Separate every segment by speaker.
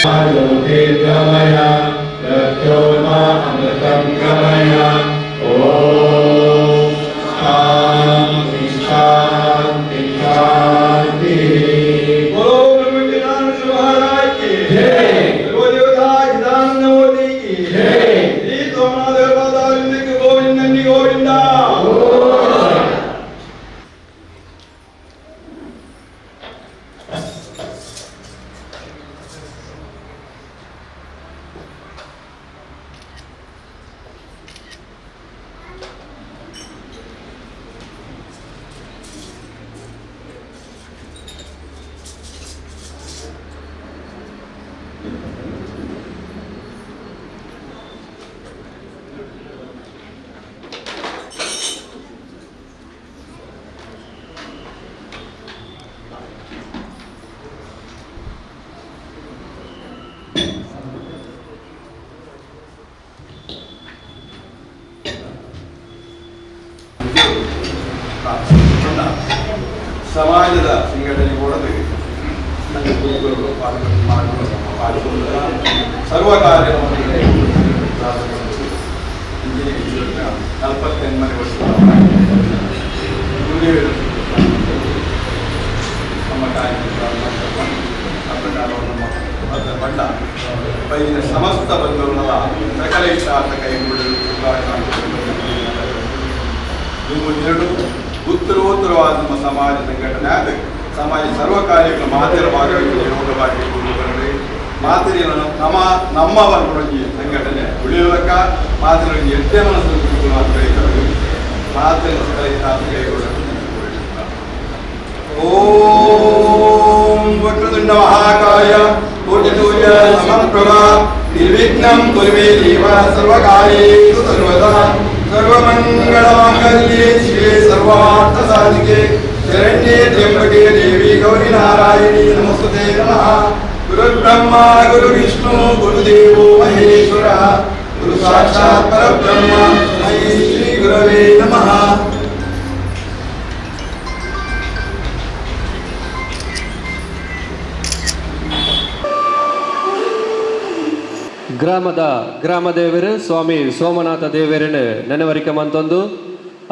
Speaker 1: ज्योतिर्गमय मृत्योर्मा अमृतं गमय। ॐ शान्ति शान्ति शान्तिः।
Speaker 2: बोलो ब्रह्मज्ञान महाराज की
Speaker 1: जय।
Speaker 2: सर्वदेवता चिदानंदमूर्ति की
Speaker 1: जय।
Speaker 2: श्री सोमनाथ पादारविंद गोविंदनि गोविंदा।
Speaker 3: ಸಮಾಜದ ಸಂಘಟನೆ ಕೂಡ ನನ್ನ ಗುರುಗಳು ಮಾಡುವ ಸರ್ವ ಕಾರ್ಯವನ್ನು 48 ವರ್ಷ ಗುರುದೇವರು ನಮ್ಮ ಕಾರ್ಯ ಆ ಪ್ರಕಾರವನ್ನು ನಮ್ಮ ಬಣ್ಣ ಬೈದಿನ ಸಮಸ್ತ ಬಂಧುಗಳ ಸಕಲ ಇಷ್ಟಾರ್ಥ ಕೈಗೂಡಲು. ಎರಡು ಉತ್ತರೋತ್ತರವಾದ ನಮ್ಮ ಸಮಾಜ ಸಂಘಟನೆ ಆದ ಸಮಾಜ ಸರ್ವ ಕಾರ್ಯಗಳ ಮಾತೆರ ಭಾಗವಹಿಸಿದ ಯೋಗವಾಗಿ ಬರಲಿ. ಮಾತೆರಿಯ ನಮ್ಮ ನಮ್ಮ ವರ್ಗದೊಂದು ಸಂಘಟನೆ ಉಳಿಯುವಕ ಮಾತೆರ ಎಡ್ಡೆ ಮನಸ್ಸು ಮಾತೆರ ಸಕಲ ಇಷ್ಟಾರ್ಥ ಕೈಗೂಡಲು. ಓಂ ವಕ್ರತುಂಡ ಮಹಾಕಾಯ ಕೋಟಿಸೂರ್ಯ ಸಮಪ್ರಭಾ ನಿರ್ವಿಘ್ನಂ ಕುರು ಮೇ ದೇವ ಸರ್ವಕಾರ್ಯೇಷು ಸರ್ವದಾ. ಸರ್ವಮಂಗಳಮಾಂಗಲ್ಯೆ ಶಿವೆ ಸರ್ವಾರ್ಥ ಸಾಧಿಕೆ ಶರಣ್ಯೇ ತ್ರ್ಯಂಬಕೆ ದೇವಿ ಗೌರಿ ನಾರಾಯಣಿ ನಮಸ್ತುತೇ ನಮಃ. ಗುರುರ್ಬ್ರಹ್ಮ ಗುರುವಿಷ್ಣು ಗುರುದೇವೋ ಮಹೇಶ್ವರ ಗುರು ಸಾಕ್ಷಾತ್ ಪರಬ್ರಹ್ಮ ತಸ್ಮೈ ಶ್ರೀ ಗುರವೇ ನಮಃ.
Speaker 4: ಗ್ರಾಮದ ಗ್ರಾಮದೇವರು ಸ್ವಾಮಿ ಸೋಮನಾಥ ದೇವರನ್ನು ನೆನವರಿಕೆ ಮಂತೊಂದು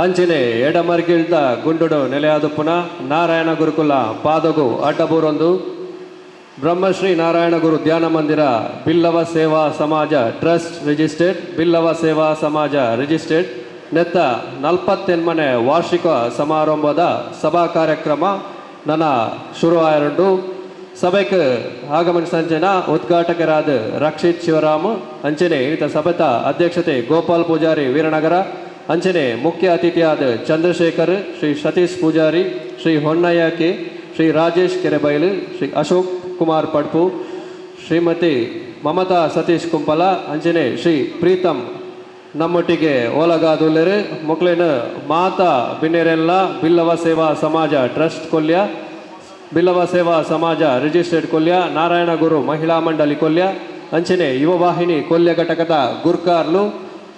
Speaker 4: ಅಂಚನೆ ಎಡಮರ್ಗಿಲ್ದ ಗುಂಡುಡು ನೆಲೆಯಾದುಪ್ಪುನ ನಾರಾಯಣ ಗುರುಕುಲ ಪಾದಗು ಅಡ್ಡಬೂರೊಂದು ಬ್ರಹ್ಮಶ್ರೀ ನಾರಾಯಣ ಗುರು ಧ್ಯಾನ ಮಂದಿರ ಬಿಲ್ಲವ ಸೇವಾ ಸಮಾಜ ಟ್ರಸ್ಟ್ ರಿಜಿಸ್ಟರ್ಡ್ ಬಿಲ್ಲವ ಸೇವಾ ಸಮಾಜ ರಿಜಿಸ್ಟರ್ಡ್ ನೆತ್ತ 48ನೇ ವಾರ್ಷಿಕ ಸಮಾರಂಭದ ಸಭಾ ಕಾರ್ಯಕ್ರಮ ನನ್ನ ಶುರು ಆಯರುಂಡು. ಸಭೆಗೆ ಆಗಮನ ಸಂಜೆನ ಉದ್ಘಾಟಕರಾದ ರಕ್ಷಿತ್ ಶಿವರಾಮ್, ಅಂಚನೆ ಈತ ಸಭೆತ ಅಧ್ಯಕ್ಷತೆ ಗೋಪಾಲ್ ಪೂಜಾರಿ ವೀರನಗರ, ಅಂಚನೆ ಮುಖ್ಯ ಅತಿಥಿಯಾದ ಚಂದ್ರಶೇಖರ್, ಶ್ರೀ ಸತೀಶ್ ಪೂಜಾರಿ, ಶ್ರೀ ಹೊನ್ನಯ್ಯ ಕೆ, ಶ್ರೀ ರಾಜೇಶ್ ಕೆರೆಬೈಲು, ಶ್ರೀ ಅಶೋಕ್ ಕುಮಾರ್ ಪಡ್ಪು, ಶ್ರೀಮತಿ ಮಮತಾ ಸತೀಶ್ ಕುಂಪಲ, ಅಂಚನೆ ಶ್ರೀ ಪ್ರೀತಮ್ ನಮ್ಮೊಟ್ಟಿಗೆ ಓಲಗಾದುಲ್ಲೆರು. ಮೊಕ್ಲೇನ ಮಾತಾ ಬಿನ್ನೆರೆಲ್ಲ ಬಿಲ್ಲವ ಸೇವಾ ಸಮಾಜ ಟ್ರಸ್ಟ್ ಕೊಲ್ಯ, ಬಿಲ್ಲವ ಸೇವಾ ಸಮಾಜ ರಿಜಿಸ್ಟರ್ಡ್ ಕೊಲ್ಯ, ನಾರಾಯಣ ಗುರು ಮಹಿಳಾ ಮಂಡಳಿ ಕೊಲ್ಯ, ಅಂಚನೆ ಯುವವಾಹಿನಿ ಕೊಲ್ಯ ಘಟಕದ ಗುರ್ಕಾರ್ಲು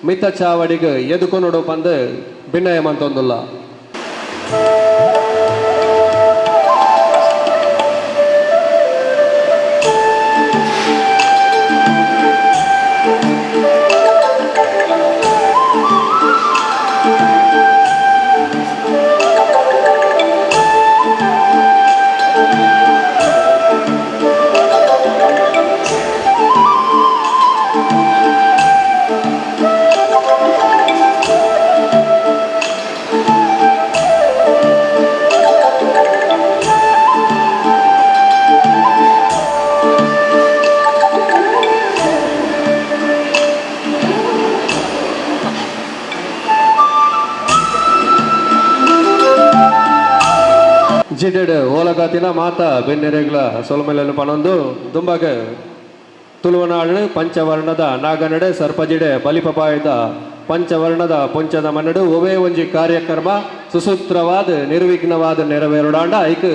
Speaker 4: ಮಿತ್ತ ಚಾವಡಿಗೆ ಎದುಕೊನೊಡು ಪಂದು ಭಿನ್ನಯ ಮಂತೊಂದುಲ್ಲ. ಜಿಡೆಡ್ ಓಲಗಾತಿನ ಮಾತ ಬೆನ್ನೆರೆಗ್ಲ ಸೊಲ್ಮೆಲೆನು ಪನೊಂದು ದುಂಬಾಗ ತುಳುವನಾಡು ಪಂಚವರ್ಣದ ನಾಗನಡೆ ಸರ್ಪಜಿಡೆ ಬಲಿಪಪಾಯದ ಪಂಚವರ್ಣದ ಪುಂಚದ ಮನ್ನಡು ಒವೇ ಒಂಜಿ ಕಾರ್ಯಕ್ರಮ ಸುಸೂತ್ರವಾದ ನಿರ್ವಿಘ್ನವಾದ ನೆರವೇರುಡಾಂಡ ಐಕ್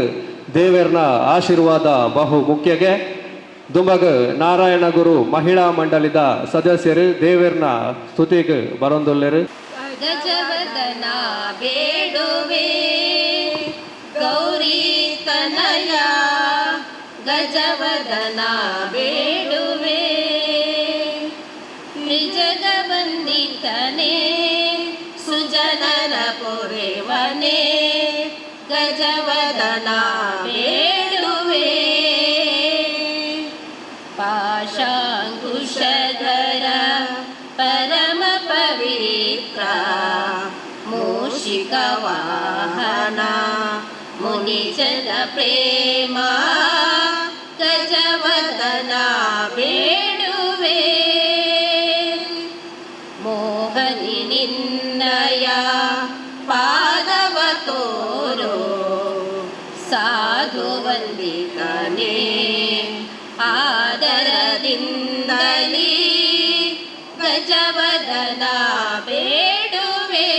Speaker 4: ದೇವೆರ್ನ ಆಶೀರ್ವಾದ ಬಹು ಮುಖ್ಯಗೆ. ದುಂಬಗ ನಾರಾಯಣ ಗುರು ಮಹಿಳಾ ಮಂಡಳಿದ ಸದಸ್ಯರು ದೇವೆರ್ನ ಸ್ತುತಿಗೆ ಬರೊಂದುಲ್ಲೆರು.
Speaker 5: ಗಜವದನ ಬೇಡುವೆ ಗೌರಿ ತನಯ. ಗಜವದನ ಬೇಡುವೆ. ತ್ರಿಜಗವಂದಿತನೇ ಸುಜನರ ಪೊರೆವನೇ ಗಜವದನ ಬೇಡುವೆ. ಪಾಶಾಂಕುಶಧರ ಪರಮ ಪವಿತ್ರ ಮೂಷಿಕ ವಾಹನ ಮುನಿಜನ ಪ್ರೇಮ ಗಜವದನ ಬೇಡುವೆ. ಮೋಹನಿ ನಿನ್ನಯ ಪಾದವ ತೋರೋ ಸಾಧು ವಂದಿತನೇ ಆದರದಿಂದಲೀ ಗಜವದನ ಬೇಡುವೆ.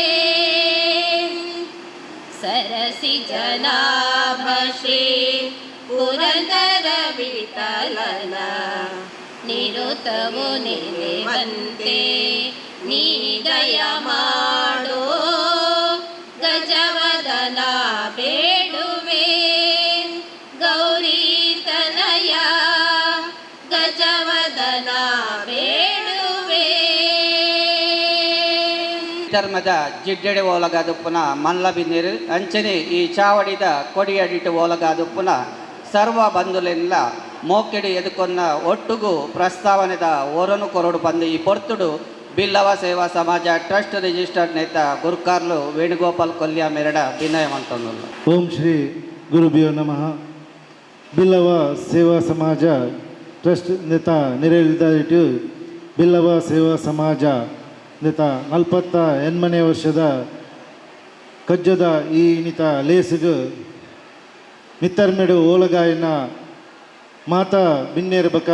Speaker 5: ಸರಸಿ ಜನಾಭ ಶ್ರೀ ಪುರಂದರ ವಿಠಲನ ನಿರುತವು ನೆನೆವಂತೆ ನೀ ದಯ ಮಾಡೋ ಗಜವದನ ಬೇಡುವೆ. ಗೌರಿ ತನಯ ಗಜವದನ ಬೇಡುವೆ.
Speaker 6: ಧರ್ಮದ ಜಿಡ್ಡೆಡೆ ಓಲಗಾದುಪ್ಪುನ ಮಲ್ಲ ಬಿನ್ನಿರು ಅಂಚನೆ ಈ ಚಾವಡಿದ ಕೊಡಿಯಡಿಟ್ಟು ಓಲಗಾದುಪ್ಪುನ ಸರ್ವ ಬಂಧುಲೆಲ್ಲ ಮೋಕೆಡಿ ಎದುಕೊನ್ನ ಒಟ್ಟುಗು ಪ್ರಸ್ತಾವನೆದ ಓರನು ಕೊರಡು ಬಂದು ಈ ಪೊರ್ತುಡು ಬಿಲ್ಲವ ಸೇವಾ ಸಮಾಜ ಟ್ರಸ್ಟ್ ರಿಜಿಸ್ಟರ್ಡ್ ನೇತ ಗುರುಕಾರ್ಲು ವೇಣುಗೋಪಾಲ್ ಕೊಲ್ಯ ಮೆರಡ ವಿನಯ ಮಂತಂದುಲ್ಲ.
Speaker 1: ಓಂ ಶ್ರೀ ಗುರುಭ್ಯೋ ನಮಃ. ಬಿಲ್ಲವ ಸೇವಾ ಸಮಾಜ ಟ್ರಸ್ಟ್ ನೇತ ನೆರೆಯಿಟ್ಟು ಬಿಲ್ಲವ ಸೇವಾ ಸಮಾಜ ನೇತ 48ನೇ ವರ್ಷದ ಕಜ್ಜದ ಈ ನಿತ ಲೇಸುಗು ಮಿತ್ತರ್ಮೆಡು ಓಲಗಾಯಿನ ಮಾತಾ ಬಿನ್ನೇರು ಬಕ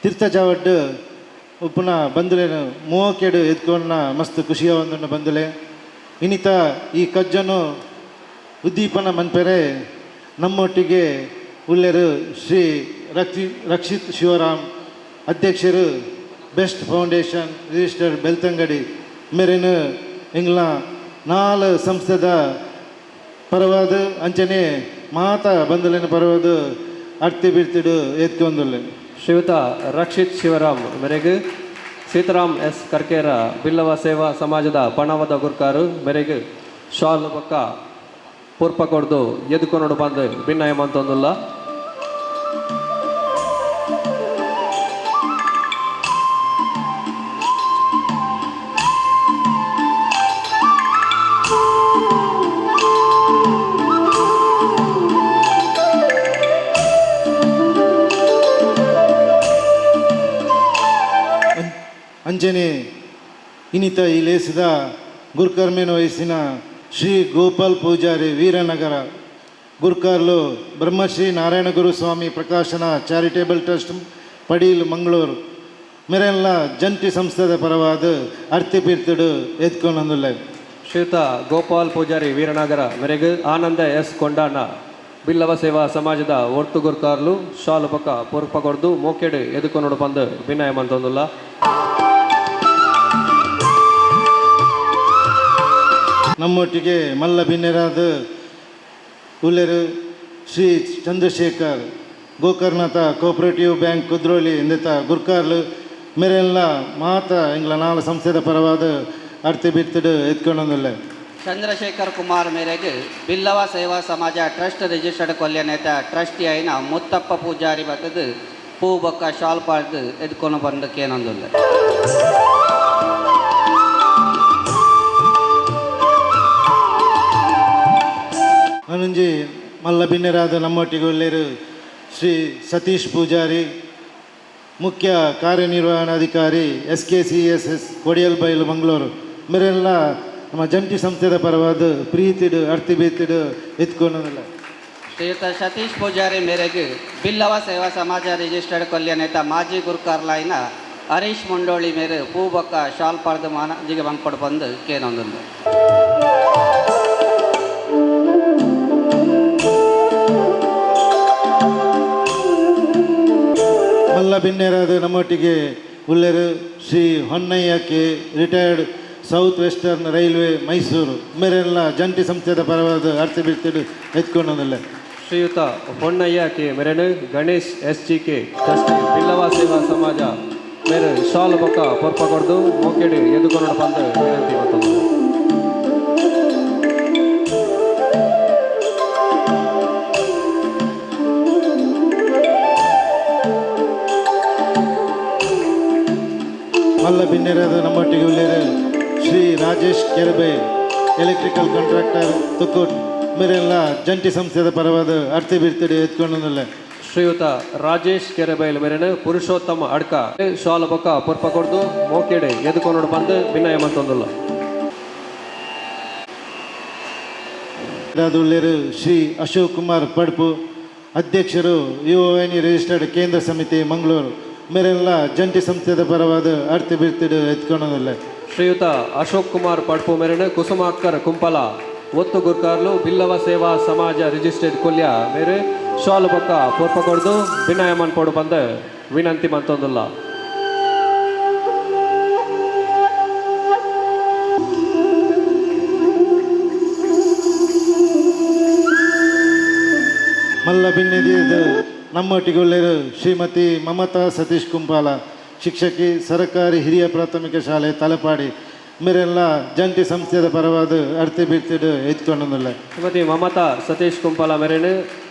Speaker 1: ತೀರ್ಥಚಾವಡ್ಡು ಉಪ್ಪುನ ಬಂದುಲೇನು ಮೋಕೆಡು ಎತ್ಕೊಂಡ ಮಸ್ತ್ ಖುಷಿಯ ಒಂದನ್ನು ಬಂದುಲೆ ಇನ್ನಿತ ಈ ಕಜ್ಜನು ಉದ್ದೀಪನ ಮನ್ಪೆರೆ ನಮ್ಮೊಟ್ಟಿಗೆ ಉಲ್ಲೆರು ಶ್ರೀ ರಕ್ಷಿತ್ ಶಿವರಾಮ್ ಅಧ್ಯಕ್ಷರು best foundation registered Belthangady ಮೇರೇನು ಎಂಗ್ಲ 4 ಸಂಸ್ಥೆದ ಪರವಾದ ಅಂಚನೆ ಮಾತಾ ಬಂದುಲೇನು ಪರವಾದ ಅರ್ತಿ ಬಿರ್ತಿಡು ಎತ್ಕೊಂದುಲ್ಲೆ.
Speaker 4: ಶ್ರೀಯುತ ರಕ್ಷಿತ್ ಶಿವರಾಮ್ ಮೇರೆಗೆ ಸೀತಾರಾಮ್ ಎಸ್ ಕರ್ಕೇರ ಬಿಲ್ಲವ ಸೇವಾ ಸಮಾಜದ ಪಣವದ ಗುರ್ಕಾರು ಮೇರೆಗೆ ಶಾಲ್ ಪಕ್ಕ ಪೂರ್ಪ ಕೊಡ್ದು ಎದುಕೊನೋಡು ಬಂದು ಭಿನ್ನಯ ಮಂತೊಂದುಲ್ಲ.
Speaker 1: ಅಂಜನೆ ಇನ್ನಿತ ಈ ಲೇಸಿದ ಗುರುಕರ್ಮೇನ ವಯಸ್ಸಿನ ಶ್ರೀ ಗೋಪಾಲ್ ಪೂಜಾರಿ ವೀರನಗರ ಗುರುಕಾರ್ಲು ಬ್ರಹ್ಮಶ್ರೀ ನಾರಾಯಣಗುರು ಸ್ವಾಮಿ ಪ್ರಕಾಶನ ಚಾರಿಟೇಬಲ್ ಟ್ರಸ್ಟ್ ಪಡೀಲ್ ಮಂಗಳೂರು ಮೆರೆಲ್ಲ ಜಂಟಿ ಸಂಸ್ಥೆದ ಪರವಾದ ಅರ್ತಿ ಪೀರ್ತುಡು ಎತ್ಕೊಂಡೊಂದುಲ್ಲೆ.
Speaker 4: ಶ್ರೀಯುತ ಗೋಪಾಲ್ ಪೂಜಾರಿ ವೀರನಗರ ಮೆರೆಗು ಆನಂದ ಎಸ್ ಕೊಂಡಾಣ ಬಿಲ್ಲವ ಸೇವಾ ಸಮಾಜದ ಒಟ್ಟು ಗುರುಕಾರ್ಲು ಶಾಲು ಪಕ್ಕ ಪೊರ್ಪ ಕೊಡ್ದು ಮೋಕೆಡು ಎದುಕೊನೋಡು ಬಂದು ವಿನಯ ಮಂತೊಂದುಲ್ಲ.
Speaker 1: ನಮ್ಮೊಟ್ಟಿಗೆ ಮಲ್ಲ ಬಿನ್ನೆರಾದ ಉಲ್ಲೆರು ಶ್ರೀ ಚಂದ್ರಶೇಖರ್ ಗೋಕರ್ಣತ ಕೋಪರೇಟಿವ್ ಬ್ಯಾಂಕ್ ಕುದ್ರೋಳಿ ಎಂದಿತ ಗುರ್ಕಾರ್ಲು ಮೆರೆಲ್ಲ ಮಾತ ಎಂಗ್ಲ 4 ಸಂಸ್ಥೆದ ಪರವಾದ ಅರ್ತಿ ಬಿರ್ತುಡು ಎತ್ಕೊಂಡೊಂದುಲ್ಲೆ.
Speaker 6: ಚಂದ್ರಶೇಖರ್ ಕುಮಾರ್ ಮೇರೆಗೆ ಬಿಲ್ಲವ ಸೇವಾ ಸಮಾಜ ಟ್ರಸ್ಟ್ ರಿಜಿಸ್ಟರ್ಡ್ ಕೊಲ್ಯ ನೇತ ಟ್ರಸ್ಟಿ అయిన ಮುತ್ತಪ್ಪ ಪೂಜಾರಿ ಬತ್ತದು ಪೂ ಬೊಕ್ಕ ಶಾಲ್ ಪಾಡ್ದು ಎದ್ಕೊಂಡು ಬಂದು ಕೇನೊಂದುಲ್ಲೆ.
Speaker 1: ಅನುಂಜಿ ಮಲ್ಲ ಬಿನ್ನೆರಾದ ನಮ್ಮೊಟ್ಟಿಗೆ ಉಲ್ಲೇರು ಶ್ರೀ ಸತೀಶ್ ಪೂಜಾರಿ ಮುಖ್ಯ ಕಾರ್ಯನಿರ್ವಹಣಾಧಿಕಾರಿ S K C S S Kodialbail Mangaluru ಮೇರೆಲ್ಲ ನಮ್ಮ ಜಂಟಿ ಸಂಸ್ಥೆದ ಪರವಾದ ಪ್ರೀತಿಡು ಅರ್ತಿ ಬೀತಿಡು ಎತ್ಕೊಂಡಲ್ಲ.
Speaker 6: ಶ್ರೀಯುತ ಸತೀಶ್ ಪೂಜಾರಿ ಮೇರೆಗೆ ಬಿಲ್ಲವ ಸೇವಾ ಸಮಾಜ ರಿಜಿಸ್ಟರ್ಡ್ ಕೊಲ್ಯ ನೇತ ಮಾಜಿ ಗುರುಕಾರ್ಲಾಯಿನ ಹರೀಶ್ ಮುಂಡೋಳಿ ಮೇರೆ ಪೂ ಬೊಕ್ಕ ಶಾಲ್ ಪಾಡ್ದು ಮಾನಜಿಗೆ ಬಂದ್ಕೊಡು ಬಂದು ಕೇನೊಂದುಲ್ಲೆ.
Speaker 1: ಮಲ್ಲ ಬಿನ್ನೆರಾದ ನಮ್ಮೊಟ್ಟಿಗೆ ಉಲ್ಲೆರು Shri Honnaiah K retired South Western Railway Mysuru ಮೇರೆಲ್ಲ ಜಂಟಿ ಸಂಸ್ಥೆದ ಪರವಾದ ಅರ್ತಿ ಬಿರ್ತಿಡು ಎತ್ಕೊಂಡೊಂದುಲ್ಲೆ.
Speaker 4: ಶ್ರೀಯುತ ಹೊನ್ನಯ್ಯ ಕೆ ಮೆರೆನು Ganesh S G K trustee Billava Seva Samaja ಮೇರು ಶಾಲು ಬೊಕ್ಕ ಪೊರ್ಪ ಕೊರ್ದು ಮೋಕೆಡ್ ಎದುಕೊನೊಡು ಪಂದ್ ವಿನಂತಿ ಮಲ್ತೊಂದುಲ್ಲೆರ್.
Speaker 1: ಮಲ್ಲ ಬಿನ್ನೆರಾದ ನಮ್ಮೊಟ್ಟಿಗೆ ಉಲ್ಲೆರ್ ಶ್ರೀ ರಾಜೇಶ್ ಕೆರಬೈ ಎಲೆಕ್ಟ್ರಿಕಲ್ ಕಾಂಟ್ರಾಕ್ಟರ್ ತುಕ್ಕೂಟ್ ಮೇರೆಲ್ಲ ಜಂಟಿ ಸಂಸ್ಥೆದ ಪರವಾದ ಅರ್ತಿ ಬಿರ್ತಿಡಿ ಎತ್ಕೊಂಡೊಂದುಲ್ಲೆ.
Speaker 4: ಶ್ರೀಯುತ ರಾಜೇಶ್ ಕೆರೆಬೈಲ್ ಮೇರೆನು ಪುರುಷೋತ್ತಮ ಅಡ್ಕ ಶಾಲು ಬೊಕ್ಕ ಪೊರ್ಪ ಕೊರ್ದು ಮೋಕೆಡ್ ಎದುಕೊನೊಡು ಪಂದ್ ವಿನಯ ಮಲ್ತೊಂದುಲ್ಲ.
Speaker 1: ಉಲ್ಲೆರ್ ಶ್ರೀ ಅಶೋಕ್ ಕುಮಾರ್ ಪಡ್ಪು ಅಧ್ಯಕ್ಷರು ಯುಒಎನ್ ರಿಜಿಸ್ಟರ್ಡ್ ಕೇಂದ್ರ ಸಮಿತಿ ಮಂಗಳೂರು ಮೇರೆಲ್ಲ ಜಂಟಿ ಸಂಸ್ಥೆದ ಪರವಾದ ಅರ್ತಿ ಬಿರ್ತಿಡು ಎತ್ಕೊಂಡೊಂದುಲ್ಲೆ.
Speaker 4: ಶ್ರೀಯುತ ಅಶೋಕ್ ಕುಮಾರ್ ಪಡ್ಪು ಮೇರೆನು ಕುಸುಮಾಕರ್ ಕುಂಪಲ ಒತ್ತು ಗುರ್ಕಾರ್ಲು ಬಿಲ್ಲವ ಸೇವಾ ಸಮಾಜ ರಿಜಿಸ್ಟರ್ಡ್ ಕೊಲ್ಯ ಮೇರೆ ಶಾಲು ಬೊಕ್ಕ ಪೊರ್ಪ ಕೊರ್ದು ವಿನಯ ಮನ್ಪೊಡು ಪಂದ್ ವಿನಂತಿ ಮಲ್ತೊಂದುಲ್ಲ.
Speaker 1: ಮಲ್ಲ ಬಿನ್ನೆದಿಯದು ನಮ್ಮೊಟ್ಟಿಗೆ ಉಲ್ಲೆರ್ ಶ್ರೀಮತಿ ಮಮತಾ ಸತೀಶ್ ಕುಂಪಾಲ ಶಿಕ್ಷಕಿ ಸರಕಾರಿ ಹಿರಿಯ ಪ್ರಾಥಮಿಕ ಶಾಲೆ ತಲಪಾಡಿ ಮೇರೆಲ್ಲ ಜಂಟಿ ಸಂಸ್ಥೆದ ಪರವಾದ ಅರ್ತಿ ಬಿರ್ತಿಡು ಎತ್ಕೊಂಡೊಂದುಲ್ಲೆ.
Speaker 4: ಶ್ರೀಮತಿ ಮಮತಾ ಸತೀಶ್ ಕುಂಪಾಲ ಮೇರೆನು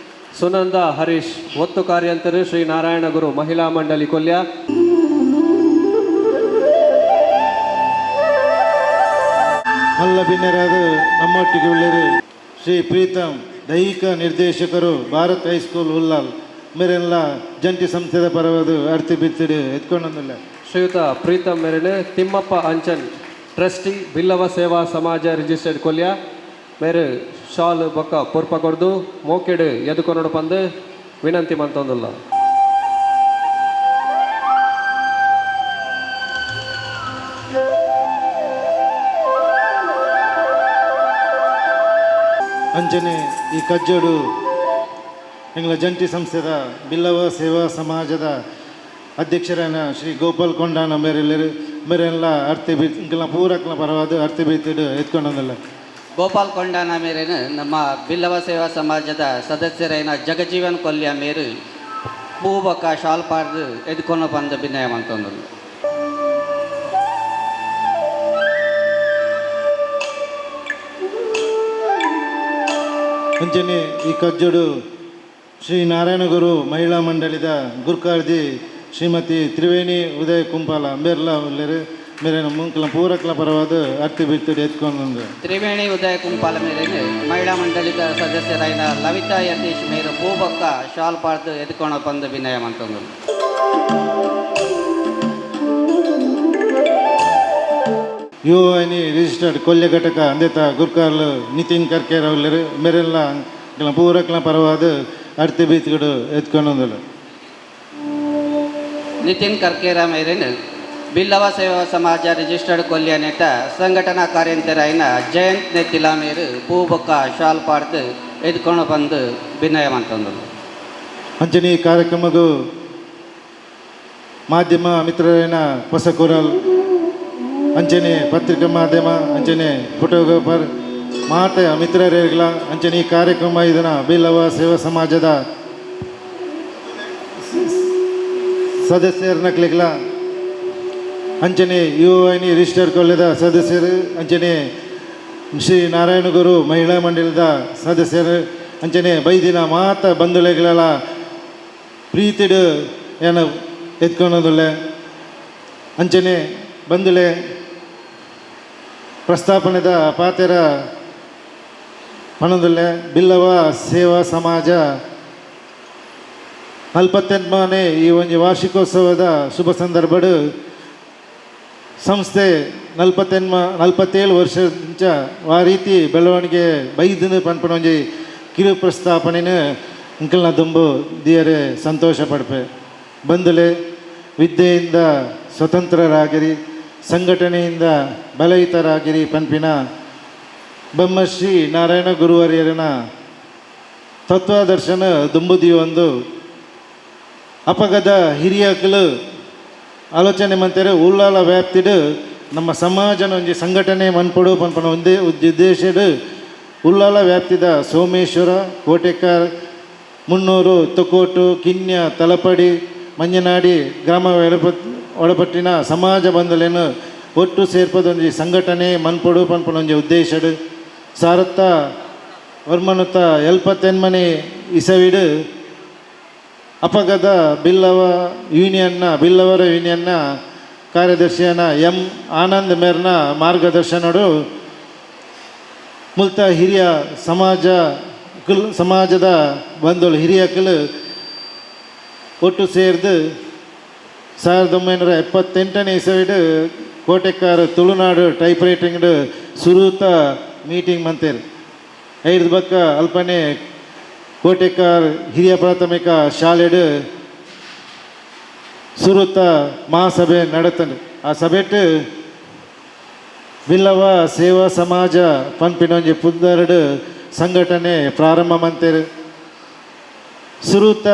Speaker 4: ಸುನಂದ ಹರೀಶ್ ಒತ್ತು ಕಾರ್ಯಂತರು ಶ್ರೀ ನಾರಾಯಣ ಗುರು ಮಹಿಳಾ ಮಂಡಳಿ ಕೊಲ್ಯ.
Speaker 1: ಮಲ್ಲ ಬಿನ್ನೆರಾದ ನಮ್ಮೊಟ್ಟಿಗೆ ಉಲ್ಲೆರ್ ಶ್ರೀ ಪ್ರೀತಮ್ ದೈಹಿಕ ನಿರ್ದೇಶಕರು ಭಾರತ್ ಹೈಸ್ಕೂಲ್ ಉಲ್ಲಾಲ್ ಮೇರೆಲ್ಲ ಜಂಟಿ ಸಂಸ್ಥೆದ ಪರವಾದ ಅರ್ತಿ ಬಿರ್ತಿಡು ಎತ್ಕೊಂಡೊಂದುಲ್ಲೆ.
Speaker 4: ಶ್ರೀಯುತ ಪ್ರೀತಮ್ ಮೇರೆನು ತಿಮ್ಮಪ್ಪ ಅಂಚನ್ ಟ್ರಸ್ಟಿ ಬಿಲ್ಲವ ಸೇವಾ ಸಮಾಜ ರಿಜಿಸ್ಟರ್ಡ್ ಕೊಲ್ಯ ಮೇರು ಶಾಲ್ ಬೊಕ್ಕ ಪೊರ್ಪ ಕೊರ್ದು ಮೋಕೆಡ್ ಎದುಕೊನೊಡು ಪಂದ್ ವಿನಂತಿ ಮಲ್ತೊಂದುಲ್ಲ.
Speaker 1: ಅಂಚನೆ ಈ ಕಜ್ಜೋಡು ಎಂಗ್ಲ ಜಂಟಿ ಸಂಸ್ಥೆದ ಬಿಲ್ಲವ ಸೇವಾ ಸಮಾಜದ ಅಧ್ಯಕ್ಷರಾನ ಶ್ರೀ ಗೋಪಾಲ್ ಕೊಂಡಾನ ಮೇರೆಲ್ಲರು ಮೇರೆಲ್ಲ ಅರ್ತಿ ಬಿ ಇಂಕಲ್ನ ಪೂರಕ್ನ ಪರವಾದ ಅರ್ತಿ ಬೀತಿಡು ಎತ್ಕೊಂಡೊಂದುಲ್ಲ.
Speaker 6: ಗೋಪಾಲ್ ಕೊಂಡಾನ ಮೇರೇನು ನಮ್ಮ ಬಿಲ್ಲವ ಸೇವಾ ಸಮಾಜದ ಸದಸ್ಯರೈನ ಜಗಜೀವನ್ ಕೊಲ್ಯ ಮೇರು ಪೂಬಕ ಶಾಲ್ ಪಾರ್ದು ಎದ್ಕೊಂಡು ಬಂದ ವಿನಯ ಮಲ್ತೊಂದುಲ್ಲೆ.
Speaker 1: ಅಂಚನೆ ಈ ಕಜ್ಜೋಡು ಶ್ರೀ ನಾರಾಯಣ ಗುರು ಮಹಿಳಾ ಮಂಡಳಿದ ಗುರ್ಕಾರ್ದಿ ಶ್ರೀಮತಿ ತ್ರಿವೇಣಿ ಉದಯ ಕುಂಪಾಲ ಮೇರ್ಲ ಉಲ್ಲೆರ್ ಮೇರೆನ ಮುಂಕ್ಲ ಪೂರಕ್ಲ ಪರವಾದ ಅರ್ತಿ ಬಿರ್ತಿಡು ಎತ್ಕೊಂಡೊಂದು.
Speaker 6: ತ್ರಿವೇಣಿ ಉದಯ ಕುಂಪಾಲ ಮೇರೆನು ಮಹಿಳಾ ಮಂಡಳಿದ ಸದಸ್ಯರಾಯಿನ ಲವಿತಾ ಯತೀಶ್ ಮೇರು ಪೂಬಕ್ಕ ಶಾಲ್ ಪಾರ್ದು ಎದ್ಕೊಂಡು ಬಂದು ವಿನಯ ಮಲ್ತೊಂದುಲ್ಲೆ.
Speaker 1: ಯುಒಎನ್ ರಿಜಿಸ್ಟರ್ಡ್ ಕೊಲ್ಯ ಘಟಕ ಅಂದೇತ ಗುರ್ಕಾರ್ಲು ನಿತಿನ್ ಕರ್ಕೇರ ಉಲ್ಲೆರ್ ಮೇರೆಲ್ಲ ಪೂರಕ್ಲ ಪರವಾದ ಅರ್ತಿ ಬೀತ್ಗಡು ಎತ್ಕೊಂಡೊಂದುಲ್ಲೆ.
Speaker 6: ನಿತಿನ್ ಕರ್ಕೇರ ಮೇರೆನು ಬಿಲ್ಲವ ಸೇವಾ ಸಮಾಜ ರಿಜಿಸ್ಟರ್ಡ್ ಕೊಲ್ಯ ನೆಟ ಸಂಘಟನಾ ಕಾರ್ಯಂತರಾಯಿನ ಜಯಂತ್ ನೆತ್ತಿಲ ಮೇರು ಪೂಬೊಕ್ಕ ಶಾಲ್ ಪಾಡ್ದು ಎದ್ಕೊಂಡು ಬಂದು ವಿನಯ ಮಲ್ತೊಂದುಲ್ಲೆ.
Speaker 1: ಅಂಚನೆ ಈ ಕಾರ್ಯಕ್ರಮಗೂ ಮಾಧ್ಯಮ ಮಿತ್ರರೈನ ಹೊಸಕುರಲ್ ಅಂಚನೆ ಪತ್ರಿಕಾ ಮಾಧ್ಯಮ ಅಂಚನೆ ಫೋಟೋಗ್ರಾಫರ್ ಮಾತ ಮಿತ್ರರಿಗಳ ಅಂಚನೆ ಈ ಕಾರ್ಯಕ್ರಮ ಇದನ್ನ ಬಿಲ್ಲವ ಸೇವಾ ಸಮಾಜದ ಸದಸ್ಯರನಕ್ಲಿಗ್ಲ ಅಂಚನೆ ಯುಒಎನ್ ರಿಜಿಸ್ಟರ್ ಕೊಲ್ಯದ ಸದಸ್ಯರು ಅಂಚನೆ ಶ್ರೀ ನಾರಾಯಣ ಗುರು ಮಹಿಳಾ ಮಂಡಲದ ಸದಸ್ಯರು ಅಂಚನೆ ಬೈದಿನ ಮಾತ ಬಂಧುಲೆಗಳೆಲ್ಲ ಪ್ರೀತಿಡು ಏನು ಎತ್ಕೊಳೋದಿಲ್ಲ. ಅಂಚನೆ ಬಂಧುಲೆ ಪ್ರಸ್ತಾಪನೆದ ಪಾತೆರ ಪಣದುಲ್ಲೆ ಬಿಲ್ಲವ ಸೇವಾ ಸಮಾಜ 48ನೇ ಈ ಒಂದು ವಾರ್ಷಿಕೋತ್ಸವದ ಶುಭ ಸಂದರ್ಭಡು ಸಂಸ್ಥೆ 47 ವರ್ಷ ಆ ರೀತಿ ಬೆಳವಣಿಗೆ ಬೈದನು ಪನ್ಪನ ಒಂಜಿ ಕಿರು ಪ್ರಸ್ತಾಪನೆನ ಅಂಕಲ್ನ ದುಂಬು ದಿಯರೆ ಸಂತೋಷ ಪಡ್ಪೆ. ಬಂಧುಲೆ ವಿದ್ಯೆಯಿಂದ ಸ್ವತಂತ್ರರಾಗಿರಿ, ಸಂಘಟನೆಯಿಂದ ಬಲಯುತರಾಗಿರಿ ಪನ್ಪಿನ ಬ್ರಹ್ಮಶ್ರೀ ನಾರಾಯಣ ಗುರುವರ್ಯರನ ತತ್ವದರ್ಶನ ದುಂಬುದಿಯೊಂದು ಅಪಗದ ಹಿರಿಯಕಲು ಆಲೋಚನೆ ಮಂತಾರೆ ಉಳ್ಳಾಲ ವ್ಯಾಪ್ತಿಡು ನಮ್ಮ ಸಮಾಜನ ಒಂಜಿ ಸಂಘಟನೆ ಮನ್ಪೊಡು ಪನ್ಪನ ಒಂದೇ ಉದ್ದೇಶಡು ಉಳ್ಳಾಲ ವ್ಯಾಪ್ತಿದ ಸೋಮೇಶ್ವರ, ಕೋಟೆಕಾರ್, ಮುನ್ನೂರು ತೊಕೋಟು ಕಿನ್ಯ ತಲಪಡಿ ಮಂಜನಾಡಿ ಗ್ರಾಮ ಒಳಪಟ್ಟಿನ ಸಮಾಜ ಬಂಧುಲೇನು ಒಟ್ಟು ಸೇರ್ಪದೊಂಜಿ ಸಂಘಟನೆ ಮನ್ಪೊಡು ಪನ್ಪುನೊಂಜಿ ಉದ್ದೇಶಡ್ ಸಾರತ್ತ ವರ್ಮನುತ ಎಲ್ಪತ್ತೆನ್ಮನೆ ಇಸವಿಡು ಅಪಗದ ಬಿಲ್ಲವ ಯೂನಿಯನ್ನ ಬಿಲ್ಲವರ ಯೂನಿಯನ್ನ ಕಾರ್ಯದರ್ಶಿಯನ ಎಂ ಆನಂದ್ ಮೇರ್ನ ಮಾರ್ಗದರ್ಶನಡು ಮುಲ್ತ ಹಿರಿಯ ಸಮಾಜ ಕುಲ್ ಸಮಾಜದ ಬಂಧುಗಳು ಹಿರಿಯಕಲು ಒಟ್ಟು ಸೇರ್ದು 1978ನೇ ಇಸವಿಡು ಕೋಟೆಕ್ಕಾರ ತುಳುನಾಡು ಟೈಪ್ ರೈಟಿಂಗ್ ಸುರೂತ ಮೀಟಿಂಗ್ ಮಂತೇರು. ಐದು ಬಕ್ಕ ಅಲ್ಪನೆ ಕೋಟೆಕ್ಕಾರ್ ಹಿರಿಯ ಪ್ರಾಥಮಿಕ ಶಾಲೆಡು ಸುರುತ ಮಹಾಸಭೆ ನಡತಂಡು. ಆ ಸಭೆಟ್ ಬಿಲ್ಲವ ಸೇವಾ ಸಮಾಜ ಪನ್ಪಿನೊಂಜಿ ಪುದ್ದರಡು ಸಂಘಟನೆ ಪ್ರಾರಂಭ ಮಂತೇರು. ಸುರುತ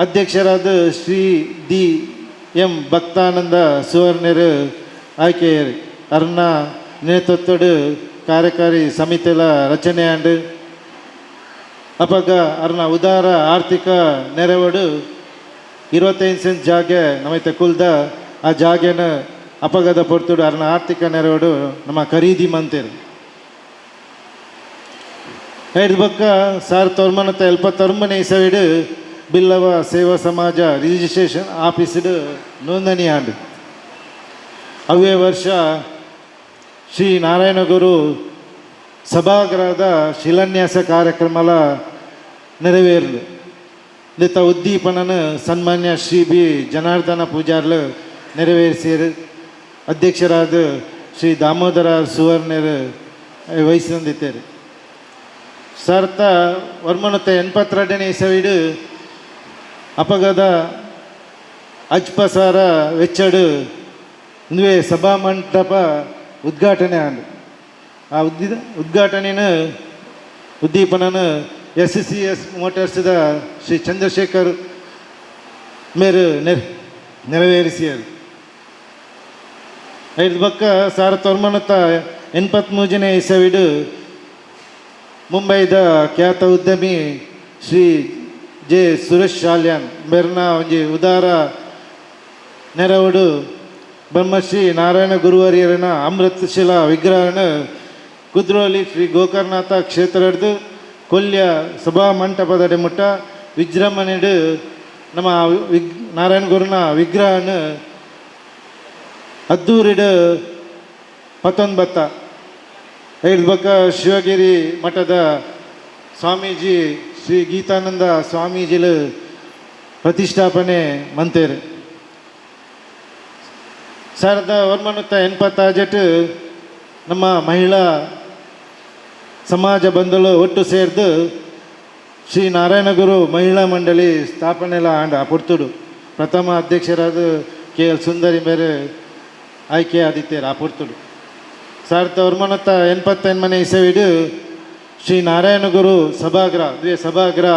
Speaker 1: ಅಧ್ಯಕ್ಷರಾದ ಶ್ರೀ ದಿ ಎಂ ಭಕ್ತಾನಂದ ಸುವರ್ಣರು ಆಯ್ಕೆಯರು. ಅರ್ನ ನೇತೃತ್ವಡ್ ಕಾರ್ಯಕಾರಿ ಸಮಿತಿಲ ರಚನೆ ಆಂಡ್. ಅಪಗ ಅರ್ನ ಉದಾರ ಆರ್ಥಿಕ ನೆರವಡು 25 ಸೆಂಟ್ ಜಾಗೆ ನಮೈತೆ ಕುಲ್ದ ಆ ಜಾಗೆನ ಅಪಗದ ಪೊರ್ತುಡು ಅರ್ನ ಆರ್ಥಿಕ ನೆರವಡು ನಮ್ಮ ಖರೀದಿ ಮಂತೇರು. ಐದು ಬಕ್ಕ 1979 ಇಸವಿಡು ಬಿಲ್ಲವ ಸೇವಾ ಸಮಾಜ ರಿಜಿಸ್ಟ್ರೇಷನ್ ಆಫೀಸ್ಡ್ ನೋಂದಣಿ ಆಂಡ್. ಅವೇ ವರ್ಷ ಶ್ರೀ ನಾರಾಯಣಗುರು ಸಭಾಗೃಹದ ಶಿಲಾನ್ಯಾಸ ಕಾರ್ಯಕ್ರಮಲ ನೆರವೇರ್ಲು. ಇಂದಿತ ಉದ್ದೀಪನನು ಸನ್ಮಾನ್ಯ ಶ್ರೀ ಬಿ ಜನಾರ್ದನ ಪೂಜಾರ್ಲು ನೆರವೇರಿಸಿರು. ಅಧ್ಯಕ್ಷರಾದ ಶ್ರೀ ದಾಮೋದರ ಸುವರ್ಣರು ವಹಿಸೊಂದಿದ್ದಾರೆ. 1982ನೇ ಇಸವಿಡು ಅಪಗದ ಅಜ್ಪಸಾರ ವೆಚ್ಚಡು ಇಂದುವೆ ಸಭಾಮಂಟಪ ಉದ್ಘಾಟನೆ ಆಂಡ್. ಆ ಉದ್ಘಾಟನೆನ ಉದ್ದೀಪನನ S C S ಮೋಟರ್ಸ್ದ Shri Chandrashekar ಮೇರು ನೆರವೇರಿಸಿಯರು. ಐದು ಬಕ್ಕ 1983ನೇ ಇಸವಿಡು ಮುಂಬೈದ ಖ್ಯಾತ ಉದ್ಯಮಿ ಶ್ರೀ ಜೆ ಸುರೇಶ್ ಶಾಲ್ಯಾನ್ ಬೆರ್ನ ಒಂಜಿ ಉದಾರ ನೆರವುಡು ಬ್ರಹ್ಮಶ್ರೀ ನಾರಾಯಣ ಗುರುವರಿಯರನ ಅಮೃತಶಿಲಾ ವಿಗ್ರಹನ ಕುದ್ರೋಳಿ ಶ್ರೀ ಗೋಕರ್ಣನಾಥ ಕ್ಷೇತ್ರದ ಕೊಲ್ಯ ಸಭಾ ಮಂಟಪದ ಮುಟ್ಟ ವಿಜೃಂಭಣೆಡು ನಮ್ಮ ನಾರಾಯಣ ಗುರುನ ವಿಗ್ರಹನ ಅದ್ದೂರಿಡು ಪತ್ತೊಂಬತ್ತ ಐದು ಬಕ್ಕ ಶಿವಗಿರಿ ಮಠದ ಸ್ವಾಮೀಜಿ ಶ್ರೀ ಗೀತಾನಂದ ಸ್ವಾಮೀಜಿಲು ಪ್ರತಿಷ್ಠಾಪನೆ ಮಂತೇರು. 1986 ನಮ್ಮ ಮಹಿಳಾ ಸಮಾಜ ಬಂಧುಗಳು ಒಟ್ಟು ಸೇರ್ದು ಶ್ರೀ ನಾರಾಯಣಗುರು ಮಹಿಳಾ ಮಂಡಳಿ ಸ್ಥಾಪನೆಲ ಆಂಡ. ಆ ಪೊರ್ತುಡು ಪ್ರಥಮ ಅಧ್ಯಕ್ಷರಾದ ಕೆ ಎಲ್ ಸುಂದರಿ ಮೇರೆ ಆಯ್ಕೆ ಆದಿತ್ಯರು. ಆ ಪೊರ್ತುಡು 1985ನೇ ಇಸವಿಡು ಶ್ರೀ ನಾರಾಯಣಗುರು ಸಭಾಗೃಹ ದ್ವೇ ಸಭಾಗೃಹ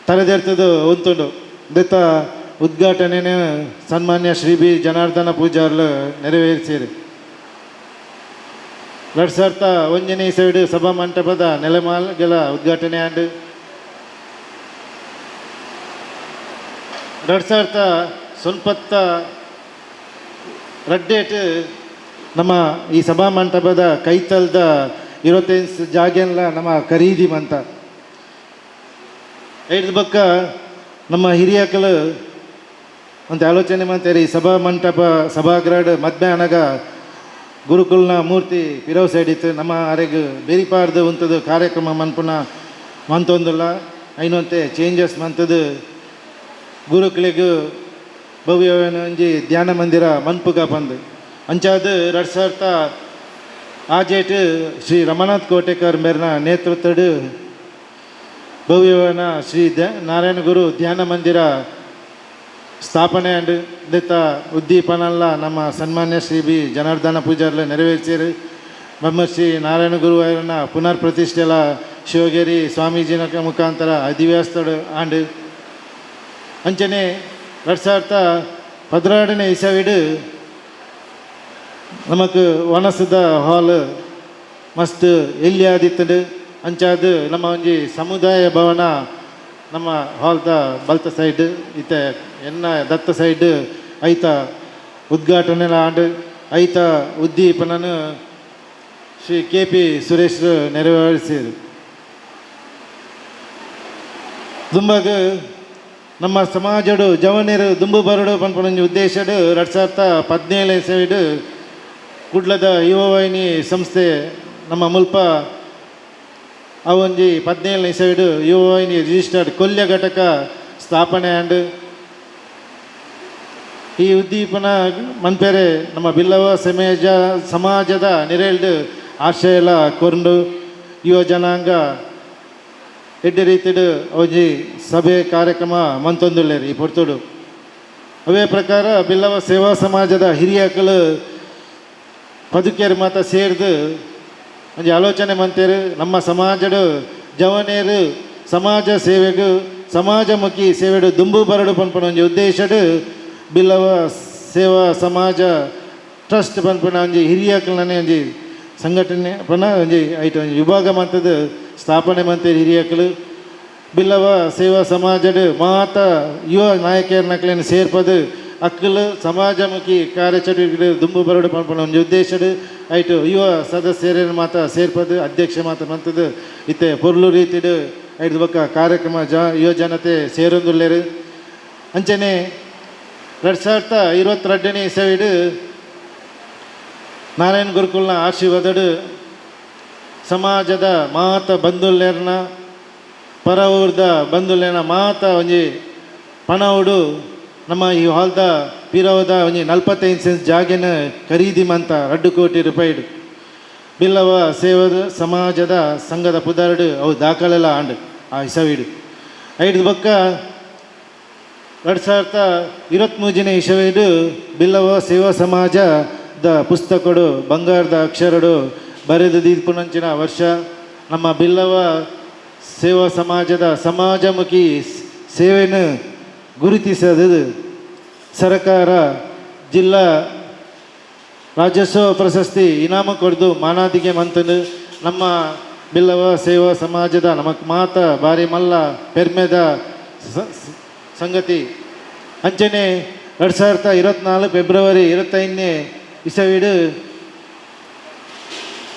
Speaker 1: ತಲೆದೆರ್ತದು ಉಂತುಂಡು. ದತ್ತ ಉದ್ಘಾಟನೆ ಸನ್ಮಾನ್ಯ ಶ್ರೀ ಬಿ ಜನಾರ್ದನ ಪೂಜಾರ್ಲು ನೆರವೇರಿಸಿರು. 2001ನೇ ಇಸವಿಡು ಸಭಾ ಮಂಟಪದ ನೆಲೆಮಾಲ್ಗೆಲ ಉದ್ಘಾಟನೆ ಆಂಡ್. 2002 ನಮ್ಮ ಈ ಸಭಾ ಮಂಟಪದ ಕೈತಲ್ದ 25 ಜಾಗೆಲ್ಲ ನಮ್ಮ ಖರೀದಿ ಮಂತ. ಐದು ಬಕ್ಕ ನಮ್ಮ ಹಿರಿಯಕಲು ಅಂತ ಆಲೋಚನೆ ಮಾಡ್ತಾರೆ, ಈ ಸಭಾ ಮಂಟಪ ಸಭಾಗೃಹ ಮದ್ಮೆ ಅನಗ ಗುರುಕುಲ್ನ ಮೂರ್ತಿ ಪಿರವ್ ಸೈಡ್ ಇತ್ತು, ನಮ್ಮ ಅರೆಗ್ ಬೇರಿಪಾರ್ದು ಉಂತದು ಕಾರ್ಯಕ್ರಮ ಮನ್ಪುನ ಮಂತೊಂದುಲ್ಲ ಐನೊಂತೆ ಚೇಂಜಸ್ ಮಂತದು ಗುರುಕುಲಿಗ್ ಭವ್ಯವಾಯಿನ ಒಂಜಿ ಧ್ಯಾನ ಮಂದಿರ ಮನ್ಪುಗ ಪಂದ್ ಅಂಚಾದ್ 2006 ಶ್ರೀ ರಮನಾಥ್ ಕೋಟೇಕರ್ ಮೇರ್ನ ನೇತೃತ್ವಡ್ ಭವ್ಯವಾಯಿನ ಶ್ರೀ ನಾರಾಯಣ ಗುರು ಧ್ಯಾನ ಮಂದಿರ ಸ್ಥಾಪನೆ ಅಂಡ್ ದತ್ತ ಉದ್ದೀಪನಲ್ಲ ನಮ್ಮ ಸನ್ಮಾನ್ಯ ಶ್ರೀ ಬಿ ಜನಾರ್ದನ ಪೂಜಾರ್ಲ ನೆರವೇರಿಸಿರು. ಬ್ರಹ್ಮಶ್ರೀ ನಾರಾಯಣ ಗುರುವಾಯರನ ಪುನರ್ ಪ್ರತಿಷ್ಠೆಲ ಶಿವಗಿರಿ ಸ್ವಾಮೀಜಿನ ಮುಖಾಂತರ ಅಧಿವ್ಯಾಸ್ತಡು ಆಂಡ್. ಅಂಚನೆ 2012ನೇ ಇಸವಿಡು ನಮಕ್ ವನಸದ ಹಾಲ್ ಮಸ್ತ್ ಎಲ್ಲಿ ಆದಿತ್ತಂಡು. ಅಂಚಾದ್ ನಮ್ಮ ಒಂಜಿ ಸಮುದಾಯ ಭವನ ನಮ್ಮ ಹಾಲ್ದ ಬಲ್ತ ಸೈಡ್ ಇತ್ತೆ ಎನ್ನ ದತ್ತ ಸೈಡ್ ಐತ ಉದ್ಘಾಟನೆ ಆಂಡ್. ಐತ ಉದ್ದೀಪನನು ಶ್ರೀ ಕೆ ಪಿ ಸುರೇಶ್ ನೆರವೇರಿಸಿದರು. ದುಂಬಾಗ ನಮ್ಮ ಸಮಾಜಡು ಜವನೇರು ದುಂಬು ಬರಡು ಪನ್ಪುನ ಉದ್ದೇಶಡ್ 2017 ಸೈಡ್ ಕುಡ್ಲದ ಯುವವಾಹಿನಿ ಸಂಸ್ಥೆ ನಮ್ಮ ಮುಲ್ಪ ಅವೊಂಜಿ 17 ಸೈಡ್ ಯುವವಾಹಿನಿ ರಿಜಿಸ್ಟರ್ಡ್ ಕೊಲ್ಯ ಘಟಕ ಸ್ಥಾಪನೆ ಆಂಡ್. ಈ ಉದ್ದೀಪನ ಮನ್ಪೆರೆ ನಮ್ಮ ಬಿಲ್ಲವ ಸಮಾಜದ ನಿರೇಲ್ಡ್ ಆಶಯಲ ಕೊರ್ಂಡು ಯುವ ಜನಾಂಗ ಎಡ್ಡೆ ರೀತಿಡ್ ಒಂಜಿ ಸಭೆ ಕಾರ್ಯಕ್ರಮ ಮಂತೊಂದುಲ್ಲೆರ್ ಈ ಪೊರ್ತುಡು. ಅವೇ ಪ್ರಕಾರ ಬಿಲ್ಲವ ಸೇವಾ ಸಮಾಜದ ಹಿರಿಯಕಲು ಪದುಕೆರ್ ಮಾತ ಸೇರ್ದು ಒಂಜಿ ಆಲೋಚನೆ ಮಂತೇರು ನಮ್ಮ ಸಮಾಜಡು ಜವನೇರು ಸಮಾಜ ಸೇವೆಗು ಸಮಾಜಮುಖಿ ಸೇವೆಡು ದುಂಬು ಬರಡು ಪನ್ಪುನ ಒಂಜಿ ಉದ್ದೇಶಡ್ ಬಿಲ್ಲವ ಸೇವಾ ಸಮಾಜ ಟ್ರಸ್ಟ್ ಪನ್ಪುನ ಒಂಜಿ ಹಿರಿಯಕಲ್ನೇ ಒಂಜಿ ಸಂಘಟನೆ ಪನ ಒಂಜಿ ಐಟ್ ಒಂಜಿ ವಿಭಾಗ ಮಂತದ್ದು ಸ್ಥಾಪನೆ ಮಂತೇರು ಹಿರಿಯಕಲು. ಬಿಲ್ಲವ ಸೇವಾ ಸಮಾಜಡ್ ಮಾತ ಯುವ ನಾಯಕರ್ನಕ್ಲೇನು ಸೇರ್ಪದು ಅಕ್ಕಲು ಸಮಾಜಮುಖಿ ಕಾರ್ಯಚಟುವಟಿಕೆ ದುಂಬು ಬರಡು ಪನ್ಪುನ ಒಂಜಿ ಉದ್ದೇಶಡ್ ಐಟು ಯುವ ಸದಸ್ಯರೇನು ಮಾತ ಸೇರ್ಪದು ಅಧ್ಯಕ್ಷ ಮಾತ ಮಂತದ್ದು ಇತ್ತೆ ಪೊರ್ಲು ರೀತಿಡ್ ಐದು ಬೊಕ್ಕ ಕಾರ್ಯಕ್ರಮ ಯುವ ಜನತೆ ಸೇರೊಂದುಲ್ಲೆರ್. ಅಂಚನೆ 2022ನೇ ಇಸವಿಡ್ ನಾರಾಯಣ ಗುರುಕುಲ್ನ ಆಶೀರ್ವಾದಡು ಸಮಾಜದ ಮಾತ ಬಂಧುಲೆರ್ನ ಪರವೂರ್ದ ಬಂಧುಲೆರ್ನ ಮಾತ ಒಂಜಿ ಪಣವುಡು ನಮ್ಮ ಈ ಹಾಲ್ದ ಪಿರವದ ಒಂಜಿ 45 ಸೆನ್ಸ್ ಜಾಗೆನ ಖರೀದಿ ಮಂತ 2 ಕೋಟಿ ರೂಪಾಯಿಡು ಬಿಲ್ಲವ ಸೇವದ ಸಮಾಜದ ಸಂಘದ ಪುದರ್ಡು ಅವು ದಾಖಲೆಲ್ಲ ಆಂಡ್ ಆ ಇಸವಿಡು. ಐದು ಬೊಕ್ಕ 2023ನೇ ಇಸವಿಡು ಬಿಲ್ಲವ ಸೇವಾ ಸಮಾಜದ ಪುಸ್ತಕಡು ಬಂಗಾರದ ಅಕ್ಷರಡು ಬರೆದು ದೀಪುನಂಚಿನ ವರ್ಷ ನಮ್ಮ ಬಿಲ್ಲವ ಸೇವಾ ಸಮಾಜದ ಸಮಾಜಮುಖಿ ಸೇವೆಯನ್ನು ಗುರುತಿಸದು ಸರ್ಕಾರ ಜಿಲ್ಲಾ ರಾಜ್ಯೋತ್ಸವ ಪ್ರಶಸ್ತಿ ಇನಾಮ ಕೊಡ್ದು ಮಾನಾದಿಗೆ ಮಂತನು ನಮ್ಮ ಬಿಲ್ಲವ ಸೇವಾ ಸಮಾಜದ ನಮಕ್ ಮಾತ ಬಾರಿ ಮಲ್ಲ ಪೆರ್ಮೆದ ಸಂಗತಿ. ಅಂಚನೆ 2024 ಫೆಬ್ರವರಿ 25ನೇ ಇಸವಿಡು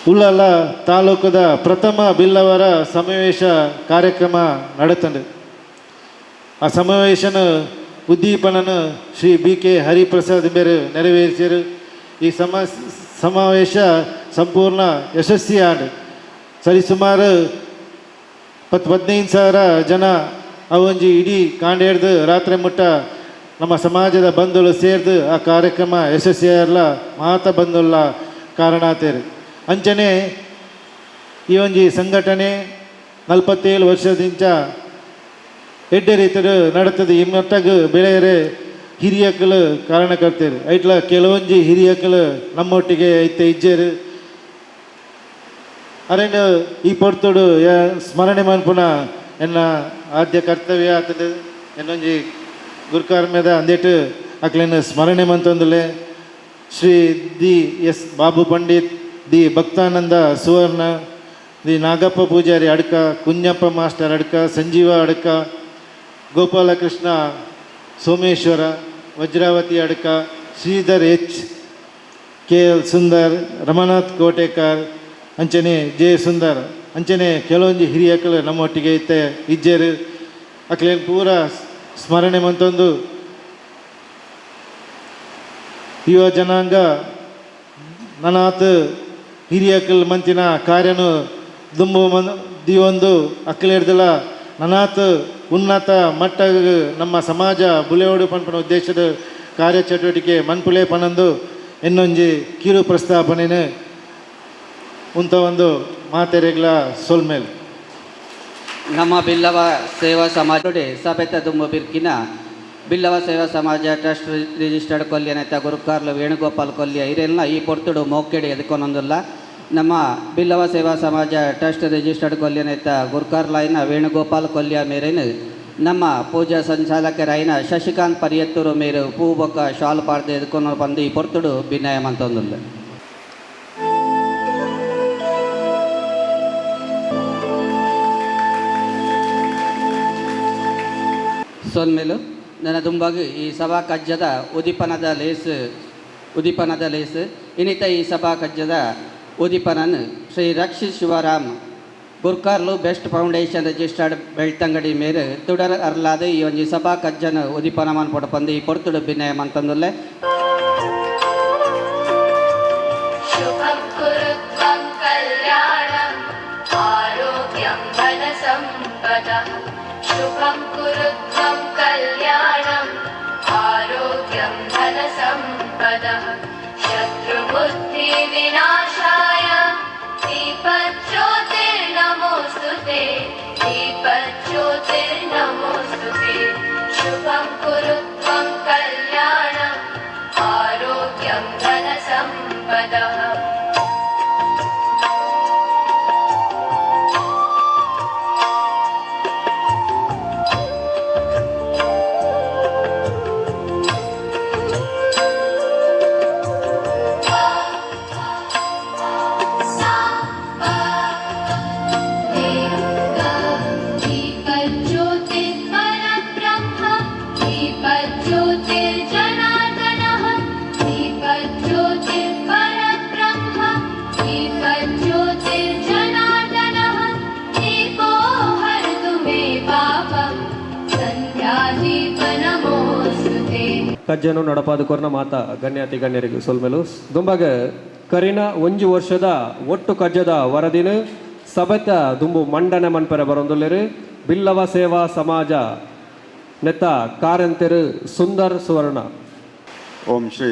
Speaker 1: ಉಳ್ಳಾಲ ತಾಲೂಕದ ಪ್ರಥಮ ಬಿಲ್ಲವರ ಸಮಾವೇಶ ಕಾರ್ಯಕ್ರಮ ನಡೆತಂಡು. ಆ ಸಮಾವೇಶನ ಉದ್ದೀಪನನು ಶ್ರೀ ಬಿ ಕೆ ಹರಿಪ್ರಸಾದ್ ಬೇರು ನೆರವೇರಿಸಿರು. ಈ ಸಮಾವೇಶ ಸಂಪೂರ್ಣ ಯಶಸ್ವಿಯಾದ ಸರಿಸುಮಾರು 15,000 ಜನ ಅವೊಂಜಿ ಇಡೀ ಕಾಂಡೇರ್ದು ರಾತ್ರಿ ಮುಟ್ಟ ನಮ್ಮ ಸಮಾಜದ ಬಂಧುಗಳು ಸೇರ್ದು ಆ ಕಾರ್ಯಕ್ರಮ ಯಶಸ್ವಿಯಾಗಲ ಮಾತ ಬಂಧುಲ್ಲ ಕಾರಣಾತೇರು. ಅಂಚನೆ ಈ ಒಂಜಿ ಸಂಘಟನೆ 47 ವರ್ಷದಿಂಚ ಎಡ್ಡೆ ರೀತಿಡು ನಡತದೆ. ಈ ಮಟ್ಟಗ್ ಬೆಳೆಯರೆ ಹಿರಿಯಕಲು ಕಾರಣಕರ್ತೇರು. ಐಟ್ಲ ಕೆಲವೊಂಜಿ ಹಿರಿಯಕಲು ನಮ್ಮೊಟ್ಟಿಗೆ ಐತೆ ಇಜ್ಜೇರು ಅರೇನು ಈ ಪೊರ್ತುಡು ಸ್ಮರಣೆ ಮನ್ಪುನ ಎನ್ನ ಆದ್ಯ ಕರ್ತವ್ಯ ಆತದೆ. ಎನ್ನೊಂಜಿ ಗುರುಕಾರ್ಮ್ಯದ ಅಂದೇಟು ಅಕ್ಲೇನು ಸ್ಮರಣೆ ಮಂತೊಂದುಲೆ Shri the S Babu Pandit, the Bhaktananda Suvarna, the Nagappa Pujari Adka, Kunjappa master Adka, Sanjeeva Adka, Gopalakrishna Someshwara, Vajravati Adka, Sridhar H, K L Sundar, Ramanath Kotekar, ಅಂಚನೆ ಜೆ ಸುಂದರ್, ಅಂಚನೆ ಕೆಲವೊಂಜಿ ಹಿರಿಯಕಲು ನಮ್ಮೊಟ್ಟಿಗೆ ಇತ್ತೆ ಇಜ್ಜೇರು. ಅಕ್ಲೇನು ಪೂರ ಸ್ಮರಣೆ ಮಂತೊಂದು ಯುವ ಜನಾಂಗ ನನಾತ್ ಹಿರಿಯಕಲ್ ಮಂತಿನ ಕಾರ್ಯನು ದುಂಬು ಮನ್ ದಿಯೊಂದು ಅಕ್ಲೇರ್ದಲ ನನಾತ್ ಉನ್ನತ ಮಟ್ಟ ನಮ್ಮ ಸಮಾಜ ಬುಲೆಯೋಡು ಪನ್ಪುನ ಉದ್ದೇಶದ ಕಾರ್ಯಚಟುವಟಿಕೆ ಮನ್ಪುಲೆ ಪನಂದು ಇನ್ನೊಂಜಿ ಕಿರು ಪ್ರಸ್ತಾಪನೆನು ಉಂತ ಒಂದು ಮಾತೆರೆಗ್ಲ ಸೊಲ್ಮೇಲ್.
Speaker 6: ನಮ್ಮ ಬಿಲ್ಲವ ಸೇವಾ ಸಮಾಜ ಸಭೆತ ದುಂಬು ಬಿರ್ಕಿನ ಬಿಲ್ಲವ ಸೇವಾ ಸಮಾಜ ಟ್ರಸ್ಟ್ ರಿಜಿಸ್ಟರ್ಡ್ ಕೊಲ್ಯನೆತ್ತ ಗುರುಕಾರ್ಲು ವೇಣುಗೋಪಾಲ್ ಕೊಲ್ಯ ಇರೆಲ್ಲ ಈ ಪೊರ್ತುಡು ಮೋಕೆಡಿ ಎದ್ಕೊನೊಂದುಲ್ಲ. ನಮ್ಮ ಬಿಲ್ಲವ ಸೇವಾ ಸಮಾಜ ಟ್ರಸ್ಟ್ ರಿಜಿಸ್ಟರ್ಡ್ ಕೊಲ್ಯನೆತ್ತ ಗುರುಕಾರ್ಲಾಯಿನ ವೇಣುಗೋಪಾಲ್ ಕೊಲ್ಯ ಮೇರೇನು ನಮ್ಮ ಪೂಜಾ ಸಂಚಾಲಕರಾಯಿನ ಶಶಿಕಾಂತ್ ಪರಿಯತ್ತೂರು ಮೇರು ಪೂ ಬೊಕ್ಕ ಶಾಲ್ ಪಾಡ್ದು ಎದ್ಕೊನ ಬಂದು ಈ ಪೊರ್ತುಡು ವಿನಯ ಮಂತೊಂದುಲ್ಲ. ಸೊಲ್ಮೆಲು ನನ್ನ ದುಂಬಾಗು ಈ ಸಭಾ ಕಜ್ಜದ ಉದಿಪನದ ಲೇಸ್ ಇನ್ನಿತ ಈ ಸಭಾ ಕಜ್ಜದ ಉದಿಪನನ್ ಶ್ರೀ ರಕ್ಷಿತ್ ಶಿವರಾಮ್ ಗುರ್ಕಾರ್ಲು ಬೆಸ್ಟ್ ಫೌಂಡೇಶನ್ ರಿಜಿಸ್ಟರ್ಡ್ ಬೆಳ್ತಂಗಡಿ ಮೇರು ತುಡರ್ ಅರ್ಲಾದ ಈ ಒಂಜಿ ಸಭಾ ಕಜ್ಜನ ಉದಿಪನ ಮನ್ಪೊಡು ಪಂದು ಈ ಪೊರ್ತುಡು ಬಿನಯ ಮಂತಂದುಲ್ಲೆ.
Speaker 5: शुभं कुरु त्वं कल्याणम् आरोग्यं धनसम्पदः. शुभं कुरु त्वं कल्याणम् आरोग्यं धनसम्पदः. शत्रुबुद्धिविनाशाय दीपज्योतिर्नमोऽस्तु ते. दीपज्योतिर्नमोऽस्तु ते. शुभं कुरु त्वं कल्याणम् आरोग्यं धनसम्पदः. दीपज्योतिर्परब्रह्म दीपज्योतिर्जनार्दनः. दीपज्योतिर्परब्रह्म दीपज्योतिर्जनार्दनः. दीपो हरतु मे पापं सन्ध्यादीप नमोऽस्तु ते.
Speaker 4: ಕಜ್ಜನು ನಡಪಾದ ಕೊರ್ನ ಮಾತಾ ಗಣ್ಯಾತಿ ಗಣ್ಯರಿಗೆ ಸೊಲ್ಮೆಲು. ದುಂಬಾಗ ಕರಿನ ಒಂಜಿ ವರ್ಷದ ಒಟ್ಟು ಕಜ್ಜದ ವರದಿನ ಸಬೆತ ದುಂಬು ಮಂಡನೆ ಮನ್ಪೆರೆ ಬರೊಂದುಲ್ಲೆರು ಬಿಲ್ಲವ ಸೇವಾ ಸಮಾಜ ನೆತ್ತ ಕಾರಂತೆರು ಸುಂದರ್ ಸುವರ್ಣ.
Speaker 7: ಓಂ ಶ್ರೀ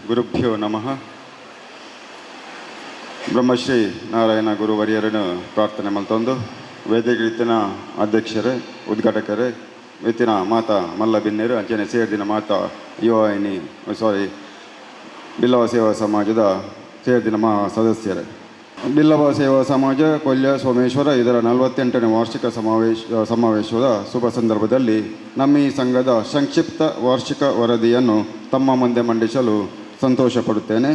Speaker 7: ಗುರುಭ್ಯೋ ನಮಃ. ಬ್ರಹ್ಮಶ್ರೀ ನಾರಾಯಣ ಗುರುವರಿಯರನ್ನು ಪ್ರಾರ್ಥನೆ ಮಲ್ತೊಂದು ವೇದಿಕೆ ಅಧ್ಯಕ್ಷರೇ, ಉದ್ಘಾಟಕರೇ, ವಿತ್ತಿನ ಮಾತಾ ಮಲ್ಲ ಬಿನ್ನೆರು, ಅಂಚನೆ ಸೇರ್ದಿನ ಮಾತಾ ಯುವಾಯಿನಿ ಸಾರಿ ಬಿಲ್ಲವ ಸೇವಾ ಸಮಾಜದ ಸೇರ್ದಿನ ಮಾ ಸದಸ್ಯರೇ, ಬಿಲ್ಲವ ಸೇವಾ ಸಮಾಜ ಕೊಲ್ಯ ಸೋಮೇಶ್ವರ ಇದರ 48ನೇ ವಾರ್ಷಿಕ ಸಮಾವೇಶದ ಶುಭ ಸಂದರ್ಭದಲ್ಲಿ ನಮ್ಮ ಈ ಸಂಘದ ಸಂಕ್ಷಿಪ್ತ ವಾರ್ಷಿಕ ವರದಿಯನ್ನು ತಮ್ಮ ಮುಂದೆ ಮಂಡಿಸಲು ಸಂತೋಷ ಪಡುತ್ತೇನೆ.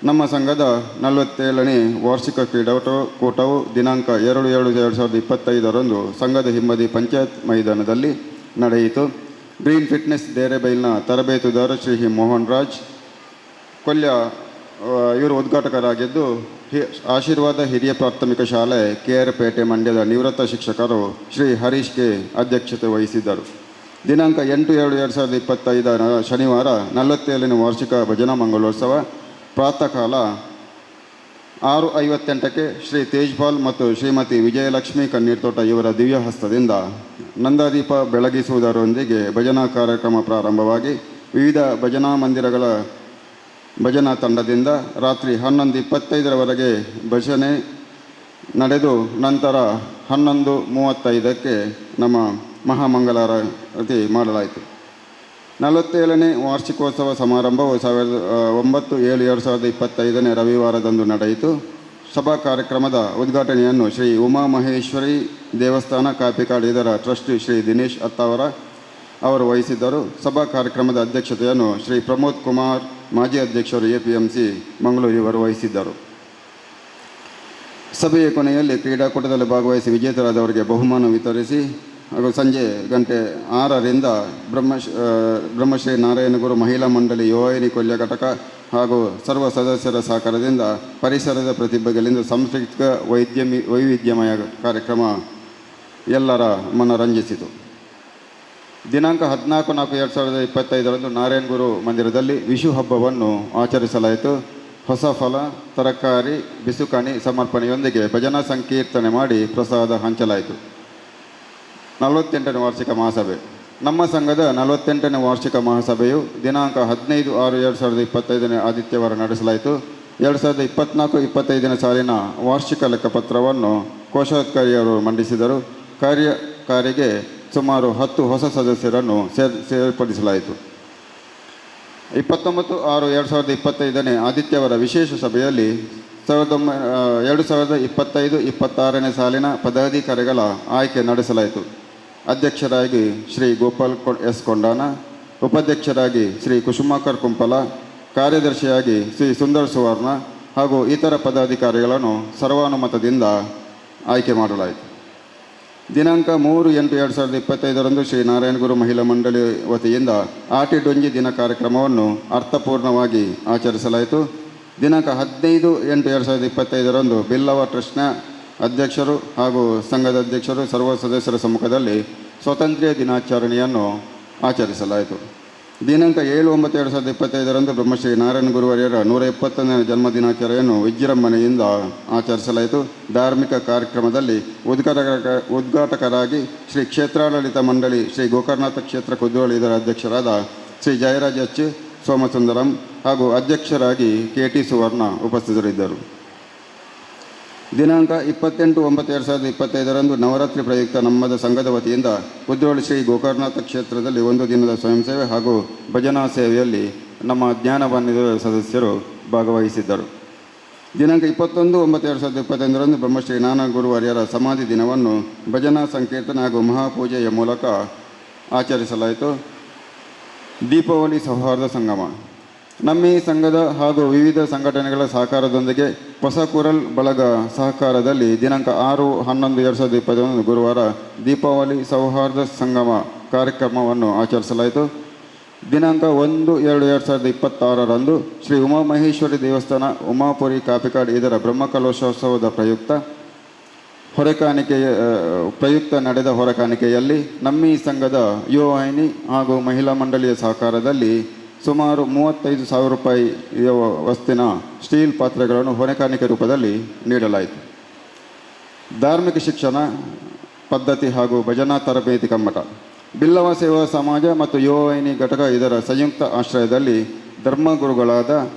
Speaker 7: ನಮ್ಮ ಸಂಘದ 47ನೇ ವಾರ್ಷಿಕ ಕ್ರೀಡಾಕೂಟವು ದಿನಾಂಕ 2/7/2025ರಂದು ಸಂಘದ ಹಿಂಬದಿ ಪಂಚಾಯತ್ ಮೈದಾನದಲ್ಲಿ ನಡೆಯಿತು. ಗ್ರೀನ್ ಫಿಟ್ನೆಸ್ ಡೇರೆಬೈಲ್ನ ತರಬೇತುದಾರ ಶ್ರೀ ಮೋಹನ್ ರಾಜ್ ಕೊಲ್ಯ ಇವರು ಉದ್ಘಾಟಕರಾಗಿದ್ದು, ಆಶೀರ್ವಾದ ಹಿರಿಯ ಪ್ರಾಥಮಿಕ ಶಾಲೆ ಕೆ ಆರ್ ಪೇಟೆ ಮಂಡ್ಯದ ನಿವೃತ್ತ ಶಿಕ್ಷಕರು ಶ್ರೀ ಹರೀಶ್ ಕೆ ಅಧ್ಯಕ್ಷತೆ ವಹಿಸಿದ್ದರು. ದಿನಾಂಕ 8/7/2025 ಶನಿವಾರ 47ನೇ ವಾರ್ಷಿಕ ಭಜನಾ ಮಂಗಳೋತ್ಸವ ಪ್ರಾತಃ ಕಾಲ 6:58ಕ್ಕೆ ಶ್ರೀ ತೇಜ್ಪಾಲ್ ಮತ್ತು ಶ್ರೀಮತಿ ವಿಜಯಲಕ್ಷ್ಮಿ ಕಣ್ಣೀರ್ತೋಟ ಇವರ ದಿವ್ಯಹಸ್ತದಿಂದ ನಂದಾದೀಪ ಬೆಳಗಿಸುವುದರೊಂದಿಗೆ ಭಜನಾ ಕಾರ್ಯಕ್ರಮ ಪ್ರಾರಂಭವಾಗಿ ವಿವಿಧ ಭಜನಾ ಮಂದಿರಗಳ ಭಜನಾ ತಂಡದಿಂದ ರಾತ್ರಿ 11:25ರವರೆಗೆ ಭಜನೆ ನಡೆದು ನಂತರ 11:35ಕ್ಕೆ ನಮ್ಮ ಮಹಾಮಂಗಳಾರತಿ ಮಾಡಲಾಯಿತು. 47ನೇ ವಾರ್ಷಿಕೋತ್ಸವ ಸಮಾರಂಭವು 9/7/2025 ರವಿವಾರದಂದು ನಡೆಯಿತು. ಸಭಾ ಕಾರ್ಯಕ್ರಮದ ಉದ್ಘಾಟನೆಯನ್ನು ಶ್ರೀ ಉಮಾ ಮಹೇಶ್ವರಿ ದೇವಸ್ಥಾನ ಕಾಪಿಕಾಡ್ ಇದರ ಟ್ರಸ್ಟಿ ಶ್ರೀ ದಿನೇಶ್ ಅತ್ತಾವರ ಅವರು ವಹಿಸಿದ್ದರು. ಸಭಾ ಕಾರ್ಯಕ್ರಮದ ಅಧ್ಯಕ್ಷತೆಯನ್ನು ಶ್ರೀ ಪ್ರಮೋದ್ ಕುಮಾರ್, ಮಾಜಿ ಅಧ್ಯಕ್ಷರು APMC Mangaluru ಇವರು ವಹಿಸಿದ್ದರು. ಸಭೆಯ ಕೊನೆಯಲ್ಲಿ ಕ್ರೀಡಾಕೂಟದಲ್ಲಿ ಭಾಗವಹಿಸಿ ವಿಜೇತರಾದವರಿಗೆ ಬಹುಮಾನ ವಿತರಿಸಿ ಹಾಗೂ ಸಂಜೆ ಗಂಟೆ 6ರಿಂದ ಬ್ರಹ್ಮಶ್ರೀ ನಾರಾಯಣಗುರು ಮಹಿಳಾ ಮಂಡಳಿ ಯುವಾಯಿನಿ ಕೊಲ್ಯ ಘಟಕ ಹಾಗೂ ಸರ್ವ ಸದಸ್ಯರ ಸಹಕಾರದಿಂದ ಪರಿಸರದ ಪ್ರತಿಭೆಗಳಿಂದ ಸಾಂಸ್ಕೃತಿಕ ವೈವಿಧ್ಯಮಯ ಕಾರ್ಯಕ್ರಮ ಎಲ್ಲರ ಮನರಂಜಿಸಿತು. ದಿನಾಂಕ 14/4/2025ರಂದು ನಾರಾಯಣಗುರು ಮಂದಿರದಲ್ಲಿ ವಿಷು ಹಬ್ಬವನ್ನು ಆಚರಿಸಲಾಯಿತು. ಹೊಸ ಫಲ, ತರಕಾರಿ, ಬಿಸುಕಣಿ ಸಮರ್ಪಣೆಯೊಂದಿಗೆ ಭಜನಾ ಸಂಕೀರ್ತನೆ ಮಾಡಿ ಪ್ರಸಾದ ಹಂಚಲಾಯಿತು. 48ನೇ ವಾರ್ಷಿಕ ಮಹಾಸಭೆ. ನಮ್ಮ ಸಂಘದ 48ನೇ ವಾರ್ಷಿಕ ಮಹಾಸಭೆಯು ದಿನಾಂಕ 15/6/2025 ಆದಿತ್ಯವಾರ ನಡೆಸಲಾಯಿತು. 2024-25 ಸಾಲಿನ ವಾರ್ಷಿಕ ಲೆಕ್ಕಪತ್ರವನ್ನು ಕೋಶಾಧಿಕಾರಿಯವರು ಮಂಡಿಸಿದರು. ಕಾರ್ಯಕಾರಿಗೆ ಸುಮಾರು 10 ಹೊಸ ಸದಸ್ಯರನ್ನು ಸೇರ್ಪಡಿಸಲಾಯಿತು. 29/6/2025 ಆದಿತ್ಯವರ ವಿಶೇಷ ಸಭೆಯಲ್ಲಿ 2025-26 ಸಾಲಿನ ಪದಾಧಿಕಾರಿಗಳ ಆಯ್ಕೆ ನಡೆಸಲಾಯಿತು. ಅಧ್ಯಕ್ಷರಾಗಿ ಶ್ರೀ ಗೋಪಾಲ್ ಎಸ್ ಕೊಂಡಾನ, ಉಪಾಧ್ಯಕ್ಷರಾಗಿ ಶ್ರೀ ಕುಸುಮಾಕರ್ ಕುಂಪಲ, ಕಾರ್ಯದರ್ಶಿಯಾಗಿ ಶ್ರೀ ಸುಂದರ್ ಸುವರ್ಣ ಹಾಗೂ ಇತರ ಪದಾಧಿಕಾರಿಗಳನ್ನು ಸರ್ವಾನುಮತದಿಂದ ಆಯ್ಕೆ ಮಾಡಲಾಯಿತು. ದಿನಾಂಕ 3/8/2025ರಂದು ಶ್ರೀ ನಾರಾಯಣಗುರು ಮಹಿಳಾ ಮಂಡಳಿ ವತಿಯಿಂದ ಆಟಿಡೊಂಜಿ ದಿನ ಕಾರ್ಯಕ್ರಮವನ್ನು ಅರ್ಥಪೂರ್ಣವಾಗಿ ಆಚರಿಸಲಾಯಿತು. ದಿನಾಂಕ 15/8/2025ರಂದು ಬಿಲ್ಲವ ಟ್ರಸ್ಟ್ನ ಅಧ್ಯಕ್ಷರು ಹಾಗೂ ಸಂಘದ ಅಧ್ಯಕ್ಷರು, ಸರ್ವ ಸದಸ್ಯರ ಸಮ್ಮುಖದಲ್ಲಿ ಸ್ವಾತಂತ್ರ್ಯ ದಿನಾಚರಣೆಯನ್ನು ಆಚರಿಸಲಾಯಿತು. ದಿನಾಂಕ 7/9/2025ರಂದು ಬ್ರಹ್ಮಶ್ರೀ ನಾರಾಯಣ ಗುರುವರ್ಯರ 171ನೇ ಜನ್ಮದಿನಾಚರಣೆಯನ್ನು ವಿಜೃಂಭಣೆಯಿಂದ ಆಚರಿಸಲಾಯಿತು. ಧಾರ್ಮಿಕ ಕಾರ್ಯಕ್ರಮದಲ್ಲಿ ಉದ್ಘಾಟಕರಾಗಿ ಶ್ರೀ ಕ್ಷೇತ್ರಾಡಳಿತ ಮಂಡಳಿ, ಶ್ರೀ ಗೋಕರ್ಣನಾಥ ಕ್ಷೇತ್ರ ಕುದ್ರೋಳಿ ಇದರ ಅಧ್ಯಕ್ಷರಾದ ಶ್ರೀ ಜಯರಾಜ್ ಎಚ್ ಸೋಮಸುಂದರಂ ಹಾಗೂ ಅಧ್ಯಕ್ಷರಾಗಿ ಕೆ.ಟಿ. ಸುವರ್ಣ ಉಪಸ್ಥಿತರಿದ್ದರು. ದಿನಾಂಕ 28/9/2025ರಂದು ನವರಾತ್ರಿ ಪ್ರಯುಕ್ತ ನಮ್ಮದ ಸಂಘದ ವತಿಯಿಂದ ಕುದ್ರೋಳಿ ಶ್ರೀ ಗೋಕರ್ಣನಾಥ ಕ್ಷೇತ್ರದಲ್ಲಿ ಒಂದು ದಿನದ ಸ್ವಯಂ ಸೇವೆ ಹಾಗೂ ಭಜನಾ ಸೇವೆಯಲ್ಲಿ ನಮ್ಮ ಜ್ಞಾನಬಂಧದ ಸದಸ್ಯರು ಭಾಗವಹಿಸಿದ್ದರು. ದಿನಾಂಕ 21/9/2025ರಂದು ಬ್ರಹ್ಮಶ್ರೀ ನಾನ ಗುರುವರ್ಯರ ಸಮಾಧಿ ದಿನವನ್ನು ಭಜನಾ ಸಂಕೀರ್ತನೆ ಹಾಗೂ ಮಹಾಪೂಜೆಯ ಮೂಲಕ ಆಚರಿಸಲಾಯಿತು. ದೀಪಾವಳಿ ಸೌಹಾರ್ದ ಸಂಗಮ ನಮ್ಮ ಈ ಸಂಘದ ಹಾಗೂ ವಿವಿಧ ಸಂಘಟನೆಗಳ ಸಹಕಾರದೊಂದಿಗೆ ಹೊಸಕುರಲ್ ಬಳಗ ಸಹಕಾರದಲ್ಲಿ ದಿನಾಂಕ 6/11/2021 ಗುರುವಾರ ದೀಪಾವಳಿ ಸೌಹಾರ್ದ ಸಂಗಮ ಕಾರ್ಯಕ್ರಮವನ್ನು ಆಚರಿಸಲಾಯಿತು. ದಿನಾಂಕ 1/2/2026ರಂದು ಶ್ರೀ ಉಮಾಮಹೇಶ್ವರಿ ದೇವಸ್ಥಾನ, ಉಮಾಪುರಿ, ಕಾಪಿಕಾಡ್ ಇದರ ಬ್ರಹ್ಮಕಲಶೋತ್ಸವದ ಪ್ರಯುಕ್ತ ಹೊರೆಕಾಣಿಕೆಯ ಪ್ರಯುಕ್ತ ನಡೆದ ಹೊರೆಕಾಣಿಕೆಯಲ್ಲಿ ನಮ್ಮ ಈ ಸಂಘದ ಯುವವಾಹಿನಿ ಹಾಗೂ ಮಹಿಳಾ ಮಂಡಳಿಯ ಸಹಕಾರದಲ್ಲಿ ಸುಮಾರು 35,000 ರೂಪಾಯಿ ವಸ್ತಿನ ಸ್ಟೀಲ್ ಪಾತ್ರೆಗಳನ್ನು ಹೊರೆಕಾಣಿಕೆ ರೂಪದಲ್ಲಿ ನೀಡಲಾಯಿತು. ಧಾರ್ಮಿಕ ಶಿಕ್ಷಣ ಪದ್ಧತಿ ಹಾಗೂ ಭಜನಾ ತರಬೇತಿ ಕಮ್ಮಟ ಬಿಲ್ಲವ ಸೇವಾ ಸಮಾಜ ಮತ್ತು ಯುವವಾಹಿನಿ ಘಟಕ ಇದರ ಸಂಯುಕ್ತ ಆಶ್ರಯದಲ್ಲಿ ಧರ್ಮಗುರುಗಳಾದ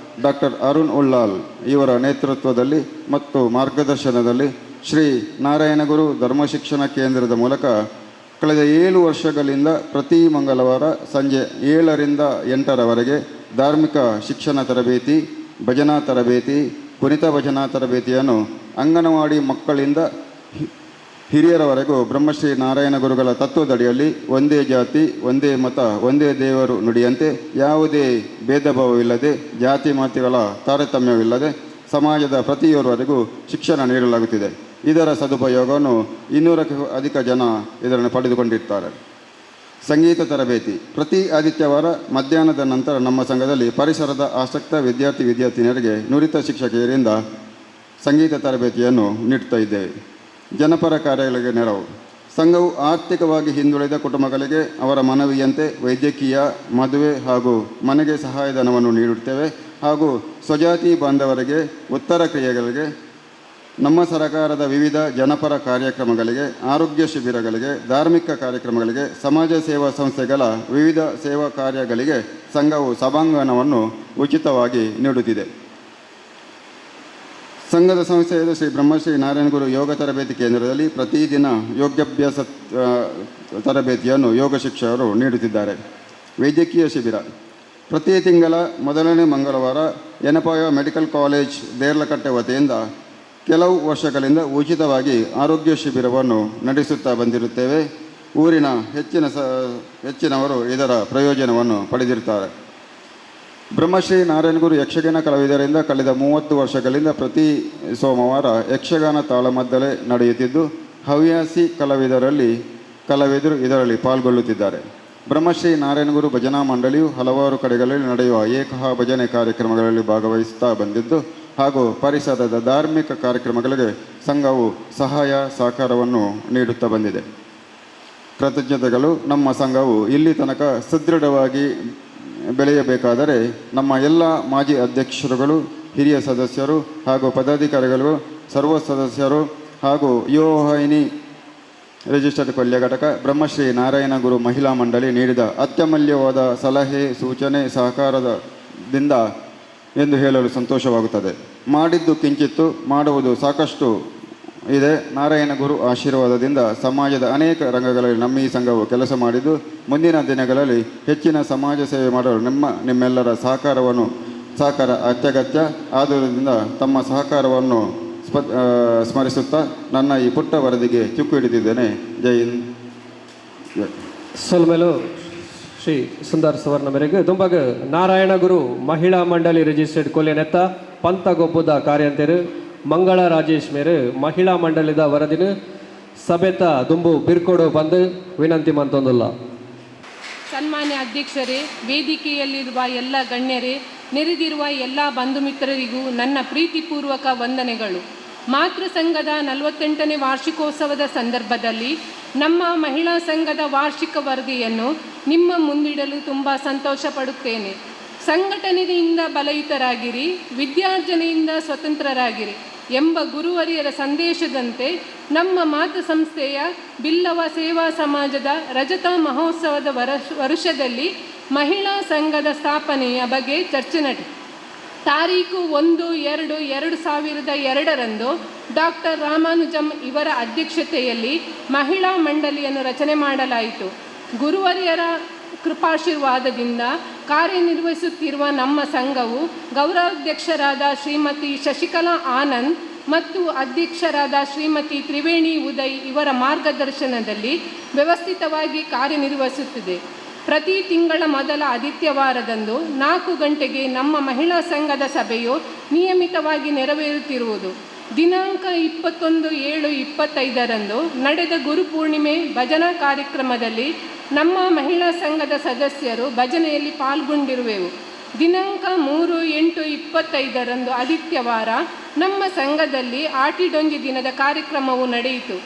Speaker 7: ಡಾಕ್ಟರ್ ಅರುಣ್ ಉಳ್ಳಾಲ್ ಇವರ ನೇತೃತ್ವದಲ್ಲಿ ಮತ್ತು ಮಾರ್ಗದರ್ಶನದಲ್ಲಿ ಶ್ರೀ ನಾರಾಯಣಗುರು ಧರ್ಮ ಶಿಕ್ಷಣ ಕೇಂದ್ರದ ಮೂಲಕ ಕಳೆದ 7 ವರ್ಷಗಳಿಂದ ಪ್ರತಿ ಮಂಗಳವಾರ ಸಂಜೆ 7ರಿಂದ 8ರವರೆಗೆ ಧಾರ್ಮಿಕ ಶಿಕ್ಷಣ ತರಬೇತಿ, ಭಜನಾ ತರಬೇತಿ, ಕುಣಿತ ಭಜನಾ ತರಬೇತಿಯನ್ನು ಅಂಗನವಾಡಿ ಮಕ್ಕಳಿಂದ ಹಿರಿಯರವರೆಗೂ ಬ್ರಹ್ಮಶ್ರೀ ನಾರಾಯಣ ಗುರುಗಳ ತತ್ವದಡಿಯಲ್ಲಿ ಒಂದೇ ಜಾತಿ, ಒಂದೇ ಮತ, ಒಂದೇ ದೇವರು ನುಡಿಯಂತೆ ಯಾವುದೇ ಭೇದ ಭಾವವಿಲ್ಲದೆ, ಜಾತಿ ಮತಗಳ ತಾರತಮ್ಯವಿಲ್ಲದೆ ಸಮಾಜದ ಪ್ರತಿಯೊರ್ವರಿಗೂ ಶಿಕ್ಷಣ ನೀಡಲಾಗುತ್ತಿದೆ. ಇದರ ಸದುಪಯೋಗವನ್ನು 200ಕ್ಕೂ ಅಧಿಕ ಜನ ಇದನ್ನು ಪಡೆದುಕೊಂಡಿರ್ತಾರೆ. ಸಂಗೀತ ತರಬೇತಿ ಪ್ರತಿ ಆದಿತ್ಯವಾರ ಮಧ್ಯಾಹ್ನದ ನಂತರ ನಮ್ಮ ಸಂಘದಲ್ಲಿ ಪರಿಸರದ ಆಸಕ್ತ ವಿದ್ಯಾರ್ಥಿ ವಿದ್ಯಾರ್ಥಿನಿಯರಿಗೆ ನುರಿತ ಶಿಕ್ಷಕಿಯರಿಂದ ಸಂಗೀತ ತರಬೇತಿಯನ್ನು ನೀಡುತ್ತಾ ಇದ್ದೇವೆ. ಜನಪರ ಕಾರ್ಯಗಳಿಗೆ ನೆರವು. ಸಂಘವು ಆರ್ಥಿಕವಾಗಿ ಹಿಂದುಳಿದ ಕುಟುಂಬಗಳಿಗೆ ಅವರ ಮನವಿಯಂತೆ ವೈದ್ಯಕೀಯ, ಮದುವೆ ಹಾಗೂ ಮನೆಗೆ ಸಹಾಯಧನವನ್ನು ನೀಡುತ್ತೇವೆ ಹಾಗೂ ಸ್ವಜಾತಿ ಬಾಂಧವರಿಗೆ ಉತ್ತರ ಕ್ರಿಯೆಗಳಿಗೆ, ನಮ್ಮ ಸರಕಾರದ ವಿವಿಧ ಜನಪರ ಕಾರ್ಯಕ್ರಮಗಳಿಗೆ, ಆರೋಗ್ಯ ಶಿಬಿರಗಳಿಗೆ, ಧಾರ್ಮಿಕ ಕಾರ್ಯಕ್ರಮಗಳಿಗೆ, ಸಮಾಜ ಸೇವಾ ಸಂಸ್ಥೆಗಳ ವಿವಿಧ ಸೇವಾ ಕಾರ್ಯಗಳಿಗೆ ಸಂಘವು ಸಭಾಂಗಣವನ್ನು ಉಚಿತವಾಗಿ ನೀಡುತ್ತಿದೆ. ಸಂಘದ ಸಂಸ್ಥೆಯಾದ ಶ್ರೀ ಬ್ರಹ್ಮಶ್ರೀ ನಾರಾಯಣಗುರು ಯೋಗ ತರಬೇತಿ ಕೇಂದ್ರದಲ್ಲಿ ಪ್ರತಿದಿನ ಯೋಗಾಭ್ಯಾಸ ತರಬೇತಿಯನ್ನು ಯೋಗ ಶಿಕ್ಷಕರು ನೀಡುತ್ತಿದ್ದಾರೆ. ವೈದ್ಯಕೀಯ ಶಿಬಿರ ಪ್ರತಿ ತಿಂಗಳ ಮೊದಲನೇ ಮಂಗಳವಾರ ಯೆನೆಪೋಯ ಮೆಡಿಕಲ್ ಕಾಲೇಜ್ ದೇರ್ಲಕಟ್ಟೆ ವತಿಯಿಂದ ಕೆಲವು ವರ್ಷಗಳಿಂದ ಉಚಿತವಾಗಿ ಆರೋಗ್ಯ ಶಿಬಿರವನ್ನು ನಡೆಸುತ್ತಾ ಬಂದಿರುತ್ತೇವೆ. ಊರಿನ ಹೆಚ್ಚಿನವರು ಇದರ ಪ್ರಯೋಜನವನ್ನು ಪಡೆದಿರುತ್ತಾರೆ. ಬ್ರಹ್ಮಶ್ರೀ ನಾರಾಯಣಗುರು ಯಕ್ಷಗಾನ ಕಲಾವಿದರಿಂದ ಕಳೆದ 30 ವರ್ಷಗಳಿಂದ ಪ್ರತಿ ಸೋಮವಾರ ಯಕ್ಷಗಾನ ತಾಳಮದ್ದಲೆ ನಡೆಯುತ್ತಿದ್ದು, ಹವ್ಯಾಸಿ ಕಲಾವಿದರು ಇದರಲ್ಲಿ ಪಾಲ್ಗೊಳ್ಳುತ್ತಿದ್ದಾರೆ. ಬ್ರಹ್ಮಶ್ರೀ ನಾರಾಯಣಗುರು ಭಜನಾ ಮಂಡಳಿಯು ಹಲವಾರು ಕಡೆಗಳಲ್ಲಿ ನಡೆಯುವ ಏಕಹ ಭಜನೆ ಕಾರ್ಯಕ್ರಮಗಳಲ್ಲಿ ಭಾಗವಹಿಸುತ್ತಾ ಬಂದಿದ್ದು ಹಾಗೂ ಪರಿಸರದ ಧಾರ್ಮಿಕ ಕಾರ್ಯಕ್ರಮಗಳಿಗೆ ಸಂಘವು ಸಹಾಯ ಸಹಕಾರವನ್ನು ನೀಡುತ್ತಾ ಬಂದಿದೆ. ಕೃತಜ್ಞತೆಗಳು. ನಮ್ಮ ಸಂಘವು ಇಲ್ಲಿ ತನಕ ಸುದೃಢವಾಗಿ ಬೆಳೆಯಬೇಕಾದರೆ ನಮ್ಮ ಎಲ್ಲ ಮಾಜಿ ಅಧ್ಯಕ್ಷರುಗಳು, ಹಿರಿಯ ಸದಸ್ಯರು ಹಾಗೂ ಪದಾಧಿಕಾರಿಗಳು, ಸರ್ವ ಸದಸ್ಯರು ಹಾಗೂ ಯುವವಾಹಿನಿ ರಿಜಿಸ್ಟರ್ಡ್ ಕೊಲ್ಯ ಘಟಕ ಬ್ರಹ್ಮಶ್ರೀ ನಾರಾಯಣಗುರು ಮಹಿಳಾ ಮಂಡಳಿ ನೀಡಿದ ಅತ್ಯಮೂಲ್ಯವಾದ ಸಲಹೆ, ಸೂಚನೆ, ಸಹಕಾರದಿಂದ ಎಂದು ಹೇಳಲು ಸಂತೋಷವಾಗುತ್ತದೆ. ಮಾಡಿದ್ದು ಕಿಂಚಿತ್ತು, ಮಾಡುವುದು ಸಾಕಷ್ಟು ಇದೆ. ನಾರಾಯಣಗುರು ಆಶೀರ್ವಾದದಿಂದ ಸಮಾಜದ ಅನೇಕ ರಂಗಗಳಲ್ಲಿ ನಮ್ಮ ಈ ಸಂಘವು ಕೆಲಸ ಮಾಡಿದ್ದು, ಮುಂದಿನ ದಿನಗಳಲ್ಲಿ ಹೆಚ್ಚಿನ ಸಮಾಜ ಸೇವೆ ಮಾಡಲು ನಿಮ್ಮೆಲ್ಲರ ಸಹಕಾರ ಅತ್ಯಗತ್ಯ. ಆದುದರಿಂದ ತಮ್ಮ ಸಹಕಾರವನ್ನು ಸ್ಮರಿಸುತ್ತಾ ನನ್ನ ಈ ಪುಟ್ಟ ವರದಿಗೆ ಚುಕ್ಕು ಹಿಡಿದಿದ್ದೇನೆ. ಜೈ ಹಿಂದ್.
Speaker 4: ಸೊಲ್ಮೆಲು ಶ್ರೀ ಸುಂದರ್ ಸುವರ್ಣ ಮೇರೆಗೆ ದುಂಬಗ್ ನಾರಾಯಣಗುರು ಮಹಿಳಾ ಮಂಡಳಿ ರಿಜಿಸ್ಟರ್ಡ್ ಕೊಲ್ಯನೆತ್ತ ಪಂತ ಗೊಬ್ಬದ ಕಾರ್ಯಂತೆರು ಮಂಗಳ ರಾಜೇಶ್ ಮೇರು ಮಹಿಳಾ ಮಂಡಳಿದ ವರದಿನ ಸಭೆತ ದುಂಬು ಬಿರ್ಕೊಡು ಬಂದು ವಿನಂತಿ ಮಂತೊಂದುಲ್ಲ.
Speaker 8: ಸನ್ಮಾನ್ಯ ಅಧ್ಯಕ್ಷರೇ, ವೇದಿಕೆಯಲ್ಲಿರುವ ಎಲ್ಲ ಗಣ್ಯರೇ, ನೆರೆದಿರುವ ಎಲ್ಲ ಬಂಧು ಮಿತ್ರರಿಗೂ ನನ್ನ ಪ್ರೀತಿಪೂರ್ವಕ ವಂದನೆಗಳು. ಮಾತೃ ಸಂಘದ 48ನೇ ವಾರ್ಷಿಕೋತ್ಸವದ ಸಂದರ್ಭದಲ್ಲಿ ನಮ್ಮ ಮಹಿಳಾ ಸಂಘದ ವಾರ್ಷಿಕ ವರದಿಯನ್ನು ನಿಮ್ಮ ಮುಂದಿಡಲು ತುಂಬ ಸಂತೋಷ ಪಡುತ್ತೇನೆ. ಸಂಘಟನೆಯಿಂದ ಬಲಯುತರಾಗಿರಿ, ವಿದ್ಯಾರ್ಜನೆಯಿಂದ ಸ್ವತಂತ್ರರಾಗಿರಿ ಎಂಬ ಗುರುವರಿಯರ ಸಂದೇಶದಂತೆ ನಮ್ಮ ಮಾತೃ ಸಂಸ್ಥೆಯ ಬಿಲ್ಲವ ಸೇವಾ ಸಮಾಜದ ರಜತ ಮಹೋತ್ಸವದ ವರುಷದಲ್ಲಿ ಮಹಿಳಾ ಸಂಘದ ಸ್ಥಾಪನೆಯ ಬಗ್ಗೆ ಚರ್ಚೆ ನಡೆ ತಾರೀಕು 1-2-2002ರಂದು ಡಾಕ್ಟರ್ ರಾಮಾನುಜಂ ಇವರ ಅಧ್ಯಕ್ಷತೆಯಲ್ಲಿ ಮಹಿಳಾ ಮಂಡಳಿಯನ್ನು ರಚನೆ ಮಾಡಲಾಯಿತು. ಗುರುವರಿಯರ ಕೃಪಾಶೀರ್ವಾದದಿಂದ ಕಾರ್ಯನಿರ್ವಹಿಸುತ್ತಿರುವ ನಮ್ಮ ಸಂಘವು ಗೌರವಾಧ್ಯಕ್ಷರಾದ ಶ್ರೀಮತಿ ಶಶಿಕಲಾ ಆನಂದ್ ಮತ್ತು ಅಧ್ಯಕ್ಷರಾದ ಶ್ರೀಮತಿ ತ್ರಿವೇಣಿ ಉದಯ್ ಇವರ ಮಾರ್ಗದರ್ಶನದಲ್ಲಿ ವ್ಯವಸ್ಥಿತವಾಗಿ ಕಾರ್ಯನಿರ್ವಹಿಸುತ್ತಿದೆ. ಪ್ರತಿ ತಿಂಗಳ ಮೊದಲ ಆದಿತ್ಯವಾರದಂದು 4 ಗಂಟೆಗೆ ನಮ್ಮ ಮಹಿಳಾ ಸಂಘದ ಸಭೆಯು ನಿಯಮಿತವಾಗಿ ನೆರವೇರುತ್ತಿರುವುದು. ದಿನಾಂಕ 21-7-25ರಂದು ನಡೆದ ಗುರುಪೂರ್ಣಿಮೆ ಭಜನಾ ಕಾರ್ಯಕ್ರಮದಲ್ಲಿ ನಮ್ಮ ಮಹಿಳಾ ಸಂಘದ ಸದಸ್ಯರು ಭಜನೆಯಲ್ಲಿ ಪಾಲ್ಗೊಂಡಿರುವೆವು. ದಿನಾಂಕ 3-8-25ರಂದು ಆದಿತ್ಯವಾರ ನಮ್ಮ ಸಂಘದಲ್ಲಿ ಆಟಿಡೊಂಜಿ ದಿನದ ಕಾರ್ಯಕ್ರಮವು ನಡೆಯಿತು.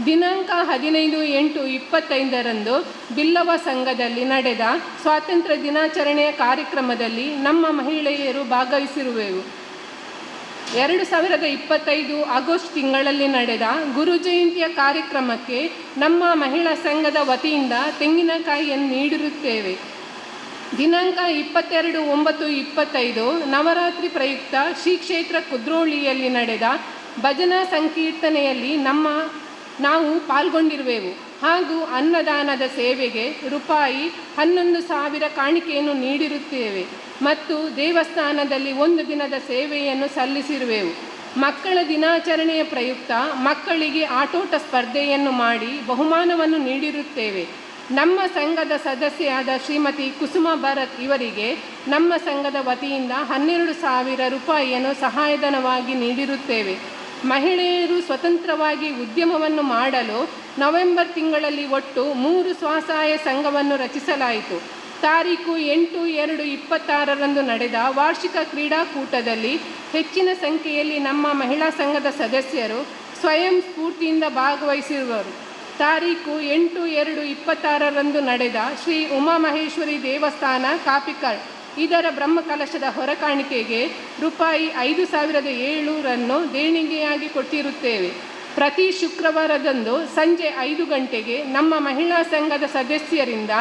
Speaker 8: ದಿನಾಂಕ 15-8-25ರಂದು ಬಿಲ್ಲವ ಸಂಘದಲ್ಲಿ ನಡೆದ ಸ್ವಾತಂತ್ರ್ಯ ದಿನಾಚರಣೆಯ ಕಾರ್ಯಕ್ರಮದಲ್ಲಿ ನಮ್ಮ ಮಹಿಳೆಯರು ಭಾಗವಹಿಸಿರುವೆವು. 2025 ಆಗಸ್ಟ್ ತಿಂಗಳಲ್ಲಿ ನಡೆದ ಗುರು ಜಯಂತಿಯ ಕಾರ್ಯಕ್ರಮಕ್ಕೆ ನಮ್ಮ ಮಹಿಳಾ ಸಂಘದ ವತಿಯಿಂದ ತೆಂಗಿನಕಾಯಿಯನ್ನು ನೀಡಿರುತ್ತೇವೆ. ದಿನಾಂಕ 22-9-25 ನವರಾತ್ರಿ ಪ್ರಯುಕ್ತ ಶ್ರೀ ಕ್ಷೇತ್ರ ಕುದ್ರೋಳಿಯಲ್ಲಿ ನಡೆದ ಭಜನಾ ಸಂಕೀರ್ತನೆಯಲ್ಲಿ ನಾವು ಪಾಲ್ಗೊಂಡಿರುವೆವು ಹಾಗೂ ಅನ್ನದಾನದ ಸೇವೆಗೆ ರೂಪಾಯಿ 11,000 ಕಾಣಿಕೆಯನ್ನು ನೀಡಿರುತ್ತೇವೆ ಮತ್ತು ದೇವಸ್ಥಾನದಲ್ಲಿ ಒಂದು ದಿನದ ಸೇವೆಯನ್ನು ಸಲ್ಲಿಸಿರುವೆವು. ಮಕ್ಕಳ ದಿನಾಚರಣೆಯ ಪ್ರಯುಕ್ತ ಮಕ್ಕಳಿಗೆ ಆಟೋಟ ಸ್ಪರ್ಧೆಯನ್ನು ಮಾಡಿ ಬಹುಮಾನವನ್ನು ನೀಡಿರುತ್ತೇವೆ. ನಮ್ಮ ಸಂಘದ ಸದಸ್ಯೆಯಾದ ಶ್ರೀಮತಿ ಕುಸುಮ ಭರತ್ ಇವರಿಗೆ ನಮ್ಮ ಸಂಘದ ವತಿಯಿಂದ 12,000 ರೂಪಾಯಿಯನ್ನು ಸಹಾಯಧನವಾಗಿ ನೀಡಿರುತ್ತೇವೆ. ಮಹಿಳೆಯರು ಸ್ವತಂತ್ರವಾಗಿ ಉದ್ಯಮವನ್ನು ಮಾಡಲು ನವೆಂಬರ್ ತಿಂಗಳಲ್ಲಿ ಒಟ್ಟು ಮೂರು ಸ್ವಸಹಾಯ ಸಂಘವನ್ನು ರಚಿಸಲಾಯಿತು. ತಾರೀಕು 8-2-26ರಂದು ನಡೆದ ವಾರ್ಷಿಕ ಕ್ರೀಡಾಕೂಟದಲ್ಲಿ ಹೆಚ್ಚಿನ ಸಂಖ್ಯೆಯಲ್ಲಿ ನಮ್ಮ ಮಹಿಳಾ ಸಂಘದ ಸದಸ್ಯರು ಸ್ವಯಂ ಸ್ಫೂರ್ತಿಯಿಂದ ಭಾಗವಹಿಸಿರುವರು. ತಾರೀಕು 8-2-26ರಂದು ನಡೆದ ಶ್ರೀ ಉಮಾಮಹೇಶ್ವರಿ ದೇವಸ್ಥಾನ, ಕಾಪಿಕಾಡ್ ಇದರ ಬ್ರಹ್ಮಕಲಶದ ಹೊರಕಾಣಿಕೆಗೆ ರೂಪಾಯಿ 5,007ರನ್ನು ದೇಣಿಗೆಯಾಗಿ ಕೊಟ್ಟಿರುತ್ತೇವೆ. ಪ್ರತಿ ಶುಕ್ರವಾರದಂದು ಸಂಜೆ 5 ಗಂಟೆಗೆ ನಮ್ಮ ಮಹಿಳಾ ಸಂಘದ ಸದಸ್ಯರಿಂದ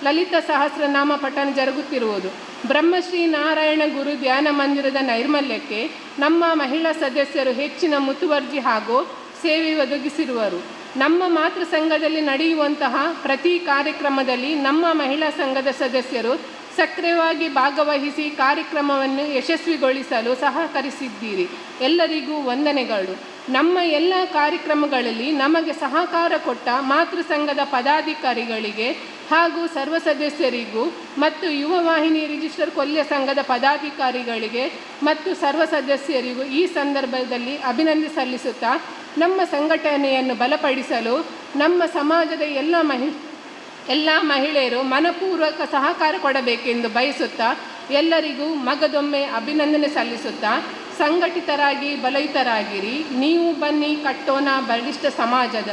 Speaker 8: ಲಲಿತ ಸಹಸ್ರನಾಮ ಪಠಣ ಜರುಗುತ್ತಿರುವುದು. ಬ್ರಹ್ಮಶ್ರೀ ನಾರಾಯಣ ಗುರು ಧ್ಯಾನ ಮಂದಿರದ ನೈರ್ಮಲ್ಯಕ್ಕೆ ನಮ್ಮ ಮಹಿಳಾ ಸದಸ್ಯರು ಹೆಚ್ಚಿನ ಮುತುವರ್ಜಿ ಹಾಗೂ ಸೇವೆ ಒದಗಿಸಿರುವರು. ನಮ್ಮ ಮಾತೃ ಸಂಘದಲ್ಲಿ ನಡೆಯುವಂತಹ ಪ್ರತಿ ಕಾರ್ಯಕ್ರಮದಲ್ಲಿ ನಮ್ಮ ಮಹಿಳಾ ಸಂಘದ ಸದಸ್ಯರು ಸಕ್ರಿಯವಾಗಿ ಭಾಗವಹಿಸಿ ಕಾರ್ಯಕ್ರಮವನ್ನು ಯಶಸ್ವಿಗೊಳಿಸಲು ಸಹಕರಿಸಿದ್ದೀರಿ. ಎಲ್ಲರಿಗೂ ವಂದನೆಗಳು. ನಮ್ಮ ಎಲ್ಲ ಕಾರ್ಯಕ್ರಮಗಳಲ್ಲಿ ನಮಗೆ ಸಹಕಾರ ಕೊಟ್ಟ ಮಾತೃ ಸಂಘದ ಪದಾಧಿಕಾರಿಗಳಿಗೆ ಹಾಗೂ ಸರ್ವ ಸದಸ್ಯರಿಗೂ ಮತ್ತು ಯುವ ವಾಹಿನಿ ರಿಜಿಸ್ಟರ್ ಕೊಲ್ಯ ಸಂಘದ ಪದಾಧಿಕಾರಿಗಳಿಗೆ ಮತ್ತು ಸರ್ವ ಸದಸ್ಯರಿಗೂ ಈ ಸಂದರ್ಭದಲ್ಲಿ ಅಭಿನಂದನೆ ಸಲ್ಲಿಸುತ್ತಾ, ನಮ್ಮ ಸಂಘಟನೆಯನ್ನು ಬಲಪಡಿಸಲು ನಮ್ಮ ಸಮಾಜದ ಎಲ್ಲ ಮಹಿಳೆಯರು ಮನಪೂರ್ವಕ ಸಹಕಾರ ಕೊಡಬೇಕೆಂದು ಬಯಸುತ್ತಾ, ಎಲ್ಲರಿಗೂ ಮಗದೊಮ್ಮೆ ಅಭಿನಂದನೆ ಸಲ್ಲಿಸುತ್ತಾ, ಸಂಘಟಿತರಾಗಿ ಬಲಯುತರಾಗಿರಿ. ನೀವು ಬನ್ನಿ, ಕಟ್ಟೋಣ ಬಲಿಷ್ಠ ಸಮಾಜದ,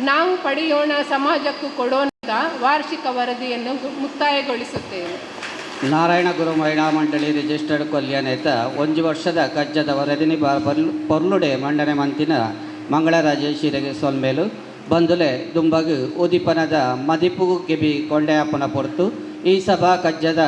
Speaker 8: ನಾವು ಪಡೆಯೋಣ, ಸಮಾಜಕ್ಕೂ ಕೊಡೋಣ. ವಾರ್ಷಿಕ ವರದಿಯನ್ನು ಮುಕ್ತಾಯಗೊಳಿಸುತ್ತೇನೆ.
Speaker 6: ನಾರಾಯಣ ಗುರು ಮಹಿಳಾ ಮಂಡಳಿ ರಿಜಿಸ್ಟರ್ಡ್ ಕೊಲ್ಯನೇತ ಒಂಜಿ ವರ್ಷದ ಕಜ್ಜದ ವರದಿನಿ ಪೊರ್ಲುಡೆ ಮಂಡನೆ ಮಂತಿನ ಮಂಗಳ ರಾಜೇಶ್ ಇರೆಗೆ ಸೊಲ್ಮೇಲು. ಬಂದುಲೆ, ದುಂಬಗು ಉದಿಪನದ ಮದಿಪು ಕೆಬಿ ಕೊಂಡೆಯಪ್ಪನ ಪೊರ್ತು. ಈ ಸಭಾ ಕಜ್ಜದ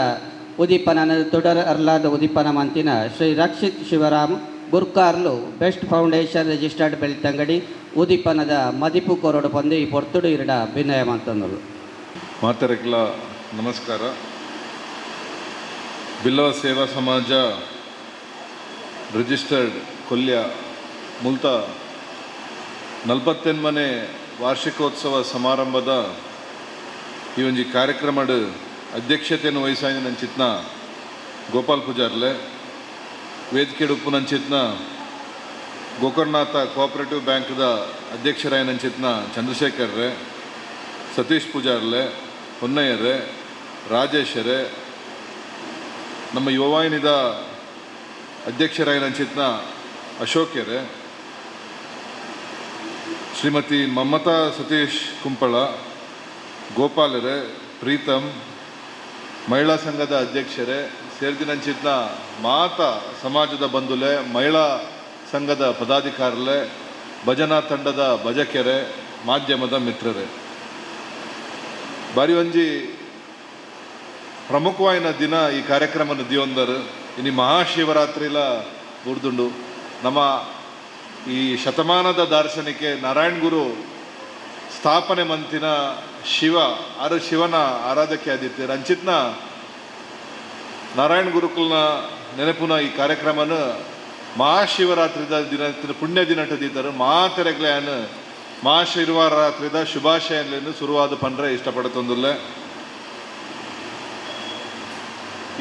Speaker 6: ಉದಿಪನನ ತುಡರ್ ಅರ್ಲಾದ ಉದಿಪನ ಮಂತಿನ ಶ್ರೀ ರಕ್ಷಿತ್ ಶಿವರಾಮ್, ಗುರ್ಕಾರ್ಲು, ಬೆಸ್ಟ್ ಫೌಂಡೇಶನ್ ರಿಜಿಸ್ಟರ್ಡ್ ಬೆಳ್ತಂಗಡಿ ಉದಿಪನದ ಮದಿಪು ಕೊರಡು ಪಂದು ಈ ಪೊರ್ತುಡು ಇರಡ ವಿನಯ ಮಂತಂದಳು.
Speaker 9: ಮಾತರೆಗ್ಲ ನಮಸ್ಕಾರ. ಬಿಲ್ಲವ ಸೇವಾ ಸಮಾಜ ರಿಜಿಸ್ಟರ್ಡ್ ಕೊಲ್ಯ ಮುಲ್ತ 48ನೇ ವಾರ್ಷಿಕೋತ್ಸವ ಸಮಾರಂಭದ ಈ ಒಂಜಿ ಕಾರ್ಯಕ್ರಮದ ಅಧ್ಯಕ್ಷತೆಯನ್ನು ವಹಿಸಾಯಿನ ನಂಚಿತ್ನ ಗೋಪಾಲ್ ಪೂಜಾರ್ಲೆ, ವೇದಿಕೆ ಉಪ್ಪು ನಂಚಿತ್ನ ಗೋಕರ್ಣನಾಥ ಕೋಆಪರೇಟಿವ್ ಬ್ಯಾಂಕ್ದ ಅಧ್ಯಕ್ಷರಾಯನಂಚಿತ್ನ ಚಂದ್ರಶೇಖರ್ರೆ, ಸತೀಶ್ ಪೂಜಾರ್ಲೆ, ಹೊನ್ನಯ್ಯರೆ, ರಾಜೇಶರೇ, ನಮ್ಮ ಯುವವಾಹಿನಿದ ಅಧ್ಯಕ್ಷರಾಯನಂಚಿತ್ನ ಅಶೋಕೆರೆ, ಶ್ರೀಮತಿ ಮಮತಾ ಸತೀಶ್ ಕುಂಪಳ, ಗೋಪಾಲರೇ, ಪ್ರೀತಮ್, ಮಹಿಳಾ ಸಂಘದ ಅಧ್ಯಕ್ಷರೇ, ಸೇರ್ದಿನಂಚಿತ್ನ ಮಾತಾ ಸಮಾಜದ ಬಂಧುಲೆ, ಮಹಿಳಾ ಸಂಘದ ಪದಾಧಿಕಾರಿಲೆ, ಭಜನಾ ತಂಡದ ಭಜಕೆರೆ, ಮಾಧ್ಯಮದ ಮಿತ್ರರೇ, ಬಾರಿ ಒಂಜಿ ಪ್ರಮುಖವಾಯಿನ ದಿನ ಈ ಕಾರ್ಯಕ್ರಮ ದಿಯೊಂದರು. ಇನಿ ಮಹಾಶಿವರಾತ್ರಿಲ ಬುರ್ದುಂಡು. ನಮ್ಮ ಈ ಶತಮಾನದ ದಾರ್ಶನಿಕೆ ನಾರಾಯಣ ಗುರು ಸ್ಥಾಪನೆ ಮಂತಿನ ಶಿವ ಆರು ಶಿವನ ಆರಾಧಕೆ ಆದಿತ್ಯ ರಂಚಿತ್ನ ನಾರಾಯಣ ಗುರುಕುಲ್ನ ನೆನಪುನ ಈ ಕಾರ್ಯಕ್ರಮನ ಮಹಾಶಿವರಾತ್ರಿದ ದಿನ ಪುಣ್ಯ ದಿನಟ ದೀತರು. ಮಾತೆರೆಗ್ಲೆನ್ ಮಹಾಶಿವರಾತ್ರಿದ ಶುಭಾಶಯಗಳನ್ನು ಶುರುವಾದ ಪಂಡ್ರೆ ಇಷ್ಟಪಡುತ್ತೊಂದುಲ್ಲ.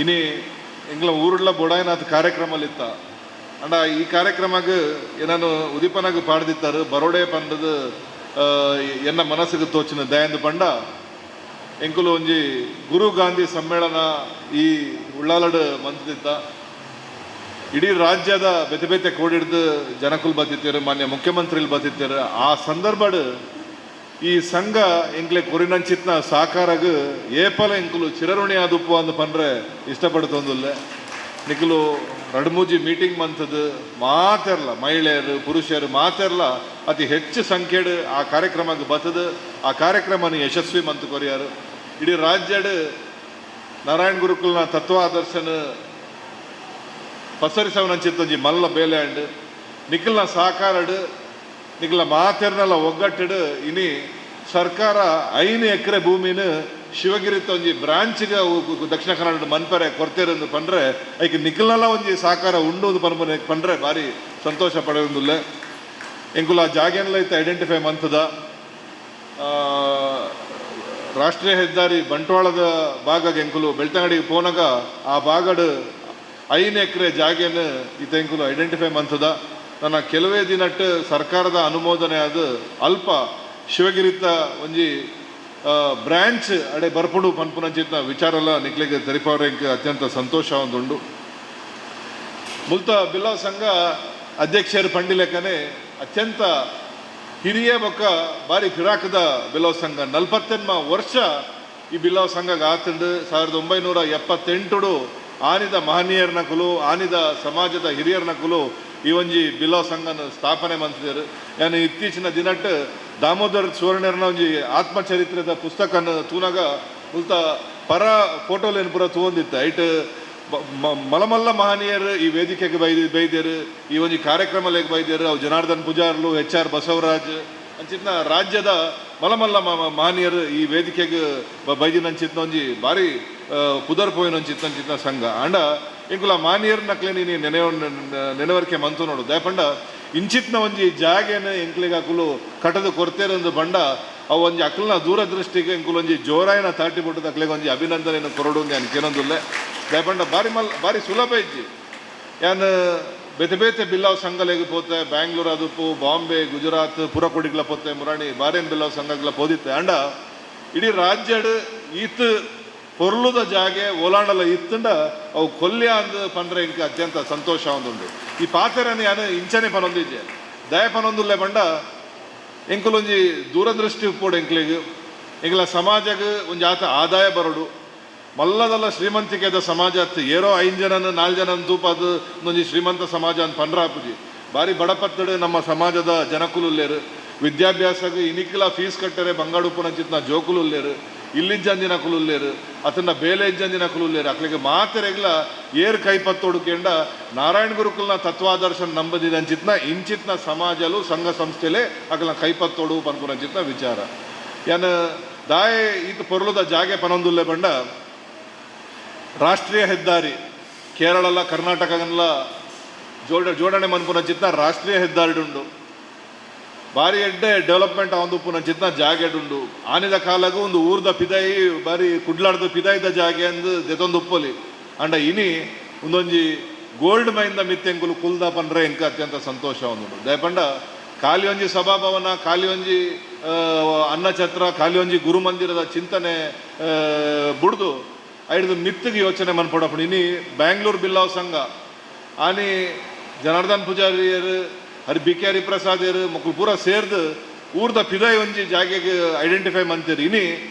Speaker 9: ಇನಿ ಎಂಗ್ಲ ಊರುಡ್ಲ ಬೊಡಾಯನಾಥ್ ಕಾರ್ಯಕ್ರಮಲಿತ್ತ ಅಂಡ ಈ ಕಾರ್ಯಕ್ರಮಗ್ ಏನಾನು ಉದೀಪನಾಗ ಪಾಡ್ದಿತ್ತಾರೆ. ಬರೋಡೆ ಪಂಡದು ಎನ್ನ ಮನಸ್ಸಿಗೆ ತೋಚಿನ ದಯಂದು ಪಂಡ ಎಂಕುಲು ಒಂಜಿ ಗುರು ಗಾಂಧಿ ಸಮ್ಮೇಳನ ಈ ಉಳ್ಳಾಲಡು ಮಂತದಿತ್ತ. ಇಡೀ ರಾಜ್ಯದ ಬೇತೆ ಬೇತೆ ಕೋಡಿಡ್ದು ಜನಕುಲು ಬತ್ತಿತ್ತೇರು, ಮಾನ್ಯ ಮುಖ್ಯಮಂತ್ರಿలు ಬತ್ತಿತ್ತೇರು. ಆ ಸಂದರ್ಭಡ್ ಈ ಸಂಘ ಎಂಕ್ಲೆ ಕೊರಿನಂಚಿತ್ನ ಸಾಕಾರಗ್ ಏಪಲ ಎಂಕುಲು ಚಿರಋಣಿ ಆದುಪ್ಪು ಅಂದ್ ಪಂಡ್ರೆ ಇಷ್ಟಪಡ್ತೊಂದುಲ್ಲೆ. ನಿಕುಲು ರಡ್ಮೂಜಿ ಮೀಟಿಂಗ್ ಮಂತದ್ದು ಮಾತೆರ್ಲ ಮಹಿಳೆಯರು ಪುರುಷರು ಮಾತೆರ್ಲ ಅತಿ ಹೆಚ್ಚು ಸಂಖ್ಯೆಡ್ ಆ ಕಾರ್ಯಕ್ರಮಕ್ಕೆ ಬತ್ತದು ಆ ಕಾರ್ಯಕ್ರಮನ ಯಶಸ್ವಿ ಮಂತು ಕೊರಿಯಾರು. ಇಡೀ ರಾಜ್ಯಡ್ ನಾರಾಯಣ ಗುರುಕುಲ್ನ ತತ್ವ ಆದರ್ಶನ ಪಸರಿಸವನಂಚಿತ್ತೊಂಜಿ ಮಲ್ಲ ಬೇಲೆ ಅಂಡ್ ನಿಖಲ್ನ ಸಹಕಾರಡ್ ನಿಖಲ ಮಾತೆರ್ನಲ್ಲ ಒಗ್ಗಟ್ಟಡು. ಇನಿ ಸರ್ಕಾರ 5 ಎಕರೆ ಭೂಮಿನ ಶಿವಗಿರಿತ ಒಂಜಿ ಬ್ರಾಂಚ್ಗೆ ದಕ್ಷಿಣ ಕನ್ನಡ ಮನ್ಪರೆ ಕೊರ್ತೆರಂದು ಪಂಡ್ರೆ ಐಕ್ ನಿಖಲ್ನಲ್ಲ ಒಂಜಿ ಸಹಕಾರ ಉಂಡು ಪನ್ಪನೆ ಪಂಡ್ರೆ ಭಾರಿ ಸಂತೋಷ ಪಡೆಯೊಂದುಲ್ಲೆ. ಎಂಕುಲ ಜಾಗೆನ್ಲ ಇತ್ತ ಐಡೆಂಟಿಫೈ ಮಂತದ ರಾಷ್ಟ್ರೀಯ ಹೆದ್ದಾರಿ ಬಂಟ್ವಾಳದ ಭಾಗಗೆ ಎಂಕುಲು ಬೆಳ್ತಂಗಡಿಗೆ ಪೋನಾಗ ಆ ಭಾಗಡ್ 5 ಎಕರೆ ಜಾಗೆಯನ್ನು ಇತ್ತ ಎಂಕುಲು ಐಡೆಂಟಿಫೈ ಮಂತದ. ನನ್ನ ಕೆಲವೇ ದಿನಟ್ಟು ಸರ್ಕಾರದ ಅನುಮೋದನೆ ಅದು ಅಲ್ಪ ಶಿವಗಿರಿತ ಒಂಜಿ ಬ್ರಾಂಚ್ ಅಡೆ ಬರ್ಪುಡು ಪನ್ಪುನಂಚಿತ್ನ ವಿಚಾರಲ್ಲ ನಿಕ್ಲೆಗೆ ತೆರಿಪವರೆಂಕ್ ಅತ್ಯಂತ ಸಂತೋಷ ಒಂದುಂಡು. ಮುಲ್ತ ಬಿಲ್ಲವ ಸಂಘ ಅಧ್ಯಕ್ಷರು ಪಂಡಿಲೆಕ್ಕನೆ ಅತ್ಯಂತ ಹಿರಿಯ ಬೊಕ್ಕ ಬಾರಿ ಫಿರಾಕದ ಬಿಲ್ಲವ ಸಂಘ 48 ವರ್ಷ ಈ ಬಿಲ್ಲವ ಸಂಘ ಆತಂಡು. 1978 ಆನಿದ ಮಹನೀಯರ್ನ ಕುಲು ಆನಿದ ಸಮಾಜದ ಹಿರಿಯರ್ನ ಕುಲು ಈ ಒಂಜಿ ಬಿಲ್ಲವ ಸಂಘನ ಸ್ಥಾಪನೆ ಮಂತಿದರು. ಯಾನು ಇತ್ತೀಚಿನ ದಿನಟ್ಟು ದಾಮೋದರ್ ಸುವರ್ಣರ್ನ ಒಂಜಿ ಆತ್ಮಚರಿತ್ರದ ಪುಸ್ತಕನ ತೂನಾಗ ಮುಲ್ತ ಪರ ಫೋಟೋಲೇನು ಪೂರ ತೂವೊಂದಿತ್ತು. ಐಟ್ ಮಲಮಲ್ಲ ಮಹನೀಯರು ಈ ವೇದಿಕೆಗೆ ಬೈದ್ಯರು, ಈ ಒಂಜಿ ಕಾರ್ಯಕ್ರಮಲೆಗ್ ಬೈದ್ಯರು. ಅವು ಜನಾರ್ದನ್ ಪೂಜಾರ್ಲು, ಎಚ್ ಆರ್ ಬಸವರಾಜ್ ಅಂಚಿತ್ನ ರಾಜ್ಯದ ಮಲಮಲ್ಲ ಮಹನೀಯರು ಈ ವೇದಿಕೆಗೆ ಬೈದಿನಂಚಿತ್ನ ಒಂಜಿ ಭಾರಿ ಪುದರ್ ಪೋಯಿನಂಚಿತ್ನಂಚಿತ್ನ ಸಂಘ. ಅಂಡ ಇಂಕುಲ ಮಾನಿಯರ್ ನಕ್ಲೆ ನೀನು ನೆನವರಿಕೆ ಮಂತು ನೋಡು. ದಯಪಂಡ ಇಂಚಿತ್ನ ಒಂಜಿ ಜಾಗೆನ ಎಂಕ್ಲೆಗ್ ಅಕುಲು ಕಟದ ಕೊರ್ತೆರಂದು ಬಂಡ ಅವು ಒಂಜಿ ಅಕ್ಲನ ದೂರದೃಷ್ಟಿಗೆ ಎಂಕುಲು ಒಂಜಿ ಜೋರಾಯನ ತಾಟಿ ಬಿಟ್ಟದ ಅಕ್ಲೆಗ್ ಒಂಜಿ ಅಭಿನಂದನೆಯನ್ನು ಕೊರಡು ಯಾನ್ ಕೇನೊಂದುಲ್ಲೆ. ದಯಪಂಡ ಬಾರಿ ಮಲ್ ಬಾರಿ ಸುಲಭ ಇಜ್ಜಿ. ಯಾನ್ ಬೇತೆ ಬೇತೆ ಬಿಲ್ಲವ ಸಂಘಲೆಗ್ ಪೋತೆ, ಬ್ಯಾಂಗ್ಳೂರ್ ಅದುಪ್ಪು, ಬಾಂಬೆ, ಗುಜರಾತ್, ಪುರಕೊಡಿಗ್ಲ ಪೋತೆ, ಮುರಾಣಿ ಬಾರೇನ್ ಬಿಲ್ಲವ ಸಂಘಗ್ಲ ಪೋದಿತ್ತೆ. ಅಂಡ ಇಡೀ ರಾಜ್ಯಡ್ ಈತ್ ಪೊರ್ಲುದ ಜಾಗೆ ಓಲಾಂಡಲ ಇತ್ತಂಡ ಅವು ಕೊಲ್ಯ ಅಂದ್ ಪಂಡ್ರೆ ಇಂಕ ಅತ್ಯಂತ ಸಂತೋಷ ಒಂದುಂಡು. ಈ ಪಾತೆರನ್ ಯಾನ್ ಇಂಚನೆ ಪನೊಂದಿಜ್ಜೆ. ದಯ ಪನೊಂದುಲ್ಲೆ ಪಂಡ ಎಂಕುಲೊಂಜಿ ದೂರದೃಷ್ಟಿ ಉಪ್ಪೋಡು ಎಂಕ್ಲೆಗ್ ಎಂಕ್ಲ ಸಮಾಜಗ್ ಒಂಜಿ ಆತ ಆದಾಯ ಬರೋಡು. ಮಲ್ಲದಲ್ಲ ಶ್ರೀಮಂತಿಕೆದ ಸಮಾಜ ಅತ್ತು ಏರೋ 5 ಜನನ 4 ಜನನ ತೂಪಾದ ಒಂಜಿ ಶ್ರೀಮಂತ ಸಮಾಜ ಅಂತ ಪಂಡ್ರ ಆಪುಜಿ. ಬಾರಿ ಬಡಪತ್ತಡು ನಮ್ಮ ಸಮಾಜದ ಜನಕುಲುಲ್ಲೇರು. ವಿದ್ಯಾಭ್ಯಾಸಗ್ ಇನಿಕ್ಲ ಫೀಸ್ ಕಟ್ಟರೆ ಬಂಗಾಡುಪ್ಪುನಂಚಿತ್ನ ಜೋಕುಲುಲ್ಲೇರು, ಇಲ್ಲಿಜ್ಜಂದಿನ ಕುಲುಲ್ಲೇರು, ಅತನ ಬೇಲೆ ಇಜ್ಜಂದಿನ ಕುಲುಲ್ಲೇರು. ಅಕ್ಲೆಗೆ ಮಾತೆರೆಗ್ಲ ಏರ್ ಕೈಪತ್ತೋಡು ಕೇಂಡ ನಾರಾಯಣ ಗುರುಕುಲ್ನ ತತ್ವಾದರ್ಶನ ನಂಬದಿದಂಚಿತ್ನ ಇಂಚಿತ್ನ ಸಮಾಜಲು ಸಂಘ ಸಂಸ್ಥೆಲೆ ಅಕ್ಲ ಕೈಪತ್ತೋಡು ಪನ್ಪುನಂಚಿತ್ನ ವಿಚಾರ. ಯಾನ್ ದಾಯೆ ಈತ ಪೊರ್ಲುದ ಜಾಗೆ ಪನೊಂದುಲ್ಲೆ ಬಂಡ ರಾಷ್ಟ್ರೀಯ ಹೆದ್ದಾರಿ ಕೇರಳಲ ಕರ್ನಾಟಕಗನ್ಲ ಜೋಡಣೆ ಮನ್ಪುನಂಚಿತ್ನ ರಾಷ್ಟ್ರೀಯ ಹೆದ್ದಾರಿ ಉಂಡು. ಬಾರಿ ಎಡ್ಡೆ ಡೆವಲಪ್ಮೆಂಟ್ ಆವೊಂದುಪ್ಪುನಂಚಿತ್ನ ಜಾಗೆಡುಂಡು. ಆನಿದ ಕಾಲಗು ಒಂದು ಊರ್ದ ಪಿದಾಯಿ ಬಾರಿ ಕುಡ್ಲಾಡ್ದ ಪಿದಾಯಿದ ಜಾಗೆ ಅಂದ್ ದೆತೊಂದು ಉಪ್ಪೊಲಿ. ಅಂಡ ಇನಿ ಒಂದೊಂಜಿ ಗೋಲ್ಡ್ ಮೈನ್ ದ ಮಿತ್ತೆಂಕುಲು ಕುಲ್ದ ಪನ್ರೆ ಎಂಕ್ ಅತ್ಯಂತ ಸಂತೋಷ ಉಂಡು. ದಯಪಂಡ ಖಾಲಿ ಒಂಜಿ ಸಭಾಭವನ, ಖಾಲಿ ಒಂಜಿ ಅನ್ನಛತ್ರ, ಖಾಲಿ ಒಂಜಿ ಗುರುಮಂದಿರದ ಚಿಂತನೆ ಬುಡ್ದು ಐಡ್ದು ಮಿತ್ತಿಗೆ ಯೋಚನೆ ಮನ್ಪೊಡಪ್ಪುಂಡು. ಇನಿ ಬ್ಯಾಂಗ್ಳೂರ್ ಬಿಲ್ಲವ ಸಂಘ ಆನಿ ಜನಾರ್ದನ್ ಪೂಜಾರಿಯರು, ಹರಿ ಬಿ ಕೆ ಹರಿಪ್ರಸಾದೆರ್ ಮೊಕುಲು ಪೂರ ಸೇರ್ದು ಊರ್ದ ಪಿದೈ ಒಂಜಿ ಜಾಗೆಗ್ ಐಡೆಂಟಿಫೈ ಮಂತೆರ್. ಇನಿ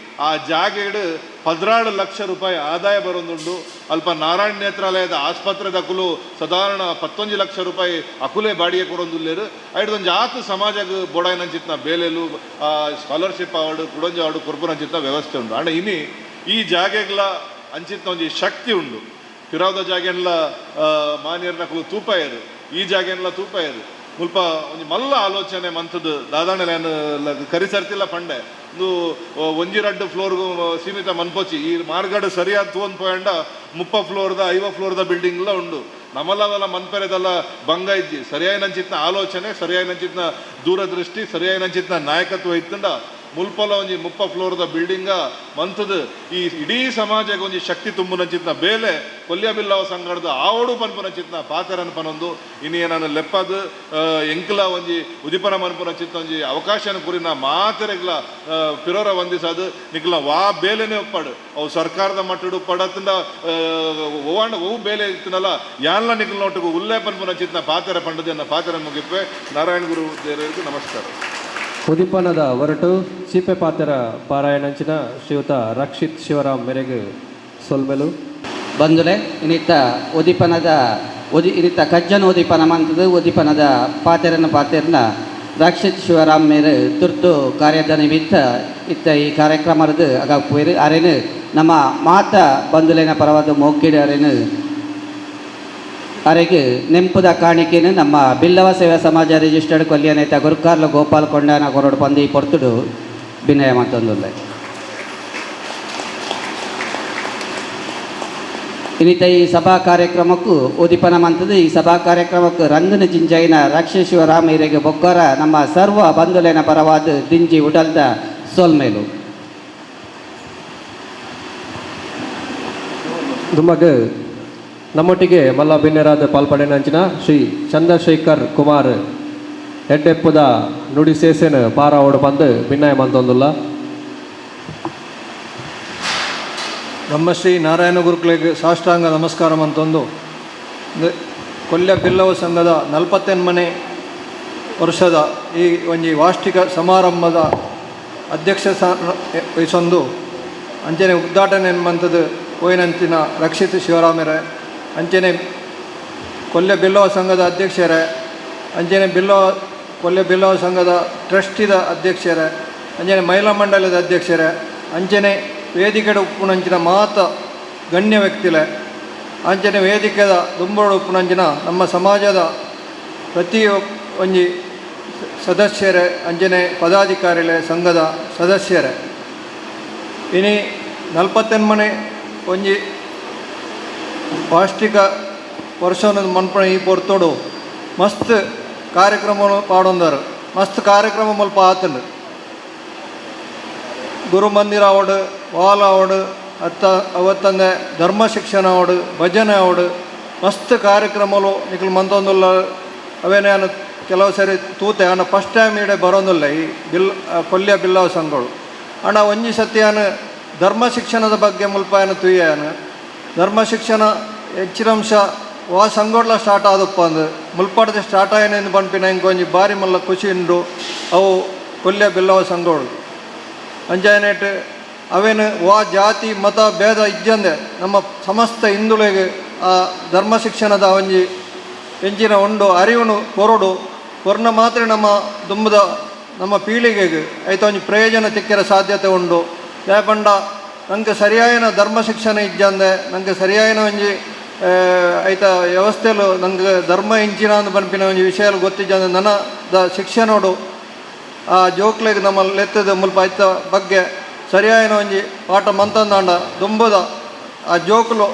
Speaker 9: ಆ ಜಾಗೆಡ್ 12 ಲಕ್ಷ ರೂಪಾಯಿ ಆದಾಯ ಬರೊಂದುಂಡು. ಅಲ್ಪ ನಾರಾಯಣ ನೇತ್ರಾಲಯದ ಆಸ್ಪತ್ರೆದಕುಲು ಸಾಧಾರಣ 11 ಲಕ್ಷ ರೂಪಾಯಿ ಅಕುಲೇ ಬಾಡಿಗೆ ಕೊರೊಂದುಲ್ಲೆರ್. ಐಡ್ದೊಂಜಿ ಆತ್ ಸಮಾಜಗ್ ಬೋಡಾಯಿನಂಚಿತ್ತಿನ ಬೇಲೆಲು, ಸ್ಕಾಲರ್ಶಿಪ್ ಆವಡ್ ಕುಡೊಂಜಿ ಆವಡ್ ಕೊರ್ಪುನಂಚಿತ್ತಿನ ವ್ಯವಸ್ಥೆ ಉಂಡು. ಆಂಡ ಇನಿ ಈ ಜಾಗೆಗ್ಲ ಅಂಚಿತ್ತಿನ ಒಂಜಿ ಶಕ್ತಿ ಉಂಡು. ಪಿರಾವುದ ಜಾಗೆನ್ಲ ಮಾನ್ಯರ್ನಕುಲು ತೂಪಾಯೆರ್, ಈ ಜಾಗೆನ್ಲ ತೂಪಾಯೆರ್. ಮುಲ್ಪ ಒಂಜಿ ಮಲ್ಲ ಆಲೋಚನೆ ಮಂತುದು ದಾದಾಣೆಲ ಕರಿಸರ್ತಿಲ್ಲ ಪಂಡೆ ಇಂದು ಒಂಜಿ ರಡ್ಡ್ ಫ್ಲೋರ್ಗು ಸೀಮಿತ ಮನ್ಪೊಚಿ. ಈ ಮಾರ್ಗಡ್ ಸರಿಯಾದ ತೂವೊಂದು ಪೋಯಂಡ 30 ಫ್ಲೋರ್ದ 50 ಫ್ಲೋರ್ದ ಬಿಲ್ಡಿಂಗ್ಲ ಉಂಡು. ನಮಲದಲ್ಲ ಮನ್ಪೆರೆದಲ್ಲ ಭಂಗ ಇಜ್ಜಿ. ಸರಿಯಾಯಿನಂಚಿತ್ತಿನ ಆಲೋಚನೆ, ಸರಿಯಾಯಿನಂಚಿತ್ತಿನ ದೂರದೃಷ್ಟಿ, ಸರಿಯಾಯಿನಂಚಿತ್ತಿನ ನಾಯಕತ್ವ ಇತ್ತಂಡ ಮುಲ್ಪಲ ಒಂಜಿ 30 ಫ್ಲೋರ್ದ ಬಿಲ್ಡಿಂಗ ಮಂತುದು ಈ ಇಡೀ ಸಮಾಜಕ್ಕೆ ಒಂಜಿ ಶಕ್ತಿ ತುಂಬುನಂಚಿತ್ತಿನ ಬೇಲೆ ಕೊಲ್ಯ ಬಿಲ್ಲವ ಸಂಘದ ಆವಡು ಪನ್ಪುನಂಚಿತ್ತಿನ ಪಾತೆರನ್ ಪನೊಂದು ಇನಿ ನಾನು ಲೆಪ್ಪದು ಎಂಕ್ಲ ಒಂಜಿ ಉದಿಪನ ಮನ್ಪುನಂಚಿತ್ತಿನ ಒಂಜಿ ಅವಕಾಶನ ಕುರಿನ ಮಾತೆರೆಗ್ಲ ಪಿರೋರ ವಂದಿಸಾದು ನಿಕ್ಲ ವಾ ಬೇಲೆನೇ ಒಪ್ಪಾಡು ಅವು ಸರ್ಕಾರದ ಮಟ್ಟಡು ಉಪ್ಪಾಡು ಓವಾಂಡ ಒವು ಬೇಲೆ ಇತ್ತಿನಲ್ಲ ಯಾನ್ಲ ನಿಕ್ಲ ನೋಟುಗು ಉಲ್ಲೇ ಪನ್ಪುನಂಚಿತ್ತಿನ ಪಾತೆರ ಪಂಡದು ಎನ್ನ ಪಾತೆರ ಮುಗಿಪ್ಪೆ. ನಾರಾಯಣ ಗುರು ದೇವರಿಗೆ ನಮಸ್ಕಾರ.
Speaker 4: ಉದಿಪನದ ಹೊರಟು ಚೀಪೆ ಪಾತೆರ ಪಾರಾಯಣಂಚಿನ ಶ್ರೀಯುತ ರಕ್ಷಿತ್ ಶಿವರಾಮ್ ಮೇರೆಗೆ ಸೊಲ್ಮೆಲು.
Speaker 6: ಬಂಧುಲೆ ಇನ್ನಿತ ಉದಿಪನದ ಇನ್ನಿತ ಕಜ್ಜನ ಉದಿಪನ ಮಂತದ್ದು ಉದಿಪನದ ಪಾತೆರನ ಪಾತೆರನ ರಕ್ಷಿತ್ ಶಿವರಾಮ್ ಮೇರೆ ತುರ್ತು ಕಾರ್ಯದ ನಿಮಿತ್ತ ಇತ್ತ ಈ ಕಾರ್ಯಕ್ರಮದ ಅಗಾಪುವೇರು. ಅರೇನು ನಮ್ಮ ಮಾತ ಬಂಧುಲೇನ ಪರವಾದ ಮೋಕಿಡ ಅರೇನು ಅರೆಗೆ ನೆಂಪುದ ಕಾಣಿಕೆನು ನಮ್ಮ ಬಿಲ್ಲವ ಸೇವಾ ಸಮಾಜ ರಿಜಿಸ್ಟರ್ಡ್ ಕೊಲ್ಯ ನೇತ ಗುರುಕಾರ್ಲ ಗೋಪಾಲ್ ಕೊಂಡಾನ ಕೊರಡು ಪಂದಿ ಪೊರ್ತುಡು ವಿನಯ ಮತ್ತೊಂದುಲ್ಲೆ. ಇನ್ನಿತ ಈ ಸಭಾ ಕಾರ್ಯಕ್ರಮಕ್ಕೂ ಉದಿಪನ ಮಂತದ್ದು ಈ ಸಭಾ ಕಾರ್ಯಕ್ರಮಕ್ಕೂ ರಂಗನ ಜಿಂಜೈನ ರಾಕ್ಷೇಶ್ವರ ಹಿರೇಗೆ ಬೊಕ್ಕರ ನಮ್ಮ ಸರ್ವ ಬಂಧುಲೇನ ಪರವಾದ ದಿಂಜಿ ಉಡಲ್ದ ಸೋಲ್ಮೇಲು.
Speaker 4: ದುಮಗ್ ನಮ್ಮೊಟ್ಟಿಗೆ ಮಲ್ಲ ಬಿನ್ನೆರಾದ ಪಾಲ್ಪಡೆನಂಚಿನ ಶ್ರೀ ಚಂದ್ರಶೇಖರ್ ಕುಮಾರ್ ಎಡ್ಡೆಪ್ಪುದ ನುಡಿ ಸೇಸೆನ್ ಪಾರಾವೋಡು ಬಂದು ಭಿನ್ನಾಯ ಮಂತೊಂದುಲ್ಲ.
Speaker 10: ಬ್ರಹ್ಮಶ್ರೀ ನಾರಾಯಣ ಗುರುಕುಲೆಗೆ ಸಾಷ್ಟಾಂಗ ನಮಸ್ಕಾರ ಮಂತೊಂದು ಕೊಲ್ಯ ಬಿಲ್ಲವ ಸಂಘದ 48ನೇ ವರ್ಷದ ಈ ಒಂಜಿ ವಾರ್ಷಿಕ ಸಮಾರಂಭದ ಅಧ್ಯಕ್ಷ ವಹಿಸೊಂದು ಅಂಚನೆ ಉದ್ಘಾಟನೆ ಮಂತದ್ದು ಪೋಯಿನಂಚಿನ ರಕ್ಷಿತ್ ಶಿವರಾಮರೇ, ಅಂಚನೆ ಕೊಲ್ಯ ಬಿಲ್ಲವ ಸಂಘದ ಅಧ್ಯಕ್ಷರೇ, ಅಂಚನೆ ಕೊಲ್ಯ ಬಿಲ್ಲವ ಸಂಘದ ಟ್ರಸ್ಟಿದ ಅಧ್ಯಕ್ಷರೇ, ಅಂಚನೆ ಮಹಿಳಾ ಮಂಡಲದ ಅಧ್ಯಕ್ಷರೇ, ಅಂಚನೆ ವೇದಿಕೆದ ಉಪ್ಪುನಂಚಿನ ಮಾತ ಗಣ್ಯ ವ್ಯಕ್ತಿಲೆ, ಅಂಚನೆ ವೇದಿಕೆದ ದುಂಬೋಡು ಉಪ್ಪುನಂಚಿನ ನಮ್ಮ ಸಮಾಜದ ಪ್ರತಿ ಒಂಜಿ ಸದಸ್ಯರೇ, ಅಂಚನೆ ಪದಾಧಿಕಾರಿಲೆ ಸಂಘದ ಸದಸ್ಯರೇ, ಇನಿ 48ನೇ ಒಂಜಿ ವಾರ್ಷಿಕ ವರ್ಷನ ಮನ್ಪಣ ಈ ಪೊರ್ತೋಡು ಮಸ್ತ್ ಕಾರ್ಯಕ್ರಮ ಪಾಡೊಂದರು. ಮಸ್ತ್ ಕಾರ್ಯಕ್ರಮ ಮುಲ್ಪ ಆತಂಡು. ಗುರು ಮಂದಿರ ಆವಡು, ವಾಲ್ ಆವಡು, ಅತ್ತ ಅವತ್ತಂದೆ ಧರ್ಮ ಶಿಕ್ಷಣ ಆವಡು, ಭಜನೆ ಆವಡು, ಮಸ್ತ್ ಕಾರ್ಯಕ್ರಮಲು ನಿಕ್ಲು ಮಂತೊಂದುಲ್ಲ. ಅವೇನೇ ಕೆಲವು ಸರಿ ತೂತೆ ಅಣ್ಣ ಫಸ್ಟ್ ಟೈಮ್ ಈಡೆ ಬರೋಂದಿಲ್ಲ ಈ ಕೊಲ್ಯ ಬಿಲ್ಲವ ಸಂಘಗಳು. ಅಣ್ಣ ಒಂಜಿ ಸತಿ ಧರ್ಮ ಶಿಕ್ಷಣದ ಬಗ್ಗೆ ಮುಲ್ಪ ಏನು ತುಯ್ಯಾನು ಧರ್ಮ ಶಿಕ್ಷಣ ಹೆಚ್ಚಿನಂಶ ವಾ ಸಂಗೋಡ್ಲ ಸ್ಟಾರ್ಟ್ ಆದಪ್ಪ ಅಂದು ಮುಲ್ಪಾಡ್ದೆ ಸ್ಟಾರ್ಟ್ ಆಯ್ನೆಂದು ಪನ್ಪಿನ ಇಂಕ್ ಒಂಜಿ ಬಾರಿ ಮಲ್ಲ ಖುಷಿ ಉಂಡು. ಅವು ಕೊಲ್ಯ ಬಿಲ್ಲವ ಸಂಘಗಳು ಅಂಚಾಯನೇಟ್ ಅವೇನು ವಾ ಜಾತಿ ಮತ ಭೇದ ಇಜ್ಜಂದೆ ನಮ್ಮ ಸಮಸ್ತ ಹಿಂದುಳಿಗೆ ಆ ಧರ್ಮ ಶಿಕ್ಷಣದ ಒಂಜಿ ಎಂಚಿನ ಉಂಡು ಅರಿವುನು ಕೊರಡು ಕೊರ್ನ ಮಾತ್ರ ನಮ್ಮ ದುಂಬದ ನಮ್ಮ ಪೀಳಿಗೆಗೆ ಐತ ಒಂಜಿ ಪ್ರಯೋಜನ ತಿಕ್ಕಿರ ಸಾಧ್ಯತೆ ಉಂಡು. ದಾಯಪಂಡ ನಂಗೆ ಸರಿಯಾಯಿನ ಧರ್ಮ ಶಿಕ್ಷಣ ಇಜ್ಜಂದೆ ನಂಗೆ ಸರಿಯಾಯಿನ ಒಂಜಿ ಐತ ವ್ಯವಸ್ಥೆಲು ನಂಗೆ ಧರ್ಮ ಇಂಚಿನ ಅಂದ್ ಪನ್ಪಿನ ಒಂಜಿ ವಿಷಯಲು ಗೊತ್ತಿಜ್ಜಂದೆ ನನ್ನ the ಶಿಕ್ಷಣೋಡು ಆ ಜೋಕ್ಲೆಗ್ ನಮ್ಮ ಲೆತ್ತದ ಮುಲ್ಪ ಐತ ಬಗ್ಗೆ ಸರಿಯಾಯಿನ ಒಂಜಿ ಪಾಠ ಮಂತಂದಾಂಡ ದುಂಬುದ ಆ ಜೋಕುಲು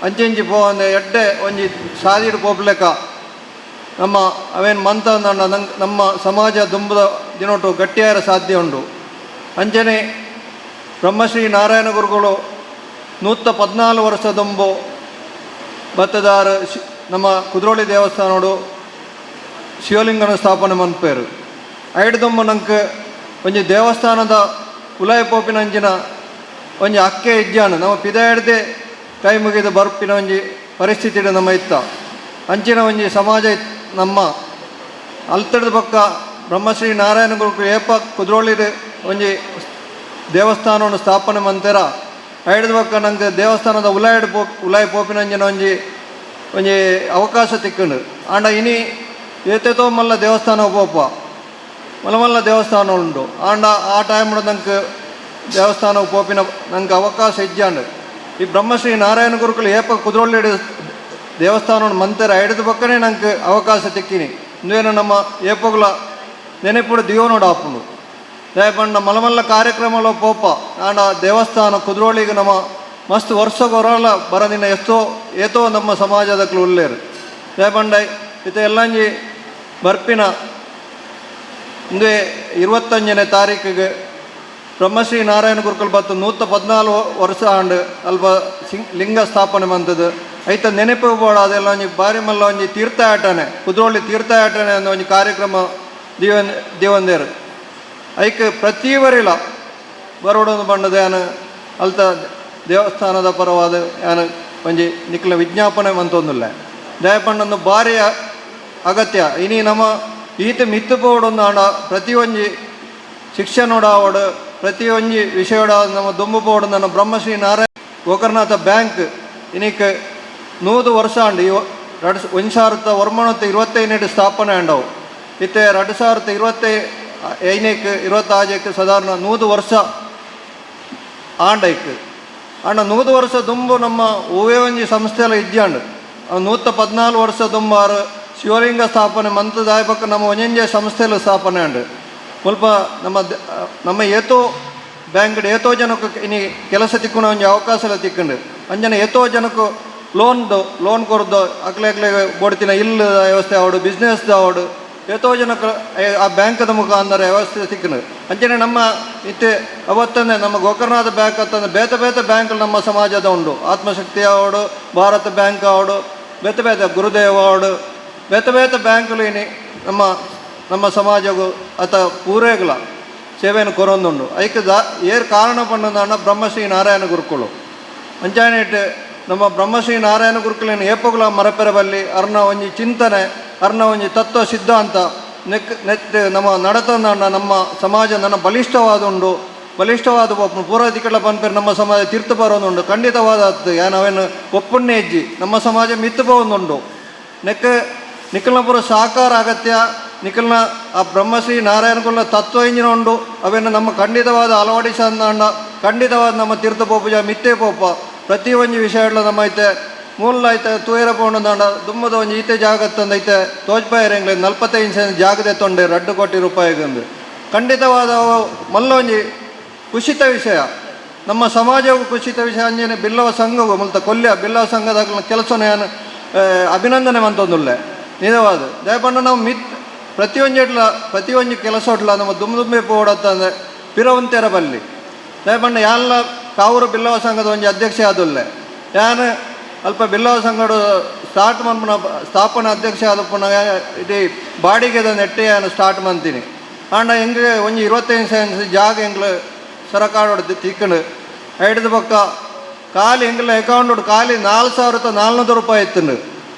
Speaker 10: ಅಂಚೆಂಚಿ ಪೋವಂದೆ ಎಡ್ಡೆ ಒಂಜಿ ಸಾದಿಡ್ ಪೋಪ್ಲೆಕ ನಮ್ಮ ಅವೇನು ಮಂತಂದಾಂಡ ನಂಗೆ ನಮ್ಮ ಸಮಾಜ ದುಂಬುದ ದಿನೊಟು ಗಟ್ಟಿಯಾರ ಸಾಧ್ಯ ಉಂಡು. ಅಂಚನೆ ಬ್ರಹ್ಮಶ್ರೀ ನಾರಾಯಣ ಗುರುಗಳು 114 ವರ್ಷ ದುಂಬು ಬತ್ತದಾರು ನಮ್ಮ ಕುದ್ರೋಳಿ ದೇವಸ್ಥಾನೋಡು ಶಿವಲಿಂಗನ ಸ್ಥಾಪನೆ ಮನ್ಪೇರು. ಐಡ್ದೊಮ್ಮ ನಂಗೆ ಒಂಜಿ ದೇವಸ್ಥಾನದ ಉಲಾಯ ಪೋಪಿನಂಚಿನ ಒಂಜಿ ಅಕ್ಕೆ ಇಜ್ಜಾನು ನಮ್ಮ ಪಿದಾಯಡ್ದೆ ಕೈ ಮುಗಿದು ಬರ್ಪಿನ ಒಂಜಿ ಪರಿಸ್ಥಿತಿ ನಮ್ಮ ಇತ್ತ ಅಂಚಿನ ಒಂಜಿ ಸಮಾಜ ನಮ್ಮ ಅಲ್ತಡದ ಪಕ್ಕ ಬ್ರಹ್ಮಶ್ರೀ ನಾರಾಯಣ ಗುರುಕು ಏಪ ಕುದ್ರೋಳಿ ಒಂಜಿ ದೇವಸ್ಥಾನವನ್ನು ಸ್ಥಾಪನೆ ಮಂತೆರ. ಐಡ್ದ ಪಕ್ಕ ನಂಗೆ ದೇವಸ್ಥಾನದ ಉಲಾಯಡ್ ಪೋ ಉಲಾಯ ಪೋಪಿನಂಚಿನ ಒಂಜಿ ಒಂಜಿ ಅವಕಾಶ ತಿಕ್ಕಂಡು. ಆಂಡ ಇನಿ ಏತೇತೋ ಮಲ್ಲ ದೇವಸ್ಥಾನ ಪೋಪ ಮಲ್ಲ ಮಲ್ಲ ದೇವಸ್ಥಾನ ಉಂಡು. ಆಂಡ ಆ ಟೈಮ್ ನಂಗೆ ದೇವಸ್ಥಾನ ಪೋಪಿನ ನಂಗೆ ಅವಕಾಶ ಇಜ್ಜಾಂಡು. ಈ ಬ್ರಹ್ಮಶ್ರೀ ನಾರಾಯಣ ಗುರುಕುಲು ಏಪ ಕುದ್ರೋಳಿ ದೇವಸ್ಥಾನ ಮಂತೆರ ಐಡ್ದ ಪಕ್ಕನೇ ನಂಗೆ ಅವಕಾಶ ತಿಕ್ಕಿನಿ. ಇಂದೇನು ನಮ್ಮ ಏಪಗುಲ ನೆನೆಪುಡು ದಿಯೋನೋಡು ಆಪುಂಡು. ದಯಪಂಡ ಮಲ್ಲ ಮಲ್ಲ ಕಾರ್ಯಕ್ರಮలో ಪೋಪ ಆಂಡ ದೇವಸ್ಥಾನ ಕುದ್ರೋಳಿಗೆ ನಮ್ಮ ಮಸ್ತ್ ವರ್ಷ ಕೊರಲ ಬರದಿನ ಎಷ್ಟೋ ಏತೋ ನಮ್ಮ ಸಮಾಜದಕ್ಲು ಉಲ್ಲೇರು. ದಯಪಂಡ ಇತ ಎಲ್ಲಂಜಿ ಬರ್ಪಿನ ಇಂದೇ 25ನೇ ತಾರೀಕಿಗೆ ಬ್ರಹ್ಮಶ್ರೀ ನಾರಾಯಣ ಗುರುಕುಲ್ ಬತ್ತು 114 ವರ್ಷ ಆಂಡ್ ಅಲ್ಪ ಲಿಂಗ ಸ್ಥಾಪನೆ ಮಂತದ್ದು. ಐತ ನೆನಪು ಬೋಡ ಅದೆಲ್ಲ ಒಂಜಿ ಬಾರಿ ಮಲ್ಲ ಒಂಜಿ ತೀರ್ಥಯಾಟನೆ ಕುದ್ರೋಳಿ ತೀರ್ಥಯಾಟನೆ ಅನ್ನೋ ಒಂಜಿ ಕಾರ್ಯಕ್ರಮ ದಿವಂದೇರು. ಐಕ್ ಪ್ರತಿ ವರಿಲ ಬರೋಡೊಂದು ಬಣ್ಣದ ಯಾನು ಅಲ್ತ ದೇವಸ್ಥಾನದ ಪರವಾದ ಯಾನು ಒಂಜಿ ನಿಕ್ಲ ವಿಜ್ಞಾಪನೆ ಮಂತೊಂದುಲ್ಲ. ದಯಪಣ್ಣೊಂದು ಭಾರಿ ಅಗತ್ಯ. ಇನಿ ನಮ್ಮ ಈತ ಮಿತ್ತು ಪೋಡೊಂದು ಆಂಡ ಪ್ರತಿಯೊಂಜಿ ಶಿಕ್ಷಣೋಡಾವಡು ಪ್ರತಿಯೊಂಜಿ ವಿಷಯೋಡ ನಮ್ಮ ದುಂಬು ಪೋಡು. ನನ್ನ ಬ್ರಹ್ಮಶ್ರೀ ನಾರಾಯಣ ಗೋಕರ್ಣನಾಥ ಬ್ಯಾಂಕ್ ಇನಿಕ್ 100 ವರ್ಷ ಆಂಡ್ 1925 ಸ್ಥಾಪನೆ ಆಂಡವು. ಇತ್ತೆ 2025ಕ್ಕೆ 26ಕ್ಕೆ ಸಾಧಾರಣ 100 ವರ್ಷ ಆಂಡೈಕ್. ಆಂಡ 100 ವರ್ಷ ದುಂಬು ನಮ್ಮ ಹೂವೇ ಒಂಜಿ ಸಂಸ್ಥೆಲ ಇಜ್ಜಾಂಡ್. 114 ವರ್ಷ ದುಂಬಾರು ಶಿವಲಿಂಗ ಸ್ಥಾಪನೆ ಮಂತದಾಯ ಪಕ್ಕ ನಮ್ಮ ಒಂಜೊಂಜೆ ಸಂಸ್ಥೆಲು ಸ್ಥಾಪನೆ ಆಂಡ್. ಮುಲ್ಪ ನಮ್ಮ ನಮ್ಮ ಏತೋ ಬ್ಯಾಂಕ್ ಏತೋ ಜನಕ್ಕೆ ಇನಿ ಕೆಲಸ ತಿಕ್ಕುನ ಒಂಜಿ ಅವಕಾಶ ಎಲ್ಲ ತಿಕ್ಕಂಡು. ಅಂಜನೆ ಏತೋ ಜನಕ್ಕೆ ಲೋನ್ ಕೊರ್ದು ಅಕ್ಲೆ ಅಕ್ಲೆ ಬೋಡ್ತಿನ ಇಲ್ಲ ವ್ಯವಸ್ಥೆ ಆವಡು ಬಿಸ್ನೆಸ್ ಆವಡು ಏತೋ ಜನಕ್ಕೆ ಆ ಬ್ಯಾಂಕದ ಮುಖಾಂತರ ವ್ಯವಸ್ಥೆ ತಿಕ್ಕಂಡು. ಅಂಚನೆ ನಮ್ಮ ಇತ್ತೆ ಅವತ್ತಂದೆ ನಮ್ಮ ಗೋಕರ್ಣನಾಥ ಬ್ಯಾಂಕ್ ಅಂತಂದ್ರೆ ಬೇತೆ ಬೇತೆ ಬ್ಯಾಂಕ್ ನಮ್ಮ ಸಮಾಜದ ಉಂಡು. ಆತ್ಮಶಕ್ತಿ ಆವಡು, ಭಾರತ ಬ್ಯಾಂಕ್ ಆವಡು, ಬೇತೆ ಬೇತೆ ಗುರುದೇವ ಆವಡು, ಬೇತೆ ಬೇತೆ ಬ್ಯಾಂಕ್ಲು ಇನಿ ನಮ್ಮ ನಮ್ಮ ಸಮಾಜಗೂ ಅಥ ಪೂರೇಗ್ಲ ಸೇವೆಯನ್ನು ಕೊರೊಂದುಂಡು. ಐಕ್ ದಾ ಏರ್ ಕಾರಣ ಪಂಡಂದಾಂಡ ಬ್ರಹ್ಮಶ್ರೀ ನಾರಾಯಣ ಗುರುಕುಲು. ಅಂಚಾನೇಟ್ ನಮ್ಮ ಬ್ರಹ್ಮಶ್ರೀ ನಾರಾಯಣ ಗುರುಕುಲಿನ ಏಪಗುಲ ಮರಪೆರಬಲ್ಲಿ ಅರ್ನ ಒಂಜಿ ಚಿಂತನೆ ಅರ್ನ ಒಂಜಿ ತತ್ವ ಸಿದ್ಧಾಂತ ನೆಕ್ ನೆತ್ ನಮ್ಮ ನಡತಂದಾಂಡ ನಮ್ಮ ಸಮಾಜ ನನ್ನ ಬಲಿಷ್ಠವಾದ ಉಂಡು. ಬಲಿಷ್ಠವಾದ ಪೂರ್ವದಿಕ್ಕಳ ಪನ್ಪೇರು ನಮ್ಮ ಸಮಾಜ ತೀರ್ಥ ಬರೋದುಂಡು ಖಂಡಿತವಾದ ನಾವೇನು ಒಪ್ಪುಣ್ಣೆ ಹೆಜ್ಜಿ ನಮ್ಮ ಸಮಾಜ ಮಿತ್ತು ಪೋವೊಂದುಂಡು. ನೆಕ್ ನಿಖಲ್ನ ಪೂರ ಸಹಕಾರ ಅಗತ್ಯ. ನಿಖಲ್ನ ಆ ಬ್ರಹ್ಮಶ್ರೀ ನಾರಾಯಣ ಗುರುನ ತತ್ವ ಇಂಜಿನ ಉಂಡು. ಅವೇನು ನಮ್ಮ ಖಂಡಿತವಾದ ಅಳವಡಿಸಂದಾಂಡ ಖಂಡಿತವಾದ ನಮ್ಮ ತೀರ್ಥ ಪೋಪುಜ ಮಿತ್ತೇ ಪೋಪ ಪ್ರತಿ ಒಂಜಿ ವಿಷಯ ನಮ್ಮ ಐತೆ ಮೂಲ ಐತೆ ತೂಯರ ಪೋಂಡದಾಂಡ ದುಮ್ಮದ ಒಂಜಿ ಈತೆ ಜಾಗತ್ತಂದ ಐತೆ ತೋಜ್ಪಾಯರಂಗ್ಲೆ 45 ಸೆಂಟ್ ಜಾಗದೆ ತೊಂಡೆ 2 ಕೋಟಿ ರೂಪಾಯಿಗಂದು ಖಂಡಿತವಾದ ಮಲ್ಲ ಒಂಜಿ ಕುಸಿತ ವಿಷಯ. ನಮ್ಮ ಸಮಾಜವು ಕುಸಿತ ವಿಷಯ. ಅಂಜನೆ ಬಿಲ್ಲವ ಸಂಘವು ಮುಲ್ತ ಕೊಲ್ಯ ಬಿಲ್ಲವ ಸಂಘದ ಕೆಲಸನ ಅಭಿನಂದನೆ ಮಂತೊಂದುಲ್ಲೆ ನಿಜವಾದ ದಯಪಂಡ ನಾವು ಮಿತ್ ಪ್ರತಿಯೊಂಜಿ ಎಟ್ಲ ಪ್ರತಿಯೊಂಜಿ ಕೆಲಸ ಒಟ್ಲ ನಮ್ಮ ದುಮ್ ದುಂಬೆ ಪೋಡತ್ತಂದ್ರೆ ಪಿರವಂತೆರ ಬಲ್ಲಿ ದಯಪಂಡ ಯಾನ್ಲ ಕಾವೂರು ಬಿಲ್ಲವ ಸಂಘದ ಒಂಜಿ ಅಧ್ಯಕ್ಷ ಆದುಲ್ಲೆ. ಯಾನ್ ಅಲ್ಪ ಬಿಲ್ಲವ ಸಂಘಡು ಸ್ಟಾರ್ಟ್ ಮನ್ಪುನ ಸ್ಥಾಪನಾ ಅಧ್ಯಕ್ಷ ಆದಪ್ಪನ ಇಡೀ ಬಾಡಿಗೆದ ನೆಟ್ಟೆ ಯಾನ್ ಸ್ಟಾರ್ಟ್ ಮಂತೀನಿ. ಆಂಡ ಎಂಗ್ ಒಂಜಿ 25 ಸೆಂಟ್ಸ್ ಜಾಗ ಎಂಗ್ಲು ಸರಕಾರ ತಿಕ್ಕಂಡು ಐಡ್ದ ಪಕ್ಕ ಖಾಲಿ ಎಂಗ್ಲ ಅಕೌಂಟ್ ಖಾಲಿ 4400 ರೂಪಾಯಿ ಇತ್ತಂಡು.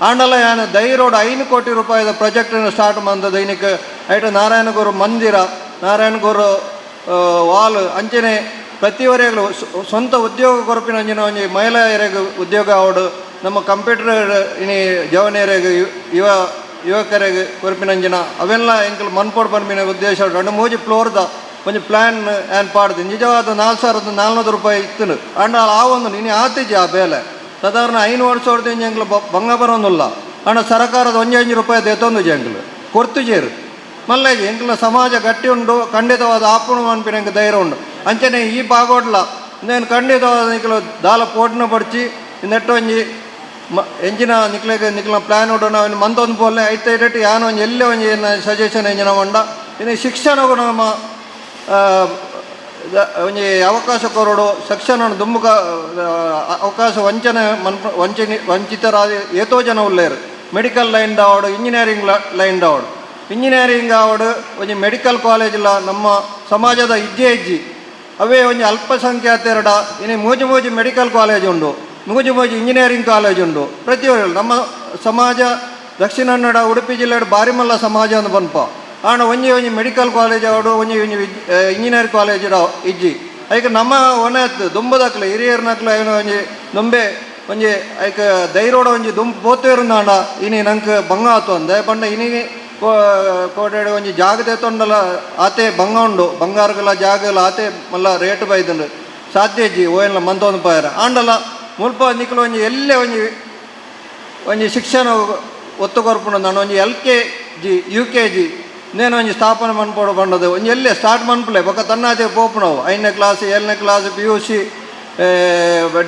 Speaker 10: ಆಂಡಲ ಯಾನ್ ಧೈರ್ಯೋಡು 5 ಕೋಟಿ ರೂಪಾಯಿದ ಪ್ರಾಜೆಕ್ಟನ್ನು ಸ್ಟಾರ್ಟ್ ಮಂದ ದೈನಿಕ ಐಟ ನಾರಾಯಣ ಗುರು ಮಂದಿರ ನಾರಾಯಣ ಗುರು ವಾಲ್ ಅಂಚನೆ ಪ್ರತಿವರೆಗಳು ಸ್ವಂತ ಉದ್ಯೋಗ ಕೊರಪಿನ ಅಂಚಿನ ಒಂಜಿ ಮಹಿಳೆಯರಿಗೆ ಉದ್ಯೋಗ ಆವಡು ನಮ್ಮ ಕಂಪ್ಯೂಟರ್ ಇನಿ ಜವನಿಯರಿಗೆ ಯುವಕರಿಗೆ ಕೊರಪಿನ ಅಂಚಿನ ಅವೆಲ್ಲ ಎಂಕಲ್ ಮನ್ಪೋಡ್ ಪನ್ಪಿನ ಉದ್ದೇಶ 2-3 ಫ್ಲೋರ್ದ ಒಂಜಿ ಪ್ಲ್ಯಾನ್ ಆ್ಯನ್ ಪಾಡ್ದು ನಿಜವಾದ 4400 ರೂಪಾಯಿ ಇತ್ತು. ಅಂಡ ಆ ಒಂದು ಇನಿ ಆತಿಜಿ ಆ ಬೇಲೆ ಸಾಧಾರಣ 5 ವರ್ಷ ಹೊಡೆದು ಎಂಕ್ಲು ಬಂಗ ಬರೋದಿಲ್ಲ. ಅಂಡ ಸರಕಾರದ 1-5 ರೂಪಾಯಿ ಎತ್ತೊಂದು ಎಂಕ್ಲು ಕೊರ್ತು ಜೇರು ಮಲ್ಲಾಜಿ ಎಂಕ್ಲ ಸಮಾಜ ಗಟ್ಟಿ ಉಂಡು ಖಂಡಿತವಾದ ಆಪುಣ ಮನ್ಪಿನ ಎಂಕ್ ಧೈರ್ಯ ಉಂಡು. ಅಂಚನೆ ಈ ಭಾಗೋಡ್ಲ నేను ಖಂಡಿತವಾದ ನಿಕ್ಲು ದಾಲ ಪೋಟ್ನ ಪಡಿಚಿ ನೆಟ್ಟು ಒಂಜಿ ಎಂಜಿನ ನಿಕ್ಲೆಗ್ ನಿಕ್ಲ ಪ್ಲ್ಯಾನ್ ಉಂಡು ನಾವು ಮಂತೊಂದು ಪೋಲೆ ಐತೆ ಐಟೆಟ್ ಯಾನ್ ಒಂಜಿ ಎಲ್ಲೆ ಒಂಜಿ ಸಜೆಷನ್ ಎಂಜಿನ ಉಂಡ ಇನ್ನು ಶಿಕ್ಷಣಗೂ ನಮ್ಮ ಒಂಜಿ ಅವಕಾಶ ಕೊರಡು ಶಿಕ್ಷಣ ದುಂಬುಕ ಅವಕಾಶ ವಂಚನೆ ವಂಚಿತರಾದ ಏತೋ ಜನ ಉಲ್ಲೇರು. Medical line ಆವಡು, engineering line ಆವಡು. Engineering ಆವಡು ಒಂಜಿ ಮೆಡಿಕಲ್ ಕಾಲೇಜ್ಲ ನಮ್ಮ ಸಮಾಜದ ಇಜ್ಜೆ ಇಜ್ಜಿ. ಅವೇ ಒಂಜಿ ಅಲ್ಪಸಂಖ್ಯಾತೆರಡ ಇನಿ ಮೂಜಿ ಮೂಜಿ ಮೆಡಿಕಲ್ ಕಾಲೇಜ್ ಉಂಡು, ಮೂಜಿ ಮೂಜಿ ಇಂಜಿನಿಯರಿಂಗ್ ಕಾಲೇಜ್ ಉಂಡು. ಪ್ರತಿಯೊಂದು ನಮ್ಮ ಸಮಾಜ ದಕ್ಷಿಣ ಕನ್ನಡ ಉಡುಪಿ ಜಿಲ್ಲೆ ಬಾರಿಮಲ್ಲ ಸಮಾಜ ಅಂದ್ ಪನ್ಪ. ಆಂಡ ಒಂಜಿ ಒಂಜಿ ಮೆಡಿಕಲ್ ಕಾಲೇಜ್ ಆವಡು, ಒಂಜಿ ಒಂಜಿ ಇಂಜಿನಿಯರಿಂಗ್ ಕಾಲೇಜ್ ಇಜ್ಜಿ. ಐಕ್ ನಮ್ಮ ಒಣೆತ್ ದುಂಬುದಕ್ಲೆ ಹಿರಿಯರ್ನಕ್ಲೆ ಐನ ಒಂಜಿ ದುಂಬೆ ಒಂಜಿ ಐಕ್ ಧೈರ್ಯೋಡ ಒಂಜಿ ದುಂಬು ಪೋತೇರುಂದಾಂಡ ಇನಿ ನಂಕ್ ಬಂಗ ಆತು ಅಂದೆ. ಪಂಡ ಇನಿ ಕೋಟೆಡ್ ಒಂಜಿ ಜಾಗ ತೊಂಡಲ ಆತೆ ಬಂಗ ಉಂಡು, ಬಂಗಾರಗಲ ಜಾಗಲ ಆತೆ ಮಲ್ಲ ರೇಟ್ ಬೈದುಂಡು, ಸಾಧ್ಯ ಇಜ್ಜಿ ಓಯನ್ಲ ಮಂತೊಂದು ಪಾಯರ. ಆಂಡಲ ಮುಲ್ಪ ನಿಕ್ಲು ಒಂಜಿ ಎಲ್ಲೆ ಒಂಜಿ ಒಂಜಿ ಶಿಕ್ಷಣ ಒತ್ತು ಕೊರ್ಪುಂಡು. ನಾನು ಒಂಜಿ LKG UKG ನೇನು ಒಂಜಿ ಸ್ಥಾಪನೆ ಮನ್ಪೋಡು ಪಂಡದು ಒಂಜಿ ಎಲ್ಲೆ ಸ್ಟಾರ್ಟ್ ಮನ್ಪುಲೆ ಬೊಕ್ಕ ತನ್ನಾತೆ ಪೋಪುನವು 5ನೇ class 7ನೇ class PUC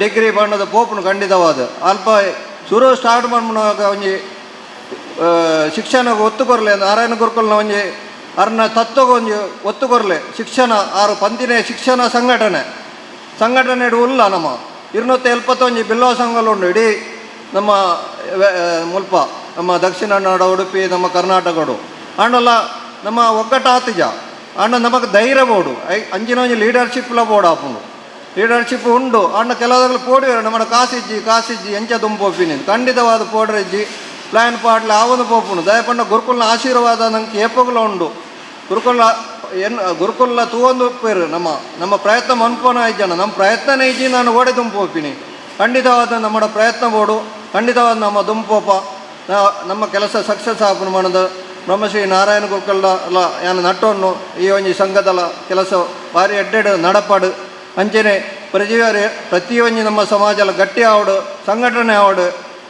Speaker 10: degree ಪಂಡದು ಪೋಪುನು ಖಂಡಿತವಾದ. ಅಲ್ಪ ಶುರು ಸ್ಟಾರ್ಟ್ ಮನ್ಪುನಾಗ ಒಂಜಿ ಶಿಕ್ಷಣ ಒತ್ತು ಕೊರ್ಲೆ, ನಾರಾಯಣ ಗುರುಕುಲ್ನ ಒಂಜಿ ಅರ್ನ ತತ್ವಗ ಒಂಜಿ ಒತ್ತು ಕೊರ್ಲೆ. ಶಿಕ್ಷಣ ಆರು ಪಂತಿನೇ ಶಿಕ್ಷಣ ಸಂಘಟನೆ ಸಂಘಟನೆ ಉಲ್ಲ ನಮ್ಮ 271 ಬಿಲ್ಲವ ಸಂಘಗಳು ಉಂಡು ಇಡೀ ನಮ್ಮ ಮುಲ್ಪ ನಮ್ಮ ದಕ್ಷಿಣ ಕನ್ನಡ ಉಡುಪಿ ನಮ್ಮ ಕರ್ನಾಟಕಡು. ಆಂಡಲ ನಮ್ಮ ಒಗ್ಗಟ್ಟಾತಿಜ ಆಂಡ ನಮಗೆ ಧೈರ್ಯ ಬೋಡು, ಅಂಚಿನ ಒಂಜಿ ಲೀಡರ್ಶಿಪ್ಲ ಬೋಡು ಆಪುಂಡು. ಲೀಡರ್ಶಿಪ್ ಉಂಡು ಆಂಡ ಕೆಲವುದಗಳು ಪೋಡಿಯರು ನಮ್ಮ ಕಾಸಿಜ್ಜಿ ಕಾಸಿಜ್ಜಿ ಎಂಚ ದುಂಪೋಪಿನಿ ಖಂಡಿತವಾದ ಪೋಡ್ರಿಜ್ಜಿ ಪ್ಲ್ಯಾನ್ ಪಾಡ್ಲೆ ಆವೊಂದು ಪೋಪುಂಡು. ದಯಪಂಡ ಗುರುಕುಲ್ನ ಆಶೀರ್ವಾದ ನಂಗೆ ಏಪಗುಲ ಉಂಡು. ಗುರುಕುಲ ಎನ್ ಗುರುಕುಲ ತೂವೊಂದು ಉಪ್ಪೇರು ನಮ್ಮ ನಮ್ಮ ಪ್ರಯತ್ನ ಮನ್ಪೋನ ಇಜ್ಜನ ನಮ್ಮ ಪ್ರಯತ್ನನೇ ಇಜ್ಜಿ ನಾನು ಓಡೆ ದುಂಪೋಪಿನಿ. ಖಂಡಿತವಾದ ನಮ್ಮ ಪ್ರಯತ್ನ ಬೋಡು, ಖಂಡಿತವಾದ ನಮ್ಮ ದುಂಪೋಪ ನಮ್ಮ ಕೆಲಸ ಸಕ್ಸಸ್ ಆಪುಂಡು ಮಾಡೋದು. ಬ್ರಹ್ಮಶ್ರೀ ನಾರಾಯಣ ಗುರುಕುಲ ಅಲ್ಲ ಯಾನ್ ನಟ್ಟೊನ್ನು ಈ ಒಂಜಿ ಸಂಘದಲ ಕೆಲಸ ಭಾರಿ ಎಡ್ಡೆಡ್ ನಡಪಾಡು. ಅಂಚನೆ ಪ್ರತಿಯೊಂಜಿ ನಮ್ಮ ಸಮಾಜಲ ಗಟ್ಟಿ ಆವಡು, ಸಂಘಟನೆ ಆವಡು,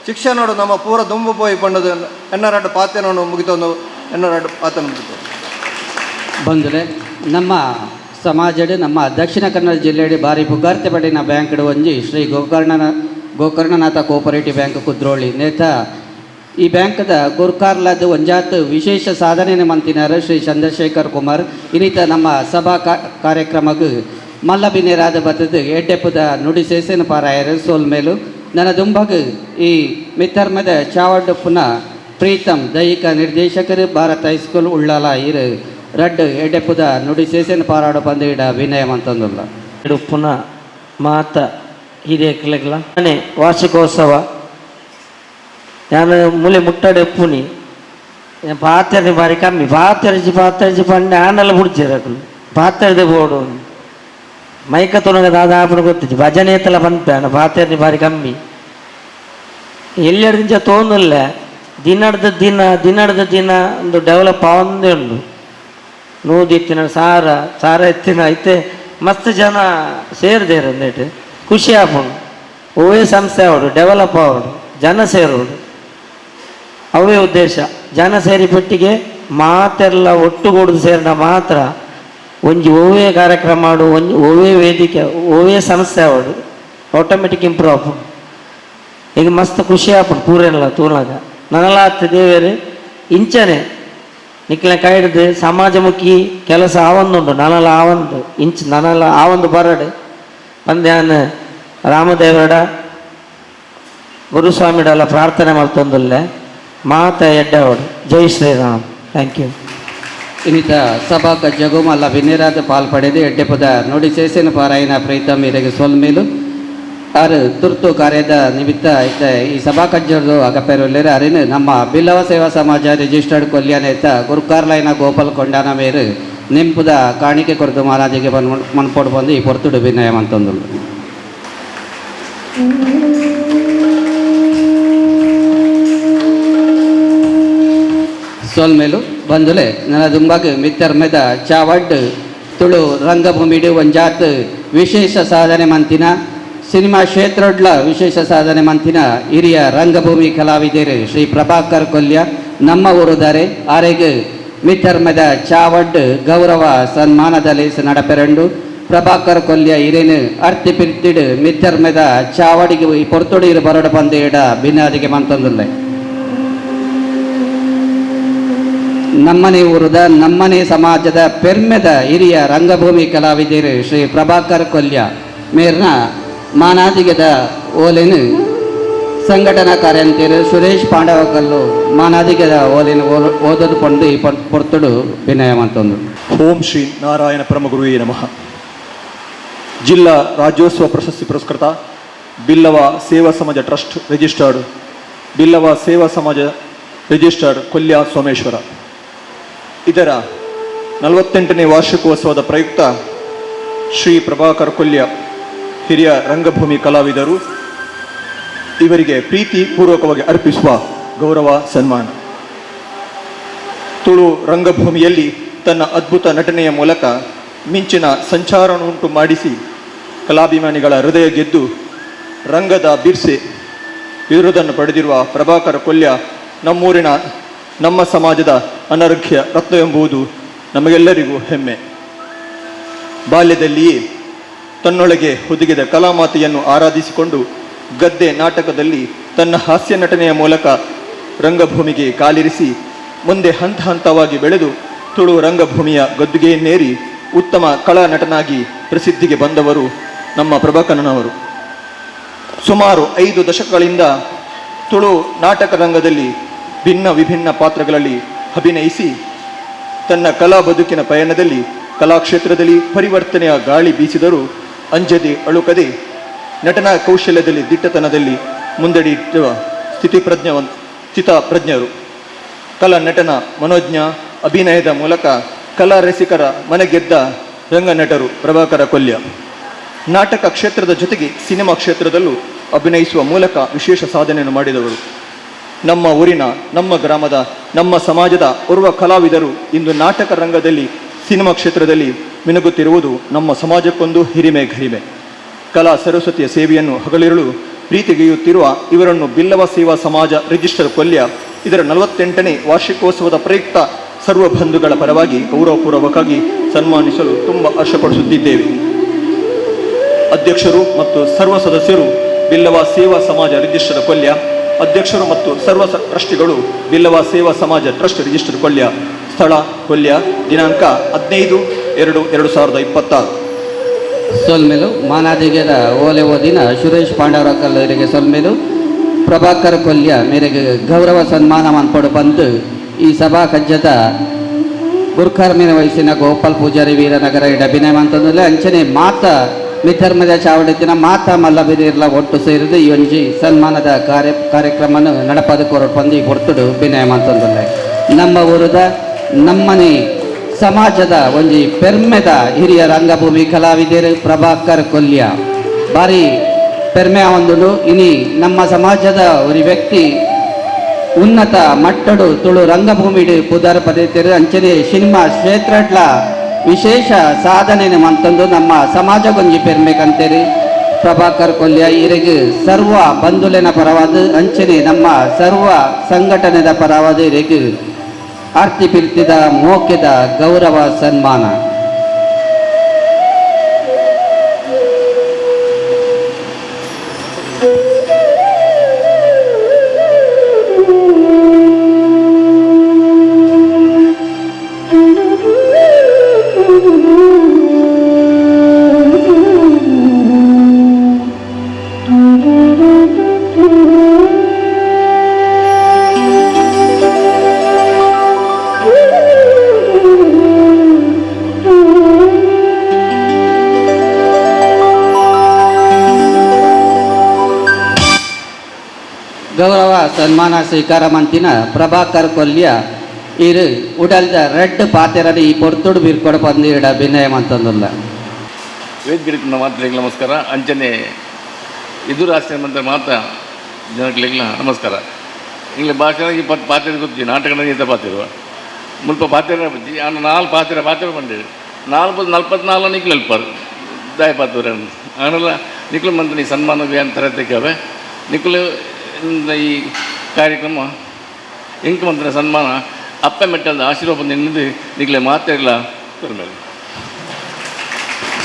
Speaker 10: ಶಿಕ್ಷಣೋಡು ನಮ್ಮ ಪೂರ ದುಂಬು ಪೋಯಿ ಪಂಡದು ಎನ್ನರಡ್ಡು ಪಾತೆನೋಡು ಮುಗಿತೊಂದು ಎನ್ನರಡ್ಡು ಪಾತನ ಮುಗಿತು.
Speaker 6: ಬಂದರೆ ನಮ್ಮ ಸಮಾಜಡ್ ನಮ್ಮ ದಕ್ಷಿಣ ಕನ್ನಡ ಜಿಲ್ಲೆಯಲ್ಲಿ ಭಾರಿ ಪುಗಾರ್ತೆ ಪಡಿನ ಬ್ಯಾಂಕ್ ಒಂಜಿ ಶ್ರೀ ಗೋಕರ್ಣನಾಥ ಕೋಪರೇಟಿವ್ ಬ್ಯಾಂಕ್ ಕುದ್ರೋಳಿ ನೇತ. ಈ ಬ್ಯಾಂಕ್ದ ಗುರ್ಕಾರ್ಲಾದ ಒಂಜಾತ್ ವಿಶೇಷ ಸಾಧನೆ ಮಂತಿನಾರ ಶ್ರೀ ಚಂದ್ರಶೇಖರ್ ಕುಮಾರ್. ಇನ್ನಿತ ನಮ್ಮ ಸಭಾ ಕಾರ್ಯಕ್ರಮಕ್ಕೆ ಮಲ್ಲಬಿನೇರಾದ ಬತ್ತದ ಎಡ್ಡೆಪ್ಪದ ನುಡಿ ಸೇಸೇನ ಪಾರಾಯರು ಸೋಲ್ಮೇಲು. ನನ್ನ ದುಂಬಗ್ ಈ ಮಿತ್ತರ್ಮದ ಚಾವಡ್ಡುಪ್ಪುನ ಪ್ರೀತಮ್ ದೈಹಿಕ ನಿರ್ದೇಶಕರು ಭಾರತ್ ಹೈಸ್ಕೂಲ್ ಉಳ್ಳಾಲ ಇರು ರಡ್ಡು ಎಡ್ಡೆಪ್ಪದ ನುಡಿ ಸೇಸೇನ ಪಾರಾಡು ಪಂದಿಡ ವಿನಯ ಮಂತಂದುಲ್ಲ.
Speaker 11: ಉಪ್ಪುನ ಮಾತ ಹಿರಿಯಕ್ಲೆಗ್ಲ ವಾರ್ಷಿಕೋತ್ಸವ ನಾನು ಮೂಲೆ ಮುಟ್ಟಡೆ ಉಪ್ಪುನಿ ಪಾತ್ರೆ ಬಾರಿ ಕಮ್ಮಿ ಪಾತ್ರೆಜಿ ಪಾತ್ರೆಜಿ ಪಂಡೆ ಆಂಡಲ ಬುಡ್ಜಿರಕಲು ಪಾತ್ರೆದೆ ಬೋಡು ಮೈಕ ತೊನಗ ದಾದ ಆಪಣ ಗೊತ್ತಿಜ್ಜಿ ಭಜನೆ ಎತ್ತಲ ಪನ್ಪೆ ಆಂಡ ಪಾತ್ರೆ ಬಾರಿ ಕಮ್ಮಿ ಎಲ್ಲೆಡ್ದಿಂಚ ತೋನುಲ್ಲ ದಿನಡ್ದ ದಿನ ದಿನಡ್ದ ದಿನ ಒಂದು ಡೆವಲಪ್ ಆವಂದೇ ಉಂಡು. ನೂದು ಇತ್ತಿನ ಸಾರ ಸಾರ ಎತ್ತಿನ ಐತೆ ಮಸ್ತ್ ಜನ ಸೇರಿದೇರು ಅಂದೇಟ್ ಖುಷಿ ಆಪುಂಡು. ಒವ್ವೇ ಸಂಸ್ಥೆ ಆವಡು ಡೆವಲಪ್ ಆವಡು ಜನ ಸೇರೋಡು ಅವೇ ಉದ್ದೇಶ. ಜನ ಸೇರಿ ಪೆಟ್ಟಿಗೆ ಮಾತೆಲ್ಲ ಒಟ್ಟುಗೂಡುದು ಸೇರಿದ ಮಾತ್ರ ಒಂಜಿ ಒವ್ವೇ ಕಾರ್ಯಕ್ರಮ ಮಾಡು ಒಂಜಿ ಒವ್ವೇ ವೇದಿಕೆ ಒವ್ವೇ ಸಂಸ್ಥೆ ಆವಡು ಆಟೋಮೆಟಿಕ್ ಇಂಪ್ರೂವ್ ಆಪುಂಡು. ಈಗ ಮಸ್ತ್ ಖುಷಿ ಆಪುಂಡು ಪೂರೆಲ್ಲ ತೂನಾಗ ನನಲ ಆತ್ ದೇವೇರು ಇಂಚನೆ ನಿಕ್ಲೆ ಕೈಡ್ದು ಸಮಾಜಮುಖಿ ಕೆಲಸ ಆವೊಂದುಂಡು ನನಲ ಆವೊಂದು ಇಂಚ್ ನನಲ ಆವೊಂದು ಬರಡು ಪಂದ್ಯಾನ ರಾಮದೇವಡ ಗುರುಸ್ವಾಮಿಡಲ್ಲ ಪ್ರಾರ್ಥನೆ ಮಲ್ತೊಂದುಲ್ಲೆ ಮಾತ ಎಡ್ಡೆವಡು. ಜೈ ಶ್ರೀರಾಮ್. Thank you.
Speaker 6: ಇನ್ನಿತ ಸಭಾಕ ಜಗುಮಲ್ಲ ವಿನೇರಾದ ಪಾಲ್ ಪಡೆದು ಎಡ್ಡೆಪದ ನುಡಿ ಸೇಸೇನ ಪಾರಾಯಣ ಪ್ರೀತಮ್ ಇರೆಗೆ ಸೊಲ್ಮೇಲು ಆರು ತುರ್ತು ಕಾರ್ಯದ ನಿಮಿತ್ತ ಇತ್ತ ಈ ಸಭಾ ಕಜ್ಜರ್ದು ಅಗಪೆರುಲ್ಲೇರು ಅರಿನ ನಮ್ಮ ಬಿಲ್ಲವ ಸೇವಾ ಸಮಾಜ ರಿಜಿಸ್ಟರ್ಡ್ ಕೊಲ್ಯಾನೇತ ಗುರುಕಾರ್ಲೈನ ಗೋಪಾಲ್ ಕೊಂಡಾನ ಮೇರು ನಿಂಪುದ ಕಾಣಿಕೆ ಕೊರತು ಮಹಾರಾಜಿಗೆ ಮನ್ಪೋಡು ಬಂದು ಈ ಪೊರ್ತುಡು ವಿನಯ ಮಂತೊಂದು. ಸೋಲ್ಮೇಲು ಬಂದುಲೆ ನನ್ನ ದುಂಬಾಗ ಮಿತ್ತರ್ಮೆದ ಚಾವಡ್ ತುಳು ರಂಗಭೂಮಿಡು ಒಂಜಾತ್ ವಿಶೇಷ ಸಾಧನೆ ಮಂತಿನ ಸಿನಿಮಾ ಕ್ಷೇತ್ರಡ್ಲ ವಿಶೇಷ ಸಾಧನೆ ಮಂತಿನ ಹಿರಿಯ ರಂಗಭೂಮಿ ಕಲಾವಿದರು ಶ್ರೀ ಪ್ರಭಾಕರ್ ಕೊಲ್ಯ ನಮ್ಮ ಊರುದಾರೆ ಆರೆಗ್ ಮಿತ್ತರ್ಮೆದ ಚಾವಡ್ ಗೌರವ ಸನ್ಮಾನದಲ್ಲಿ ನಡಪೆರಂಡು ಪ್ರಭಾಕರ್ ಕೊಲ್ಯ ಹಿರೇನು ಅರ್ತಿ ಪಿರ್ತಿಡು ಮಿತ್ತರ್ಮೆದ ಚಾವಡಿಗೆ ಈ ಪೊರ್ತುಡು ಇರು ಬರಡು ಬಂದು ಇಡ ಬಿನ್ನಾದಿಗೆ ಮಂತೊಂದುಲ್ಲೆ. ನಮ್ಮನೆ ಊರದ ನಮ್ಮನೆ ಸಮಾಜದ ಪೆರ್ಮೆದ ಹಿರಿಯ ರಂಗಭೂಮಿ ಕಲಾವಿದರು ಶ್ರೀ ಪ್ರಭಾಕರ್ ಕೊಲ್ಯ ಮೇರ್ನ ಮಾನಾದಿಗದ ಓಲೆನು ಸಂಘಟನಾ ಕಾರ್ಯಂತರು ಸುರೇಶ್ ಪಾಂಡವಕಲ್ಲು ಮಾನಾದಿಗದ ಓಲಿನ ಓದೋದು ಪಂಡು ಈ ಪೊರ್ತುಡು ವಿನಯ ಮಂತೊಂದು.
Speaker 12: ಓಂ ಶ್ರೀ ನಾರಾಯಣ ಪರಮಗುರುವೇ ನಮಃ. ಜಿಲ್ಲಾ ರಾಜ್ಯೋತ್ಸವ ಪ್ರಶಸ್ತಿ ಪುರಸ್ಕೃತ ಬಿಲ್ಲವ ಸೇವಾ ಸಮಾಜ ಟ್ರಸ್ಟ್ ರಿಜಿಸ್ಟರ್ಡ್ ಬಿಲ್ಲವ ಸೇವಾ ಸಮಾಜ ರಿಜಿಸ್ಟರ್ಡ್ ಕೊಲ್ಯ ಸೋಮೇಶ್ವರ ಇದರ 48ನೇ ವಾರ್ಷಿಕೋತ್ಸವದ ಪ್ರಯುಕ್ತ ಶ್ರೀ ಪ್ರಭಾಕರ್ ಕೊಲ್ಯ ಹಿರಿಯ ರಂಗಭೂಮಿ ಕಲಾವಿದರು ಇವರಿಗೆ ಪ್ರೀತಿಪೂರ್ವಕವಾಗಿ ಅರ್ಪಿಸುವ ಗೌರವ ಸನ್ಮಾನ. ತುಳು ರಂಗಭೂಮಿಯಲ್ಲಿ ತನ್ನ ಅದ್ಭುತ ನಟನೆಯ ಮೂಲಕ ಮಿಂಚಿನ ಸಂಚಾರವನ್ನುಂಟು ಮಾಡಿಸಿ ಕಲಾಭಿಮಾನಿಗಳ ಹೃದಯ ಗೆದ್ದು ರಂಗದ ಬಿರ್ಸೆ ಬಿರುದನ್ನು ಪಡೆದಿರುವ ಪ್ರಭಾಕರ ಕೊಲ್ಯ ನಮ್ಮೂರಿನ ನಮ್ಮ ಸಮಾಜದ ಅನರ್ಘ್ಯ ರತ್ನವೆಂಬುದು ನಮಗೆಲ್ಲರಿಗೂ ಹೆಮ್ಮೆ. ಬಾಲ್ಯದಲ್ಲಿಯೇ ತನ್ನೊಳಗೆ ಹುದುಗಿದ ಕಲಾಮಾತೆಯನ್ನು ಆರಾಧಿಸಿಕೊಂಡು ಗದ್ದೆ ನಾಟಕದಲ್ಲಿ ತನ್ನ ಹಾಸ್ಯ ನಟನೆಯ ಮೂಲಕ ರಂಗಭೂಮಿಗೆ ಕಾಲಿರಿಸಿ ಮುಂದೆ ಹಂತ ಹಂತವಾಗಿ ಬೆಳೆದು ತುಳು ರಂಗಭೂಮಿಯ ಗದ್ದುಗೆಯನ್ನೇರಿ ಉತ್ತಮ ಕಲಾ ನಟನಾಗಿ ಪ್ರಸಿದ್ಧಿಗೆ ಬಂದವರು ನಮ್ಮ ಪ್ರಭಾಕರನವರು. ಸುಮಾರು 5 ದಶಕಗಳಿಂದ ತುಳು ನಾಟಕ ರಂಗದಲ್ಲಿ ಭಿನ್ನ ವಿಭಿನ್ನ ಪಾತ್ರಗಳಲ್ಲಿ ಅಭಿನಯಿಸಿ ತನ್ನ ಕಲಾ ಬದುಕಿನ ಪಯಣದಲ್ಲಿ ಕಲಾಕ್ಷೇತ್ರದಲ್ಲಿ ಪರಿವರ್ತನೆಯ ಗಾಳಿ ಬೀಸಿದರೂ ಅಂಜದೆ ಅಳುಕದೆ ನಟನಾ ಕೌಶಲ್ಯದಲ್ಲಿ ದಿಟ್ಟತನದಲ್ಲಿ ಮುಂದಡಿಯಿರುವ ಸ್ಥಿತಪ್ರಜ್ಞರು. ಕಲಾ ನಟನ ಮನೋಜ್ಞ ಅಭಿನಯದ ಮೂಲಕ ಕಲಾ ರಸಿಕರ ಮನಗೆದ್ದ ರಂಗನಟರು ಪ್ರಭಾಕರ ಕೊಲ್ಯ. ನಾಟಕ ಕ್ಷೇತ್ರದ ಜೊತೆಗೆ ಸಿನಿಮಾ ಕ್ಷೇತ್ರದಲ್ಲೂ ಅಭಿನಯಿಸುವ ಮೂಲಕ ವಿಶೇಷ ಸಾಧನೆಯನ್ನು ಮಾಡಿದವರು. ನಮ್ಮ ಊರಿನ, ನಮ್ಮ ಗ್ರಾಮದ, ನಮ್ಮ ಸಮಾಜದ ಓರ್ವ ಕಲಾವಿದರು ಇಂದು ನಾಟಕ ರಂಗದಲ್ಲಿ ಸಿನಿಮಾ ಕ್ಷೇತ್ರದಲ್ಲಿ ಮಿನುಗುತ್ತಿರುವುದು ನಮ್ಮ ಸಮಾಜಕ್ಕೊಂದು ಹಿರಿಮೆ ಗರಿಮೆ. ಕಲಾ ಸರಸ್ವತಿಯ ಸೇವೆಯನ್ನು ಹಗಲಿರುಳು ಪ್ರೀತಿಗೈಯುತ್ತಿರುವ ಇವರನ್ನು ಬಿಲ್ಲವ ಸೇವಾ ಸಮಾಜ ರಿಜಿಸ್ಟರ್ ಕೊಲ್ಯ ಇದರ 48ನೇ ವಾರ್ಷಿಕೋತ್ಸವದ ಪ್ರಯುಕ್ತ ಸರ್ವ ಬಂಧುಗಳ ಪರವಾಗಿ ಗೌರವಪೂರ್ವಕವಾಗಿ ಸನ್ಮಾನಿಸಲು ತುಂಬ ಹರ್ಷಪಡಿಸುತ್ತಿದ್ದೇವೆ. ಅಧ್ಯಕ್ಷರು ಮತ್ತು ಸರ್ವ ಸದಸ್ಯರು ಬಿಲ್ಲವ ಸೇವಾ ಸಮಾಜ ರಿಜಿಸ್ಟರ್ ಕೊಲ್ಯ, ಅಧ್ಯಕ್ಷರು ಮತ್ತು ಸರ್ವ ಟ್ರಸ್ಟಿಗಳು ಬಿಲ್ಲವ ಸೇವಾ ಸಮಾಜ ಟ್ರಸ್ಟ್ ರಿಜಿಸ್ಟರ್ ಕೊಲ್ಯ, ಸ್ಥಳ ಕೊಲ್ಯ, ದಿನಾಂಕ 15/2/2026.
Speaker 6: ಸೊಲ್ಮೇಲು ಮಾನಾದಿಗೆದ ಓಲೆ ಓದಿನ ಸುರೇಶ್ ಪಾಂಡವರ ಕಲ್ಲರಿಗೆ ಸೊಲ್ಮೇಲು. ಪ್ರಭಾಕರ್ ಕೊಲ್ಯ ಮೇರೆಗೆ ಗೌರವ ಸನ್ಮಾನ ಮನ್ಪಡು ಬಂದು ಈ ಸಭಾ ಕಜ್ಜದ ಗುರ್ಕರ್ಮಿನ ವಯಸ್ಸಿನ ಗೋಪಾಲ್ ಪೂಜಾರಿ ವೀರನಗರ ಅಭಿನಯ ಅಂತಂದ್ರೆ ಅಂಚನೆ ಮಾತ ಮಿಥರ್ಮದ ಚಾವಡಿತಿನ ಮಾತಾ ಮಲ್ಲಬಿದಿರ್ಲ ಒಟ್ಟು ಸೇರಿದು ಈ ಒಂಜಿ ಸನ್ಮಾನದ ಕಾರ್ಯಕ್ರಮನ ನಡಪದ ಕೊರಪಂದು ಈ ಹೊರ್ತುಡು ವಿನಯ ಅಂತಂದ್ರೆ ನಮ್ಮ ಊರದ ನಮ್ಮನೆ ಸಮಾಜದ ಒಂಜಿ ಪೆರ್ಮೆದ ಹಿರಿಯ ರಂಗಭೂಮಿ ಕಲಾವಿದರು ಪ್ರಭಾಕರ್ ಕೊಲ್ಯ ಬಾರಿ ಪೆರ್ಮೆ ಒಂದು. ಇನಿ ನಮ್ಮ ಸಮಾಜದ ಒಂದು ವ್ಯಕ್ತಿ ಉನ್ನತ ಮಟ್ಟಡು ತುಳು ರಂಗಭೂಮಿಡು ಪುದರ್ ಪಡೆಯುತ್ತೀರು ಅಂಚನೆ ಸಿನಿಮಾ ಕ್ಷೇತ್ರಟ್ಲ ವಿಶೇಷ ಸಾಧನೆ ಮಂತಂದು ನಮ್ಮ ಸಮಾಜಗೊಂಜಿ ಪೆರ್ಮೆಕಂತೇರಿ ಪ್ರಭಾಕರ್ ಕೊಲ್ಯ ಇರಿಗೆ ಸರ್ವ ಬಂಧುಲೆನ ಪರವಾದ ಅಂಚನೆ ನಮ್ಮ ಸರ್ವ ಸಂಘಟನೆದ ಪರವಾದ ಇರಿಗೆ ಆರ್ತಿ ಪಿರ್ತಿದ ಮೋಕೆದ ಗೌರವ ಸನ್ಮಾನ. ಗೌರವ ಸನ್ಮಾನ ಸ್ವೀಕಾರ ಮಂತಿನ ಪ್ರಭಾಕರ್ ಕೊಲ್ಯ ಇರು ಉಡಲ್ದ ರೆಡ್ ಪಾತೆರದ ಈ ಪೊರ್ತುಡು ಬೀರ್ಕೊಡ ಪಂದಿಡ ಅಭಿನಯ ಮಂತಂದುಲ್ಲ.
Speaker 13: ವೇದಿಕೆ ಮಾತ್ರೆಗಳ ನಮಸ್ಕಾರ. ಅಂಚನೆ ಎದುರು ಮಂತ್ರ ಮಾತಾ ಜನಗಳಿಗೆ ನಮಸ್ಕಾರ. ಇಂಗ್ಲ ಭಾಷೆ ಪಾತ್ರೆ ಗೊತ್ತಿ ನಾಟಕ ಈತ ಪಾತಿರುವ ಮುಲ್ಪ ಪಾತ್ರೆ ಬಜ್ಜಿ ಆನ ನಾಲ್ ಪಾತ್ರೆ ಪಾತ್ರೆ ಬಂದಿದೆ ನಾಲ್ಕು 44 ನಿಕ್ಲು ಎಲ್ಪರ್ ದಾಯ ಪಾತ್ರೆ ಆನಲ್ಲ ನಿಕ್ಲು ಮಂತ್ರಿ ಸನ್ಮಾನ ಅಂತ ನಿಕ್ಲು ಈ ಕಾರ್ಯಕ್ರಮ ಎಂಕ್ ಮಂತ್ರ ಸನ್ಮಾನ ಅಪ್ಪ ಮೆಟ್ಟದ ಆಶೀರ್ವಾದ ನಿನ್ನದು ನಿಕ್ಲೆ ಮಾತಿರಲ್ಲ ಮೇಲೆ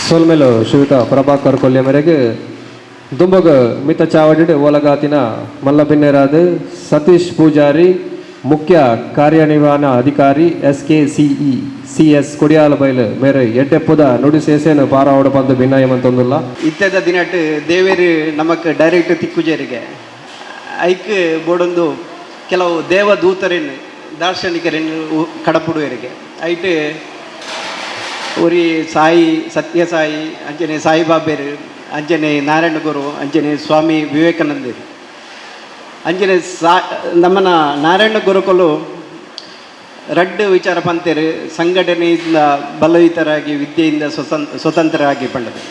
Speaker 4: ಸೊಲ್ಮೇಲು ಶ್ರೀಯುತ ಪ್ರಭಾಕರ್ ಕೊಲ್ಯ ಮೇರೆಗೆ ದುಂಬಗ ಮಿತ ಚಾವಡಿ ಓಲಗಾತಿನ ಮಲ್ಲಬಿನ್ನೆರಾದ ಸತೀಶ್ ಪೂಜಾರಿ ಮುಖ್ಯ ಕಾರ್ಯನಿರ್ವಹಣಾ ಅಧಿಕಾರಿ S K CE C S Kodialbail ಮೇರೆ ಎಡ್ಡೆಪ್ಪುದ ನುಡಿ ಸೇಸೇನು ಪಾರಾವಡ ಬಂದು ಭಿನ್ನಾಯಮಂತೊಂದುಲ್ಲ.
Speaker 14: ಇತ್ತದ ದಿನಟ್ ದೇವೇರು ನಮಕ್ ಡೈರೆಕ್ಟ್ ತಿಕ್ಕುಜೇರಿಗೆ ಐಕ್ ಬೋಡೊಂದು ಕೆಲವು ದೇವದೂತರೆನ್ ದಾರ್ಶನಿಕರೆನ್ ಕಡಪುಡುವರಿಗೆ ಐಟ್ ಒರಿ ಸಾಯಿ ಸತ್ಯ ಸಾಯಿ ಅಂಚನೆ ಸಾಯಿಬಾಬೆರ್ ಅಂಚನೆ ನಾರಾಯಣ ಗುರು ಅಂಚನೆ ಸ್ವಾಮಿ ವಿವೇಕಾನಂದರು ಅಂಚನೆ ಸಾ ನಮ್ಮನ ನಾರಾಯಣ ಗುರುಕುಲು ರಡ್ಡ್ ವಿಚಾರ ಪಂತೇರು ಸಂಘಟನೆಯಿಂದ ಬಲಯುತರಾಗಿ ವಿದ್ಯೆಯಿಂದ ಸ್ವತಂತ್ರರಾಗಿ ಪಂಡದು.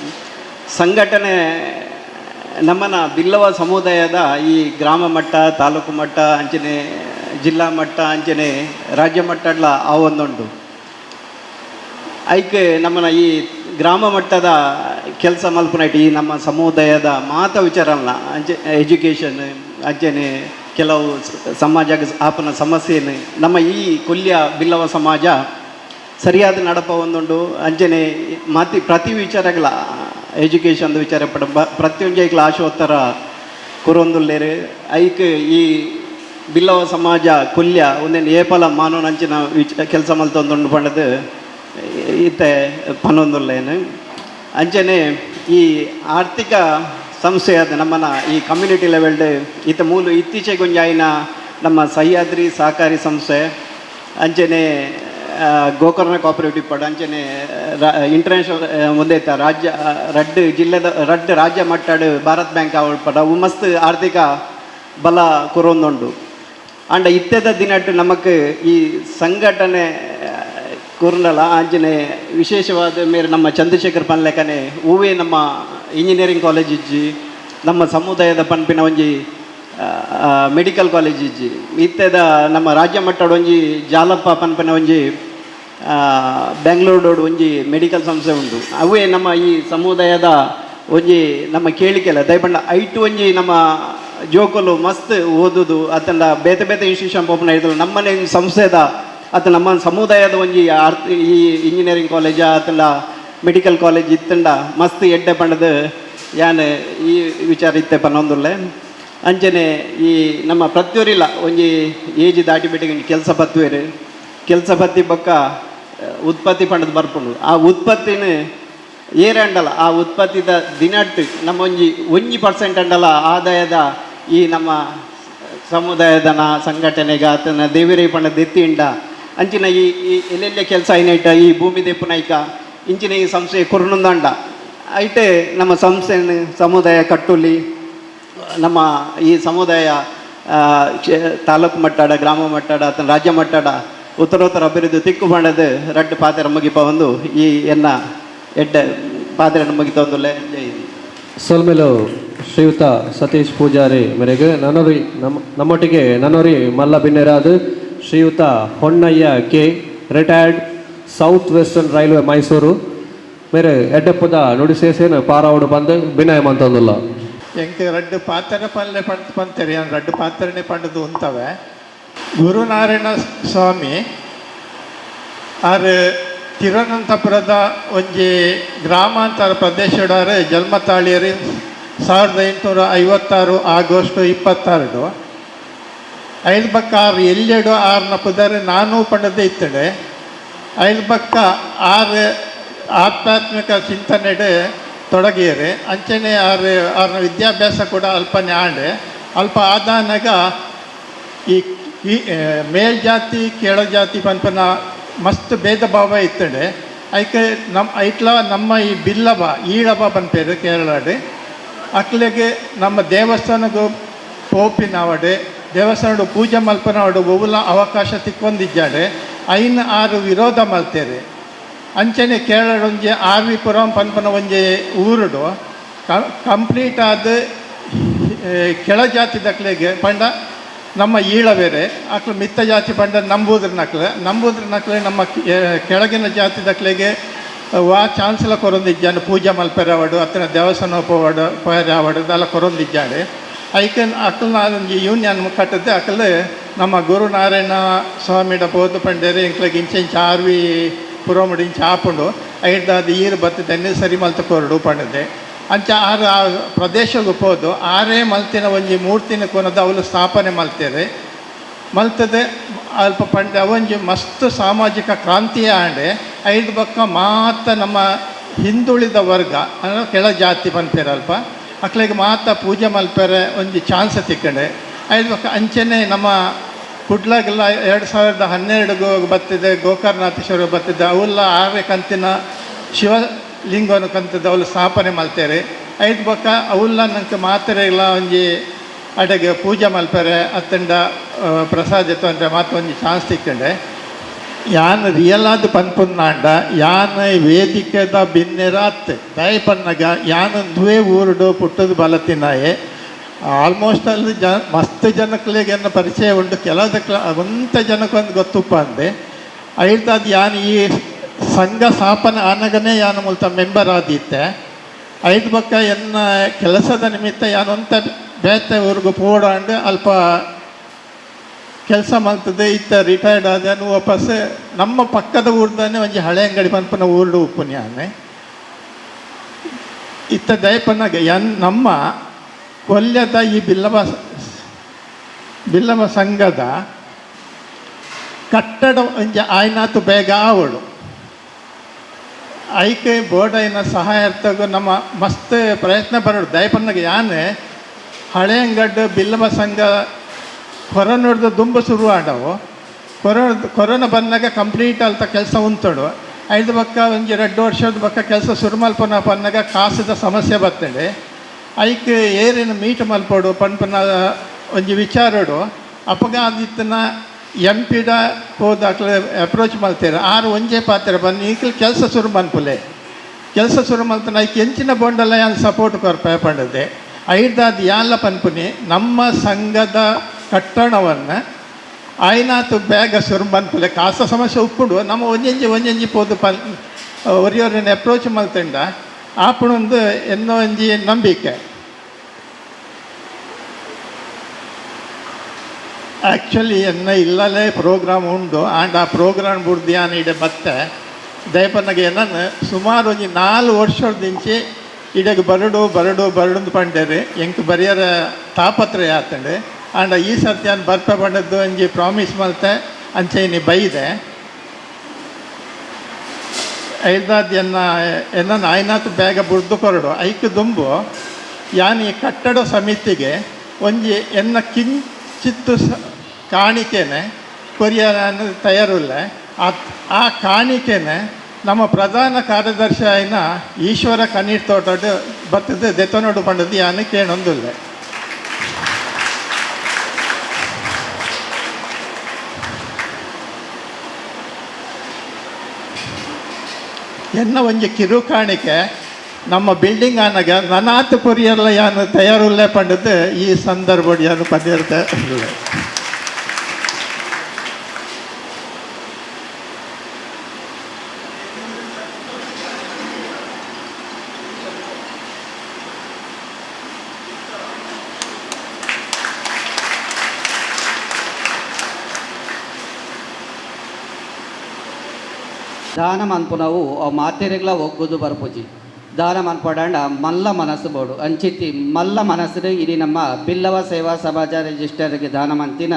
Speaker 14: ಸಂಘಟನೆ ನಮ್ಮನ ಬಿಲ್ಲವ ಸಮುದಾಯದ ಈ ಗ್ರಾಮ ಮಟ್ಟ, ತಾಲೂಕು ಮಟ್ಟ, ಅಂಚನೆ ಜಿಲ್ಲಾ ಮಟ್ಟ, ಅಂಚನೆ ರಾಜ್ಯ ಮಟ್ಟಡ್ಲ ಆ ಒಂದುಂಡು. ಐಕ್ ನಮ್ಮನ ಈ ಗ್ರಾಮ ಮಟ್ಟದ ಕೆಲಸ ಮಲ್ಪುನೈಟ್ ಈ ನಮ್ಮ ಸಮುದಾಯದ ಮಾತ ವಿಚಾರಲ್ಲ ಅಂಚೆ ಎಜುಕೇಷನ್ ಅಂಚನೆ ಕೆಲವು ಸಮಾಜ ಆಪನ ಸಮಸ್ಯೆಯನ್ನು ನಮ್ಮ ಈ ಕೊಲ್ಯ ಬಿಲ್ಲವ ಸಮಾಜ ಸರಿಯಾದ ನಡಪ ಒಂದುಂಡು. ಅಂಚನೆ ಮಾತಿ ಪ್ರತಿ ವಿಚಾರಗಳ ಎಜುಕೇಷನ್ ವಿಚಾರ ಪಡ ಪ್ರತಿಯೊಂಜೈಕ್ಲ ಆಶೋತ್ತರ ಕೊರೊಂದುಲ್ಲೇರು. ಐಕ್ ಈ ಬಿಲ್ಲವ ಸಮಾಜ ಕೊಲ್ಯ ಒಂದೇನು ಏಪಲ ಮಾನವನಂಚಿನ ವಿಚ ಕೆಲಸ ಮಲ್ತೊಂದುಂಡು ಪಂಡದು ಇತ್ತೆ ಪನೊಂದುಲ್ಲೇನು. ಅಂಚನೆ ಈ ಆರ್ಥಿಕ ಸಂಸ್ಥೆಯಾದ ನಮ್ಮನ ಈ ಕಮ್ಯುನಿಟಿ ಲೆವೆಲ್ಡ್ ಇತ್ತ ಮೂಲು ಇತ್ತೀಚೆಗೆ ಒಂಜಾಯಿನ ನಮ್ಮ ಸಹ್ಯಾದ್ರಿ ಸಹಕಾರಿ ಸಂಸ್ಥೆ ಅಂಚನೆ ಗೋಕರ್ಣ ಕೋಪರೇಟಿವ್ ಪಡ ಅಂಚನೆ ಇಂಟರ್ನ್ಯಾಷನಲ್ ಒಂದೇತ ರಾಜ್ಯ ರಡ್ಡ್ ಜಿಲ್ಲೆದ ರಡ್ಡ್ ರಾಜ್ಯ ಮಟ್ಟಡ್ ಭಾರತ್ ಬ್ಯಾಂಕ್ ಅವಳು ಪಡ ಅವು ಮಸ್ತ್ ಆರ್ಥಿಕ ಬಲ ಕೊರೊಂದುಂಡು. ಆಂಡ ಇತ್ತೆದ ದಿನಟ್ಟು ನಮಕ್ ಈ ಸಂಘಟನೆ ಕೂರ್ನಲ ಅಂಚನೆ ವಿಶೇಷವಾದ ಮೇರೆ ನಮ್ಮ ಚಂದ್ರಶೇಖರ್ ಪನ್ಲೆಕನೆ ಹೂವೇ ನಮ್ಮ ಇಂಜಿನಿಯರಿಂಗ್ ಕಾಲೇಜ್ ಇಜ್ಜಿ, ನಮ್ಮ ಸಮುದಾಯದ ಪನ್ಪಿನ ಒಂಜಿ ಮೆಡಿಕಲ್ ಕಾಲೇಜ್ ಇಜ್ಜಿ, ಇತ್ತೆದ ನಮ್ಮ ರಾಜ್ಯ ಮಟ್ಟದ ಒಂಜಿ ಜಾಲಪ್ಪ ಪನ್ಪಿನ ಒಂಜಿ ಬೆಂಗಳೂರು ಒಂಜಿ ಮೆಡಿಕಲ್ ಸಂಸ್ಥೆ ಉಂಟು. ಅವೇ ನಮ್ಮ ಈ ಸಮುದಾಯದ ಒಂಜಿ ನಮ್ಮ ಕೇಳಿಕೆಲ್ಲ ದಯಪಂಡ ಐಟು ಒಂಜಿ ನಮ್ಮ ಜೋಕುಲು ಮಸ್ತ್ ಓದುದು ಅತ್ತಂಡ ಬೇತೆ ಬೇತೆ ಇನ್ಸ್ಟಿಟ್ಯೂಷನ್ ಪೋಪುನ ಇದ್ರು ನಮ್ಮನೆ ಸಂಸ್ಥೆದ ಅತ್ತ ನಮ್ಮ ಸಮುದಾಯದ ಒಂಜಿ ಈ ಇಂಜಿನಿಯರಿಂಗ್ ಕಾಲೇಜ್ ಅತ್ತಂಡ ಮೆಡಿಕಲ್ ಕಾಲೇಜ್ ಇತ್ತಂಡ ಮಸ್ತ್ ಎಡ್ಡೆ ಪಂಡದು ಯಾನ್ ಈ ವಿಚಾರ ಇತ್ತೆ ಪನ್ನೊಂದುಲ್ಲೆ. ಅಂಚನೆ ಈ ನಮ್ಮ ಪ್ರತಿಯೊರಿಲ್ಲ ಒಂಜಿ ಏಜ್ ದಾಟಿ ಬಿಟ್ಟಿಗೆ ಒಂಜಿ ಕೆಲಸ ಪತ್ತುವೇರು ಕೆಲಸ ಪತ್ತಿ ಬೊಕ್ಕ ಉತ್ಪತ್ತಿ ಪಂಡದು ಬರ್ಪುಂಡು. ಆ ಉತ್ಪತ್ತಿನ ಏರಂಡಲ ಆ ಉತ್ಪತ್ತಿದ ದಿನಟ್ಟು ನಮ್ಮ ಒಂಜಿ ಒಂಜಿ ಪರ್ಸೆಂಟ್ ಅಂಡಲ ಆದಾಯದ ಈ ನಮ್ಮ ಸಮುದಾಯದ ಸಂಘಟನೆಗೆ ಆತನ ದೇವಿರೈ ಪಂಡ ದೆತ್ತಿಂಡ ಅಂಚಿನ ಈ ಎಲ್ಲೆಲ್ಲ ಕೆಲಸ ಐನೈಟ ಈ ಭೂಮಿ ದೆಪ್ಪುನೈಕ ಇಂಚಿನ ಈ ಸಂಸ್ಥೆ ಕೊರ್ನುಂದಂಡ ಐಟೆ ನಮ್ಮ ಸಂಸ್ಥೆಯನ್ನು ಸಮುದಾಯ ಕಟ್ಟುಲಿ ನಮ್ಮ ಈ ಸಮುದಾಯ ತಾಲೂಕು ಮಟ್ಟಡ ಗ್ರಾಮ ಮಟ್ಟಡ ಅಥವಾ ರಾಜ್ಯ ಮಟ್ಟಡ ಉತ್ತರೋತ್ತರ ಅಭಿವೃದ್ಧಿ ತಿಕ್ಕು ಮಾಡದು ರಡ್ಡು ಪಾತ್ರ ಮುಗಿಪ ಒಂದು ಈ ಎನ್ನ ಎಡ್ಡೆ ಪಾತ್ರ ಮುಗಿತೊಂದುಲ್ಲೆ. ಜೈ.
Speaker 4: ಸೊಲ್ಮೆಲು ಶ್ರೀಯುತ ಸತೀಶ್ ಪೂಜಾರಿ ಮೇರೆಗೆ ನನೊರಿ ನಮ್ಮೊಟ್ಟಿಗೆ ನನೊರಿ ಮಲ್ಲ ಬಿನ್ನೆರಾದ ಶ್ರೀಯುತ Honnaiah K, retired South Western Railway Mysuru ಮೇರೆ ಎಡ್ಡೆಪ್ಪದ ನುಡಿಸೇಸೇನು ಪಾರಾವಡು ಬಂದು ಬಿನಯ ಮಂತೊಂದುಲ್ಲ.
Speaker 15: ಎಂಕ್ ರಡ್ಡು ಪಾತ್ರ ಪಲ್ಲೆ ಪಂಡ್ ಪಂತೇರಿ ಯಾನ್ ರಡ್ಡು ಪಾತ್ರನೆ ಪಂಡದು ಉಂತವೆ. ಗುರುನಾರಾಯಣ ಸ್ವಾಮಿ ಆರ್ ತಿರುವನಂತಪುರದ ಒಂಜಿ ಗ್ರಾಮಾಂತರ ಪ್ರದೇಶಡಾರ್ ಜನ್ಮತಾಳಿಯರಿ 1856 ಆಗಸ್ಟ್ 26. ಐದು ಬಕ್ಕ ಆರು ಎಲ್ಲೆಡು ಆರ್ನ ಪುದರ್ ನಾನು ಪಂಡದೆ ಇತ್ತಡೆ. ಐದು ಬಕ್ಕ ಆರು ಆಧ್ಯಾತ್ಮಿಕ ಚಿಂತನೆಡೆ ತೊಡಗಿಯರೆ. ಅಂಚನೆ ಆರು ಆರ್ನ ವಿದ್ಯಾಭ್ಯಾಸ ಕೂಡ ಅಲ್ಪನೆ ಆಂಡೆ. ಅಲ್ಪ ಆದಾನಗ ಈ ಮೇಲ್ಜಾತಿ ಕೆಳಜಾತಿ ಪನ್ಪನ ಮಸ್ತ್ ಭೇದ ಭಾವ ಇತ್ತಡೆ. ಐಕೆ ನಮ್ಮ ಐಟ್ಲ ನಮ್ಮ ಈ ಬಿಲ್ಲಬ ಈಳಬ ಪನ್ಪೇರು ಕೇರಳಡೆ ಅಕ್ಲೆಗೆ ನಮ್ಮ ದೇವಸ್ಥಾನಗೂ ಪೋಪಿನವಡೆ ದೇವಸ್ಥಾನಡು ಪೂಜೆ ಮಲ್ಪನವಡು ಒವುಲ ಅವಕಾಶ ತಿಕ್ಕೊಂದಿದ್ದಾಡೆ ಐನ್ ಆರು ವಿರೋಧ ಮಲ್ತೇರೆ. ಅಂಚನೆ ಕೇರಳ ಒಂಜಿ ಆರ್ ವಿ ಪುರಂ ಪನ್ಪನ ಒಂಜಿ ಊರುಡು ಕಂಪ್ಲೀಟ್ ಆದ ಕೆಳ ಜಾತಿ ದಕ್ಲೆಗೆ ಪಂಡ ನಮ್ಮ ಈಳ ಬೇರೆ ಅಕ್ಲು ಮಿತ್ತ ಜಾತಿ ಪಂಡ ನಂಬೂದ್ರ ನಕ್ಲೆ ನಂಬೂದ್ರ ನಕ್ಲೆ ನಮ್ಮ ಕೆಳಗಿನ ಜಾತಿ ದಕ್ಲೆಗೆ ವಾ ಚಾನ್ಸ್ಲ ಕೊರೊಂದಿಜ್ಜಾಂಡ್ ಪೂಜೆ ಮಲ್ಪೆರವಡು ಅತ್ತನ ದೇವಸ್ಥಾನ ಪೋವಡು ಪೋಯರಾವಡು ದಲ ಕೊರೊಂದಿಜ್ಜಾಂಡ್ ಐಕನ್ ಅಕ್ಲ್ನ ಒಂಜಿ ಯೂನಿಯನ್ ಕಟ್ಟದೆ ಅಕ್ಲು ನಮ್ಮ ಗುರುನಾರಾಯಣ ಸ್ವಾಮಿಡ ಪೋದು ಪಂಡೇರು ಎಂಕ್ಲೆಗ್ ಇಂಚ ಇಂಚ ಆರ್ ವಿ ಪುರಮುಡು ಇಂಚ ಆಪುಂಡು ಐಡ್ದಾದ್ ಈರು ಬತ್ತದೆನ್ನೆ ಸರಿ ಮಲ್ತ್ ಕೊರಡು ಪಂಡದೆ. ಅಂಚ ಆರು ಆ ಪ್ರದೇಶಗ್ ಪೋದು ಆರೇ ಮಲ್ತಿನ ಒಂಜಿ ಮೂರ್ತಿನ ಕೊನದ ಅವುಲು ಸ್ಥಾಪನೆ ಮಲ್ತೇರೆ. ಮಲ್ತದೆ ಅಲ್ಪ ಪಂಡ ಅವೊಂಜಿ ಮಸ್ತ್ ಸಾಮಾಜಿಕ ಕ್ರಾಂತಿಯ ಆಂಡೆ. ಐದು ಬೊಕ್ಕ ಮಾತ ನಮ್ಮ ಹಿಂದುಳಿದ ವರ್ಗ ಅಂದ್ರೆ ಕೆಳ ಜಾತಿ ಪನ್ಪೆರ್ ಅಲ್ಪ ಅಕ್ಲೆಗ್ ಮಾತ ಪೂಜೆ ಮಲ್ಪೆರೆ ಒಂಜಿ ಚಾನ್ಸ್ ತಿಕ್ಕಂಡೆ. ಐದು ಬೊಕ್ಕ ಅಂಚೆನೆ ನಮ್ಮ ಕುಡ್ಲಾಗೆಲ್ಲ 2012 ಬತ್ತಿದೆ ಗೋಕರ್ಣಾಥೇಶ್ವರ ಬತ್ತಿದೆ ಅವೆಲ್ಲ ಆರೆ ಕಂತಿನ ಶಿವಲಿಂಗವನ್ನು ಕಂತದ ಅವಳು ಸ್ಥಾಪನೆ ಮಲ್ತೇವೆ. ಐದು ಬೊಕ್ಕ ಅವುಲ್ಲ ನಂಗೆ ಮಾತ್ರೆ ಇಲ್ಲ ಒಂಜಿ ಅಡೆಗೆ ಪೂಜೆ ಮಲ್ಪರೆ ಅತ್ತಂಡ ಪ್ರಸಾದ ತೊಂದರೆ ಮಾತ್ರ ಒಂಜಿ ಚಾನ್ಸ್ ತಿಕ್ಕಂಡೆ. ಯಾನ್ ರಿಯಲ್ ಆದ್ ಪನ್ಪುನಾಂಡ ಯಾನ್ ವೇದಿಕೆದ ಬಿನ್ನೆರಾತ್ ದಯಪನ್ನಗ ಯಾನ್ ದುವೆ ಊರುಡು ಪುಟ್ಟದ ಬಲತಿನಾಯೆ ಆಲ್ಮೋಸ್ಟ್ ಅಲ್ಲಿ ಜ ಮಸ್ತ್ ಜನಕ್ಲೆಗ್ ಎನ್ನ ಪರಿಚಯ ಉಂಟು, ಕೆಲವುದಕ್ಕೆ ಒಂತ ಜನಕ್ಕೊಂದು ಗೊತ್ತುಪ್ಪ ಅಂದೆ. ಐಡ್ದಾದ್ ಯಾನ್ ಈ ಸಂಘ ಸ್ಥಾಪನೆ ಆನಗನೇ ಯಾನ್ ಮುಲ್ತ ಮೆಂಬರ್ ಆದಿತ್ತೆ. ಐದು ಬೊಕ್ಕ ಎನ್ನ ಕೆಲಸದ ನಿಮಿತ್ತ ಯಾನ್ ಒಂತ ಬೇತೆ ಊರಿಗೆ ಪೋಡಾಂಡ್ ಅಲ್ಪ ಕೆಲಸ ಮಲ್ತದೆ ಇತ್ತ ರಿಟೈರ್ಡ್ ಆದ ವಾಪಸ್ ನಮ್ಮ ಪಕ್ಕದ ಊರ್ದಾನೆ ಒಂಜಿ ಹಳೆ ಅಂಗಡಿ ಪನ್ಪುನ ಊರುಡು ಉಪ್ಪುನಿ ಯಾನೆ. ಇತ್ತ ದಯಪನ್ನಾಗ ಎನ್ ನಮ್ಮ ಕೊಲ್ಯದ ಈ ಬಿಲ್ಲವ ಬಿಲ್ಲವ ಸಂಘದ ಕಟ್ಟಡ ಒಂಜಿ ಆಯ್ನಾತು ಬೇಗ ಆವಡು ಐಕೆ ಬೋರ್ಡೈನ ಸಹಾಯಾರ್ಥಗೂ ನಮ್ಮ ಮಸ್ತ್ ಪ್ರಯತ್ನ ಬರೋಡು. ದಯಪನ್ನಾಗ ಯಾನೆ ಹಳೆ ಅಂಗಡ್ ಬಿಲ್ಲವ ಸಂಘ ಕೊರೋನಾದ ದುಂಬು ಶುರು ಆಡವು. ಕೊರೋನಾ ಬಂದಾಗ ಕಂಪ್ಲೀಟ್ ಅಲ್ತ ಕೆಲಸ ಉಂಟು. ಐದು ಬಕ್ಕ ಒಂಜಿ 2 ವರ್ಷದ ಬಕ್ಕ ಕೆಲಸ ಶುರು ಮಲ್ಪನ ಪನ್ನಾಗ ಕಾಸದ ಸಮಸ್ಯೆ ಬರ್ತದೆ. ಐಕ್ ಏರಿನ ಮೀಟ್ ಮಲ್ಪೋಡು ಪನ್ಪನ ಒಂಜಿ ವಿಚಾರಡು ಅಪಗ ಆದಿತ್ತನ ಎಂ ಪಿಡ ಹೋದಾಕ್ಲೆ ಅಪ್ರೋಚ್ ಮಲ್ತೇರೆ ಆರು ಒಂಜೇ ಪಾತ್ರೆ ಬನ್ನಿ ಈಕಲ್ ಕೆಲಸ ಶುರು ಮನ್ಪುಲೆ ಕೆಲಸ ಶುರು ಮಲ್ತನ ಐಕ್ ಎಂಚಿನ ಬೋಂಡಲ್ಲ ಯಾನ್ ಸಪೋರ್ಟ್ ಕೊರ್ಪ ಪಂಡದೆ. ಐದಾದ ಯಾನ್ಲ ಪನ್ಪುನಿ ನಮ್ಮ ಸಂಘದ ಕಟ್ಟಣವನ್ನು ಆಯ್ನಾತು ಬೇಗ ಶುರು ಮನ್ಪುಲೆ ಕಾಸ ಸಮಸ್ಯೆ ಉಪ್ಪುಂಡು ನಮ್ಮ ಒಂಜೆಂಜಿ ಒಂಜೆಂಜಿ ಪೋದು ಪನ್ ಒರಿಯೋರನ್ನ ಅಪ್ರೋಚ್ ಮಲ್ತಂಡ ಆಪಣೊಂದು ಎನ್ನೋ ಒಂಜಿ ನಂಬಿಕೆ. ಆ್ಯಕ್ಚುಲಿ ಎನ್ನ ಇಲ್ಲಲೇ ಪ್ರೋಗ್ರಾಮ್ ಉಂಡು ಆಂಡ್ ಆ ಪ್ರೋಗ್ರಾಮ್ ಬುಡ್ದು ಯಾನ್ ಇಡೆ ಬತ್ತೆ ದಯಪನ್ನಗ ಏನನ್ನು ಸುಮಾರು ಒಂಜಿ 4 ವರ್ಷದಿಂಚಿ ಇಡೆಗೆ ಬರಡು ಬರಡು ಬರಡು ಪಂಡೇರಿ ಎಂಕ್ ಬರಿಯರ ತಾಪತ್ರಯ ಆತಂಡೆ. ಆಂಡ ಈ ಸರ್ತಿ ಯಾನ್ ಬರ್ಪ ಪಂಡದ್ದು ಒಂಜಿ ಪ್ರಾಮಿಸ್ ಮಲ್ತೆ ಅಂಚೆ ಇನಿ ಬೈದೆ. ಐದಾದ್ ಎನ್ನ ಎನ್ನ ಆಯ್ನಾತು ಬೇಗ ಬುಡ್ದು ಕೊರಡು ಐಕ್ ದುಂಬು ಯಾನ್ ಈ ಕಟ್ಟಡ ಸಮಿತಿಗೆ ಒಂಜಿ ಎನ್ನ ಕಿಂಚಿತ್ತು ಕಾಣಿಕೆನೆ ಕೊರಿಯರ್ ತಯಾರುಲ್ಲ. ಆ ಕಾಣಿಕೆನೆ ನಮ್ಮ ಪ್ರಧಾನ ಕಾರ್ಯದರ್ಶಿ ಆಯ್ನ ಈಶ್ವರ ಕಣ್ಣೀರ್ ತೋಟಡ್ ಬತ್ತದ ದೆತನೋಡು ಪಂಡದ್ದು ಯಾನ್ ಕೇಣೊಂದುಲ್ಲೆ. ಎನ್ನ ಒಂಜಿ ಕಿರು ಕಾಣಿಕೆ ನಮ್ಮ ಬಿಲ್ಡಿಂಗ್ ಆನಗ ನನಾತ್ ಕೊರಿಯರ್ಲ ಯಾನು ತಯಾರುಲ್ಲೆ ಪಂಡದ್ದು ಈ ಸಂದರ್ಭ ಯಾನು ಪಂದಿರ್ತ.
Speaker 6: ದಾನ ಮನ್ಪುನವು ಅವು ಮಾತೆರೆಗ್ಲ ಒಗ್ಗುದು ಬರ್ಪುಜಿ. ದಾನ ಮನ್ಪಡಂಡ ಮಲ್ಲ ಮನಸ್ಸು ಬೋಡು ಅಂಚಿತಿ ಮಲ್ಲ ಮನಸ್ಸು ಇಡೀ ನಮ್ಮ ಬಿಲ್ಲವ ಸೇವಾ ಸಮಾಜ ರಿಜಿಸ್ಟರ್ಗೆ ದಾನ ಮಂತಿನ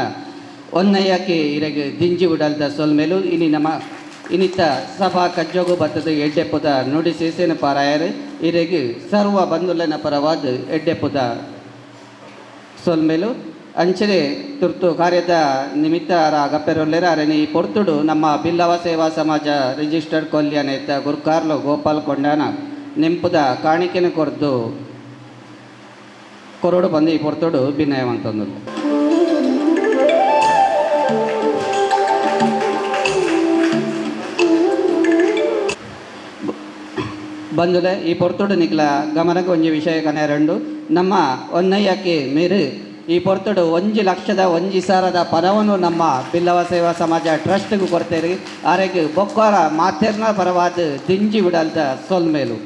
Speaker 6: ಒನ್ನಯ್ಯಕ್ಕೆ ಇರಗೆ ದಿಂಜಿ ಉಡಲ್ದ ಸೊಲ್ಮೇಲು ಇನಿ ನಮ್ಮ ಇನ್ನಿತ ಸಭಾ ಕಜ್ಜೋಗು ಬತ್ತದ ಎಡ್ಡೆಪುದ ನುಡಿ ಸೇಸೇನ ಪಾರಾಯರು ಇರೆಗೆ ಸರ್ವ ಬಂಧುಲನ ಪರವಾದ ಎಡ್ಡೆಪುದ ಸೊಲ್ಮೇಲು ಅಂಚನೆ ತುರ್ತು ಕಾರ್ಯದ ನಿಮಿತ್ತ ಅಗಪ್ಪೆರೊಲ್ಲೆರ ಅರೆನಿ ಈ ಪೊರ್ತುಡು ನಮ್ಮ ಬಿಲ್ಲವ ಸೇವಾ ಸಮಾಜ ರಿಜಿಸ್ಟರ್ಡ್ ಕೊಲ್ಯನೇತ ಗುರ್ಕಾರ್ಲು ಗೋಪಾಲ್ ಕೊಂಡಾನ ನೆಂಪುದ ಕಾಣಿಕೆನ ಕೊರ್ದು ಕೊರಡು ಬಂದು ಈ ಪೊರ್ತುಡು ಬಿನಯವಂತಂದು. ಬಂದುಲೆ ಈ ಪೊರ್ತುಡು ನಿಕ್ಲ ಗಮನಕ್ಕೆ ಒಂಜಿ ವಿಷಯ ಕನೆರಂಡು ನಮ್ಮ ಒನ್ನಯ್ಯಕ್ಕೆ ಮೇರು ಈ ಪೊರ್ತುಡು 1 ಲಕ್ಷದ 1,000 ಪದವನ್ನು ನಮ್ಮ ಬಿಲ್ಲವ ಸೇವಾ ಸಮಾಜ ಟ್ರಸ್ಟ್ಗೆ ಕೊಡ್ತೇರಿ. ಆರೆಗೆ ಬೊಕ್ಕೋರ ಮಾತೆರ್ನ ಪರವಾದ ದಿಂಜಿ ಬಿಡಲ್ದ ಸೊಲ್ಮೇಲು.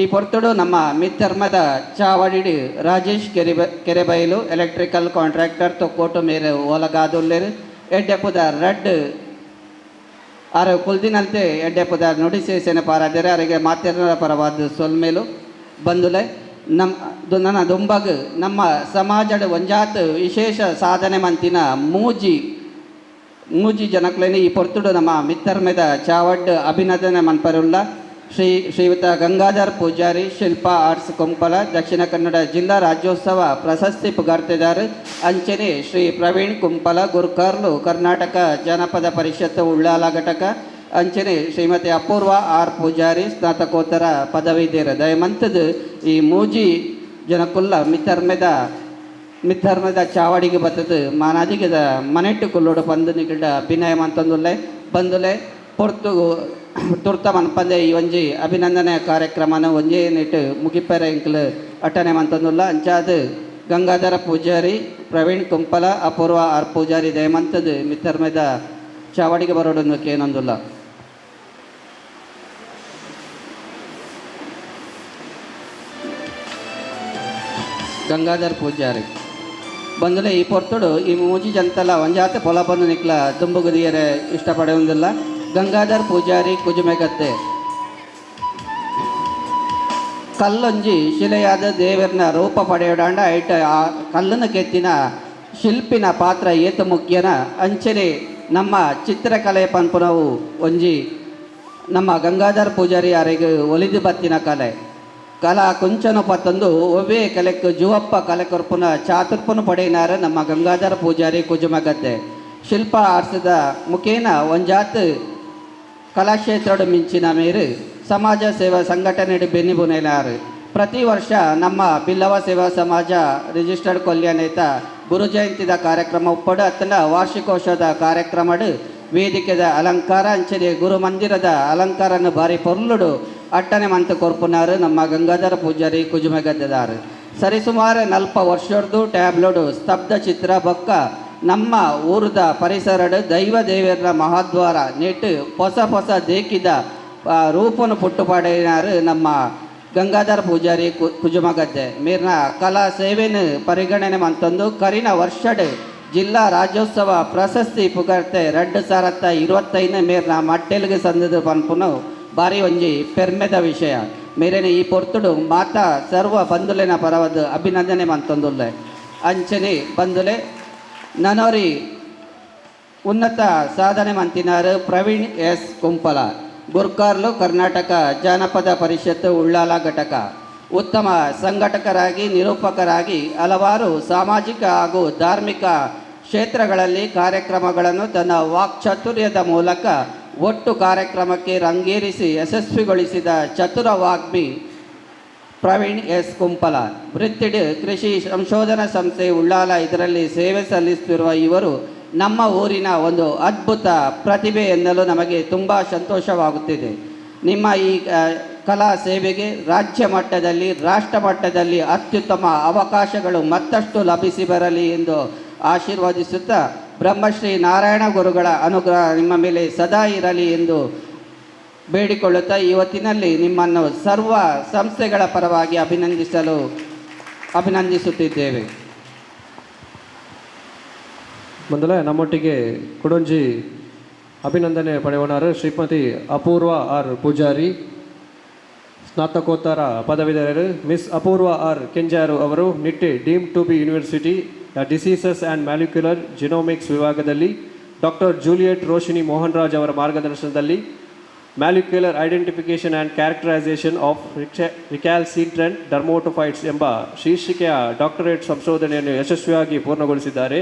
Speaker 6: ಈ ಪೊರ್ತುಡು ನಮ್ಮ ಮಿತ್ತರ್ಮದ ಚಾವಡಿಡು ರಾಜೇಶ್ ಕೆರೆಬೈಲು ಎಲೆಕ್ಟ್ರಿಕಲ್ ಕಾಂಟ್ರಾಕ್ಟರ್ ತೊಕ್ಕೋಟು ಮೇರೆ ಓಲಗಾದುಲ್ಲೇರು ಎಡ್ಡೆಪುದ ರಡ್ ಆರು ಕುಲ್ದಿನಂತೆ ಎಡ್ಡೆಪುದ ನುಡಿಸೇಸೆನ ಪಾರಾದರೆ ಅರೆಗೆ ಮಾತೆರ್ನ ಪರವಾದ ಸೊಲ್ಮೇಲು. ಬಂದುಲೆ ನಮ್ಮ ನನ್ನ ದುಂಬಗ್ ನಮ್ಮ ಸಮಾಜದ ಒಂಜಾತ್ ವಿಶೇಷ ಸಾಧನೆ ಮಂತಿನ ಮೂಜಿ ಮೂಜಿ ಜನಕ್ಲೇನೆ ಈ ಪೊರ್ತುಡು ನಮ್ಮ ಮಿತ್ತರ್ಮೆದ ಚಾವಡ್ ಅಭಿನಂದನೆ ಮನ್ಪರುಲ್ಲ. Shriyuta Gangadhar Poojary Shilpa arts Kumpala Dakshina Kannada ಜಿಲ್ಲಾ ರಾಜ್ಯೋತ್ಸವ ಪ್ರಶಸ್ತಿ ಪುಗಾರ್ತೆದಾರ್ ಅಂಚನೆ ಶ್ರೀ ಪ್ರವೀಣ್ ಕುಂಪಲ ಗುರ್ಕಾರ್ಲು ಕರ್ನಾಟಕ ಜನಪದ ಪರಿಷತ್ ಉಳ್ಳಾಲ ಘಟಕ ಅಂಚನೆ ಶ್ರೀಮತಿ ಅಪೂರ್ವ ಆರ್ ಪೂಜಾರಿ ಸ್ನಾತಕೋತ್ತರ ಪದವೀಧರ. ದಯಮಂತದ ಈ ಮೂಜಿ ಜನಕುಲ್ಲ ಮಿತ್ತರ್ಮೆದ ಚಾವಡಿಗೆ ಬತ್ತದು ಮಾನಾದಿಗದ ಮನೆಟ್ಟು ಕುಲ್ಲೋಡು ಪಂದು ನಿಗಡ ಅಭಿನಯ ಮಂತಂದುಲ್ಲೆ ಬಂದುಲೆ ಪೊರ್ತು ತುರ್ತ ಮನ್ಪಂದೆ ಈ ಒಂಜಿ ಅಭಿನಂದನೆ ಕಾರ್ಯಕ್ರಮನ ಒಂಜೇ ನೆಟ್ಟು ಮುಗಿಪೆರೆ ಇಂಕ್ಲು ಅಟ್ಟನೆ ಮಂತಂದುಲ್ಲ. ಅಂಚಾದ ಗಂಗಾಧರ ಪೂಜಾರಿ ಪ್ರವೀಣ್ ಕುಂಪಲ ಅಪೂರ್ವ ಆರ್ ಪೂಜಾರಿ ದಯಮಂತದ ಮಿತ್ತರ್ಮೆದ ಚಾವಡಿಗೆ ಬರೋಡನ್ನು ಕೇನೊಂದುಲ್ಲ. ಗಂಗಾಧರ್ ಪೂಜಾರಿ ಬಂದಲೆ ಈ ಪೊರ್ತುಡು ಈ ಮೂಜಿ ಜಂತಲ ಒಂಜಾತ ಪೊಲ ಬಂದು ನಿಕ್ಲ ದುಂಬುಗುದಿಯರೆ ಇಷ್ಟಪಡೆಯುವುದಿಲ್ಲ. ಗಂಗಾಧರ್ ಪೂಜಾರಿ ಕುಜುಮೆಗದ್ದೆ ಕಲ್ಲೊಂಜಿ ಶಿಲೆಯಾದ ದೇವರನ ರೂಪ ಪಡೆಯೋಡಾಂಡ ಐಟ ಆ ಕಲ್ಲನ್ನು ಕೆತ್ತಿನ ಶಿಲ್ಪಿನ ಪಾತ್ರ ಏತ ಮುಖ್ಯನ ಅಂಚನೆ ನಮ್ಮ ಚಿತ್ರಕಲೆ ಪನ್ಪುನವು ಒಂಜಿ ನಮ್ಮ ಗಂಗಾಧರ್ ಪೂಜಾರಿ ಯಾರಿಗೆ ಒಲಿದು ಬತ್ತಿನ ಕಲೆ ಕಲಾ ಕುಂಚನು ಪತ್ತೊಂದು ಒವ್ವೇ ಕಲೆಕ್ಕು ಜುವಪ್ಪ ಕಲೆ ಕೊರ್ಪುನ ಚಾತುರ್ಪುನ ಪಡೆಯಿನಾರ ನಮ್ಮ ಗಂಗಾಧರ ಪೂಜಾರಿ ಕುಜುಮಗದ್ದೆ. ಶಿಲ್ಪ ಆರ್ಸದ ಮುಖೇನ ಒಂಜಾತ್ ಕಲಾಕ್ಷೇತ್ರದ ಮಿಂಚಿನ ಮೇರು ಸಮಾಜ ಸೇವಾ ಸಂಘಟನೆ ಬೆನ್ನಿಬುನೇಲಾರು. ಪ್ರತಿ ವರ್ಷ ನಮ್ಮ ಬಿಲ್ಲವ ಸೇವಾ ಸಮಾಜ ರಿಜಿಸ್ಟರ್ಡ್ ಕೊಲ್ಯ ನೇತ ಗುರು ಜಯಂತಿದ ಕಾರ್ಯಕ್ರಮ ಉಪ್ಪಡು ಅತ್ತನ ವಾರ್ಷಿಕೋತ್ಸವದ ಕಾರ್ಯಕ್ರಮಡು ವೇದಿಕೆದ ಅಲಂಕಾರ ಅಂಚನೆ ಗುರು ಮಂದಿರದ ಅಲಂಕಾರನ್ನು ಭಾರಿ ಪೊರ್ಲುಡು ಅಟ್ಟನೆ ಮಂತ ಕೊರ್ಪುನಾರು ನಮ್ಮ ಗಂಗಾಧರ ಪೂಜಾರಿ ಕುಜುಮೆಗದ್ದೆದಾರು. ಸರಿಸುಮಾರು 40 ವರ್ಷದ್ದು ಟ್ಯಾಬ್ಲೋಡು ಸ್ತಬ್ಧ ಚಿತ್ರ ಬೊಕ್ಕ ನಮ್ಮ ಊರದ ಪರಿಸರಡು ದೈವ ದೇವರ ಮಹಾದ್ವಾರ ನೆಟ್ಟು ಹೊಸ ಹೊಸ ದೇಕಿದ ರೂಪನು ಪುಟ್ಟುಪಾಡಿನಾರು ನಮ್ಮ ಗಂಗಾಧರ ಪೂಜಾರಿ ಕುಜುಮಗದ್ದೆ. ಮೇರ್ನ ಕಲಾ ಸೇವೆನು ಪರಿಗಣನೆ ಮಂತಂದು ಕರಿನ ವರ್ಷಡ್ ಜಿಲ್ಲಾ ರಾಜ್ಯೋತ್ಸವ ಪ್ರಶಸ್ತಿ ಪುಗರ್ತೆ 2025 ಮೇರ್ನ ಮಟ್ಟೆಲ್ಗೆ ಸಂದದ ಪನ್ಪುನು ಭಾರಿ ಒಂಜಿ ಪೆರ್ಮೆದ ವಿಷಯ. ಮೇರೇನೆ ಈ ಪೊರ್ತುಡು ಮಾತಾ ಸರ್ವ ಬಂಧುಲೆನ ಪರವದ ಅಭಿನಂದನೆ ಮಂತಂದುಲ್ಲೆ. ಅಂಚನೆ ಬಂಧುಲೆ ನನೋರಿ ಉನ್ನತ ಸಾಧನೆ ಮಂತಿನಾರು ಪ್ರವೀಣ್ ಎಸ್ ಕುಂಪಲ ಗುರ್ಕಾರ್ಲು ಕರ್ನಾಟಕ ಜಾನಪದ ಪರಿಷತ್ತು ಉಳ್ಳಾಲ ಘಟಕ. ಉತ್ತಮ ಸಂಘಟಕರಾಗಿ ನಿರೂಪಕರಾಗಿ ಹಲವಾರು ಸಾಮಾಜಿಕ ಹಾಗೂ ಧಾರ್ಮಿಕ ಕ್ಷೇತ್ರಗಳಲ್ಲಿ ಕಾರ್ಯಕ್ರಮಗಳನ್ನು ತನ್ನ ವಾಕ್ಚಾತುರ್ಯದ ಮೂಲಕ ಒಟ್ಟು ಕಾರ್ಯಕ್ರಮಕ್ಕೆ ರಂಗೇರಿಸಿ ಯಶಸ್ವಿಗೊಳಿಸಿದ ಚತುರ ವಾಗ್ಮಿ ಪ್ರವೀಣ್ ಎಸ್ ಕುಂಪಲ. ವೃತ್ತಿಡ್ ಕೃಷಿ ಸಂಶೋಧನಾ ಸಂಸ್ಥೆ ಉಳ್ಳಾಲ ಇದರಲ್ಲಿ ಸೇವೆ ಸಲ್ಲಿಸುತ್ತಿರುವ ಇವರು ನಮ್ಮ ಊರಿನ ಒಂದು ಅದ್ಭುತ ಪ್ರತಿಭೆ ಎನ್ನಲು ನಮಗೆ ತುಂಬ ಸಂತೋಷವಾಗುತ್ತಿದೆ. ನಿಮ್ಮ ಈ ಕಲಾ ಸೇವೆಗೆ ರಾಜ್ಯ ಮಟ್ಟದಲ್ಲಿ ರಾಷ್ಟ್ರ ಮಟ್ಟದಲ್ಲಿ ಅತ್ಯುತ್ತಮ ಅವಕಾಶಗಳು ಮತ್ತಷ್ಟು ಲಭಿಸಿ ಬರಲಿ ಎಂದು ಆಶೀರ್ವದಿಸುತ್ತಾ ಬ್ರಹ್ಮಶ್ರೀ ನಾರಾಯಣ ಗುರುಗಳ ಅನುಗ್ರಹ ನಿಮ್ಮ ಮೇಲೆ ಸದಾ ಇರಲಿ ಎಂದು ಬೇಡಿಕೊಳ್ಳುತ್ತಾ ಇವತ್ತಿನಲ್ಲಿ ನಿಮ್ಮನ್ನು ಸರ್ವ ಸಂಸ್ಥೆಗಳ ಪರವಾಗಿ ಅಭಿನಂದಿಸುತ್ತಿದ್ದೇವೆ.
Speaker 4: ಮೊದಲೇ ನಮ್ಮೊಟ್ಟಿಗೆ ಕುಡೊಂಜಿ ಅಭಿನಂದನೆ ಪಡೆಯೋಣರು ಶ್ರೀಮತಿ ಅಪೂರ್ವ ಆರ್ ಪೂಜಾರಿ ಸ್ನಾತಕೋತ್ತರ ಪದವೀಧರರು ಮಿಸ್ ಅಪೂರ್ವ ಆರ್ ಕೆಂಜಾರು ಅವರು Nitte deemed to be university diseases and molecular genomics ವಿಭಾಗದಲ್ಲಿ ಡಾಕ್ಟರ್ ಜೂಲಿಯೆಟ್ ರೋಶಿನಿ ಮೋಹನ್ ರಾಜ್ ಅವರ ಮಾರ್ಗದರ್ಶನದಲ್ಲಿ molecular identification and characterisation of recalcitrant dermatophytes ಎಂಬ ಶೀರ್ಷಿಕೆಯ ಡಾಕ್ಟರೇಟ್ ಸಂಶೋಧನೆಯನ್ನು ಯಶಸ್ವಿಯಾಗಿ ಪೂರ್ಣಗೊಳಿಸಿದ್ದಾರೆ.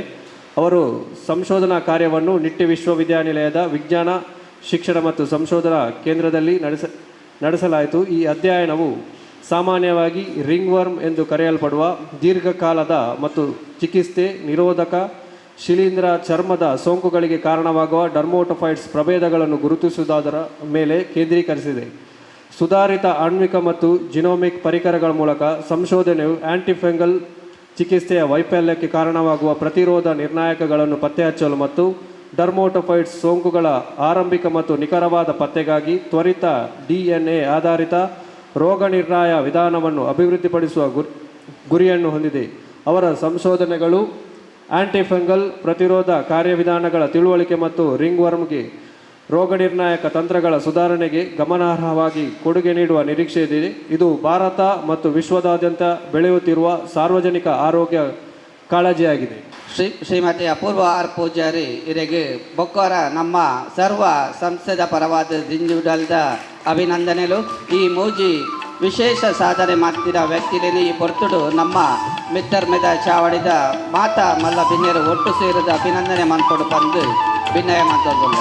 Speaker 4: ಅವರು ಸಂಶೋಧನಾ ಕಾರ್ಯವನ್ನು ನಿಟ್ಟೆ ವಿಶ್ವವಿದ್ಯಾನಿಲಯದ ವಿಜ್ಞಾನ ಶಿಕ್ಷಣ ಮತ್ತು ಸಂಶೋಧನಾ ಕೇಂದ್ರದಲ್ಲಿ ನಡೆಸಲಾಯಿತು. ಈ ಅಧ್ಯಯನವು ಸಾಮಾನ್ಯವಾಗಿ ರಿಂಗ್ವರ್ಮ್ ಎಂದು ಕರೆಯಲ್ಪಡುವ ದೀರ್ಘಕಾಲದ ಮತ್ತು ಚಿಕಿತ್ಸೆ ನಿರೋಧಕ ಶಿಲೀಂಧ್ರ ಚರ್ಮದ ಸೋಂಕುಗಳಿಗೆ ಕಾರಣವಾಗುವ ಡರ್ಮೋಟೋಫೈಟ್ಸ್ ಪ್ರಭೇದಗಳನ್ನು ಗುರುತಿಸುವುದರ ಮೇಲೆ ಕೇಂದ್ರೀಕರಿಸಿದೆ. ಸುಧಾರಿತ ಆಣ್ವಿಕ ಮತ್ತು ಜಿನೋಮಿಕ್ ಪರಿಕರಗಳ ಮೂಲಕ ಸಂಶೋಧನೆಯು ಆ್ಯಂಟಿಫಂಗಲ್ ಚಿಕಿತ್ಸೆಯ ವೈಫಲ್ಯಕ್ಕೆ ಕಾರಣವಾಗುವ ಪ್ರತಿರೋಧ ನಿರ್ಣಾಯಕಗಳನ್ನು ಪತ್ತೆಹಚ್ಚಲು ಮತ್ತು ಡರ್ಮೋಟೋಫೈಟ್ಸ್ ಸೋಂಕುಗಳ ಆರಂಭಿಕ ಮತ್ತು ನಿಖರವಾದ ಪತ್ತೆಗಾಗಿ ತ್ವರಿತ DNA ಆಧಾರಿತ ರೋಗನಿರ್ಣಯ ವಿಧಾನವನ್ನು ಅಭಿವೃದ್ಧಿಪಡಿಸುವ ಗುರಿಯನ್ನು ಹೊಂದಿದೆ. ಅವರ ಸಂಶೋಧನೆಗಳು ಆ್ಯಂಟಿಫಂಗಲ್ ಪ್ರತಿರೋಧ ಕಾರ್ಯವಿಧಾನಗಳ ತಿಳುವಳಿಕೆ ಮತ್ತು ರಿಂಗ್ವರ್ಮ್ಗೆ ರೋಗನಿರ್ಣಾಯಕ ತಂತ್ರಗಳ ಸುಧಾರಣೆಗೆ ಗಮನಾರ್ಹವಾಗಿ ಕೊಡುಗೆ ನೀಡುವ ನಿರೀಕ್ಷೆ ಇದೆ. ಇದು ಭಾರತ ಮತ್ತು ವಿಶ್ವದಾದ್ಯಂತ ಬೆಳೆಯುತ್ತಿರುವ ಸಾರ್ವಜನಿಕ ಆರೋಗ್ಯ ಕಾಳಜಿಯಾಗಿದೆ.
Speaker 6: ಶ್ರೀಮತಿ ಅಪೂರ್ವ ಆರ್ ಪೂಜಾರಿ ಇರೆಗೆ ಬೊಕ್ಕೋರ ನಮ್ಮ ಸರ್ವ ಸಂಸ್ಥೆದ ಪರವಾದ ದಿಂಜುಡಲ್ದ ಅಭಿನಂದನೆಲು. ಈ ಮೂಜಿ ವಿಶೇಷ ಸಾಧನೆ ಮಾಡ್ತಿರ ವ್ಯಕ್ತಿಲೇನೆ ಈ ಪೊರ್ತುಡು ನಮ್ಮ ಮಿತ್ತರ್ಮೆದ ಚಾವಡಿದ ಮಾತಾ ಮಲ್ಲ ಬಿನ್ನೆರು ಒಟ್ಟು ಸೇರಿದ ಅಭಿನಂದನೆ ಮನ್ಪೊಡು ಬಂದು ಭಿನ್ನಯ ಮಾತಾಡೋಲ್ಲ.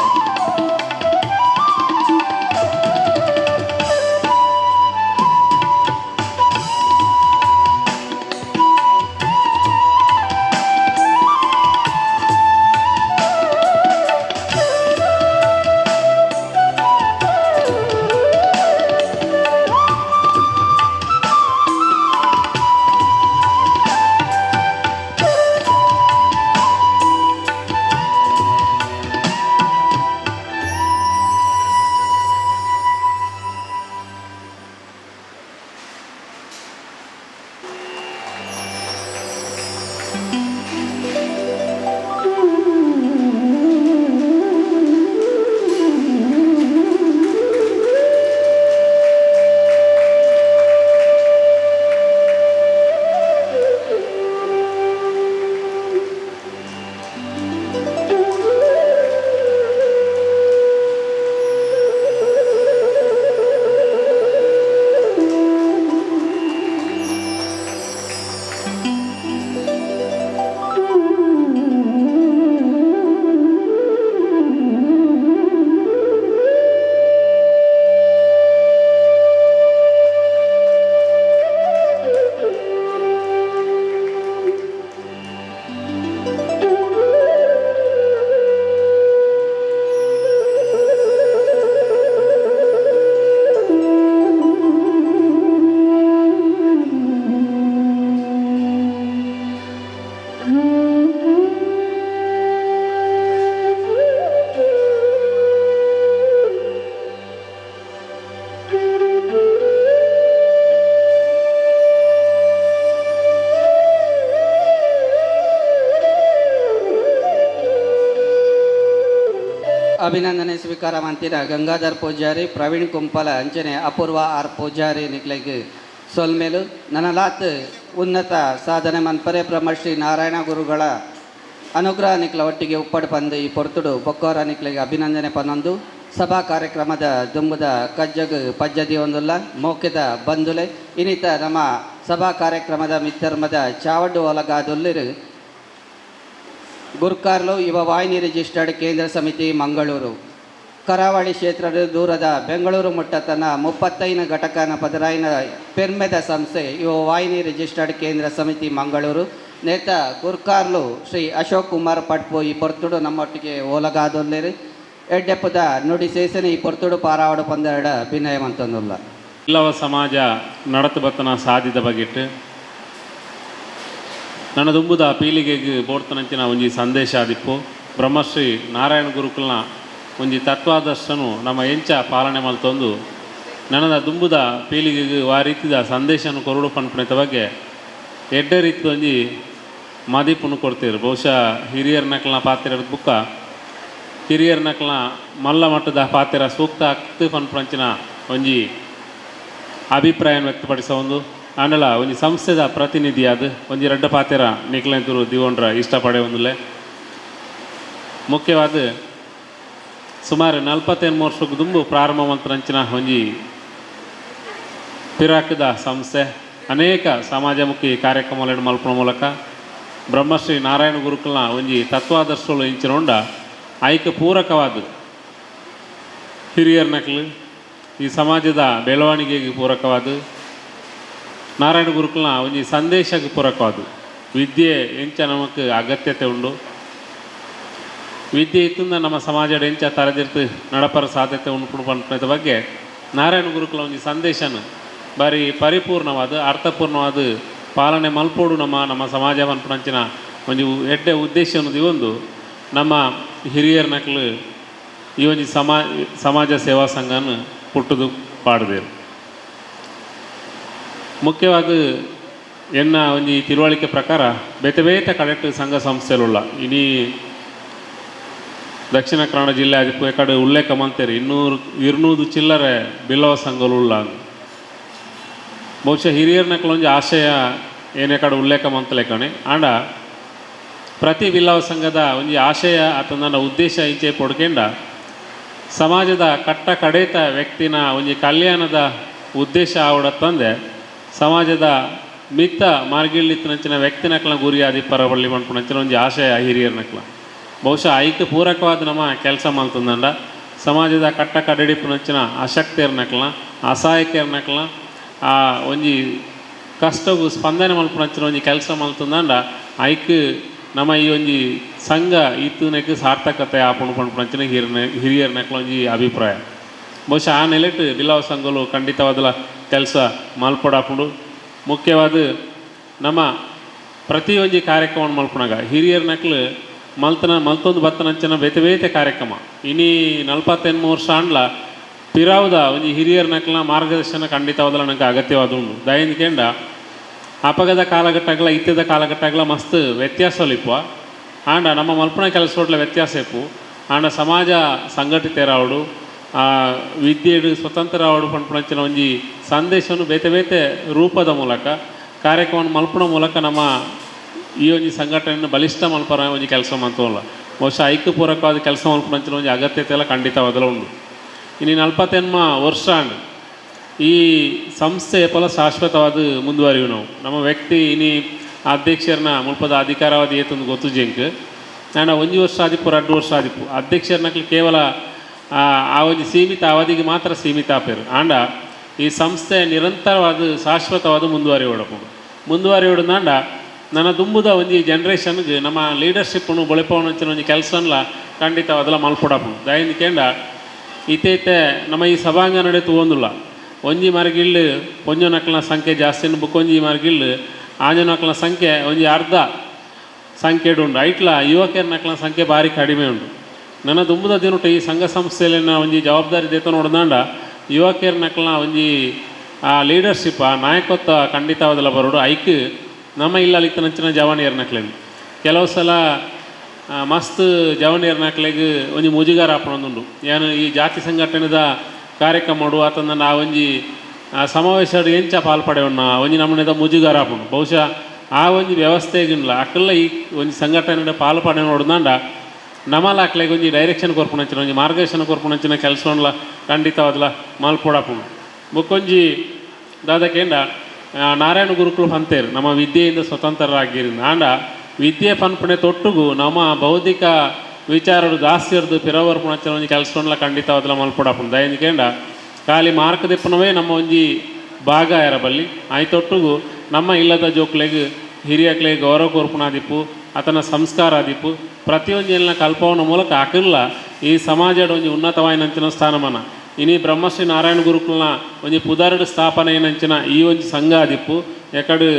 Speaker 6: ಅಭಿನಂದನೆ ಸ್ವೀಕಾರ ಮಂತಿರ ಗಂಗಾಧರ್ ಪೂಜಾರಿ, ಪ್ರವೀಣ್ ಕುಂಪಲ ಅಂಚನೆ ಅಪೂರ್ವ ಆರ್ ಪೂಜಾರಿ ನಿಕ್ಲೆಗ್ ಸೊಲ್ಮೇಲು. ನನಲಾತ್ ಉನ್ನತ ಸಾಧನೆ ಮನ್ಪರೆ ಬ್ರಹ್ಮಶ್ರೀ ನಾರಾಯಣ ಗುರುಗಳ ಅನುಗ್ರಹ ನಿಕ್ಲ ಒಟ್ಟಿಗೆ ಉಪ್ಪಡು ಪಂದು ಈ ಪೊರ್ತುಡು ಬೊಕ್ಕೋರ ನಿಕ್ಲೆಗ್ ಅಭಿನಂದನೆ ಪನ್ನೊಂದು ಸಭಾ ಕಾರ್ಯಕ್ರಮದ ದುಂಬುದ ಕಜ್ಜಗ್ ಪಜ್ಜದಿ ಒಂದುಲ್ಲ ಮೋಕೆದ ಬಂದುಲೆ ಇನ್ನಿತ ನಮ್ಮ ಸಭಾ ಕಾರ್ಯಕ್ರಮದ ಮಿತ್ತರ್ಮದ ಚಾವಡ್ಡು ಒಲಗಾದೊಲ್ಲಿರು ಗುರ್ಕಾರ್ಲು ಯುವ ವಾಹಿನಿ ರಿಜಿಸ್ಟರ್ಡ್ ಕೇಂದ್ರ ಸಮಿತಿ ಮಂಗಳೂರು ಕರಾವಳಿ ಕ್ಷೇತ್ರದ ದೂರದ ಬೆಂಗಳೂರು ಮುಟ್ಟತನ 35 ಘಟಕನ ಪದರಾಯಿನ ಪೆರ್ಮೆದ ಸಂಸ್ಥೆ ಯುವ ವಾಹಿನಿ ರಿಜಿಸ್ಟರ್ಡ್ ಕೇಂದ್ರ ಸಮಿತಿ ಮಂಗಳೂರು ನೇತ ಗುರ್ಕಾರ್ಲು ಶ್ರೀ ಅಶೋಕ್ ಕುಮಾರ್ ಪಟ್ಪು ಈ ಪೊರ್ತುಡು ನಮ್ಮೊಟ್ಟಿಗೆ ಓಲಗಾದೊಲ್ಲೇರು ಎಡ್ಡೆಪ್ಪದ ನುಡಿ ಸೇಸನೆ ಈ ಪೊರ್ತುಡು ಪಾರಾವಡು ಪಂದೆರಡ ವಿನಯವಂತಂದುಲ್ಲ.
Speaker 16: ಇಲ್ಲವ ಸಮಾಜ ನಡತು ಬತ್ತನ ಸಾಧಿದ ಬಗೆಟ್ ನನ್ನ ದುಂಬುದ ಪೀಳಿಗೆಗೆ ಬೋಡ್ತನಂಚಿನ ಒಂಜಿ ಸಂದೇಶ ಆದಿಪ್ಪು ಬ್ರಹ್ಮಶ್ರೀ ನಾರಾಯಣ ಗುರುಕುಲ್ನ ಒಂಜಿ ತತ್ವಾದರ್ಶನು ನಮ್ಮ ಎಂಚ ಪಾಲನೆ ಮಲ್ತೊಂದು ನನ್ನದ ದುಂಬುದ ಪೀಳಿಗೆಗೆ ಆ ರೀತಿದ ಸಂದೇಶನ ಕೊರಡು ಪನ್ಪುನೆತ ಬಗ್ಗೆ ಎಡ್ಡೆ ರೀತಿ ಒಂಜಿ ಮದಿಪುನು ಕೊಡ್ತೀರು. ಬಹುಶಃ ಹಿರಿಯರ ನಕಲ್ನ ಪಾತ್ರ ಬುಕ್ಕ ಹಿರಿಯರ ನಕಲ್ನ ಮಲ್ಲ ಮಟ್ಟದ ಪಾತ್ರ ಸೂಕ್ತ ಆಗ್ತು ಪನ್ಪುನಂಚಿನ ಒಂಜಿ ಅಭಿಪ್ರಾಯ ವ್ಯಕ್ತಪಡಿಸ ಒಂದು ಆಂಡಲ ಒಂಜಿ ಸಂಸ್ಥೆದ ಪ್ರತಿನಿಧಿ ಅದು ಒಂಜಿ ರಡ್ಡ ಪಾತ್ರ ನಿಕ್ಲೆಂತೂರು ದಿವೊಂಡ್ರ ಇಷ್ಟಪಡೆ ಒಂದುಲೆ. ಮುಖ್ಯವಾದ ಸುಮಾರು 43 ವರ್ಷಕ್ಕೆ ದುಂಬು ಪ್ರಾರಂಭ ಮಂತ್ರಂಚಿನ ಒಂಜಿ ಪಿರಾಕದ ಸಂಸ್ಥೆ ಅನೇಕ ಸಮಾಜಮುಖಿ ಕಾರ್ಯಕ್ರಮಗಳನ್ನು ಮಲ್ಪುವ ಮೂಲಕ ಬ್ರಹ್ಮಶ್ರೀ ನಾರಾಯಣ ಗುರುಕುಲ್ನ ಒಂಜಿ ತತ್ವಾದರ್ಶಗಳು ಇಂಚಿನೊಂಡ ಆಯ್ಕೆ ಪೂರಕವಾದ ಹಿರಿಯರ ನಕಲು ಈ ಸಮಾಜದ ಬೆಳವಣಿಗೆಗೆ ಪೂರಕವಾದ ನಾರಾಯಣ ಗುರುಕುಲ್ನ ಒಂಜಿ ಸಂದೇಶಕ್ಕೆ ಪೂರಕವಾದ ವಿದ್ಯೆ ಎಂಚ ನಮಕ್ ಅಗತ್ಯತೆ ಉಂಡು, ವಿದ್ಯೆ ಇತ್ತಿಂದ ನಮ್ಮ ಸಮಾಜದ ಎಂಚ ತರದಿರ್ತು ನಡಪರ ಸಾಧ್ಯತೆ ಉಂಟು ಪನ್ಪುನೆತ ಬಗ್ಗೆ ನಾರಾಯಣ ಗುರುಕುಲ ಒಂಜಿ ಸಂದೇಶನ ಬಾರಿ ಪರಿಪೂರ್ಣವಾದ ಅರ್ಥಪೂರ್ಣವಾದ ಪಾಲನೆ ಮಲ್ಪೋಡು ನಮ್ಮ ನಮ್ಮ ಸಮಾಜ ಪನ್ಪುನಂಚಿನ ಒಂಜಿ ಎಡ್ಡೆ ಉದ್ದೇಶ ಅನ್ನೋದು ಒಂದು ನಮ್ಮ ಹಿರಿಯರ ನಕಲು ಈ ಒಂಜಿ ಸಮಾಜ ಸೇವಾ ಸಂಘನ ಪುಟ್ಟದು ಪಾಡದೇರು. ಮುಖ್ಯವಾದ ಎನ್ನ ಒಂಜಿ ತಿಳುವಳಿಕೆ ಪ್ರಕಾರ ಬೇತೆ ಬೇತೆ ಕಡೆಟ್ ಸಂಘ ಸಂಸ್ಥೆಲುಳ್ಳ ಇಡೀ ದಕ್ಷಿಣ ಕನ್ನಡ ಜಿಲ್ಲೆ ಅದಕ್ಕೆ ಕಡೆ ಉಲ್ಲೇಖ ಮಂತೇರಿ 200 ಚಿಲ್ಲರೆ ಬಿಲ್ಲವ ಸಂಘಗಳುಳ್ಳ. ಬಹುಶಃ ಹಿರಿಯರ ನಕಲೊಂಜಿ ಆಶಯ ಏನೇ ಕಡೆ ಉಲ್ಲೇಖ ಮಂತಲೆ ಕಣೆ ಆಂಡ ಪ್ರತಿ ಬಿಲ್ಲವ ಸಂಘದ ಒಂಜಿ ಆಶಯ ಅತಂದನ ಉದ್ದೇಶ ಇಂಚೆ ಪೊಡ್ಕೆಂಡ ಸಮಾಜದ ಕಟ್ಟ ಕಡೇತ ವ್ಯಕ್ತಿನ ಒಂಜಿ ಕಲ್ಯಾಣದ ಉದ್ದೇಶ ಆವಡತ್ತಂದೆ ಸಮಾಜದ ಮಿತ್ತ ಮಾರ್ಗಿಳ್ಳಿತ್ತನಂಚಿನ ವ್ಯಕ್ತಿನಕ್ಲ ಗುರಿಯಾದಿ ಪರಬಳ್ಳಿ ಪನ್ಪುನಂಚಿನ ಒಂಜಿ ಆಶಯ ಹಿರಿಯರ್ನಕ್ಲ. ಬಹುಶಃ ಐಕ್ ಪೂರಕವಾದ ನಮ್ಮ ಕೆಲಸ ಮಲ್ತಂದಂಡ ಸಮಾಜದ ಕಟ್ಟ ಕಡಡಿಪುನಂಚಿನ ಅಶಕ್ತಿಯರ್ನಕ್ಲ ಅಸಹಾಯಕರ್ನಕ್ಲ ಆ ಒಂಜಿ ಕಷ್ಟವು ಸ್ಪಂದನೆ ಮಲ್ಪುನಂಚಿನ ಒಂಜಿ ಕೆಲಸ ಮಲ್ತಂದಂಡ ಐಕ್ ನಮ್ಮ ಈ ಒಂಜಿ ಸಂಘ ಇತ್ತುನಕ್ಕೆ ಸಾರ್ಥಕತೆ ಆಪುಣು ಪನ್ಪುನಂಚಿನ ಹಿರಿಯರ್ನಕ್ಲ ಒಂಜಿ ಅಭಿಪ್ರಾಯ. ಬಹುಶಃ ಆ ನೆಲೆಟ್ ಬಿಲ್ಲವ ಸಂಘಲು ಖಂಡಿತವಾದಲ ಕೆಲಸ ಮಲ್ಪೊಡಾಪುಂಡು. ಮುಖ್ಯವಾದ ನಮ್ಮ ಪ್ರತಿಯೊಂಜಿ ಕಾರ್ಯಕ್ರಮ ಮಲ್ಪುನಾಗ ಹಿರಿಯರ್ನಕ್ಲು ಮಲ್ತನ ಮಲ್ತೊಂದು ಬತ್ತನಂಚಿನ ಬೇತೆ ಬೇತೆ ಕಾರ್ಯಕ್ರಮ ಇನಿ 43 ವರ್ಷ ಆಂಡ್ಲ ಪಿರಾವುದ ಒಂಜಿ ಹಿರಿಯರ್ನಕ್ಲ ಮಾರ್ಗದರ್ಶನ ಖಂಡಿತವಾದಲ ನಂಗೆ ಅಗತ್ಯವಾದ ಉಂಡು. ದಯಂದ್ಕೆಂಡ ಅಪಗದ ಕಾಲಘಟ್ಟಗಳ ಇತ್ಯದ ಕಾಲಘಟ್ಟಗಳ ಮಸ್ತ್ ವ್ಯತ್ಯಾಸಲಿಪ್ಪ ಆಂಡ ನಮ್ಮ ಮಲ್ಪುನ ಕೆಲಸ ಒಟ್ಲ ವ್ಯತ್ಯಾಸ ಇಪ್ಪು. ಆಂಡ ಸಮಾಜ ಸಂಘಟಿತರಾವಡು ಆ ವಿದ್ಯೆಡು ಸ್ವತಂತ್ರ ಆವಡು ಪನ್ಪುನಂಚಿನ ಒಂಜಿ ಸಂದೇಶವನ್ನು ಬೇತೆ ಬೇತೆ ರೂಪದ ಮೂಲಕ ಕಾರ್ಯಕ್ರಮ ಮಲ್ಪುನ ಮೂಲಕ ನಮ್ಮ ಈ ಒಂಜಿ ಸಂಘಟನೆಯನ್ನು ಬಲಿಷ್ಠ ಮಲ್ಪರ ಒಂಜಿ ಕೆಲಸ ಮಂತೋಲ್ಲ. ಬಹುಶಃ ಐಕ್ಯ ಪೂರಕವಾದ ಕೆಲಸ ಮಲ್ಪುನಂಚಿನ ಒಂಜಿ ಅಗತ್ಯತೆ ಎಲ್ಲ ಖಂಡಿತವಾದಲ ಉಂಡು. ಇನ್ನು 48 ವರ್ಷ ಈ ಸಂಸ್ಥೆ ಪಲ ಶಾಶ್ವತವಾದ ಮುಂದುವರಿವು. ನಾವು ನಮ್ಮ ವ್ಯಕ್ತಿ ಇನಿ ಅಧ್ಯಕ್ಷರನ್ನ ಮುಲ್ಪದ ಅಧಿಕಾರವಾದ ಏತೊಂದು ಗೊತ್ತು ಜಿಂಕ್ ಆಂಡ ಒಂಜಿ ವರ್ಷ ಆದಿಪ್ಪು 2 ವರ್ಷ ಆದಿಪ್ಪು ಅಧ್ಯಕ್ಷರನ್ನಕ್ಲು ಕೇವಲ ಆ ಒಂಜಿ ಸೀಮಿತ ಅವಧಿಗೆ ಮಾತ್ರ ಸೀಮಿತ ಆಪೇರು. ಆಂಡ ಈ ಸಂಸ್ಥೆ ನಿರಂತರವಾದ ಶಾಶ್ವತವಾದ ಮುಂದುವರಿಯೋಡಪ್ಪು. ಮುಂದುವರಿಯೋಡಂದಾಂಡ ನನ್ನ ದುಂಬುದ ಒಂಜಿ ಜನ್ರೇಷನ್ಗೆ ನಮ್ಮ ಲೀಡರ್ಶಿಪ್ಪನ್ನು ಬೊಳೆಪವನಂಚಿನ ಒಂಜಿ ಕೆಲಸನ್ಲ ಖಂಡಿತವಾದಲ ಮಲ್ಪೊಡಪ್ಪು. ದಯಂದ್ಕೆಂಡ ಇತ್ತೆ ಇತ್ತೆ ನಮ್ಮ ಈ ಸಭಾಂಗ ನಡೆ ತೂವೊಂದುಲ್ಲ ಒಂಜಿ ಮರಗಿಲ್ಲು ಪೊಂಜೊನಕ್ಲನ ಸಂಖ್ಯೆ ಜಾಸ್ತಿ ಬುಕ್ಕೊಂಜಿ ಮರಗಿಲ್ಲು ಆಂಜನಕ್ಲನ ಸಂಖ್ಯೆ ಒಂಜಿ ಅರ್ಧ ಸಂಖ್ಯೆ ಉಂಡು. ಐಟ್ಲ ಯುವಕರನಕ್ಲನ ಸಂಖ್ಯೆ ಭಾರಿ ಕಡಿಮೆ ಉಂಡು. ನನ್ನ ದುಂಬುದ ದಿನಟ ಈ ಸಂಘ ಸಂಸ್ಥೆಯಲ್ಲಿನ ಒಂಜಿ ಜವಾಬ್ದಾರಿ ದೇತ ನೋಡ್ದಾಂಡ ಯುವಕರನಕ್ಲನ ಒಂಜಿ ಆ ಲೀಡರ್ಶಿಪ್ ಆ ನಾಯಕತ್ವ ಖಂಡಿತವಾದಲ ಬರೋಡು. ಐಕ್ ನಮ್ಮ ಇಲ್ಲಲಿತ್ತನಂಚಿನ ಜವಾನಿಯರ್ನಕ್ಲೇನು ಕೆಲವು ಸಲ ಮಸ್ತ್ ಜವನಿಯರ್ನಕ್ಲೆಗ್ ಒಂಜಿ ಮುಜುಗಾರ ಆಪಣೊಂದುಂಡು. ಏನು ಈ ಜಾತಿ ಸಂಘಟನೆದ ಕಾರ್ಯಕ್ರಮ ಮಾಡು ಆತಂದ ಆ ಒಂಜಿ ಸಮಾವೇಶ ಎಂಚ ಪಾಲ್ಪಡೆವನ್ನ ಒಂಜಿ ನಮ್ಮನೆದ ಮುಜುಗಾರ ಆಪುಂಡು. ಬಹುಶಃ ಆ ಒಂಜಿ ವ್ಯವಸ್ಥೆಗಿಲ್ಲ ಅಕ್ಕಲ್ಲ ಈ ಒಂಜಿ ಸಂಘಟನೆ ಪಾಲು ಪಡೆ ನೋಡ್ದಾಂಡ ನಮ್ಮಲ ಅಕ್ಲೆಗ್ ಒಂಜಿ ಡೈರೆಕ್ಷನ್ ಕೊರ್ಪುನಂಚಿನ ಒಂಜಿ ಮಾರ್ಗದರ್ಶನ ಕೊರ್ಪುನಂಚಿನ ಕೆಲಸವನ್ಲ ಖಂಡಿತವಾದಲ ಮಲ್ಪೊಡಾಪುಂಡು. ಬೊಕ್ಕೊಂಜಿ ದಾದಕೇಂಡ ನಾರಾಯಣ ಗುರುಕುಲು ಪಂತೇರು ನಮ್ಮ ವಿದ್ಯೆಯಿಂದ ಸ್ವತಂತ್ರರಾಗಿರಿಂದ ಆಂಡ ವಿದ್ಯೆ ಪನ್ಪುಣೆ ತೊಟ್ಟುಗು ನಮ್ಮ ಬೌದ್ಧಿಕ ವಿಚಾರಡು ಜಾಸ್ತಿ ಇರ್ದು ಪಿರವರ್ಪುಣಂಚಿನ ಒಂಜಿ ಕೆಲಸವನ್ಲ ಖಂಡಿತವಾದಲ ಮಲ್ಪೊಡಾಪುಂಡು. ದಯಂದ್ಕೆಂಡ ಖಾಲಿ ಮಾರ್ಕ್ ದೆಪ್ಪುನವೇ ನಮ್ಮ ಒಂಜಿ ಭಾಗ ಎರಬಲ್ಲಿ ಆಯ್ತೊಟ್ಟುಗು ನಮ್ಮ ಇಲ್ಲದ ಜೋಕ್ಲೆಗ್ ಹಿರಿಯಕ್ಲೆಗ್ ಗೌರವ ಕೊರ್ಪುಣಾದಿಪ್ಪು ಆತನ ಸಂಸ್ಕಾರ ಆದಿಪ್ಪು ಪ್ರತಿಯೊಂದು ಕಲ್ಪವನ ಮೂಲಕ ಅಕಲ್ಲ ಈ ಸಮಾಜದ ಒಂಜಿ ಉನ್ನತವಾಯಿನಂಚಿನ ಸ್ಥಾನಮಾನ ಇನಿ ಬ್ರಹ್ಮಶ್ರೀ ನಾರಾಯಣ ಗುರುಕುಲ್ನ ಒಂಜಿ ಪುದಾರಡು ಸ್ಥಾಪನೆ ಏನಂಚಿನ ಈ ಒಂಜಿ ಸಂಘ ಆದಿಪ್ಪು. ಎಕಡು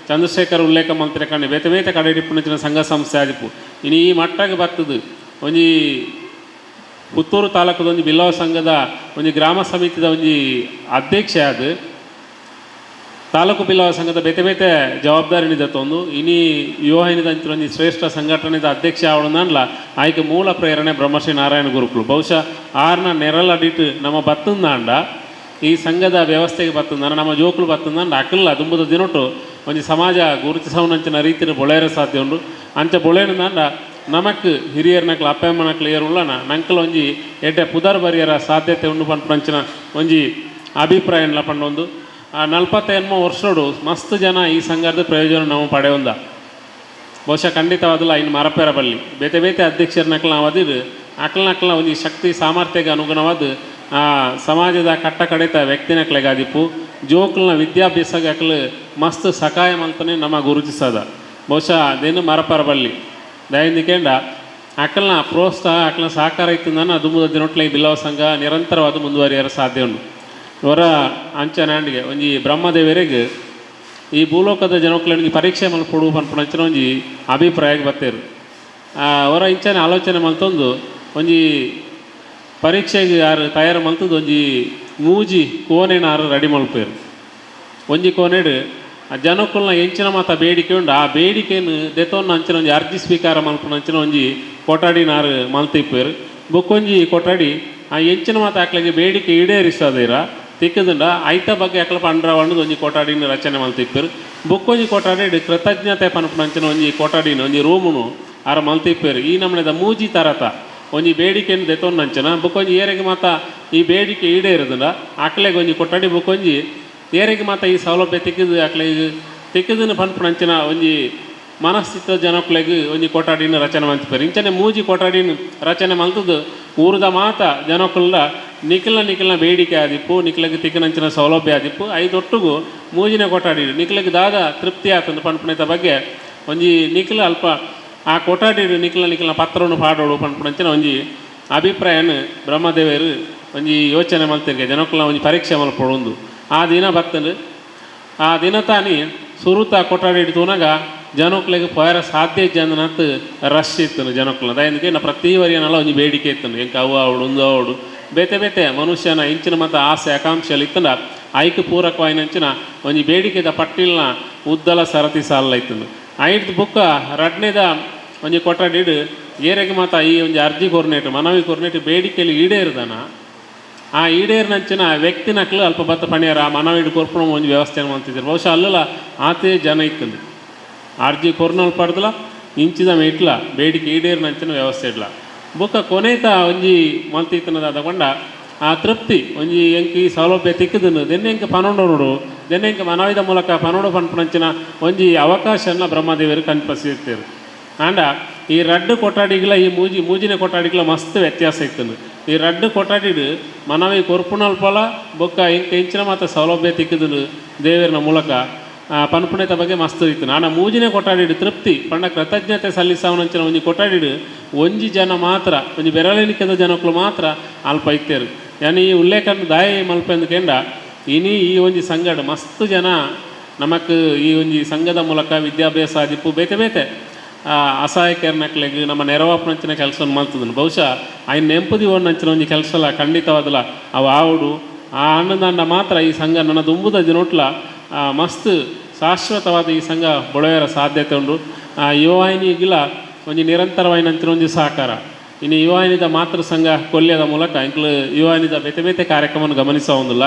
Speaker 16: ಚಂದ್ರಶೇಖರ್ ಉಲ್ಲೇಖ ಮಂತ್ರಿ ಕಣ್ಣು ಬೇತೆ ಬೇತೆ ಕಡೆ ಇಪ್ಪುನಂಚಿನ ಸಂಘ ಸಂಸ್ಥೆ ಆದಿಪ್ಪು. ಇನಿ ಈ ಮಟ್ಟಗೆ ಬರ್ತದೆ ಒಂಜಿ ಪುತ್ತೂರು ತಾಲೂಕದ ಒಂಜಿ ಬಿಲ್ಲವ ಸಂಘದ ಒಂಜಿ ಗ್ರಾಮ ಸಮಿತಿದ ಒಂಜಿ ಅಧ್ಯಕ್ಷ ಅದು ತಾಲೂಕು ಬಿಲ್ಲವ ಸಂಘದ ಬೇತೆ ಬೇತೆ ಜವಾಬ್ದಾರಿ ನಿದತ್ತೊಂದು ಇನಿ ಯುವಹಿನಿದಂಚಿನ ಒಂಜಿ ಶ್ರೇಷ್ಠ ಸಂಘಟನೆದ ಅಧ್ಯಕ್ಷ ಆವಡಂದನ್ಲ ಆಯ್ಕೆ ಮೂಲ ಪ್ರೇರಣೆ ಬ್ರಹ್ಮಶ್ರೀ ನಾರಾಯಣ ಗುರುಕುಲು. ಬಹುಶಃ ಆರ್ನ ನೆರಳಡಿಟ್ಟು ನಮ್ಮ ಬತ್ತಂದಾಂಡ ಈ ಸಂಘದ ವ್ಯವಸ್ಥೆಗೆ ಬತ್ತಂದಾಂಡ ನಮ್ಮ ಜೋಕುಲು ಬತ್ತಂದಾಂಡ ಅಕಲ್ಲ ದುಂಬುದ ದಿನೊಟ್ಟು ಒಂಜಿ ಸಮಾಜ ಗುರುತಿಸವನಂಚಿನ ರೀತಿಯ ಬೊಳೆಯರ ಸಾಧ್ಯ ಉಂಡು. ಅಂಚ ಬೊಳೆಯಂದಾಂಡ ನಮಕ್ ಹಿರಿಯರ್ನಕ್ಲ ಅಪ್ಪಮ್ಮನಕ್ಲ ಏರುಳ್ಳನ ನಂಕಲ ಒಂಜಿ ಎಡ್ಡೆ ಪುದರ್ ಬರಿಯರ ಸಾಧ್ಯತೆ ಉಂಡು ಪನ್ಪಂಚಿನ ಒಂಜಿ ಅಭಿಪ್ರಾಯ ಪಂಡೊಂದು ಆ 48 ವರ್ಷಡು ಮಸ್ತ್ ಜನ ಈ ಸಂಘದ ಪ್ರಯೋಜನ ನಾವು ಪಡೆಯೊಂದ. ಬಹುಶಃ ಖಂಡಿತವಾದಲ್ಲ ಇನ್ನು ಮರಪೇರ ಬಲ್ಲಿ ಬೇತೆ ಬೇತೆ ಅಧ್ಯಕ್ಷರನಕ್ಲ ನಾವು ಅದಿರು ಅಕ್ಲನಕ್ಲ ಒಂಜಿ ಶಕ್ತಿ ಸಾಮರ್ಥ್ಯಕ್ಕೆ ಅನುಗುಣವಾದ ಆ ಸಮಾಜದ ಕಟ್ಟ ಕಡಿತ ವ್ಯಕ್ತಿನಕ್ಲೆಗಾದಿಪ್ಪು ಜೋಕ್ಲನ ವಿದ್ಯಾಭ್ಯಾಸಕ್ಕೆ ಅಕ್ಲು ಮಸ್ತ್ ಸಹಾಯ ಅಂತಲೇ ನಮ್ಮ ಗುರುತಿಸದ. ಬಹುಶಃ ಅದೇನು ಮರಪರ ಬಲ್ಲಿ ದಯಂದಿಕೆಂಡ ಅಕ್ಕಲ್ನ ಪ್ರೋತ್ಸಾಹ ಅಕ್ಕಲ್ನ ಸಹಕಾರ ಇತ್ತು ದುಂಬುದ ದಿನೊಟ್ಲೆ ಈ ಬಿಲ್ಲವ ಸಂಘ ನಿರಂತರವಾದ ಮುಂದುವರಿಯರ ಸಾಧ್ಯ ಉಂಟು. ಅವರ ಅಂಚನಾಂಡಿಗೆ ಒಂಜಿ ಬ್ರಹ್ಮದೇವರಿಗೆ ಈ ಭೂಲೋಕದ ಜನಕ್ಲೆನಿಗೆ ಪರೀಕ್ಷೆ ಮಲ್ಪೊಡು ಪನ್ಪುನಂಚಿನ ಒಂಜಿ ಅಭಿಪ್ರಾಯಕ್ಕೆ ಬತ್ತೇರು. ಅವರ ಇಂಚನೆ ಆಲೋಚನೆ ಮಲ್ತೊಂದು ಒಂಜಿ ಪರೀಕ್ಷೆಗೆ ಯಾರು ತಯಾರು ಮಲ್ತದ್ದು ಒಂಜಿ ಮೂಜಿ ಕೋಣೆನ ಆರು ರೆಡಿ ಮಲ್ಪೇರು. ಒಂಜಿ ಕೋಣೆಡು ಆ ಜನಕ್ಕುಲ್ನ ಎಂಚಿನ ಮಾತ ಬೇಡಿಕೆ ಉಂಡು ಆ ಬೇಡಿಕೆಯನ್ನು ದೆತೊನ್ನ ಅಂಚಿನ ಒಂಜಿ ಅರ್ಜಿ ಸ್ವೀಕಾರ ಮಲ್ಪುನ ಅಂಚಿನ ಒಂಜಿ ಕೊಠಡಿನಾರು ಮಲ್ತಿಪ್ಪೇರು. ಬೊಕ್ಕೊಂಜಿ ಕೊಠಡಿ ಆ ಎಂಚಿನ ಮಾತ ಆಕ್ಲೆಗೆ ಬೇಡಿಕೆ ಈಡೇರಿಸದಿರ ತಿಕ್ಕದುಂಡ ಐತ ಬಗ್ಗೆ ಅಕ್ಲ ಪಂಡ್ರವಣ್ಣದ ಒಂಜಿ ಕೊಠಡಿನ ರಚನೆ ಮಲ್ತಿಪ್ಪೇರು. ಬೊಕ್ಕೊಂಜಿ ಕೊಠಡಿ ಕೃತಜ್ಞತೆ ಪನ್ಪುನ ಅಂಚಿನ ಒಂಜಿ ಕೊಠಡಿನ ಒಂಜಿ ರೂಮುನು ಆರ ಮಲ್ತಿಪ್ಪೇರು ಈ ನಮ್ಮನೆದ ಮೂಜಿ ತರತ ಒಂಜಿ ಬೇಡಿಕೆಯನ್ನು ದೆತ್ತೊಂದಂಚನ ಬುಕ್ಕೊಂಜಿ ಏರೆಗೆ ಮಾತ ಈ ಬೇಡಿಕೆ ಈಡೇರುದಿಲ್ಲ ಆಕಲೆಗೆ ಒಂಜಿ ಕೊಠಡಿ ಬುಕ್ಕೊಂಜಿ ಏರೆಗೆ ಮಾತ ಈ ಸೌಲಭ್ಯ ತಿಕ್ಕಿದು ಆಕಲೆಗೆ ತಿಕ್ಕಿದನ್ನು ಪನ್ಪುನಂಚಿನ ಒಂಜಿ ಮನಸ್ಥಿತ ಜನಕ್ಕುಲೆಗ್ ಒಂಜಿ ಕೊಠಡಿನ ರಚನೆ ಮಲ್ತಿಪ್ಪೇರು ಇಂಚನೆ ಮೂಜಿ ಕೊಠಡಿನ ರಚನೆ ಮಲ್ತದು ಊರುದ ಮಾತ ಜನಕ್ಕುಲ್ಲ ನಿಖಿಲ ನಿಖಿಲ್ನ ಬೇಡಿಕೆ ಆದಿಪ್ಪು ನಿಖಿಲಗೆ ತಿಕ್ಕನಂಚಿನ ಸೌಲಭ್ಯ ಆದಿಪ್ಪು ಐದೊಟ್ಟುಗು ಮೂಜಿನ ಕೊಠಡಿ ನಿಖಿಲಗೆ ದಾದ ತೃಪ್ತಿ ಆತಂದು ಪನ್ಪುನೈತ ಬಗ್ಗೆ ಒಂಜಿ ನಿಖಿಲ ಅಲ್ಪ ಆ ಕೊಠಡಿ ನಿಖಿಲ ನಿಖಿಲ್ನ ಪತ್ರವನ್ನು ಪಾಡೋಡು ಪನ್ಪುನಂಚಿನ ಒಂಜಿ ಅಭಿಪ್ರಾಯನ ಬ್ರಹ್ಮದೇವರು ಒಂಜಿ ಯೋಚನೆ ಮಲ್ತಿರ್ಗೆ ಜನಕ್ಕುಲ ಒಂಜಿ ಪರೀಕ್ಷೆ ಮಲ್ಪೊಡೊಂದು ಆ ದಿನ ಬರ್ತಂಡು ಆ ದಿನ ತಾನಿ ಸುರುತ ಕೊಠಡಿ ತೂನಾಗ ಜನಕ್ಕುಲೆಗ್ ಪೋಯರ ಸಾಧ್ಯ ಇಜ್ಜಂದನತ್ ರಶ್ ಇತ್ತು ಜನಕ್ಕುಲ ದಯಂದಿಗೆ ನಾ ಪ್ರತಿ ವರಿಯನಲ್ಲ ಒಂಜಿ ಬೇಡಿಕೆ ಇತ್ತು ಎಂಕ ಅವು ಆವಡು ಉಂದು ಆವಡು ಬೇತೆ ಬೇತೆ ಮನುಷ್ಯನ ಇಂಚಿನ ಮತ್ತು ಆಸೆ ಆಕಾಂಕ್ಷೆలు ಇತ್ತಂಡ ಐಕ್ ಪೂರಕವಾಯಿನಂಚಿನ ಒಂಜಿ ಬೇಡಿಕೆದ ಪಟ್ಟಿಲ್ನ ಉದ್ದಲ ಸರತಿ ಸಾಲ ಇತ್ತಂದು ಐದು ಬುಕ್ಕ ರಡ್ನೇದ ಒಂಜಿ ಕೊಠಡಿಡು ಏರೆಗೆ ಮಾತ ಈ ಒಂಜಿ ಅರ್ಜಿ ಕೊರ್ನೇಟು ಮನವಿ ಕೊರ್ನೇಟು ಬೇಡಿಕೆಯಲ್ಲಿ ಈಡೇರಿದನ ಆ ಈಡೇರಿನಂಚಿನ ವ್ಯಕ್ತಿನಕ್ಲು ಅಲ್ಪ ಬತ್ತ ಪಣಿಯಾರ ಆ ಮನವಿಡು ಕೊರ್ಪುಣ ಒಂಜಿ ವ್ಯವಸ್ಥೆ ಮಾಡ್ತಿದ್ರು ಬಹುಶಃ ಅಲ್ಲಲ್ಲ ಆತೇ ಜನ ಇತ್ತಂದು ಅರ್ಜಿ ಕೊರ್ನಲ್ ಪಡ್ದಲ ಇಂಚಿದ ಇಟ್ಲ ಬೇಡಿಕೆ ಈಡೇರಿನಂಚಿನ ವ್ಯವಸ್ಥೆ ಇಡ್ಲ ಬೊಕ್ಕ ಕೊನೆತ ಒಂಜಿ ಮಲ್ತಿತ್ತನದ ತಗೊಂಡ ಆ ತೃಪ್ತಿ ಒಂಜಿ ಎಂಕ್ ಈ ಸೌಲಭ್ಯ ತಿಕ್ಕದನು ದೆನ್ನೆ ಎಂಕ್ ಪನೊಂಡೋಡು ದೆನ್ನೆ ಎಂಕ್ ಮನವಿದ ಮೂಲಕ ಪನೊಂಡು ಪನ್ಪುನಂಚಿನ ಒಂಜಿ ಅವಕಾಶನ ಬ್ರಹ್ಮದೇವರು ಕಲ್ಪಿಸಿರ್ತಾರೆ. ಆಂಡ ಈ ರಡ್ಡು ಕೊಠಡಿಗಳ ಈ ಮೂಜಿನ ಕೊಠಡಿಗಳ ಮಸ್ತ್ ವ್ಯತ್ಯಾಸ ಇತ್ತಂದು. ಈ ರಡ್ಡು ಕೊಠಡಿಡು ಮನವಿ ಕೊರ್ಪುನಲ್ಪಲ ಬೊಕ್ಕ ಎಂಕ್ ಇಂಚಿನ ಮಾತ ಸೌಲಭ್ಯ ತಿಕ್ಕದನು ದೇವರನ ಮೂಲಕ ಪನ್ಪುಣೆತ ಬಗ್ಗೆ ಮಸ್ತ್ ಇತ್ತು. ನಾನು ಮೂಜಿನ ಕೊಠಡಿಡು ತೃಪ್ತಿ ಪಂಡ ಕೃತಜ್ಞತೆ ಸಲ್ಲಿಸವನಂಚಿನ ಒಂಜಿ ಕೊಠಡಿಡು ಒಂಜಿ ಜನ ಮಾತ್ರ ಒಂಜಿ ಬೆರಳೆಣಿಕೆದ ಜನಕ್ಕಳು ಮಾತ್ರ ಅಲ್ಪ ಇತ್ತೇರು. ಯಾನಿ ಈ ಉಲ್ಲೇಖನ ದಾಯಿ ಮಲ್ಪೆಂದು ಕೇಂಡ ಇನಿ ಈ ಒಂಜಿ ಸಂಘಡ್ ಮಸ್ತ್ ಜನ ನಮಕ್ ಈ ಒಂಜಿ ಸಂಘದ ಮೂಲಕ ವಿದ್ಯಾಭ್ಯಾಸ ಆದಿಪ್ಪು ಬೇತೆ ಬೇತೆ ಅಸಹಾಯಕರ್ನಕ್ಲೆಗ್ ನಮ್ಮ ನೆರವಾಪನಂಚಿನ ಕೆಲಸವನ್ನು ಮಲ್ತದನು. ಬಹುಶಃ ಆಯ್ನ ನೆಂಪುದಿ ಒಂದಂಚಿನ ಒಂಜಿ ಕೆಲಸಲ ಖಂಡಿತವಾದಲ ಅವು ಆವಡು ಆ ಅಣ್ಣದಂಡ ಮಾತ್ರ ಈ ಸಂಘ ನನ್ನ ದುಂಬುದ ದಿನೋಟ್ಲ ಮಸ್ತ್ ಶಾಶ್ವತವಾದ ಈ ಸಂಘ ಬೆಳೆಯರ ಸಾಧ್ಯತೆ ಉಂಡು. ಆ ಯುವವಾಹಿನಿಗಿಲ್ಲ ಒಂಜಿ ನಿರಂತರವಾಯಿನಂಚಿನ ಒಂಜಿ ಸಹಕಾರ. ಇನ್ನು ಯುವವಾಹಿನಿದ ಮಾತೃ ಸಂಘ ಕೊಲ್ಯದ ಮೂಲಕ ಇಂಕ್ಲು ಯುವವಾಹಿನಿದ ಬೇತೆ ಬೇತೆ ಕಾರ್ಯಕ್ರಮವನ್ನು ಗಮನಿಸ ಒಂದಿಲ್ಲ.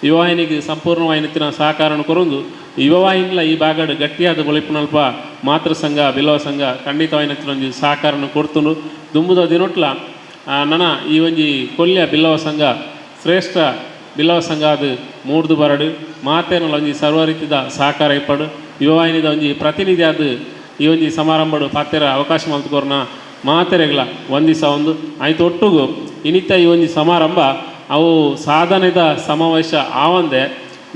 Speaker 16: ಯುವವಾಹಿನಿಗೆ ಸಂಪೂರ್ಣವಾಯಿನಂಚಿನ ಸಹಕಾರವನ್ನು ಕೊರೊಂದು ಯುವವಾಹಿನಿಲ ಈ ಭಾಗಡ್ ಗಟ್ಟಿಯಾದ ಬೊಳಿಪುನಲ್ಪ ಮಾತೃ ಸಂಘ ಬಿಲ್ಲವ ಸಂಘ ಖಂಡಿತವಾಯಿನಂಚಿನ ಒಂಜಿ ಸಹಕಾರವನ್ನು ಕೊಡ್ತುಂಡು. ದುಂಬುದ ದಿನೊಟ್ಲ ನನ ಈ ಒಂಜಿ ಕೊಲ್ಯ ಬಿಲ್ಲವ ಸಂಘ ಶ್ರೇಷ್ಠ ಬಿಲ್ಲವ ಸಂಘ ಅದು ಮೂಡ್ದು ಬರಡು ಮಾತೇನಲ್ಲ ಒಂಜಿ ಸರ್ವ ರೀತಿದ ಸಹಕಾರ ಇಪ್ಪಡು. ಯುವವಾಹಿನಿದ ಒಂಜಿ ಪ್ರತಿನಿಧಿ ಅದು ಈ ಒಂಜಿ ಸಮಾರಂಭಡು ಪಾತೆರ ಅವಕಾಶ ಮಲ್ತುಕೊರ್ನ ಮಾತೆರೆಗ್ಲ ವಂದಿಸ ಒಂದು ಆಯ್ತು ಒಟ್ಟುಗು ಇನಿತ ಈ ಒಂಜಿ ಸಮಾರಂಭ ಅವು ಸಾಧನೆದ ಸಮಾವೇಶ ಆವಂದೆ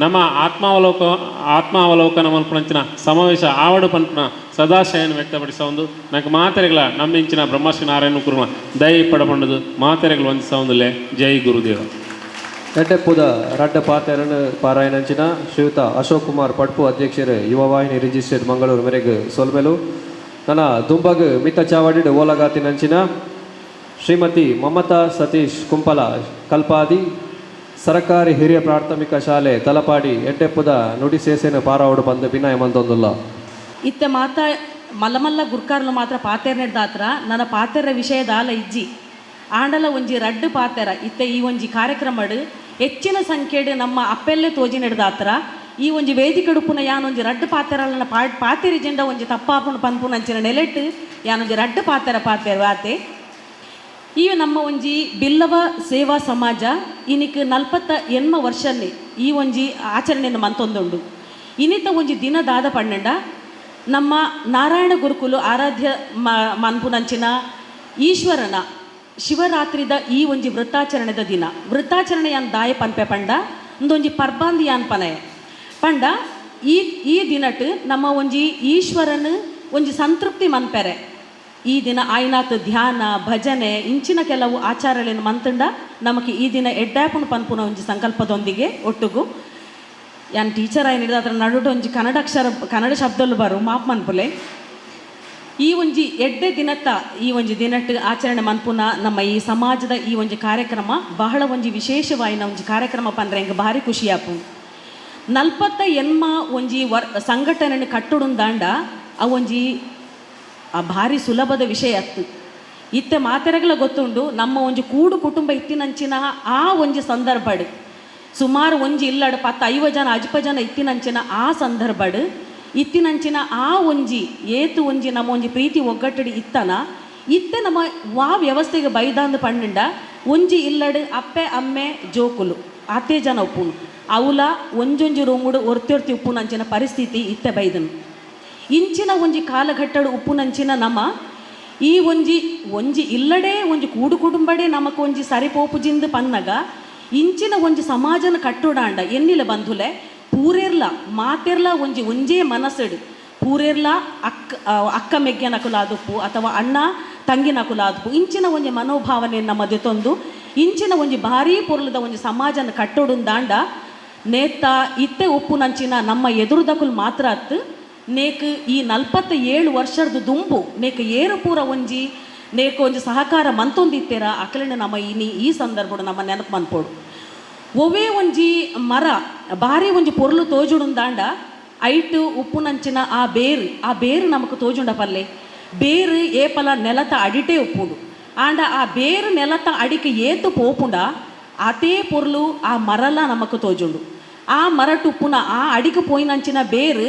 Speaker 16: ನಮ್ಮ ಆತ್ಮಾವಲೋಕನ ಮಲ್ಪುನಂಚಿನ ಸಮಾವೇಶ ಆವಡು ಪನ್ಪುನ ಸದಾಶಯನ ವ್ಯಕ್ತಪಡಿಸ ಒಂದು నాకు ಮಾತೆರೆಗ್ಲ ನಮ್ಮಿಂಚಿನ ಬ್ರಹ್ಮಶ್ರೀ ನಾರಾಯಣ ಕುರ್ಮ ದಯ ಪಡಪಂಡದು ಮಾತೆರೆಗ್ಲ ವಂದಿಸ ಒಂದುಲೆ. ಜೈ ಗುರುದೇವ.
Speaker 4: ಎಡ್ಡೆಪ್ಪುದ ರಡ್ಡ ಪಾತೆರನು ಪಾರಾಯಣಂಚಿನ ಶ್ರೀಯುತ ಅಶೋಕ್ ಕುಮಾರ್ ಪಡ್ಪು ಅಧ್ಯಕ್ಷರು ಯುವವಾಹಿನಿ ರಿಜಿಸ್ಟರ್ಡ್ ಮಂಗಳೂರು ಮೇರೆಗೆ ಸೊಲ್ಮೆಲು. ನನ್ನ ದುಂಬಗ್ ಮಿತ್ತ ಚಾವಡಿಡ್ ಓಲಗಾತಿನಂಚಿನ ಶ್ರೀಮತಿ ಮಮತಾ ಸತೀಶ್ ಕುಂಪಲ ಕಲ್ಪಾದಿ ಸರಕಾರಿ ಹಿರಿಯ ಪ್ರಾಥಮಿಕ ಶಾಲೆ ತಲಪಾಡಿ ಎಡ್ಡೆಪ್ಪುದ ನುಡಿ ಸೇಸೆನ ಪಾರಾವಡು ಬಂದು ವಿನಯ ಮಂದೊಂದುಲ್ಲ.
Speaker 17: ಇತ್ತ ಮಾತಾ ಮಲ್ಲಮಲ್ಲ ಗುರ್ಕಾರ್ಲು ಮಾತ್ರ ಪಾತೆರ್ನೆಡ್ದಾತ್ರ ನನ್ನ ಪಾತೆರ ವಿಷಯದಾಲ ಇಜ್ಜಿ ಆಂಡಲ ಒಂಜಿ ರಡ್ಡು ಪಾತೆರ ಇತ್ತ ಈ ಒಂಜಿ ಕಾರ್ಯಕ್ರಮಡು ಹೆಚ್ಚಿನ ಸಂಖ್ಯೆಡು ನಮ್ಮ ಅಪ್ಪೆಲ್ಲೇ ತೋಜಿ ನಡೆದಾತ್ರ ಈ ಒಂಜಿ ವೇದಿಕೆ ಉಪ್ಪುನ ಯಾನೊಂಜಿ ರಡ್ಡು ಪಾತೆರಲನ ಪಾತೆರಿ ಜೆಂಡ ಒಂಜಿ ತಪ್ಪಾಪುನ ಪನ್ಪುನ ಅಂಚಿನ ನೆಲೆಟ್ಟು ಯಾನೊಂಜಿ ರಡ್ಡು ಪಾತೆರ ಪಾತೆರ ಆತೆ. ಈ ನಮ್ಮ ಒಂಜಿ ಬಿಲ್ಲವ ಸೇವಾ ಸಮಾಜ ಇನಿಕ್ 48 ವರ್ಷನೇ ಈ ಒಂಜಿ ಆಚರಣೆಯನ್ನು ಮಂತೊಂದುಂಡು. ಇನಿತ ಒಂಜಿ ದಿನದಾದ ಪಣ್ಣಂಡ ನಮ್ಮ ನಾರಾಯಣ ಗುರುಕುಲು ಆರಾಧ್ಯ ಮನ್ಪುನಂಚಿನ ಈಶ್ವರನ ಶಿವರಾತ್ರಿದ ಈ ಒಂಜಿ ವೃತ್ತಾಚರಣೆದ ದಿನ. ವೃತ್ತಾಚರಣೆ ಯಾನ್ ದಾಯ ಪನ್ಪೆ ಪಂಡ ಒಂದೊಂಜಿ ಪರ್ಬಾಂದಿ ಯಾನ್ ಪನಯ ಪಂಡ ಈ ಈ ದಿನಟ್ ನಮ್ಮ ಒಂಜಿ ಈಶ್ವರನ ಒಂಜಿ ಸಂತೃಪ್ತಿ ಮನ್ಪೆರೆ ಈ ದಿನ ಆಯ್ನಾತ್ ಧ್ಯಾನ ಭಜನೆ ಇಂಚಿನ ಕೆಲವು ಆಚಾರಗಳನ್ನು ಮಂತಂಡ ನಮಗೆ ಈ ದಿನ ಎಡ್ಡಾಪುನ ಪನ್ಪುನ ಒಂಜಿ ಸಂಕಲ್ಪದೊಂದಿಗೆ ಒಟ್ಟುಗು ಯಾನ್ ಟೀಚರ್ ಆಯ್ನ ಹಿಡಿದ ಅದರ ನಡುಟು ಒಂಜಿ ಕನ್ನಡ ಅಕ್ಷರ ಕನ್ನಡ ಶಬ್ದಲು ಬರು ಮಾಪ್ ಮನ್ಪುಲೆ. ಈ ಒಂಜಿ ಎಡ್ಡೆ ದಿನತ್ತ ಈ ಒಂಜಿ ದಿನಟ್ಟು ಆಚರಣೆ ಮನ್ಪುನ ನಮ್ಮ ಈ ಸಮಾಜದ ಈ ಒಂಜಿ ಕಾರ್ಯಕ್ರಮ ಬಹಳ ಒಂಜಿ ವಿಶೇಷವಾಯಿನ ಒಂಜಿ ಕಾರ್ಯಕ್ರಮ ಪಂದ್ರೆ ಎಂಕ್ ಭಾರಿ ಖುಷಿಯಾಪು. 48 ಒಂಜಿ ಸಂಘಟನೆ ಕಟ್ಟುಡುಂದಾಂಡ ಆ ಒಂಜಿ ಆ ಭಾರಿ ಸುಲಭದ ವಿಷಯ ಅತ್ತು. ಇತ್ತೆ ಮಾತೆರಗಲ ಗೊತ್ತುಂಡು ನಮ್ಮ ಒಂಜಿ ಕೂಡು ಕುಟುಂಬ ಇತ್ತಿನಂಚಿನ ಆ ಒಂಜಿ ಸಂದರ್ಭಡ್ ಸುಮಾರು ಒಂಜಿ ಇಲ್ಲಡು 10-50 ಜನ 50 ಜನ ಇತ್ತಿನಂಚಿನ ಆ ಸಂದರ್ಭಡ್ ಇತ್ತಿನಂಚಿನ ಆ ಒಂಜಿ ಏತು ಒಂಜಿ ನಮ್ಮ ಒಂಜಿ ಪ್ರೀತಿ ಒಗ್ಗಟ್ಟಡಿ ಇತ್ತನ ಇತ್ತೆ ನಮ್ಮ ವಾ ವ್ಯವಸ್ಥೆಗೆ ಬೈದಾಂದು ಪಂಡ ಒಂಜಿ ಇಲ್ಲಡು ಅಪ್ಪೆ ಅಮ್ಮೆ ಜೋಕುಲು ಆತೇ ಜನ ಉಪ್ಪುನು ಅವಲ ಒಂಜೊಂಜಿ ರೂಮುಡು ಒರ್ತಿ ಉಪ್ಪುನಂಚಿನ ಪರಿಸ್ಥಿತಿ ಇತ್ತೆ ಬೈದನು. ಇಂಚಿನ ಒಂಜಿ ಕಾಲಘಟ್ಟಡು ಉಪ್ಪುನಂಚಿನ ನಮ್ಮ ಈ ಒಂಜಿ ಒಂಜಿ ಇಲ್ಲಡೆ ಒಂಜಿ ಕೂಡು ಕುಟುಂಬಡೆ ನಮಕ್ ಒಂಜಿ ಸರಿಪೋಪುಜಿಂದು ಪನ್ನಗ ಇಂಚಿನ ಒಂಜಿ ಸಮಾಜನ ಕಟ್ಟೋಡಾಂಡ ಎನ್ನಿಲ ಬಂಧುಲೆ ಪೂರೆರ್ಲ ಮಾತೆರ್ಲ ಒಂಜಿ ಒಂಜೇ ಮನಸ್ಸುಡು ಪೂರೆರ್ಲ ಅಕ್ಕ ಅಕ್ಕ ಮೆಗ್ಗನ ಕುಲಾದುಪ್ಪು ಅಥವಾ ಅಣ್ಣ ತಂಗಿನ ಕುಲಾದುಪ್ಪು ಇಂಚಿನ ಒಂಜಿ ಮನೋಭಾವನೆ ನಮ್ಮ ದೆತೊಂದು ಇಂಚಿನ ಒಂಜಿ ಭಾರೀ ಪೊರ್ಲದ ಒಂಜಿ ಸಮಾಜನ ಕಟ್ಟೋಡುಂದಾಂಡ ನೇತ ಇತ್ತೆ ಉಪ್ಪುನಂಚಿನ ನಮ್ಮ ಎದುರುದಕುಲು ಮಾತ್ರ ಅತ್ತು ನೇಕ್ ಈ 47 ವರ್ಷದ ದುಂಬು ನೇಕ್ ಏರು ಪೂರ ಒಂಜಿ ನೇಕ್ ಒಂಜಿ ಸಹಕಾರ ಮಂತೊಂದಿತ್ತೆರ ಅಕಲನ ನಮ್ಮ ಇನಿ ಈ ಸಂದರ್ಭಡು ನಮ್ಮ ನೆನಪು ಮನ್ಪೋಡು. ಒವೇ ಒಂಜಿ ಮರ ಭಾರಿ ಒಂಜಿ ಪೊರ್ಲು ತೋಜುಡುಂದಾಂಡ ಐಟು ಉಪ್ಪುನಂಚಿನ ಆ ಬೇರು ನಮಕ್ ತೋಜುಂಡ ಪಲ್ಲೆ ಬೇರು ಏಪಲ ನೆಲತ ಅಡಿಟೇ ಉಪ್ಪುಂಡು ಆಂಡ ಆ ಬೇರು ನೆಲತ ಅಡಿಕೆ ಏತು ಪೋಪುಂಡ ಅತೇ ಪೊರ್ಲು ಆ ಮರಲ ನಮಕ್ ತೋಜುಂಡು. ಆ ಮರಟುಪ್ಪುನ ಆ ಅಡಿಗೆ ಪೋಯಿನಂಚಿನ ಬೇರು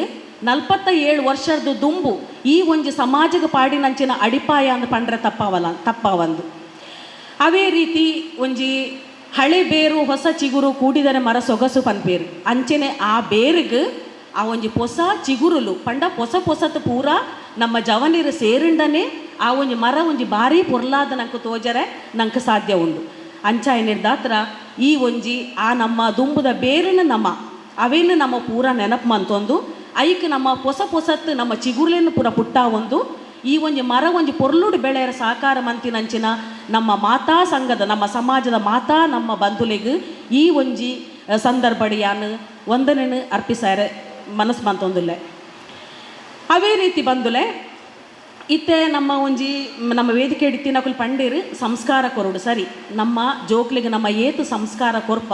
Speaker 17: 47 ವರ್ಷದ ದುಂಬು ಈ ಒಂಜಿ ಸಮಾಜಕ್ಕೆ ಪಾಡಿನಂಚಿನ ಅಡಿಪಾಯ ಅಂದ್ ಪಂಡ್ರೆ ತಪ್ಪಾವಂದು. ಅವೇ ರೀತಿ ಒಂಜಿ ಹಳೆ ಬೇರು ಹೊಸ ಚಿಗುರು ಕೂಡಿದರೆ ಮರ ಸೊಗಸು ಪನ್ಪೇರು ಅಂಚೆನೆ ಆ ಬೇರಿಗೆ ಆ ಒಂಜಿ ಹೊಸ ಚಿಗುರುಲು ಪಂಡ ಹೊಸ ಹೊಸತು ಪೂರ ನಮ್ಮ ಜವನಿರು ಸೇರಿಂಡನೆ ಆ ಒಂಜಿ ಮರ ಒಂಜಿ ಭಾರಿ ಪೊರ್ಲಾದ ನಂಗೆ ತೋಜರೆ ನಂಗೆ ಸಾಧ್ಯ ಉಂಡು. ಅಂಚಾಯಿನಿರ್ದಾತ್ರ ಈ ಒಂಜಿ ಆ ನಮ್ಮ ದುಂಬುದ ಬೇರಿನ ನಮ್ಮ ಅವೇನು ನಮ್ಮ ಪೂರ ನೆನಪು ಮಂತೊಂದು ಐಕ್ ನಮ್ಮ ಹೊಸ ಹೊಸತ್ತು ನಮ್ಮ ಚಿಗುರುಲೇನು ಪೂರ ಪುಟ್ಟ ಒಂದು ಈ ಒಂಜಿ ಮರ ಒಂಜಿ ಪೊರ್ಲುಡು ಬೆಳೆಯರ ಸಾಕಾರ ಮಂತಿನಂಚಿನ ನಮ್ಮ ಮಾತಾ ಸಂಘದ ನಮ್ಮ ಸಮಾಜದ ಮಾತಾ ನಮ್ಮ ಬಂಧುಲೆಗ್ ಈ ಒಂಜಿ ಸಂದರ್ಭಡಿಯಾನು ವಂದನೆಯನ್ನು ಅರ್ಪಿಸಾರೆ ಮನಸ್ಸು ಮಂತೊಂದುಲ್ಲೆ. ಅವೇ ರೀತಿ ಬಂದುಲೆ ಇತ್ತೆ ನಮ್ಮ ಒಂಜಿ ನಮ್ಮ ವೇದಿಕೆ ಹಿಡಿತಿನಕುಲು ಪಂಡೀರು ಸಂಸ್ಕಾರ ಕೊರಡು ಸರಿ ನಮ್ಮ ಜೋಕ್ಲಿಗೆ ನಮ್ಮ ಏತು ಸಂಸ್ಕಾರ ಕೊರ್ಪ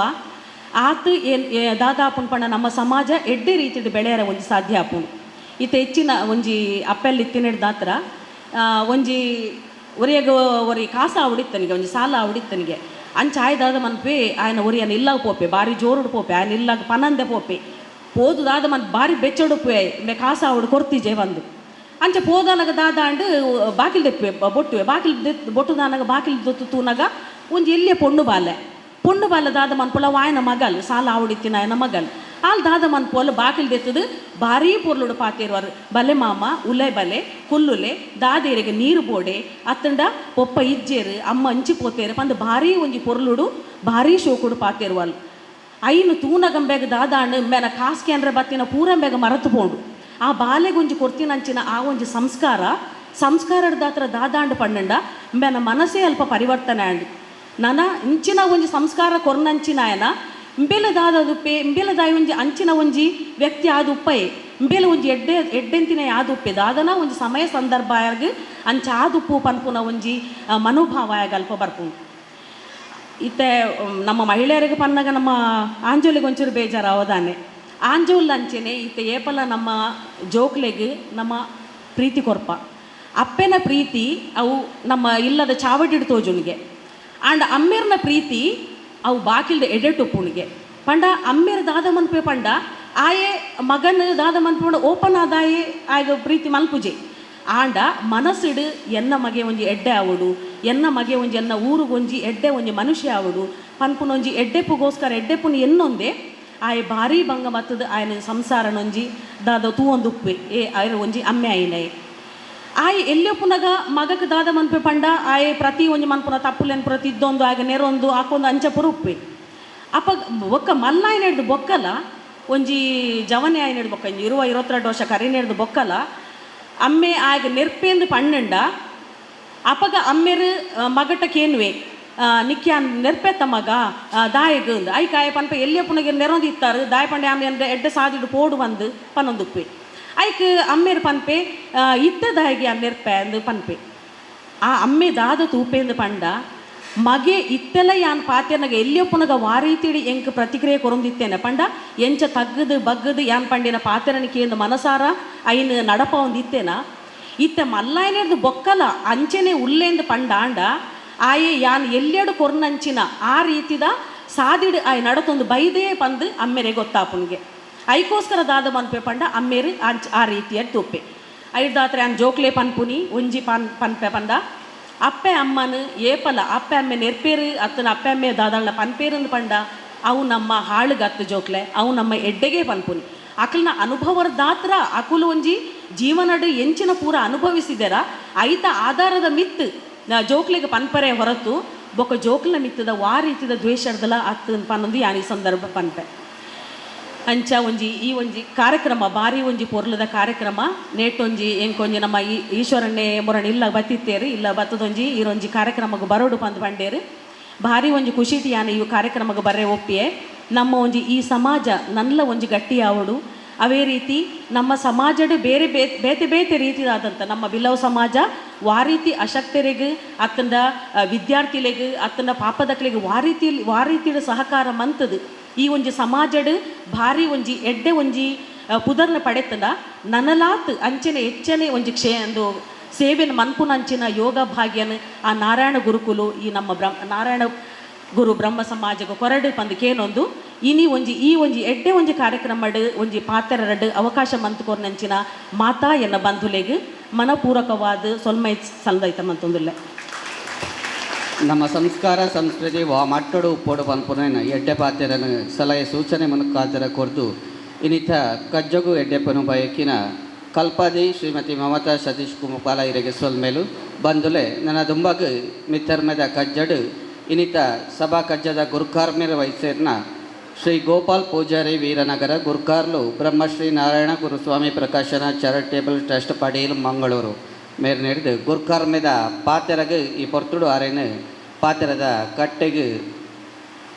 Speaker 17: ಆತು ಏನ್ ದಾದಾಪುನ್ ಪಂಡ ನಮ್ಮ ಸಮಾಜ ಎಡ್ಡೆ ರೀತಿಡು ಬೆಳೆಯರ ಒಂಜಿ ಸಾಧ್ಯ ಆಪುಂಡು. ಇತ್ತೆ ಹೆಚ್ಚಿನ ಒಂಜಿ ಅಪ್ಪೆಲ್ಲಿ ಇತ್ತಿನಿಡ್ದಾತ್ರ ಒಂಜಿ ಒರಿಯಗ ಒರಿ ಕಾಸ ಆವಡಿತ್ತನಿಗೆ ಒಂಜಿ ಸಾಲ ಆವಡಿತ್ತನಿಗೆ ಅಂಚ ಆಯ್ದಾದ ಮನ್ಪೆ ಆಯನ ಒರಿಯನ ಇಲ್ಲಾಗ ಪೋಪೆ ಭಾರಿ ಜೋರುಡು ಪೋಪೆ ಆಯನ ಇಲ್ಲಾಗ ಪನಂದೆ ಪೋಪೆ ಪೋದುದಾದ ಮನ್ ಭಾರಿ ಬೆಚ್ಚಡುಪೆ ಮೆ ಕಾಸ ಆವಡು ಕೊರ್ತಿಜೆ ಬಂದು ಅಂಚ ಪೋದಾನಗ ದಾದಾಂಡು ಬಾಕಿಲ್ ದೆಪ್ಪೆ ಬೊಟ್ಟುವೆ ಬಾಕಿಲ್ ಬೊಟ್ಟುದಾನಗ ಬಾಕಿಲ್ ದೊತ್ತು ತೂನಗ ಒಂಜಿ ಎಲ್ಲಿಯ ಪೊಣ್ಣು ಬಾಲೆ ಪೊಣ್ಣು ಬಾಲೆ ದಾದ ಮನ್ಪುಲ ವಾಯನ ಮಗಲ್ ಸಾಲ ಆವಡಿತ್ತಿನ ಆಯನ ಮಗಲ್ ಆಲ್ ದಾದ ಮನ್ಪೋಲ್ ಬಾಕಿಲ್ ದೆತ್ತದು ಭಾರೀ ಪೊರ್ಲುಡು ಪಾತೇರುವರು ಬಲೆ ಮಾಮ ಉಲೆ ಬಲೆ ಕುಲ್ಲುಲೆ ದಾದೇರಿಗೆ ನೀರು ಬೋಡೆ ಅತ್ತಂಡ ಪೊಪ್ಪ ಇಜ್ಜೇರು ಅಮ್ಮ ಅಂಚಿ ಪೋತೇರು ಪಂದು ಭಾರೀ ಒಂಜಿ ಪೊರ್ಲುಡು ಭಾರೀ ಶೋಕುಡು ಪಾತೇರುವಲ್ ಐನು ತೂನಗಂಬೆಗ ದಾದಾಂಡು ಮೇನ ಕಾಸ್ಕೆ ಅಂದ್ರೆ ಬತ್ತಿನ ಪೂರಂಬೆಗ ಮರತು ಪೋಂಡು ಆ ಬಾಲೆಗೊಂಜಿ ಕೊರ್ತಿನಂಚಿನ ಆ ಒಂಜಿ ಸಂಸ್ಕಾರ ಸಂಸ್ಕಾರದಾತ್ರ ದಾದಾಂಡು ಪಣ್ಣಂಡ ಮೇನ ಮನಸ್ಸೇ ಅಲ್ಪ ಪರಿವರ್ತನೆ ಆಂಡು ನನ ಇಂಚಿನ ಒಂಜಿ ಸಂಸ್ಕಾರ ಕೊರ್ನಂಚಿನ ಆಯನ ಇಂಬೆಲ ದಾದದುಪ್ಪೆ ಇಂಬೆಲ ದಾಯಿ ಒಂಜಿ ಅಂಚಿನ ಒಂಜಿ ವ್ಯಕ್ತಿ ಆದ ಉಪ್ಪಯೆ ಇಂಬೆಲ ಒಂಜಿ ಎಡ್ಡೆ ಎಡ್ಡೆಂತಿನ ಆದುಪ್ಪೆ ದಾದನ ಒಂಜಿ ಸಮಯ ಸಂದರ್ಭ ಆಗ ಅಂಚ ಆದುಪ್ಪು ಪನ್ಪುನ ಒಂಜಿ ಮನೋಭಾವ ಆಗ ಅಲ್ಪ ಬರ್ಪು. ಇತ್ತೆ ನಮ್ಮ ಮಹಿಳೆಯರಿಗೆ ಪನ್ನಾಗ ನಮ್ಮ ಆಂಜೋಲಿಗೆ ಒಂಚೂರು ಬೇಜಾರು ಅವದಾನೆ ಆಂಜೋಲ್ ಅಂಚೆನೆ ಇತ್ತೆ ಏಪಲ ನಮ್ಮ ಜೋಕ್ಲೆಗ್ ನಮ್ಮ ಪ್ರೀತಿ ಕೊರ್ಪ ಅಪ್ಪೆನ ಪ್ರೀತಿ ಅವು ನಮ್ಮ ಇಲ್ಲದ ಚಾವಟಿಡು ತೋಜುನಿಗೆ ಆಂಡ್ ಅಮ್ಮೇರ್ನ ಪ್ರೀತಿ ಅವು ಬಾಕಿಲ್ದ ಎಡೆಟುಪ್ಪುಣಿಗೆ ಪಂಡ ಅಮ್ಮೇರ್ ದಾದ ಮನ್ಪೆ ಪಂಡ ಆಯೆ ಮಗನ ದಾದ ಮನ್ಪೆ ಓಪನ್ ಆದಾಯೆ ಆಗ ಪ್ರೀತಿ ಮಲ್ಪುಜೆ ಆಂಡ ಮನಸ್ಸಿಡು ಎನ್ನ ಮಗೆ ಒಂಜಿ ಎಡ್ಡೆ ಆವಡು ಎನ್ನ ಮಗೆ ಒಂಜಿ ಎನ್ನ ಊರುಗೊಂಜಿ ಎಡ್ಡೆ ಒಂಜಿ ಮನುಷ್ಯ ಆವಡು ಪನ್ಪುನೊಂಜಿ ಎಡ್ಡೆಪ್ಪುಗೋಸ್ಕರ ಎಡ್ಡೆಪ್ಪುನ ಎನ್ನೊಂದೆ ಆಯೆ ಭಾರಿ ಭಂಗ ಮತ್ತದ ಆಯನ ಸಂಸಾರನೊಂಜಿ ದಾದ ತೂವೊಂದು ಉಪ್ಪೆ ಏ ಆಯನ ಒಂಜಿ ಅಮ್ಮೆ ಆಯಿನ ಆಯ್ ಎಲ್ಲಿ ಪುನಗ ಮಗಕ್ಕೆ ದಾದ ಮನ್ಪೆ ಪಂಡ ಆಯೆ ಪ್ರತಿ ಒಂಜಿ ಮನ್ಪುನ ತಪ್ಪುಲೆನ್ ಪ್ರತಿ ಇದ್ದೊಂದು ಆಗ ನೆರೊಂದು ಆಕೊಂದು ಅಂಚಪುರ ಉಪ್ಪೆ ಅಪ್ಪ ಬೊಕ್ಕ ಮಲ್ಲಾಯನ ಹಿಡ್ದು ಬೊಕ್ಕಲ ಒಂಜಿ ಜವನೆ ಆಯ್ನ ಹಿಡ್ದು ಬೊಕ್ಕ 20-22 ವರ್ಷ ಕರಿನ ಹಿಡ್ದು ಬೊಕ್ಕಲ ಅಮ್ಮೆ ಆಗ ನೆರ್ಪೇಂದು ಪಣ್ಣಂಡ ಅಪ್ಪಗ ಅಮ್ಮೆರು ಮಗಟ ಕೇನ್ವೆ ನಿಕ್ಯಾನ್ ನೆರ್ಪೆತ್ತ ಮಗ ದಾಯಗ ಐಕಾಯ ಪನ್ಪ ಎಲ್ಲಿಯ ಪುನಗೆ ನೆರೊಂದು ಇತ್ತಾರೆ ದಾಯ ಪಂಡೆ ಆమె ಎಡ್ಡೆ ಸಾದಿಡು ಪೋಡು ಬಂದು ಪನ್ನೊಂದುಪ್ಪೆ ಐಕ್ ಅಮ್ಮೇರು ಪನ್ಪೆ ಇತ್ತ ದಾಯಿಗೆ ಆ ನೆರ್ಪೆ ಅಂದು ಪನ್ಪೆ ಆ ಅಮ್ಮೆ ದಾದ ತೂಪೆಂದು ಪಂಡ ಮಗೆ ಇತ್ತೆಲ್ಲ ಯಾನ್ ಪಾತೆನಗ ಎಲ್ಲಿಯ ಪುನಗ ವಾರೀತಿಡಿ ಎಂಕ್ ಪ್ರತಿಕ್ರಿಯೆ ಕೊರೊಂದಿತ್ತೇನೆ ಪಂಡ ಎಂಚ ತಗ್ಗದು ಬಗ್ಗದು ಯಾನ್ ಪಂಡಿನ ಪಾತೆರನ ಕೇಂದು ಮನಸಾರ ಐನ್ ನಡಪ ಒಂದಿತ್ತೇನ ಇತ್ತೆ ಮಲ್ಲಾಯನೇರ್ದು ಬೊಕ್ಕಲ ಅಂಚೆನೆ ಉಲ್ಲೇಂದು ಪಂಡಾಂಡ ಆಯೆ ಯಾನ್ ಎಲ್ಲೆಡು ಕೊರ್ನಂಚಿನ ಆ ರೀತಿದ ಸಾದಿಡು ಆಯ್ ನಡತೊಂದು ಬೈದೇ ಪಂದು ಅಮ್ಮೆರೆ ಗೊತ್ತಾಪುನ್ಗೆ. ಐಕೋಸ್ಕರ ದಾದ ಮನ್ಪೆ ಪಂಡ ಅಮ್ಮೇರು ಆ ರೀತಿಯ ತೂಪೆ ಐದಾತ್ರೆ ಆನ್ ಜೋಕ್ಲೆ ಪನ್ಪುನಿ ಒಂಜಿ ಪನ್ ಪನ್ಪೆ ಪಂಡ ಅಪ್ಪೆ ಅಮ್ಮನ ಏಪಲ ಅಪ್ಪೆ ಅಮ್ಮೆ ನೆರ್ಪೇರು ಅತ್ತನ ಅಪ್ಪೆ ಅಮ್ಮೆ ದಾದಾಳನ ಪನ್ಪೇರಂದು ಪಂಡ ಅವು ನಮ್ಮ ಹಾಳುಗತ್ತು ಜೋಕ್ಲೆ ಅವು ನಮ್ಮ ಎಡ್ಡೆಗೆ ಪನ್ಪುನಿ ಅಕಲ್ನ ಅನುಭವರ ದಾತ್ರ ಅಕುಲು ಒಂಜಿ ಜೀವನಡು ಎಂಚಿನ ಪೂರ ಅನುಭವಿಸಿದರ ಐತ ಆಧಾರದ ಮಿತ್ತು ಜೋಕ್ಲೆಗೆ ಪನ್ಪರೆ ಹೊರತು ಬೊಕ ಜೋಕ್ಲ ಮಿತ್ತದ ವಾ ರೀತಿದ ದ್ವೇಷರ್ದಲ ಅತ್ತು ಪನ್ನೊಂದು ಯಾನಿ ಸಂದರ್ಭ ಪನ್ಪೆ. ಅಂಚ ಒಂಜಿ ಈ ಒಂಜಿ ಕಾರ್ಯಕ್ರಮ ಭಾರಿ ಒಂಜಿ ಪೊರ್ಲದ ಕಾರ್ಯಕ್ರಮ ನೇಟೊಂಜಿ ಎಂಕೊಂಜಿ ನಮ್ಮ ಈ ಈಶ್ವರನ್ನೇ ಮೊರಣ ಇಲ್ಲ ಬತ್ತಿತ್ತೇರು ಇಲ್ಲ ಬತ್ತದೊಂಜಿ ಈರೊಂಜಿ ಕಾರ್ಯಕ್ರಮಕ್ಕೆ ಬರೋಡು ಪಂದ್ ಪಂಡೇರು ಭಾರಿ ಒಂಜಿ ಖುಷಿಟಿ ಯಾನ ಈ ಕಾರ್ಯಕ್ರಮಕ್ಕೆ ಬರ್ರೆ ಒಪ್ಪಿಯೆ. ನಮ್ಮ ಒಂಜಿ ಈ ಸಮಾಜ ನಲ್ಲ ಒಂಜಿ ಗಟ್ಟಿಯಾವಡು ಅವೇ ರೀತಿ ನಮ್ಮ ಸಮಾಜಡು ಬೇರೆ ಬೇತೆ ಬೇತೆ ರೀತಿಯಾದಂಥ ನಮ್ಮ ಬಿಲ್ಲವ ಸಮಾಜ ವಾರೀತಿ ಅಶಕ್ತರಿಗೆ ಅತ್ತಂದ ವಿದ್ಯಾರ್ಥಿಲೆಗ್ ಅತ್ತಂದ ಪಾಪದಕ್ಲೆಗ್ ವಾರೀತಿಯ ಸಹಕಾರ ಮಂತದು ಈ ಒಂಜಿ ಸಮಾಜಡು ಭಾರಿ ಒಂಜಿ ಎಡ್ಡೆ ಒಂಜಿ ಪುದರ್ನ ಪಡೆತಂದ ನನಲಾತ್ ಅಂಚನೆ ಹೆಚ್ಚನೆ ಒಂಜಿ ಕ್ಷೇ ಒಂದು ಸೇವೆನ ಮನ್ಪುನಂಚಿನ ಯೋಗ ಭಾಗ್ಯನ ಆ ನಾರಾಯಣ ಗುರುಕುಲು ಈ ನಮ್ಮ ನಾರಾಯಣ ಗುರು ಬ್ರಹ್ಮ ಸಮಾಜಕ್ಕೆ ಕೊರಡು ಪಂದಕೇನೊಂದು ಇನಿ ಒಂಜಿ ಈ ಒಂಜಿ ಎಡ್ಡೆ ಒಂಜಿ ಕಾರ್ಯಕ್ರಮಡು ಒಂಜಿ ಪಾತ್ರರಡು ಅವಕಾಶ ಮಂತ್ಕೊರ್ನಂಚಿನ ಮಾತಾ ಎನ್ನ ಬಂಧುಲೆಗ್ ಮನಪೂರಕವಾದ ಸೊಲ್ಮೈ ಸಂದೈತ ಮಂತೊಂದುಲ್ಲೆ.
Speaker 6: ನಮ್ಮ ಸಂಸ್ಕಾರ ಸಂಸ್ಕೃತಿ ವಾ ಮಟ್ಟಡು ಉಪ್ಪೋಡು ಪನ್ಪುನ ಎಡ್ಡೆ ಪಾತ್ರನ ಸಲಹೆ ಸೂಚನೆ ಮುಖಾಂತರ ಕೊರ್ದು ಇನ್ನಿತ ಕಜ್ಜಗು ಎಡ್ಡೆಪನು ಬಯಕಿನ ಕಲ್ಪಾದಿ ಶ್ರೀಮತಿ ಮಮತಾ ಸತೀಶ್ ಕುಮಾರ ಇರೆಗೆ ಸೊಲ್ಮೇಲು ಬಂದುಲೆ ನನ್ನ ದುಂಬಾಗ ಮಿತ್ತರ್ಮೆದ ಕಜ್ಜಡು ಇನ್ನಿತ ಸಭಾ ಕಜ್ಜದ ಗುರುಕಾರ್ಮೇರ ವೈಸೇರ್ನ ಶ್ರೀ ಗೋಪಾಲ್ ಪೂಜಾರಿ ವೀರನಗರ ಗುರ್ಕಾರ್ಲು ಬ್ರಹ್ಮಶ್ರೀ ನಾರಾಯಣ ಗುರುಸ್ವಾಮಿ ಪ್ರಕಾಶನ ಚಾರಿಟೇಬಲ್ ಟ್ರಸ್ಟ್ ಪಡೀಲ್ ಮಂಗಳೂರು ಮೇರೆ ನೀಡಿದು ಗುರ್ಕಾರ್ಮೆದ ಪಾತೆರಗು ಈ ಪೊರ್ತುಡು ಆರೇನು ಪಾತೆರದ ಕಟ್ಟೆಗೆ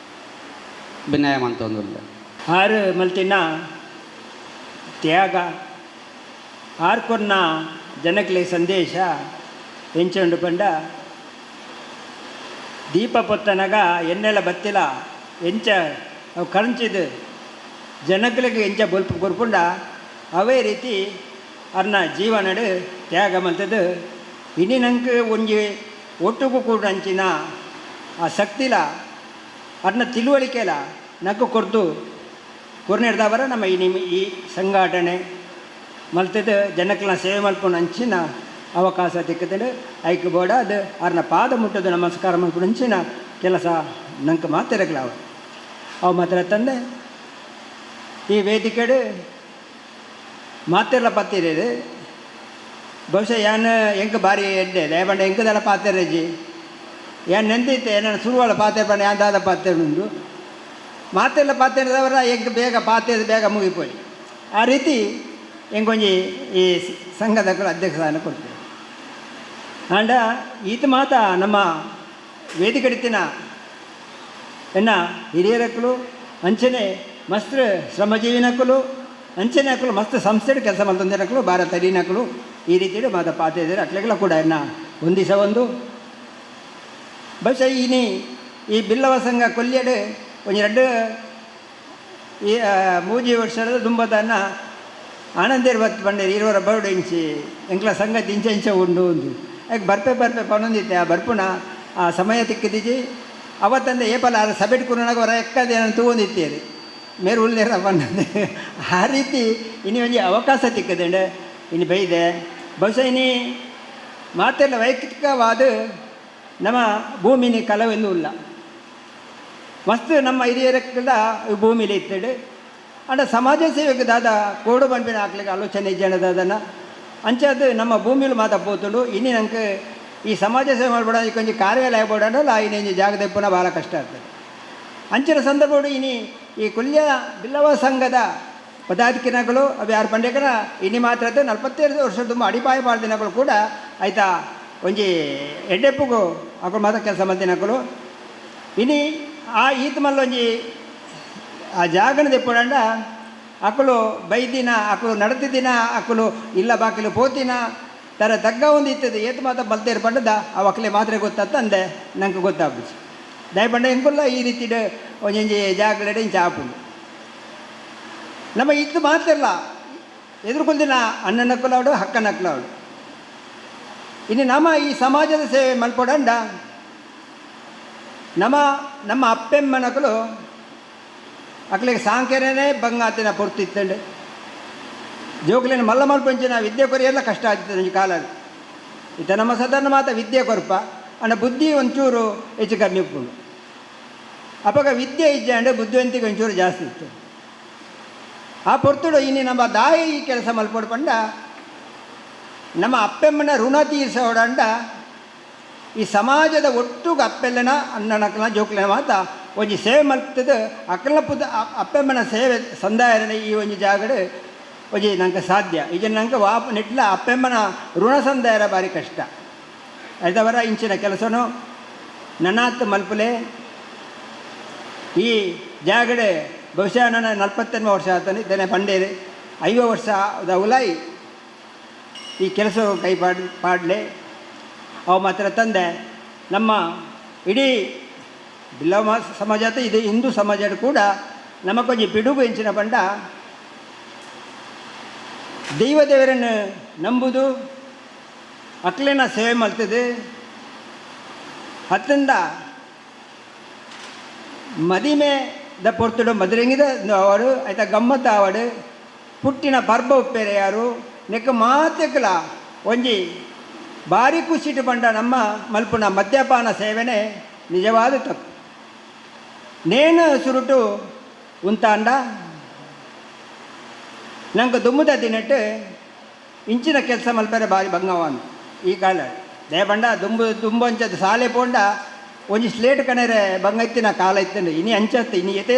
Speaker 6: ವಿನಯ ಮಂತೊಂದುಲ್ಲ.
Speaker 18: ಆರು ಮಲ್ತಿನ ತ್ಯಾಗ ಆರ್ಕೊನ್ನ ಜನಕ್ಲೆ ಸಂದೇಶ ಎಂಚುಂಡು ಪಂಡ ದೀಪ ಪೊತ್ತನಗ ಎನ್ನೆಲ ಬತ್ತಿಲ ಎಂಚ ಅವು ಕರಂಚಿದು ಜನಕ್ಲೆಗ್ ಎಂಚ ಬೊಲ್ಪು ಕೊರ್ಪುಂಡ ಅವೇ ರೀತಿ ಅರ್ನ ಜೀವನಡು ತ್ಯಾಗ ಮಂತದ್ದು ಇನಿ ನಂಗೆ ಒಂಜಿ ಒಟ್ಟುಗು ಕೂಡ ಅಂಚಿನ ಆ ಶಕ್ತಿಲ ಅರ್ನ ತಿಳುವಳಿಕೆಲ ನಕ್ಕು ಕೊರ್ದು ಕೊರ್ನೆಡ್ದವರ ನಮ್ಮ ಈ ನಿಮ್ಮ ಈ ಸಂಘಟನೆ ಮಲ್ತದ್ದು ಜನಕ್ಲ ಸೇವೆ ಮಲ್ಪುನ ಅಂಚಿನ ಅವಕಾಶ ತಿಕ್ಕದಂಡು ಐಕ್ ಬೋಡ ಅದು ಅರ್ನ ಪಾದ ಮುಟ್ಟದು ನಮಸ್ಕಾರ ಮಲ್ಪುನ ಅಂಚಿನ ಕೆಲಸ ನಂಗೆ ಮಾತಿರಕ್ಲ ಅವ ಅವು ಮಾತ್ರ ತಂದೆ ಈ ವೇದಿಕೆಡು ಮಾತೆಲ್ಲ ಪತ್ತಿರೇದು ಬಹುಶಃ ಯಾನ್ ಎಂಕ್ ಬಾರಿ ಎಡ್ಡೆ ದಯಪಂಡ ಎಂಕದೆಲ್ಲ ಪಾತೆರಜ್ಜಿ ಯಾನ್ ನೆಂದಿತ್ತೆ ನನ್ನ ಸುರುವಾಳ ಪಾತೆ ಪಂಡ ಯಾನ್ ದಾದ ಪಾತೆ ಉಂಡು ಮಾತೆಲ್ಲ ಪಾತೆರದವರ ಎಂಕ್ ಬೇಗ ಪಾತೆ ಬೇಗ ಮುಗಿಪೋಯಿ ಆ ರೀತಿ ಎಂಕೊಂಜಿ ಈ ಸಂಘದ ಅಧ್ಯಕ್ಷಸ್ಥಾನ ಕೊಡ್ತೇವೆ. ಆಂಡ ಈತ ಮಾತ ನಮ್ಮ ವೇದಿಕೆಡಿತ್ತಿನ ಎನ್ನ ಹಿರಿಯರಕ್ಕಲು ಅಂಚನೆ ಮಸ್ತ್ ಶ್ರಮಜೀವಿನಕ್ಕಲು ಅಂಚನೆ ಅಕ್ಕಲು ಮಸ್ತ್ ಸಂಸ್ಥೆ ಕೆಲಸ ಮಲ್ತೊಂದಿರಕ್ಕಲು ಭಾರತ ಅಡಿನಕ್ಕಲು ಈ ರೀತಿ ಮಾತ ಪಾತೆ ಇದ್ದಾರೆ ಅಟ್ಲೆಗಳ ಕೂಡ ಎನ್ನ ಹೊಂದಿಸ ಒಂದು ಬಹುಶಃ ಇನಿ ಈ ಬಿಲ್ಲವ ಸಂಘ ಕೊಲ್ಯಡು ಒಂಜಿ ರಡ್ಡು ಈ ಮೂಜಿ ವರ್ಷದ ದುಂಬದನ್ನ ಆನಂದೇರ್ ಬತ್ ಪಂಡೇರು ಇರುವರ ಬರುಡು ಇಂಚಿ ಎಂಕ್ಲ ಸಂಗತಿ ಇಂಚ ಇಂಚ ಉಂಡು ಉಂದು ಯಾಕೆ ಬರ್ಪೆ ಬರ್ಪೆ ಪನೊಂದಿತ್ತೆ ಆ ಬರ್ಪುಣ ಆ ಸಮಯ ತಿಕ್ಕಿದಿಜಿ ಅವತ್ತಂದೆ ಏಪಲ ಆ ಸಬೆಟ್ ಕುರುನಾಗ ಹೊರ ಎಕ್ಕದೆ ನಾನು ತೂವೊಂದಿತ್ತೇರು ಮೇರು ಉಲ್ಲೇರ ಪಂಡಂದೆ ಆ ರೀತಿ ಇನಿ ಒಂಜಿ ಅವಕಾಶ ತಿಕ್ಕದಂಡೆ ಇನ್ನು ಬೈದೆ ಬಹುಶಃ ಇನಿ ಮಾತೆಲ್ಲ ವೈಯಕ್ತಿಕವಾದ ನಮ್ಮ ಭೂಮಿನಿ ಕಲವೆಂದು ಇಲ್ಲ ಮಸ್ತ್ ನಮ್ಮ ಹಿರಿಯರ ಭೂಮಿಲಿ ಇತ್ತಡು ಅಂಡ ಸಮಾಜ ಸೇವೆಗೆ ದಾದ ಕೋಡು ಬಂಪಿನ ಹಾಕ್ಲಿಕ್ಕೆ ಆಲೋಚನೆ ಜನದಾದನ ಅಂಚಾದ ನಮ್ಮ ಭೂಮಿಲಿ ಮಾತಾ ಪೋತುಂಡು ಇನ್ನು ನಂಗೆ ಈ ಸಮಾಜ ಸೇವೆ ಮಾಡ್ಬೇಡ ಕೊಂಚ ಕಾರ್ಯಾಲಯ ಬೋಡಲ್ಲ ಇನ್ನೊಂದು ಜಾಗದ ಪುನಃ ಭಾಳ ಕಷ್ಟ ಆಗ್ತದೆ. ಅಂಚಿನ ಸಂದರ್ಭಗಳು ಇನಿ ಈ ಕುಲ್ಯ ಬಿಲ್ಲವ ಸಂಘದ ಪದಾಧಿಕಾರಿಗಳು ಅವು ಯಾರು ಪಂಡೇಕನ ಇನಿ ಮಾತ್ರ 47 ವರ್ಷದ ತುಂಬ ಅಡಿಪಾಯ ಪಾಡ್ದಿನಗಳು ಕೂಡ ಆಯ್ತಾ ಒಂಜಿ ಎಡ್ಡೆಪ್ಪುಗು ಅಕುಲು ಮಾತ್ರ ಕೆಲಸ ಮಲ್ದಿನಕುಲು ಇನಿ ಆ ಈತ ಮಲ್ಲೊಂಜಿ ಆ ಜಾಗನ ದೆಪ್ಪುಡಂಡ ಅಕುಲು ಬೈದಿನ ಅಕುಲು ನಡತಿದ್ದಿನ ಅಕುಲು ಇಲ್ಲ ಬಾಕಿಲು ಪೋತಿನ ತರ ತಗ್ಗ ಒಂದು ಇತ್ತದ ಏತು ಮಾತ್ರ ಬಲ್ತೇರು ಪಂಡದ ಆ ಒಕ್ಕಲೆ ಮಾತ್ರ ಗೊತ್ತಾತಂದೆ ನಂಗೆ ಗೊತ್ತಾಗ್ಬಿಡ್ತು ದಯಪಂಡ ಎಂಕುಲ್ಲ ಈ ರೀತಿ ಒಂಜೊಂಜಿ ಜಾಗಲೆಡೆ ಇಂಚ ಆಪುಂಡು ನಮ್ಮ ಇದ್ದು ಮಾತ್ರ ಎದುರುಕೊಲ್ದಿನ ಅಣ್ಣನಕ್ಕಲಾವಡು ಹಕ್ಕನಕ್ಕಲಾವಡು ಇನ್ನು ನಮ್ಮ ಈ ಸಮಾಜದ ಸೇವೆ ಮಲ್ಪೊಡಂಡ ನಮ್ಮ ನಮ್ಮ ಅಪ್ಪೆಮ್ಮನಕಲು ಅಕ್ಲೆಗ್ ಸಾಂಕೆರೆನೇ ಬಂಗಾತಿನ ಪೊರ್ತಿತ್ತಂಡು ಜೋಕ್ಲೆನ ಮಲ್ಲ ಮಲ್ಪಂಚಿನ ವಿದ್ಯೆ ಕೊರಿಯೆಲ್ಲ ಕಷ್ಟ ಆಗ್ತದೆ ಒಂಜಿ ಕಾಲ. ಇತ್ತ ನಮ್ಮ ಸಾಧಾರಣ ಮಾತ ವಿದ್ಯೆ ಕೊರ್ಪ ಅಂಡ ಬುದ್ಧಿ ಒಂಚೂರು ಹೆಚ್ಚು ಕಮ್ಮಿ ಉಪ್ಪುಂಡು. ಅಪಗ ವಿದ್ಯೆ ಇಜ್ಜಾಂಡ ಬುದ್ಧಿವಂತಿಕೆ ಒಂಚೂರು ಜಾಸ್ತಿ ಇತ್ತು. ಆ ಪೊರ್ತುಡು ಇನ್ನು ನಮ್ಮ ದಾಯಿ ಕೆಲಸ ಮಲ್ಪೊಡು ಪಂಡ ನಮ್ಮ ಅಪ್ಪೆಮ್ಮನ ಋಣ ತೀರ್ಸೋಡಂಡ ಈ ಸಮಾಜದ ಒಟ್ಟುಗ ಅಪ್ಪೆಲ್ಲನ ಅಣ್ಣನಕ್ಕನ ಜೋಕ್ಲೆನ ಮಾತ ಒಂಜಿ ಸೇವೆ ಮಲ್ತದ ಅಕ್ಕಲ ಪುದ ಅಪ್ಪೆಮ್ಮನ ಸೇವೆ ಸಂದಾಯರನೆ ಈ ಒಂಜಿ ಜಾಗಡು ಒಂಜಿ ನಂಗೆ ಸಾಧ್ಯ. ಈಗ ನಂಗೆ ವಾಪ ನೆಟ್ಲ ಅಪ್ಪೆಮ್ಮನ ಋಣ ಸಂದಾಯರ ಭಾರಿ ಕಷ್ಟ. ಐದವರ ಇಂಚಿನ ಕೆಲಸನು ನನಾತ್ ಮಲ್ಪಲೆ. ಈ ಜಾಗಡೆ ಬಹುಶಃ ನನ್ನ 48 ವರ್ಷ ಆತನೆ ಇದ್ದೇನೆ ಪಂಡೇರು 50 ವರ್ಷ ಉಲಾಯಿ ಈ ಕೆಲಸ ಕೈ ಪಾಡಲೆ. ಅವು ಮಾತ್ರ ತಂದೆ ನಮ್ಮ ಇಡೀ ಬಿಲ್ಲವ ಸಮಾಜ ಇದು ಹಿಂದೂ ಸಮಾಜ ಕೂಡ ನಮಗೊಂಜಿ ಪಿಡುಗು ಎಂಚಿನ ಪಂಡ ದೈವದೇವರನ್ನು ನಂಬುದು ಅಕ್ಲೆನ ಸೇವೆ ಮಲ್ತದೆ. ಹತ್ತಂದ ಮದಿಮೆ the ಪೊರ್ತುಡು ಮದುರೆಂಗಿದ ಆವಡು ಆಯ್ತಾ ಗಮ್ಮತ್ತ ಆವಡು ಪುಟ್ಟಿನ ಪರ್ಬ ಉಪ್ಪೇರೆ ಯಾರು ನೆಕ್ಕ ಮಾತೆಕ್ಕಲ ಒಂಜಿ ಭಾರಿ ಖುಷಿಟು ಪಂಡ ನಮ್ಮ ಮಲ್ಪುನ ಮದ್ಯಪಾನ ಸೇವನೆ ನಿಜವಾದ ತಪ್ಪು. ನೇನು ಸುರುಟು ಉಂತಾಂಡ ನಂಗೆ ದುಮ್ಮದ ದಿನಟ್ಟು ಇಂಚಿನ ಕೆಲಸ ಮಲ್ಪರೆ ಭಾರಿ ಭಂಗವಾನ್ ಈ ಕಾಲ. ದೇಪಂಡ ದುಂಬು ದುಂಬು ಅಂಚದ ಸಾಲೆ ಪೋಂಡ ಒಂಜಿ ಸ್ಲೇಟ್ ಕಣರೆ ಬಂಗ ಇತ್ತಿನ ಕಾಲ ಇತ್ತಂಡು ಇನಿ ಅಂಚತ್ತು ಇನಿ ಏತೇ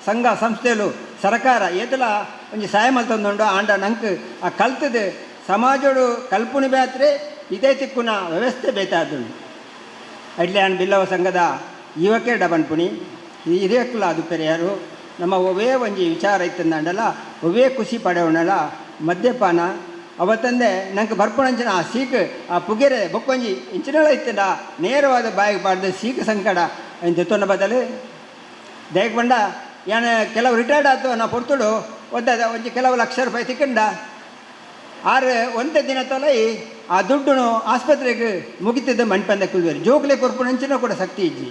Speaker 18: ಸಂಘ ಸಂಸ್ಥೆಲು ಸರ್ಕಾರ ಏತಲ ಒಂಜಿ ಸಹಾಯ ಮಲ್ತೊಂದುಂಡು. ಆಂಡ ನಂಗೆ ಆ ಕಲ್ತದ ಸಮಾಜೋಡು ಕಲ್ಪುಣಿ ಬ್ಯಾತ್ರೆ ಇದೇ ತಿಕ್ಕುನ ವ್ಯವಸ್ಥೆ ಬೇಕಾದುಂಡು. ಅಡ್ಲೆ ಆನ್ ಬಿಲ್ಲವ ಸಂಘದ ಯುವಕೇ ಡಬನ್ಪುಣಿ ಹಿರಿಯಕ್ಲ ಅದು ಪೆರಿಯಾರು ನಮ್ಮ ಒವೇ ಒಂಜಿ ವಿಚಾರ ಇತ್ತಂದಾಂಡಲ ಒವೇ ಖುಷಿ ಪಡೆಯೋಣಲ್ಲ ಮದ್ಯಪಾನ ಅವತ್ತಂದೆ ನಂಗೆ ಬರ್ಪಣಂಚಿನ ಆ ಸೀಕ್ ಆ ಪುಗೆರೆ ಬೊಕ್ಕೊಂಜಿ ಇಂಚಿನಳ ಇತ್ತಂಡ ನೇರವಾದ ಬಾಯಿಗೆ ಪಾಡ್ದ ಸೀಕ್ ಸಂಕಟ ಜೊತೊನ್ನ ಬದಲು ದಯಕ್ಕೆ ಬಂಡ ಯಾನ ಕೆಲವು ರಿಟೈರ್ಡ್ ಆಯ್ತು ನಾ ಪೊರ್ತುಡು ಒಂದ ಒಂಜಿ ಕೆಲವು ಲಕ್ಷ ರೂಪಾಯಿ ತಿಕ್ಕಂಡ ಆರು ಒಂದೇ ದಿನ ತೊಲೈ ಆ ದುಡ್ಡುನು ಆಸ್ಪತ್ರೆಗೆ ಮುಗಿತಿದ್ದ ಮಣ್ಪಂದ ಕುಲ್ವೇರು ಜೋಕ್ಲೆ ಕೊರ್ಪುಣಂಚಿನ ಕೂಡ ಶಕ್ತಿ ಇಜ್ಜಿ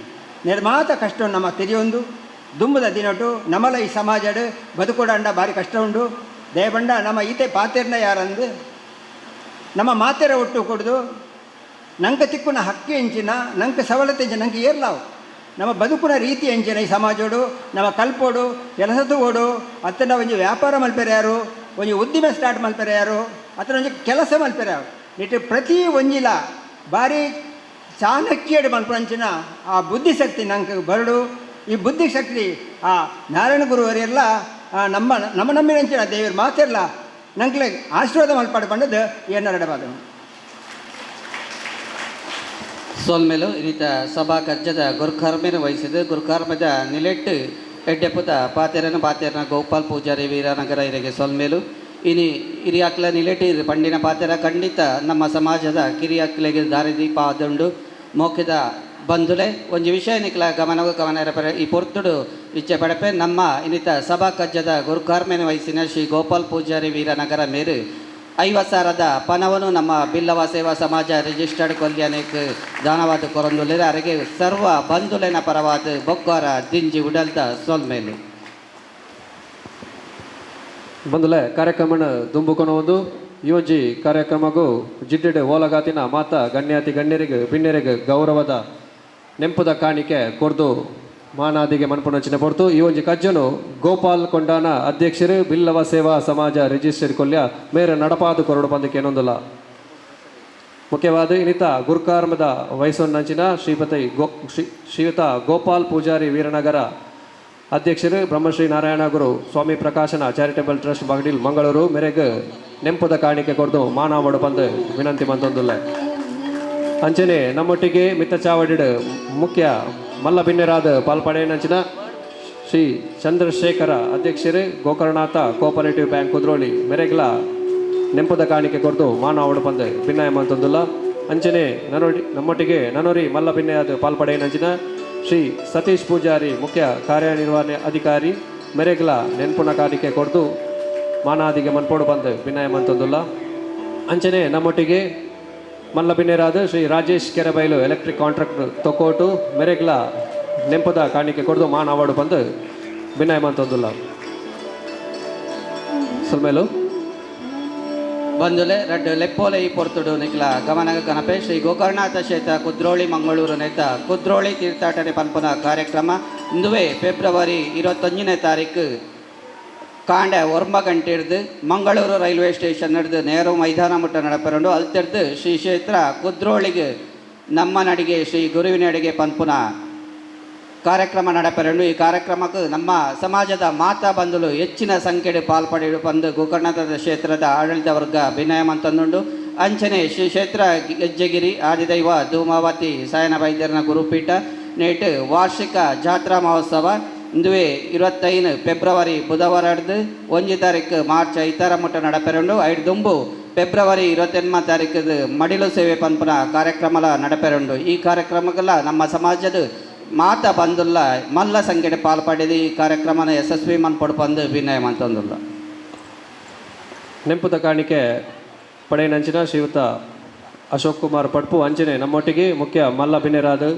Speaker 18: ನಿರ್ಮಾತ ಕಷ್ಟ ನಮ್ಮ ತೆರಿಯೊಂದು ದುಂಬದ ದಿನಟು ನಮ್ಮಲ ಈ ಸಮಾಜಡ್ ಬದುಕೋಡಂಡ ಭಾರಿ ಕಷ್ಟ ಉಂಡು. ದಯಬಂಡ ನಮ್ಮ ಈತೆ ಪಾತೆರ್ನ ಯಾರಂದು ನಮ್ಮ ಮಾತೆರ ಒಟ್ಟು ಕೊಡ್ದು ನಂಗೆ ತಿಕ್ಕುನ ಹಕ್ಕಿ ಎಂಚಿನ ನಂಗೆ ಸವಲತ್ತು ಎಂಚಿನ ನಂಗೆ ಏರ್ಲಾವು ನಮ್ಮ ಬದುಕುನ ರೀತಿ ಎಂಚಿನ ಈ ಸಮಾಜೋಡು ನಮ್ಮ ಕಲ್ಪೋಡು ಕೆಲಸದ ಓಡು ಅತ್ತನ ಒಂಜಿ ವ್ಯಾಪಾರ ಮಲ್ಪೆರೆ ಯಾರು ಒಂಜಿ ಉದ್ದಿಮೆ ಸ್ಟಾರ್ಟ್ ಮಲ್ಪೆರೆ ಯಾರು ಅತ್ತನ ಒಂಜಿ ಕೆಲಸ ಮಲ್ಪೆರೆ ಯಾರು ನಿಟ್ಟು ಪ್ರತಿ ಒಂಜಿಲ ಭಾರಿ ಚಾಣಕ್ಯಡು ಮಲ್ಪಂಚಿನ ಆ ಬುದ್ಧಿಶಕ್ತಿ ನಂಗೆ ಬರಡು. ಈ ಬುದ್ಧಿಶಕ್ತಿ ಆ ನಾರಾಯಣ ಗುರುವರೆಲ್ಲ ನಮ್ಮ ನಮ್ಮ ನಂಬಿನಂಚಿನ ದೇವರು ಮಾತಿರಲ್ಲ ನಂಗೆ ಆಶೀರ್ವಾದ ಮಲ್ಪಾಡು ಪಂಡದ್ದು ಎನ್ನರಡಬಾದ.
Speaker 6: ಸೋಲ್ಮೇಲು ಇನ್ನಿತ ಸಭಾ ಕಜ್ಜದ ಗುರುಕರ್ಮೆನ ವಹಿಸಿದ ಗುರುಕರ್ಮದ ನಿಲೆಟ್ಟು ಎಡ್ಡೆಪುತ ಪಾತೆರನ ಪಾತೆರನ ಗೋಪಾಲ್ ಪೂಜಾರಿ ವೀರನಗರ ಇರೆಗೆ ಸೊಲ್ಮೇಲು. ಇನಿ ಹಿರಿಯಾಕ್ಲ ನಿಲೆಟ್ಟು ಪಂಡಿನ ಪಾತೆರ ಖಂಡಿತ ನಮ್ಮ ಸಮಾಜದ ಕಿರಿಯಾಕ್ಲೆಗೆ ದಾರಿದೀಪ ಆದುಂಡು. ಮೋಕ್ಯದ ಬಂಧುಲೆ ಒಂಜಿ ವಿಷಯ ನಿಕ್ಲ ಗಮನ ಗಮನ ಈ ಪೊರ್ತುಡು ಇಚ್ಛೆ ಪಡಪೆ ನಮ್ಮ ಇನ್ನಿತ ಸಭಾ ಕಜ್ಜದ ಗುರುಕರ್ಮೆನ ವಹಿಸಿನ ಶ್ರೀ ಗೋಪಾಲ್ ಪೂಜಾರಿ ವೀರನಗರ ಮೇರು 50,000 ಪಣವನ್ನು ನಮ್ಮ ಬಿಲ್ಲವ ಸೇವಾ ಸಮಾಜ ರಿಜಿಸ್ಟರ್ಡ್ ಕೊಲ್ಯಾನಕ್ಕೆ ದಾನವಾದ ಕೊರಂದುಲ್ಲೇರು ಅರೆಗೆ ಸರ್ವ ಬಂಧುಲೆನ ಪರವಾದ ಬೊಕ್ಕೋರ ದಿಂಜಿ ಉಡಲ್ದ ಸೊಲ್ಮೇಲು.
Speaker 4: ಬಂದುಲೆ ಕಾರ್ಯಕ್ರಮನ ದುಂಬುಕೊನೊಂದು ಈ ಒಂಜಿ ಕಾರ್ಯಕ್ರಮಗೂ ಜಿಡ್ಡೆಡೆ ಓಲಗಾತಿನ ಮಾತ ಗಣ್ಯಾತಿ ಗಣ್ಯರಿಗೆ ಬಿಣ್ಣೆರಿಗೆ ಗೌರವದ ನೆಂಪುದ ಕಾಣಿಕೆ ಕೊರ್ದು ಮಾನಾದಿಗೆ ಮನ್ಪುನಂಚಿನ ಪೊರ್ತು. ಈ ಒಂಜಿ ಕಜ್ಜನು ಗೋಪಾಲ್ ಕೊಂಡಾನ ಅಧ್ಯಕ್ಷರು ಬಿಲ್ಲವ ಸೇವಾ ಸಮಾಜ ರಿಜಿಸ್ಟರ್ ಕೊಲ್ಯ ಮೇರೆ ನಡಪಾದು ಕೊರಡು ಪಂದಕ್ಕೆ ಏನೊಂದಿಲ್ಲ. ಮುಖ್ಯವಾದ ಇನ್ನಿತ ಗುರುಕಾರ್ಮದ ವಯಸ್ಸೊನ್ನಂಚಿನ ಶ್ರೀಪತಿ ಶ್ರೀಯುತ ಗೋಪಾಲ್ ಪೂಜಾರಿ ವೀರನಗರ ಅಧ್ಯಕ್ಷರು ಬ್ರಹ್ಮಶ್ರೀ ನಾರಾಯಣ ಗುರು ಸ್ವಾಮಿ ಪ್ರಕಾಶನ ಚಾರಿಟೇಬಲ್ ಟ್ರಸ್ಟ್ ಬಾಗಡಿಲ್ ಮಂಗಳೂರು ಮೇರೆಗೆ ನೆಂಪುದ ಕಾಣಿಕೆ ಕೊರ್ದು ಮಾನವಡು ಪಂದು ವಿನಂತಿ ಮಂತೊಂದುಲ್ಲ. ಅಂಚನೆ ನಮ್ಮೊಟ್ಟಿಗೆ ಮಿತ್ತ ಚಾವಡಿಡು ಮುಖ್ಯ ಮಲ್ಲ ಬಿನ್ನೆರಾದ ಪಾಲ್ಪಡೆಯನಂಚಿನ ಶ್ರೀ ಚಂದ್ರಶೇಖರ ಅಧ್ಯಕ್ಷರು ಗೋಕರ್ಣನಾಥ ಕೋಪರೇಟಿವ್ ಬ್ಯಾಂಕ್ ಕುದ್ರೋಳಿ ಮೆರೆಗ್ಲ ನೆಂಪುದ ಕಾಣಿಕೆ ಕೊರ್ದು ಮಾನವಡು ಪಂದು ಭಿನ್ನಾಯ ಮಂತೊಂದುಲ್ಲ. ಅಂಚನೆ ನಮ್ಮೊಟ್ಟಿಗೆ ನನೋರಿ ಮಲ್ಲ ಬಿನ್ನೆಯಾದ ಪಾಲ್ಪಡೆಯನಂಚಿನ ಶ್ರೀ ಸತೀಶ್ ಪೂಜಾರಿ ಮುಖ್ಯ ಕಾರ್ಯನಿರ್ವಹಣೆ ಅಧಿಕಾರಿ ಮೆರೆಗ್ಲ ನೆನ್ಪುನ ಕಾಣಿಕೆ ಕೊರ್ದು ಮಾನಾದಿಗೆ ಮನ್ಪೋಡು ಬಂದು ಭಿನ್ನಾಯ ಮಂತೊಂದುಲ್ಲ. ಅಂಚನೆ ನಮ್ಮೊಟ್ಟಿಗೆ ಮಲ್ಲ ಬಿನ್ನೆರಾದ ಶ್ರೀ ರಾಜೇಶ್ ಕೆರೆಬೈಲು ಎಲೆಕ್ಟ್ರಿಕ್ ಕಾಂಟ್ರಾಕ್ಟರ್ ತೊಕೋಟು ಮೆರೆಗ್ಲ ನೆಂಪದ ಕಾಣಿಕೆ ಕೊಡ್ದು ಮಾನ ಅವಾರ್ಡ್ ಬಂದು ಬಿನಯ ಮಂತೊಂದುಲ್ಲ. ಸುಲ್ಮೇಲು
Speaker 6: ಬಂದುಲೆ ರಡ್ಡು ಲೆಪ್ಪೋಲೆ ಈ ಪೊರ್ತುಡು ನಿಕ್ಲ ಗಮನ ಗಣಪೆ ಶ್ರೀ ಗೋಕರ್ಣನಾಥ ಕ್ಷೇತ್ರ ಕುದ್ರೋಳಿ ಮಂಗಳೂರು ನೇತ ಕುದ್ರೋಳಿ ತೀರ್ಥಾಟನೆ ಪನ್ಪುನ ಕಾರ್ಯಕ್ರಮ ಇಂದುವೆ ಫೆಬ್ರವರಿ 21ನೇ ತಾರೀಕು ಕಾಂಡೆ 9 ಗಂಟೆ ಮಂಗಳೂರು ರೈಲ್ವೆ ಸ್ಟೇಷನ್ ಹಿಡಿದು ನೇರು ಮೈದಾನ ಮುಟ್ಟ ನಡಪೆರಂಡು ಅಲ್ತಿರ್ದು ಶ್ರೀ ಕ್ಷೇತ್ರ ಕುದ್ರೋಳಿಗೆ ನಮ್ಮ ನಡಿಗೆ ಶ್ರೀ ಗುರುವಿನಡಿಗೆ ಪನ್ಪುನ ಕಾರ್ಯಕ್ರಮ ನಡಪೆರಂಡು. ಈ ಕಾರ್ಯಕ್ರಮಕ್ಕೆ ನಮ್ಮ ಸಮಾಜದ ಮಾತಾ ಬಂಧುಲು ಹೆಚ್ಚಿನ ಸಂಖ್ಯೆಡು ಪಾಲ್ಪಡೆಯು ಬಂದು ಗೋಕರ್ಣನಾಥ ಕ್ಷೇತ್ರದ ಆಡಳಿತ ವರ್ಗ ವಿನಯ ಮಂತಂದುಂಡು. ಅಂಚನೆ ಶ್ರೀ ಕ್ಷೇತ್ರ ಗೆಜ್ಜೆಗಿರಿ ಆದಿದೈವ ಧೂಮಾವತಿ ಸಾಯನ ವೈದ್ಯರನ ಗುರುಪೀಠ ನೇಟ್ ವಾರ್ಷಿಕ ಜಾತ್ರಾ ಮಹೋತ್ಸವ ಇಂದುವೆ 25 ಫೆಬ್ರವರಿ ಬುಧವಾರ 1 ತಾರೀಕು ಮಾರ್ಚ್ 5 ಮುಟ್ಟ ನಡಪೆರಂಡು. ಐದು ದುಂಬು ಫೆಬ್ರವರಿ 28 ತಾರೀಕು ಮಡಿಲು ಸೇವೆ ಪನ್ಪುನ ಕಾರ್ಯಕ್ರಮಲ ನಡಪೆರಂಡು. ಈ ಕಾರ್ಯಕ್ರಮಕ್ಕೆಲ್ಲ ನಮ್ಮ ಸಮಾಜದ ಮಾತಾ ಬಂದುಲ್ಲ ಮಲ್ಲ ಸಂಖ್ಯೆ ಪಾಲ್ಪಡೆದು ಈ ಕಾರ್ಯಕ್ರಮನ ಯಶಸ್ವಿ ಮನ್ಪೊಡು ಬಂದು ವಿನಯ ಮಂತೊಂದುಲ್ಲ.
Speaker 4: ನೆಂಪುದ ಕಾಣಿಕೆ ಪಡೆಯನಂಚಿನ ಶ್ರೀಯುತ ಅಶೋಕ್ ಕುಮಾರ್ ಪಡ್ಪು ಅಂಚನೆ ನಮ್ಮೊಟ್ಟಿಗೆ ಮುಖ್ಯ ಮಲ್ಲ ಬಿನೆರಾದ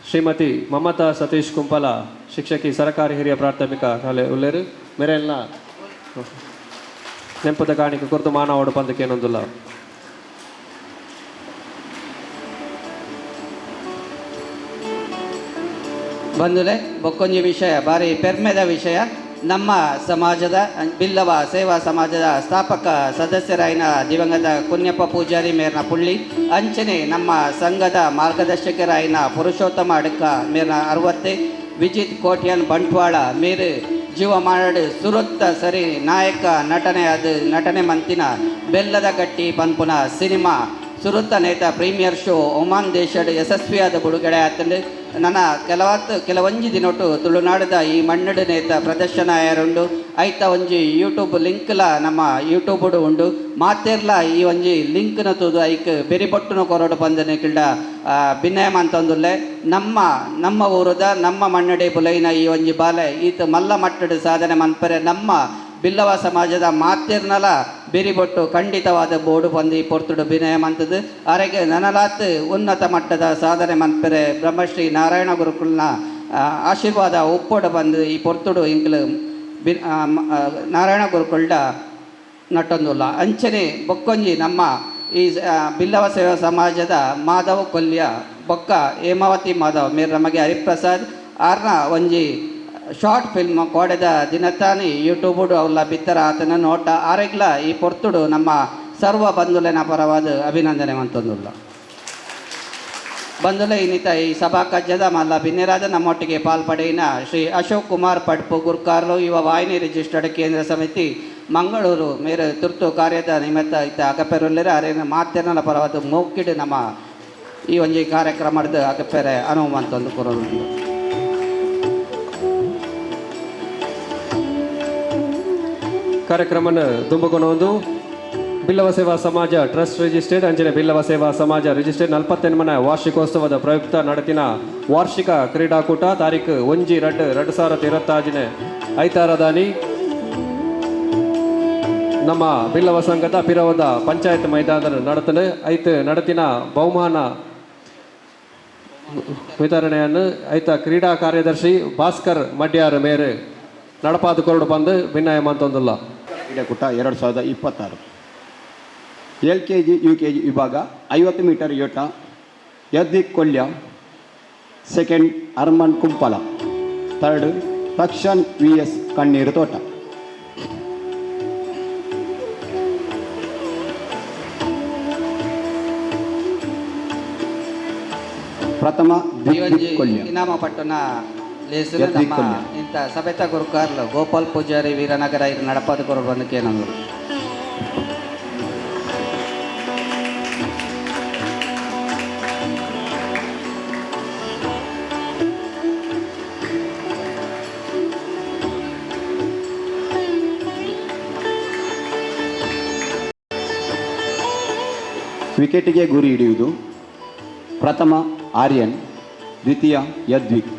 Speaker 4: ಶ್ರೀಮತಿ ಮಮತಾ ಸತೀಶ್ ಕುಂಪಲ ಶಿಕ್ಷಕಿ ಸರಕಾರಿ ಹಿರಿಯ ಪ್ರಾಥಮಿಕ ಶಾಲೆ ಉಲ್ಲೇರು ಮೆರೆಲ್ನ ನೆಂಪುದ ಕಾಣಿಕೆ ಕುರಿತು ಮಾನವಡು ಪಂದಕ್ಕೇನೊಂದುಲ್ಲ.
Speaker 6: ಬಂದುಲೆ ಬೊಕ್ಕೊಂಜಿ ವಿಷಯ ಭಾರಿ ಪೆರ್ಮೆದ ವಿಷಯ. ನಮ್ಮ ಸಮಾಜದ ಬಿಲ್ಲವ ಸೇವಾ ಸಮಾಜದ ಸ್ಥಾಪಕ ಸದಸ್ಯರಾಯಿನ ದಿವಂಗತ ಕುನ್ಯಪ್ಪ ಪೂಜಾರಿ ಮೇರ್ನ ಪುಳ್ಳಿ ಅಂಚನೆ ನಮ್ಮ ಸಂಘದ ಮಾರ್ಗದರ್ಶಕರಾಯಿನ ಪುರುಷೋತ್ತಮ ಅಡ್ಕ ಮೇರ್ನ 60 ವಿಜಿತ್ ಕೋಟ್ಯನ್ ಬಂಟ್ವಾಳ ಮೇರು ಜೀವಮಾನಡು ಸುರುತ್ತ ಸರಿ ನಾಯಕ ನಟನೆ ಅದು ನಟನೆ ಮಂತಿನ ಬೆಲ್ಲದ ಗಟ್ಟಿ ಪನ್ಪುನ ಸಿನಿಮಾ ಸುರುತ್ತ ನೇತ ಪ್ರೀಮಿಯರ್ ಶೋ ಒಮಾನ್ ದೇಶದ ಯಶಸ್ವಿಯಾದ ಬಿಡುಗಡೆ ಆತಂಡು. ನನ್ನ ಕೆಲವೊಂಜಿ ದಿನೊಟ್ಟು ತುಳುನಾಡದ ಈ ಮಣ್ಣಡು ನೇತ ಪ್ರದರ್ಶನ ಯಾರುಂಡು. ಐತ ಒಂಜಿ ಯೂಟ್ಯೂಬ್ ಲಿಂಕ್ಲ ನಮ್ಮ ಯೂಟ್ಯೂಬ್ ಉಂಡು. ಮಾತೇರ್ಲ ಈ ಒಂಜಿ ಲಿಂಕ್ನ ತೂದು ಐಕ್ ಬೆರಿಬೊಟ್ಟುನ ಕೊರಡು ಪಂದನೆ ಕಿಲ್ಡ ಬಿನ್ನಯ ಅಂತಂದುಲ್ಲೆ. ನಮ್ಮ ನಮ್ಮ ಊರದ ನಮ್ಮ ಮಣ್ಣಡೆ ಬುಲೈನ ಈ ಒಂಜಿ ಬಾಲೆ ಈತ ಮಲ್ಲ ಮಟ್ಟಡು ಸಾಧನೆ ಮನ್ಪರೆ ನಮ್ಮ ಬಿಲ್ಲವ ಸಮಾಜದ ಮಾತಿರ್ನಲ ಬೆರಿಬೊಟ್ಟು ಖಂಡಿತವಾದ ಬೋಡು ಬಂದು ಪೊರ್ತುಡು ಬಿನಯ ಮಂತದ್ದು. ಅರೆಗೆ ನನಲಾತ್ ಉನ್ನತ ಮಟ್ಟದ ಸಾಧನೆ ಮನ್ಪೆರೆ ಬ್ರಹ್ಮಶ್ರೀ ನಾರಾಯಣ ಗುರುಕುಲ್ನ ಆಶೀರ್ವಾದ ಒಪ್ಪೋಡು ಬಂದು ಈ ಪೊರ್ತುಡು ಇಂಕ್ಲು ನಾರಾಯಣ ಗುರುಕುಲ್ಡ ನಟ್ಟೊಂದುಲ್ಲ. ಅಂಚನೆ ಬೊಕ್ಕೊಂಜಿ ನಮ್ಮ ಈ ಬಿಲ್ಲವ ಸೇವಾ ಸಮಾಜದ ಮಾಧವ ಕೊಲ್ಯ ಬೊಕ್ಕ ಹೇಮಾವತಿ ಮಾಧವ್ ಮೇರ್ ನಮಗೆ ಹರಿಪ್ರಸಾದ್ ಆರ್ನ ಒಂಜಿ ಶಾರ್ಟ್ ಫಿಲ್ಮ್ ಕೋಡೆದ ದಿನತಾನಿ ಯೂಟ್ಯೂಬುಡು ಅವಲ್ಲ ಬಿತ್ತರ ಆತನ ನೋಟ ಆರೆಗ್ಲ ಈ ಪೊರ್ತುಡು ನಮ್ಮ ಸರ್ವ ಬಂಧುಲೆನ ಪರವಾದ ಅಭಿನಂದನೆ ಮಂತೊಂದುಲ್ಲ. ಬಂಧುಲೆ ಇನ್ನಿತ ಈ ಸಭಾ ಕಜ್ಜದ ಮಲ್ಲ ಬಿನ್ನೆರಾದ ನಮ್ಮೊಟ್ಟಿಗೆ ಪಾಲ್ಪಡೆಯಿನ ಶ್ರೀ ಅಶೋಕ್ ಕುಮಾರ್ ಪಡ್ಪು ಗುರ್ಕಾರ್ಲು ಯುವ ವಾಹಿನಿ ರಿಜಿಸ್ಟರ್ಡ್ ಕೇಂದ್ರ ಸಮಿತಿ ಮಂಗಳೂರು ಮೇರೆ ತುರ್ತು ಕಾರ್ಯದ ನಿಮಿತ್ತ ಇತ್ತ ಅಗಪೆರುಲ್ಲೆರ ಅರೇನ ಮಾತೆರ್ನಲ ಪರವಾದ ಮೋಕಿಡು ನಮ್ಮ ಈ ಒಂಜಿ ಕಾರ್ಯಕ್ರಮದ ಅಗಪೆರೆ ಅನುವು ಮಂತೊಂದು ಕೊರೊಂದು.
Speaker 4: ಕಾರ್ಯಕ್ರಮನ ದುಂಬುಕೊನೊಂದು ಬಿಲ್ಲವ ಸೇವಾ ಸಮಾಜ ಟ್ರಸ್ಟ್ ರಿಜಿಸ್ಟರ್ಡ್ ಅಂಚನೆ ಬಿಲ್ಲವ ಸೇವಾ ಸಮಾಜ ರಿಜಿಸ್ಟರ್ಡ್ 48ನೇ ವಾರ್ಷಿಕೋತ್ಸವದ ಪ್ರಯುಕ್ತ ನಡೆತಿನ ವಾರ್ಷಿಕ ಕ್ರೀಡಾಕೂಟ ತಾರೀಕು 1-2-2026 ಐತಾರದಾನಿ ನಮ್ಮ ಬಿಲ್ಲವ ಸಂಘದ ಪಿರವದ ಪಂಚಾಯತ್ ಮೈದಾನದ ನಡತನೆ ಐತ ನಡತಿನ ಬಹುಮಾನ ವಿತರಣೆಯನ್ನು ಐತ ಕ್ರೀಡಾ ಕಾರ್ಯದರ್ಶಿ ಭಾಸ್ಕರ್ ಮಡ್ಯಾರ್ ಮೇರೆ ನಡಪಾದ ಕೊರಡು ಬಂದು ಭಿನ್ನಾಯ ಮಂತೊಂದುಲ್ಲ.
Speaker 19: ಕ್ರೀಡಾಕೂಟ 2026 LKG UKG ವಿಭಾಗ 50 ಮೀಟರ್ ಓಟ Yadvik Kolya, second Arman Kumpala, third Rakshan VS Kanneeru Thota. ಪ್ರಥಮ ಕೊಲ್ಯ.
Speaker 6: ಇನಾಮ ಪಟ್ಟಣ ನಮ್ಮ ಇಂಥ ಸಭೆತ ಗುರುಕಾರ್ಲು ಗೋಪಾಲ್ ಪೂಜಾರಿ ವೀರನಗರ ಇದು ನಡಪಾದ ಕೊರಡು ಬಂದಕ್ಕೆ ಏನಂದ್ರು.
Speaker 19: ವಿಕೆಟಿಗೆ ಗುರಿ ಹಿಡಿಯುವುದು ಪ್ರಥಮ ಆರ್ಯನ್, ದ್ವಿತೀಯ ಯದ್ವಿಕ್.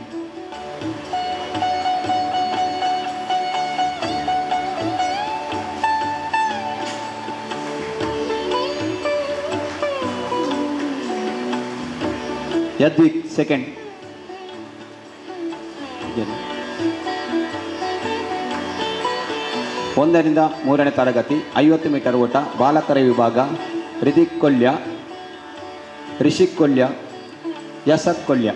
Speaker 19: ಯದ್ವಿಕ್ ಸೆಕೆಂಡ್. ಒಂದರಿಂದ ಮೂರನೇ ತರಗತಿ 50 ಮೀಟರ್ ಓಟ ಬಾಲಕರ ವಿಭಾಗ ರಿತಿಕ್ ಕೊಲ್ಯ, ರಿಷಿಕ್ ಕೊಲ್ಯ, ಯಸಕ್ ಕೊಲ್ಯ.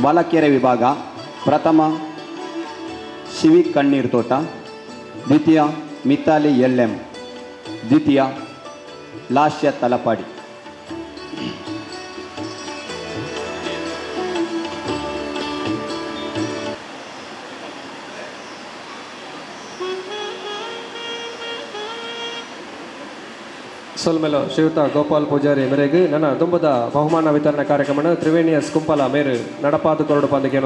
Speaker 19: ಬಾಲಕಿಯರ ವಿಭಾಗ ಪ್ರಥಮ ಶಿವಿ ಕಣ್ಣೀರ್ ತೋಟ, ದ್ವಿತೀಯ ಮಿತಾಲಿ ಎಲ್ ಎಂ, ದ್ವಿತೀಯ ಲಾಸ್ಯ ತಲಪಾಡಿ.
Speaker 4: ಸೊಲ್ಮೆಲೋ ಶ್ರೀಯುತ ಗೋಪಾಲ್ ಪೂಜಾರಿ ಮೇರೆಗೆ ನನ್ನ ದುಂಬದ ಬಹುಮಾನ ವಿತರಣಾ ಕಾರ್ಯಕ್ರಮ ತ್ರಿವೇಣಿ ಎಸ್ ಕುಂಪಲ ಮೇರು ನಡಪಾದು ಕೊರಡು ಪಂದಕ್ಕೆ.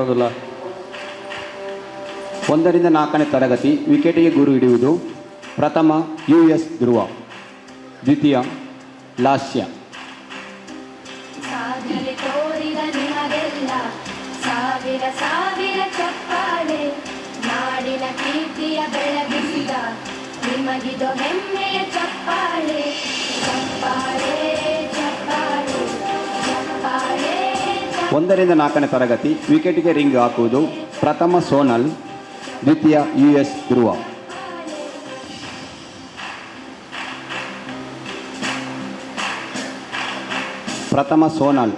Speaker 19: 1ರಿಂದ 4ನೇ ತರಗತಿ ವಿಕೆಟಿಗೆ ಗುರು ಹಿಡಿಯುವುದು ಪ್ರಥಮ ಯು ಎಸ್ ಧ್ರುವ, ದ್ವಿತೀಯ ಲಾಸ್ಯ.
Speaker 5: ಸಾಧನೆ ತೋರಿದ ನಿಮಗೆಲ್ಲ ಸಾವಿರ ಸಾವಿರ ಚಪ್ಪಾಳೆ, ನಾಡಿನ ಕೀರ್ತಿಯ ಬೆಳಗಿಸಿದ ನಿಮಗಿದು ಹೆಮ್ಮೆಯ ಚಪ್ಪಾಳೆ, ಚಪ್ಪಾಳೆ ಚಪ್ಪಾಳೆ ಚಪ್ಪಾಳೆ.
Speaker 19: 1ರಿಂದ 4ನೇ ತರಗತಿ ವಿಕೆಟಿಗೆ ರಿಂಗ್ ಹಾಕುವುದು ಪ್ರಥಮ ಸೋನಲ್, ದ್ವಿತೀಯ ಯು ಎಸ್ ಧ್ರುವ. ಪ್ರಥಮ ಸೋನಲ್,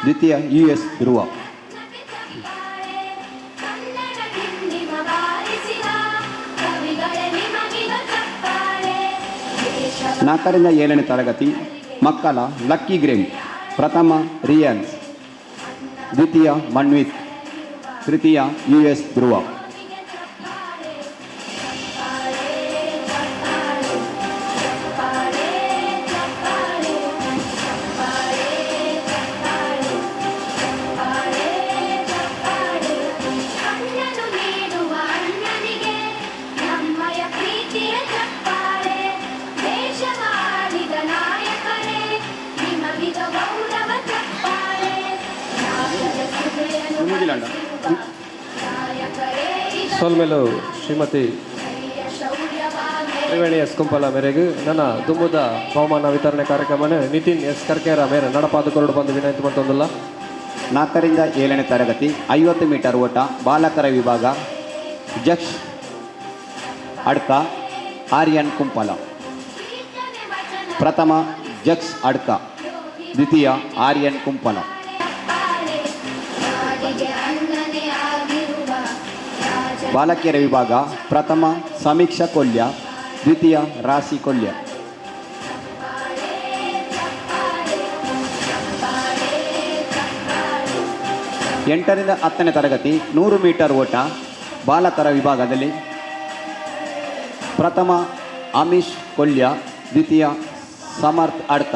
Speaker 19: ದ್ವಿತೀಯ ಯು ಎಸ್ ಧ್ರುವ. 4ರಿಂದ 7ನೇ ತರಗತಿ ಮಕ್ಕಳ ಲಕ್ಕಿ ಗ್ರೇಮ್ ಪ್ರಥಮ ರಿಯನ್ಸ್, ದ್ವಿತೀಯ ಮನ್ವಿತ್, ತೃತೀಯ ಯು ಎಸ್ ಧ್ರುವ.
Speaker 5: ಅಣ್ಣನು ನೀಡುವ ಅಣ್ಣನಿಗೆ ನಮ್ಮಯ ಪ್ರೀತಿಯ ಚಪ್ಪಾಳೆ, ದೇಶವಾಳಿದ ನಾಯಕರೇ ನಿಮಗಿದ ಗೌರವ ಚಪ್ಪಾಳೆ, ನಾಡಿನ ಸುಮೆಯನ್ನು ನಾಯಕರೇ
Speaker 4: ಸೊಲ್ಮೆಲು ಶ್ರೀಮತಿ ತ್ರಿವೇಣಿ ಎಸ್ ಕುಂಪಲ ಮೇರೆಗೆ ನನ್ನ ದುಮ್ಮದ ಬಹುಮಾನ ವಿತರಣೆ ಕಾರ್ಯಕ್ರಮ ನಿತಿನ್ ಎಸ್ ಕರ್ಕೇರ ಮೇರೆ ನಡಪಾದು ಕೊರಡು ಬಂದು ವಿನಂತಿ ಮತ್ತೊಂದಲ್ಲ.
Speaker 19: 4ರಿಂದ 7ನೇ ತರಗತಿ 50 ಮೀಟರ್ ಓಟ ಬಾಲಕರ ವಿಭಾಗ ಜಕ್ಷ್ ಅಡ್ಕ, ಆರ್ಯನ್ ಕುಂಪಲ. ಪ್ರಥಮ ಜಕ್ಷ್ ಅಡ್ಕ, ದ್ವಿತೀಯ ಆರ್ಯನ್ ಕುಂಪಲ.
Speaker 5: ನಾಡಿಗೆ ಅಣ್ಣನೇ ಆಗಿರುವ ರಾಜ
Speaker 19: ಬಾಲಕಿಯರ ವಿಭಾಗ ಪ್ರಥಮ ಸಮೀಕ್ಷಾ ಕೊಲ್ಯ, ದ್ವಿತೀಯ ರಾಶಿ ಕೊಲ್ಯ. 8ರಿಂದ 10ನೇ ತರಗತಿ 100 ಮೀಟರ್ ಓಟ ಬಾಲಕರ ವಿಭಾಗದಲ್ಲಿ ಪ್ರಥಮ ಅಮಿಶ್ ಕೊಲ್ಯ, ದ್ವಿತೀಯ ಸಮರ್ಥ್ ಅಡ್ಕ.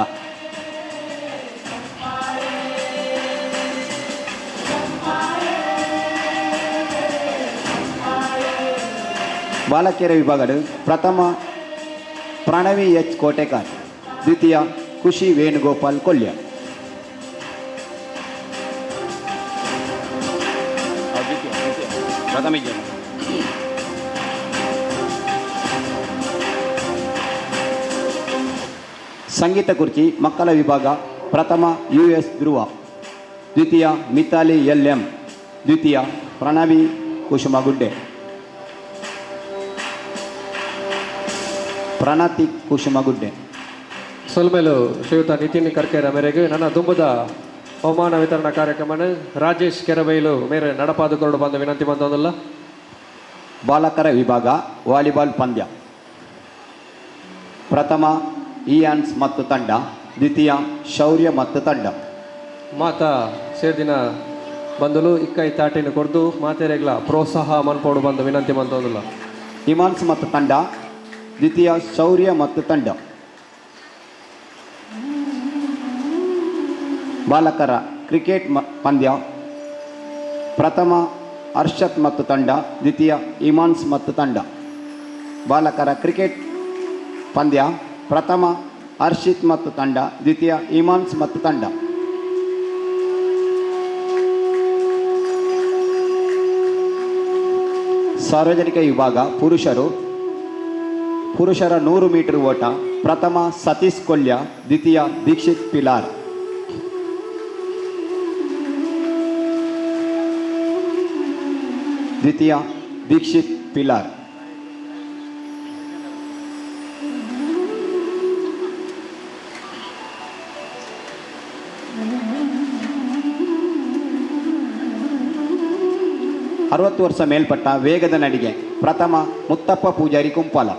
Speaker 19: ಬಾಲಕಿಯರ ವಿಭಾಗದ ಪ್ರಥಮ ಪ್ರಣವಿ ಎಚ್ ಕೋಟೆಕಾರ್, ದ್ವಿತೀಯ ಖುಷಿ ವೇಣುಗೋಪಾಲ್ ಕೊಲ್ಯ. ಸಂಗೀತ ಕುರ್ಚಿ ಮಕ್ಕಳ ವಿಭಾಗ ಪ್ರಥಮ ಯು ಎಸ್ ಧ್ರುವ, ದ್ವಿತೀಯ ಮಿತಾಲಿ ಎಲ್ ಎಂ, ದ್ವಿತೀಯ ಪ್ರಣವಿ ಕುಸುಮಗುಡ್ಡೆ, ಪ್ರಣತಿ ಕುಸುಮಗುಡ್ಡೆ.
Speaker 4: ಸೊಲ್ಮೆಲು ಶ್ರೀಯುತ ನಿತಿನ್ ಕರ್ಕೇರ ಮೇರೆಗೆ ನನ್ನ ದುಂಬದ ಬಹುಮಾನ ವಿತರಣಾ ಕಾರ್ಯಕ್ರಮ ರಾಜೇಶ್ ಕೆರಬೈಲು ಮೇರೆ ನಡಪಾದು ಕೊರಡು ಬಂದ ವಿನಂತಿ ಬಂದಲ್ಲ.
Speaker 19: ಬಾಲಕರ ವಿಭಾಗ ವಾಲಿಬಾಲ್ ಪಂದ್ಯ ಪ್ರಥಮ ಇಯಾನ್ಸ್ ಮತ್ತು ತಂಡ, ದ್ವಿತೀಯ ಶೌರ್ಯ ಮತ್ತು ತಂಡ.
Speaker 4: ಮಾತಾ ಸೇರ್ದಿನ ಬಂದಲು ಇಕ್ಕೈ ತಾಟಿನ ಕೊಡ್ದು ಮಾತೆರೆಗ್ಲ ಪ್ರೋತ್ಸಾಹ ಮನ್ಪೋಡು ಬಂದು ವಿನಂತಿ ಬಂದಲ್ಲ.
Speaker 19: ಇಮಾನ್ಸ್ ಮತ್ತು ತಂಡ, ದ್ವಿತೀಯ ಶೌರ್ಯ ಮತ್ತು ತಂಡ. ಬಾಲಕರ ಕ್ರಿಕೆಟ್ ಪಂದ್ಯ ಪ್ರಥಮ ಹರ್ಷತ್ ಮತ್ತು ತಂಡ, ದ್ವಿತೀಯ ಇಮಾನ್ಸ್ ಮತ್ತು ತಂಡ. ಬಾಲಕರ ಕ್ರಿಕೆಟ್ ಪಂದ್ಯ ಪ್ರಥಮ ಹರ್ಷಿತ್ ಮತ್ತು ತಂಡ, ದ್ವಿತೀಯ ಇಮಾನ್ಸ್ ಮತ್ತು ತಂಡ. ಸಾರ್ವಜನಿಕ ವಿಭಾಗ ಪುರುಷರು ಪುರುಷರ 100 ಮೀಟರ್ ಓಟ ಪ್ರಥಮ ಸತೀಶ್ ಕೊಲ್ಯ, ದ್ವಿತೀಯ ದೀಕ್ಷಿತ್ ಪಿಲಾರ್. ದ್ವಿತೀಯ ದೀಕ್ಷಿತ್ ಪಿಲಾರ್. 60 ವರ್ಷ ಮೇಲ್ಪಟ್ಟ ವೇಗದ ನಡಿಗೆ ಪ್ರಥಮ ಮುತ್ತಪ್ಪ ಪೂಜಾರಿ ಕುಂಪಾಲ,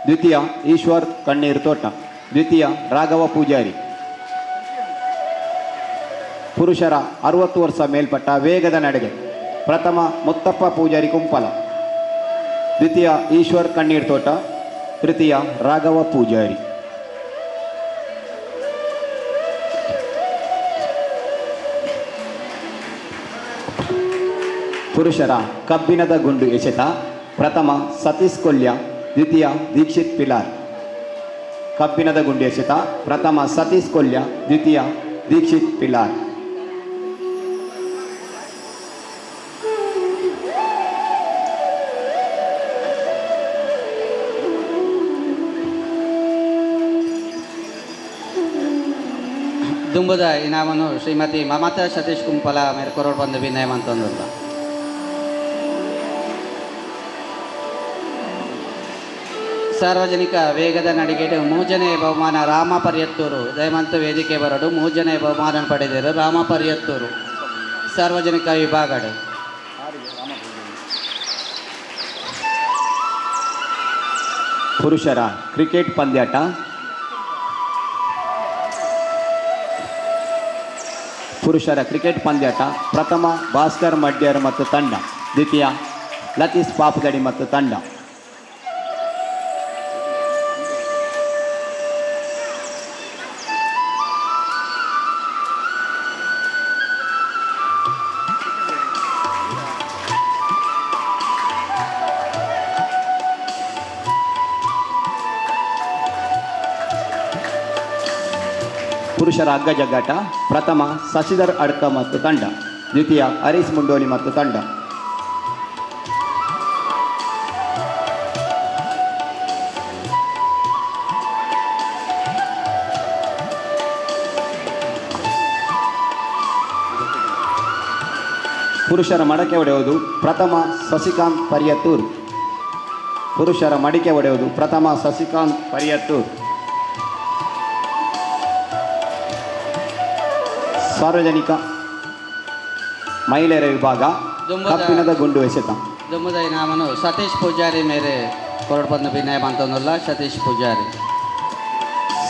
Speaker 19: ದ್ವಿತೀಯ ಈಶ್ವರ್ ಕಣ್ಣೀರು ತೋಟ, ದ್ವಿತೀಯ ರಾಘವ ಪೂಜಾರಿ. ಪುರುಷರ 60 ವರ್ಷ ಮೇಲ್ಪಟ್ಟ ವೇಗದ ನಡಿಗೆ ಪ್ರಥಮ ಮುತ್ತಪ್ಪ ಪೂಜಾರಿ ಕುಂಪಾಲ, ದ್ವಿತೀಯ ಈಶ್ವರ್ ಕಣ್ಣೀರು ತೋಟ, ತೃತೀಯ ರಾಘವ ಪೂಜಾರಿ. ಪುರುಷರ ಕಬ್ಬಿಣದ ಗುಂಡು ಎಸೆತ ಪ್ರಥಮ ಸತೀಶ್ ಕೊಲ್ಯ, ದ್ವಿತೀಯ ದೀಕ್ಷಿತ್ ಪಿಲಾರ್. ಕಬ್ಬಿಣದ ಗುಂಡು ಎಸೆತ ಪ್ರಥಮ ಸತೀಶ್ ಕೊಲ್ಯ, ದ್ವಿತೀಯ ದೀಕ್ಷಿತ್ ಪಿಲಾರ್.
Speaker 6: ದುಂಬುದ ಇನಾಮನು ಶ್ರೀಮತಿ ಮಮತಾ ಸತೀಶ್ ಕುಂಪಲ ಮೇರೆ ಕೊರೋಡ್ ಬಂದು ವಿನಯ ಅಂತಂದಲ್ಲ. ಸಾರ್ವಜನಿಕ ವೇಗದ ನಡಿಗೆಡು ಮೂಜನೇ ಬಹುಮಾನ ರಾಮ ಪರ್ಯತ್ತೂರು. ದಯಮಂತ ವೇದಿಕೆ ಬರಡು ಮೂಜನೇ ಬಹುಮಾನ ಪಡೆದರು ರಾಮ ಪರ್ಯತ್ತೂರು ಸಾರ್ವಜನಿಕ ವಿಭಾಗಡು.
Speaker 19: ಪುರುಷರ ಕ್ರಿಕೆಟ್ ಪಂದ್ಯಾಟ ಪುರುಷರ ಕ್ರಿಕೆಟ್ ಪಂದ್ಯಾಟ ಪ್ರಥಮ ಭಾಸ್ಕರ್ ಮಡ್ಯರ್ ಮತ್ತು ತಂಡ, ದ್ವಿತೀಯ ಲತೀಶ್ ಪಾಪಗಡಿ ಮತ್ತು ತಂಡ. ಪುರುಷರ ಹಗ್ಗ ಜಗ್ಗಾಟ ಪ್ರಥಮ ಶಶಿಧರ್ ಅಡ್ಕ ಮತ್ತು ತಂಡ, ದ್ವಿತೀಯ ಹರೀಶ್ ಮುಂಡೋಲಿ ಮತ್ತು ತಂಡ. ಪುರುಷರ ಮಡಕೆ ಒಡೆಯುವುದು ಪ್ರಥಮ ಶಶಿಕಾಂತ್ ಪರಿಯತ್ತೂರ್. ಪುರುಷರ ಮಡಿಕೆ ಒಡೆಯುವುದು ಪ್ರಥಮ ಶಶಿಕಾಂತ್ ಪರಿಯತ್ತೂರ್. ಸಾರ್ವಜನಿಕ ಮಹಿಳೆಯರ ವಿಭಾಗ ಕಬ್ಬಿಣದ ಗುಂಡು ಎಸೆತ
Speaker 6: ದುಮ್ಮದ ಇನಾಮನು ಸತೀಶ್ ಪೂಜಾರಿ ಮೇರೆ ಕೊರಡ್ಬಂದು ವಿನಯ ಅಂತಂದಲ್ಲ ಸತೀಶ್ ಪೂಜಾರಿ.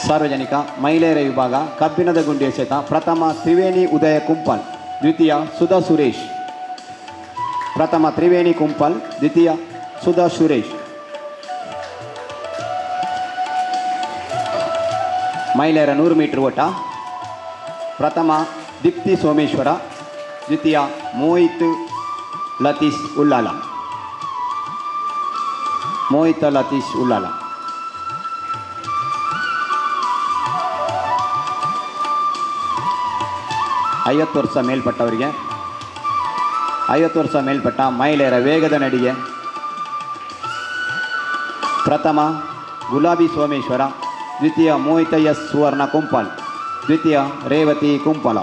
Speaker 19: ಸಾರ್ವಜನಿಕ ಮಹಿಳೆಯರ ವಿಭಾಗ ಕಬ್ಬಿಣದ ಗುಂಡು ಎಸೆತ ಪ್ರಥಮ ತ್ರಿವೇಣಿ ಉದಯ ಕುಂಪಾಲ್, ದ್ವಿತೀಯ ಸುಧಾ ಸುರೇಶ್. ಪ್ರಥಮ ತ್ರಿವೇಣಿ ಕುಂಪಾಲ್, ದ್ವಿತೀಯ ಸುಧಾ ಸುರೇಶ್. ಮಹಿಳೆಯರ 100 ಮೀಟರ್ ಓಟ ಪ್ರಥಮ ದೀಪ್ತಿ ಸೋಮೇಶ್ವರ, ದ್ವಿತೀಯ ಮೋಹಿತ್ ಲತೀಶ್ ಉಲ್ಲಾಲ. ಮೋಹಿತ ಲತೀಶ್ ಉಲ್ಲಾಲ. 50 ವರ್ಷ ಮೇಲ್ಪಟ್ಟವರಿಗೆ 50 ವರ್ಷ ಮೇಲ್ಪಟ್ಟ ಮಹಿಳೆಯರ ವೇಗದ ನಡಿಗೆ ಪ್ರಥಮ ಗುಲಾಬಿ ಸೋಮೇಶ್ವರ, ದ್ವಿತೀಯ ಮೋಹಿತ ಎಸ್ ಸುವರ್ಣ ಕುಂಪಾಲ್, ದ್ವಿತೀಯ ರೇವತಿ ಕುಂಪಲ.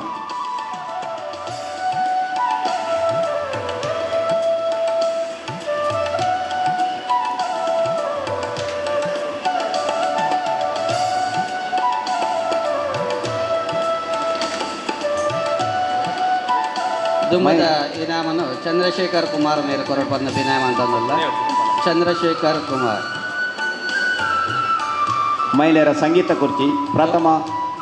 Speaker 6: ದುಮ್ಮದ ಇನಾಮನು ಚಂದ್ರಶೇಖರ್ ಕುಮಾರ್ ಮೇಲೆ ಕೊರಡ್ಬಂದು ವಿನಯ ಅಂತಂದಲ್ಲ ಚಂದ್ರಶೇಖರ್ ಕುಮಾರ್.
Speaker 19: ಮಹಿಳೆಯರ ಸಂಗೀತ ಕುರ್ಚಿ ಪ್ರಥಮ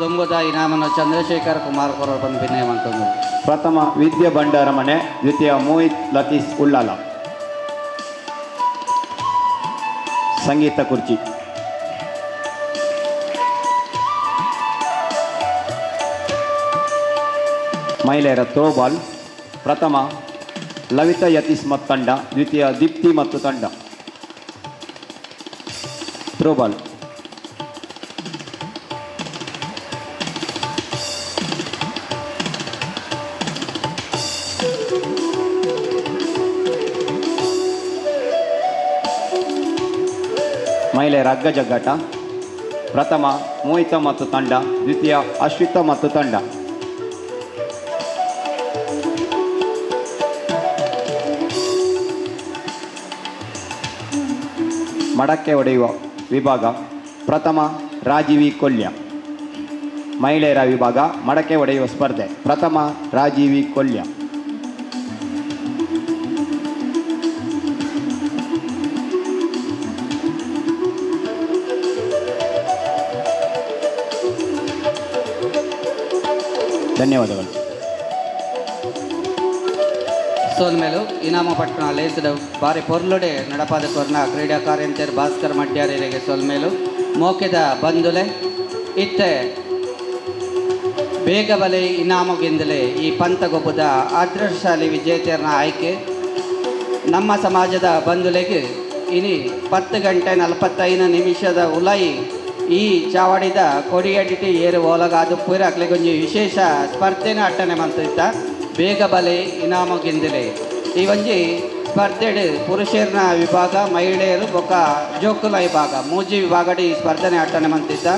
Speaker 6: ದುಂಬುದ ಇನಾಮನು ಚಂದ್ರಶೇಖರ್ ಕುಮಾರ್ ಕೊರಡ್ಬಂದು ವಿನಯ ಅಂತಂದು
Speaker 19: ಪ್ರಥಮ ವಿದ್ಯಾ ಭಂಡಾರ ಮನೆ, ದ್ವಿತೀಯ ಮೋಹಿತ್ ಲತೀಶ್ ಉಲ್ಲಾಲ. ಸಂಗೀತ ಕುರ್ಚಿ ಮಹಿಳೆಯರ ಥ್ರೋಬಾಲ್ ಪ್ರಥಮ ಲವಿತಾ ಯತೀಶ್ ಮತ್ತು ತಂಡ, ದ್ವಿತೀಯ ದೀಪ್ತಿ ಮತ್ತು ತಂಡ. ಥ್ರೋಬಾಲ್ ಮಹಿಳೆಯರ ಹಗ್ಗ ಜಗ್ಗಾಟ. ಪ್ರಥಮ ಮೋಹಿತ ಮತ್ತು ತಂಡ, ದ್ವಿತೀಯ ಅಶ್ವಿತ ಮತ್ತು ತಂಡ. ಮಡಕೆ ಹೊಡೆಯುವ ವಿಭಾಗ ಪ್ರಥಮ ರಾಜೀವಿ ಕೊಲ್ಯ. ಮಹಿಳೆಯರ ವಿಭಾಗ ಮಡಕೆ ಹೊಡೆಯುವ ಸ್ಪರ್ಧೆ ಪ್ರಥಮ ರಾಜೀವಿ ಕೊಲ್ಯ. ಧನ್ಯವಾದಗಳು.
Speaker 6: ಸೋಲ್ಮೇಲು ಇನಾಮ ಪಟ್ಟಣ ಲೇಸಿದ ಬಾರಿ ಪೊರ್ಲುಡೆ ನಡಪಾದ ಕೊರ್ನ ಕ್ರೀಡಾ ಕಾರ್ಯಂತರ್ ಭಾಸ್ಕರ್ ಮಡ್ಯಾರಿಗೆ ಸೋಲ್ಮೇಲು ಮೋಕೆದ ಬಂದುಲೆ ಇತ್ತೆ ಬೇಗ ಬಲೆ ಇನಾಮುಗೆಂದಲೇ ಈ ಪಂತಗೊಬ್ಬದ ಅದೃಷ್ಟಶಾಲಿ ವಿಜೇತರನ ಆಯ್ಕೆ ನಮ್ಮ ಸಮಾಜದ ಬಂಧುಲೆಗೆ ಇನಿ 10:45 ಉಲಾಯಿ ಈ ಚಾವಡಿದ ಕೊಡಿಯಡಿಟಿ ಏರು ಓಲಗಾದು ಪೂರಾಕ್ಲೆಗೊಂಜಿ ವಿಶೇಷ ಸ್ಪರ್ಧೆನ ಅಟ್ಟನೆ ಮಂತಿತ್ತ ಬೇಗ ಬಲೆ ಇನಾಮುಗೆಂದಲೇ ಈ ಒಂಜಿ ಸ್ಪರ್ಧೆಡು ಪುರುಷರನ ವಿಭಾಗ, ಮಹಿಳೆಯರು ಬೊಕ್ಕ ಜೋಕುಲ ವಿಭಾಗ ಮೂಜಿ ವಿಭಾಗಡಿ ಈ ಸ್ಪರ್ಧೆನೆ ಅಟ್ಟನೆ ಮಂತಿತ್ತ.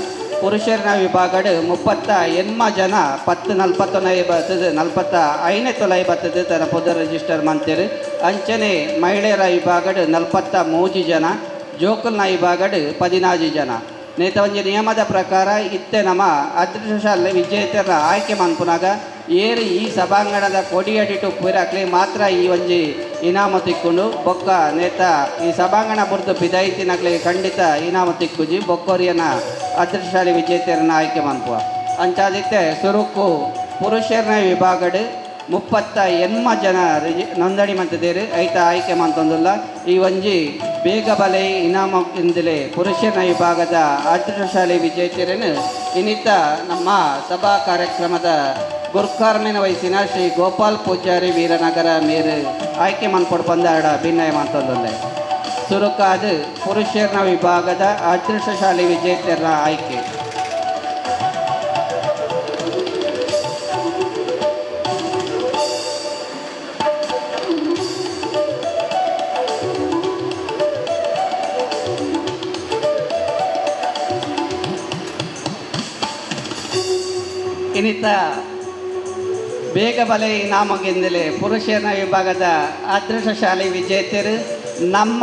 Speaker 6: ಪುರುಷರನ ವಿಭಾಗಡು 38 ಜನ 10:41 ಬರ್ತದೆ 45 ತೊಲೈ ಬರ್ತದೆ ತನ್ನ ಪೊದ ರಿಜಿಸ್ಟರ್ ಮಂತಿರು. ಅಂಚನೆ ಮಹಿಳೆಯರ ವಿಭಾಗಡು 43 ಜನ, ಜೋಕುಲ್ನ ವಿಭಾಗಡು 14 ಜನ. ನೇತ ಒಂಜಿ ನಿಯಮದ ಪ್ರಕಾರ ಇತ್ತೆ ನಮ್ಮ ಅದೃಷ್ಟಶಾಲಿ ವಿಜೇತರ ಆಯ್ಕೆ ಮನ್ಪುನಾಗ ಏರು ಈ ಸಭಾಂಗಣದ ಕೊಡಿಯಡಿಟು ಪೂರಾಕ್ಲಿ ಮಾತ್ರ ಈ ಒಂಜಿ ಇನಾಮ ತಿಕ್ಕೊಂಡು ಬೊಕ್ಕ ನೇತ ಈ ಸಭಾಂಗಣ ಬುರ್ದು ಬಿದಾಯಿತಿನಕ್ಲಿ ಖಂಡಿತ ಇನಾಮ ತಿಕ್ಕುಜಿ ಬೊಕ್ಕೋರಿಯನ ಅದೃಷ್ಟಶಾಲಿ ವಿಜೇತರನ್ನ ಆಯ್ಕೆ ಮನ್ಪುವ. ಅಂಚಾದಿತ್ತೆ ಸುರುಕು ಪುರುಷರನ ವಿಭಾಗಡು 38 ಜನ ನೋಂದಣಿ ಮಂತಿದ್ದೀರಿ ಐತ ಆಯ್ಕೆ ಮಂತೊಂದುಲ್ಲ. ಈ ಒಂಜಿ ಬೇಗ ಬಲೆ ಇನಾಮ ಇಂದಲೇ ಪುರುಷನ ವಿಭಾಗದ ಅದೃಷ್ಟಶಾಲಿ ವಿಜೇತರನ್ನು ಇನ್ನಿತ ನಮ್ಮ ಸಭಾ ಕಾರ್ಯಕ್ರಮದ ಗುರ್ಕಾರ್ಮಿನ ವಯಸ್ಸಿನ ಶ್ರೀ ಗೋಪಾಲ್ ಪೂಜಾರಿ ವೀರನಗರ ಮೇರು ಆಯ್ಕೆ ಮನ್ಪೊಡು ಬಂದಾಡ ಭಿನ್ನಯ ಮಂತೊಂದುಲ್ಲೆ. ಸುರುಕಾದ ಪುರುಷರನ ವಿಭಾಗದ ಅದೃಷ್ಟಶಾಲಿ ವಿಜೇತರ ಆಯ್ಕೆ. ಇನ್ನಿತ ಬೇಗ ಬಲೆ ಇನಾಮಗೆಂದಲೇ ಪುರುಷನ ವಿಭಾಗದ ಅದೃಷ್ಟಶಾಲಿ ವಿಜೇತರು ನಮ್ಮ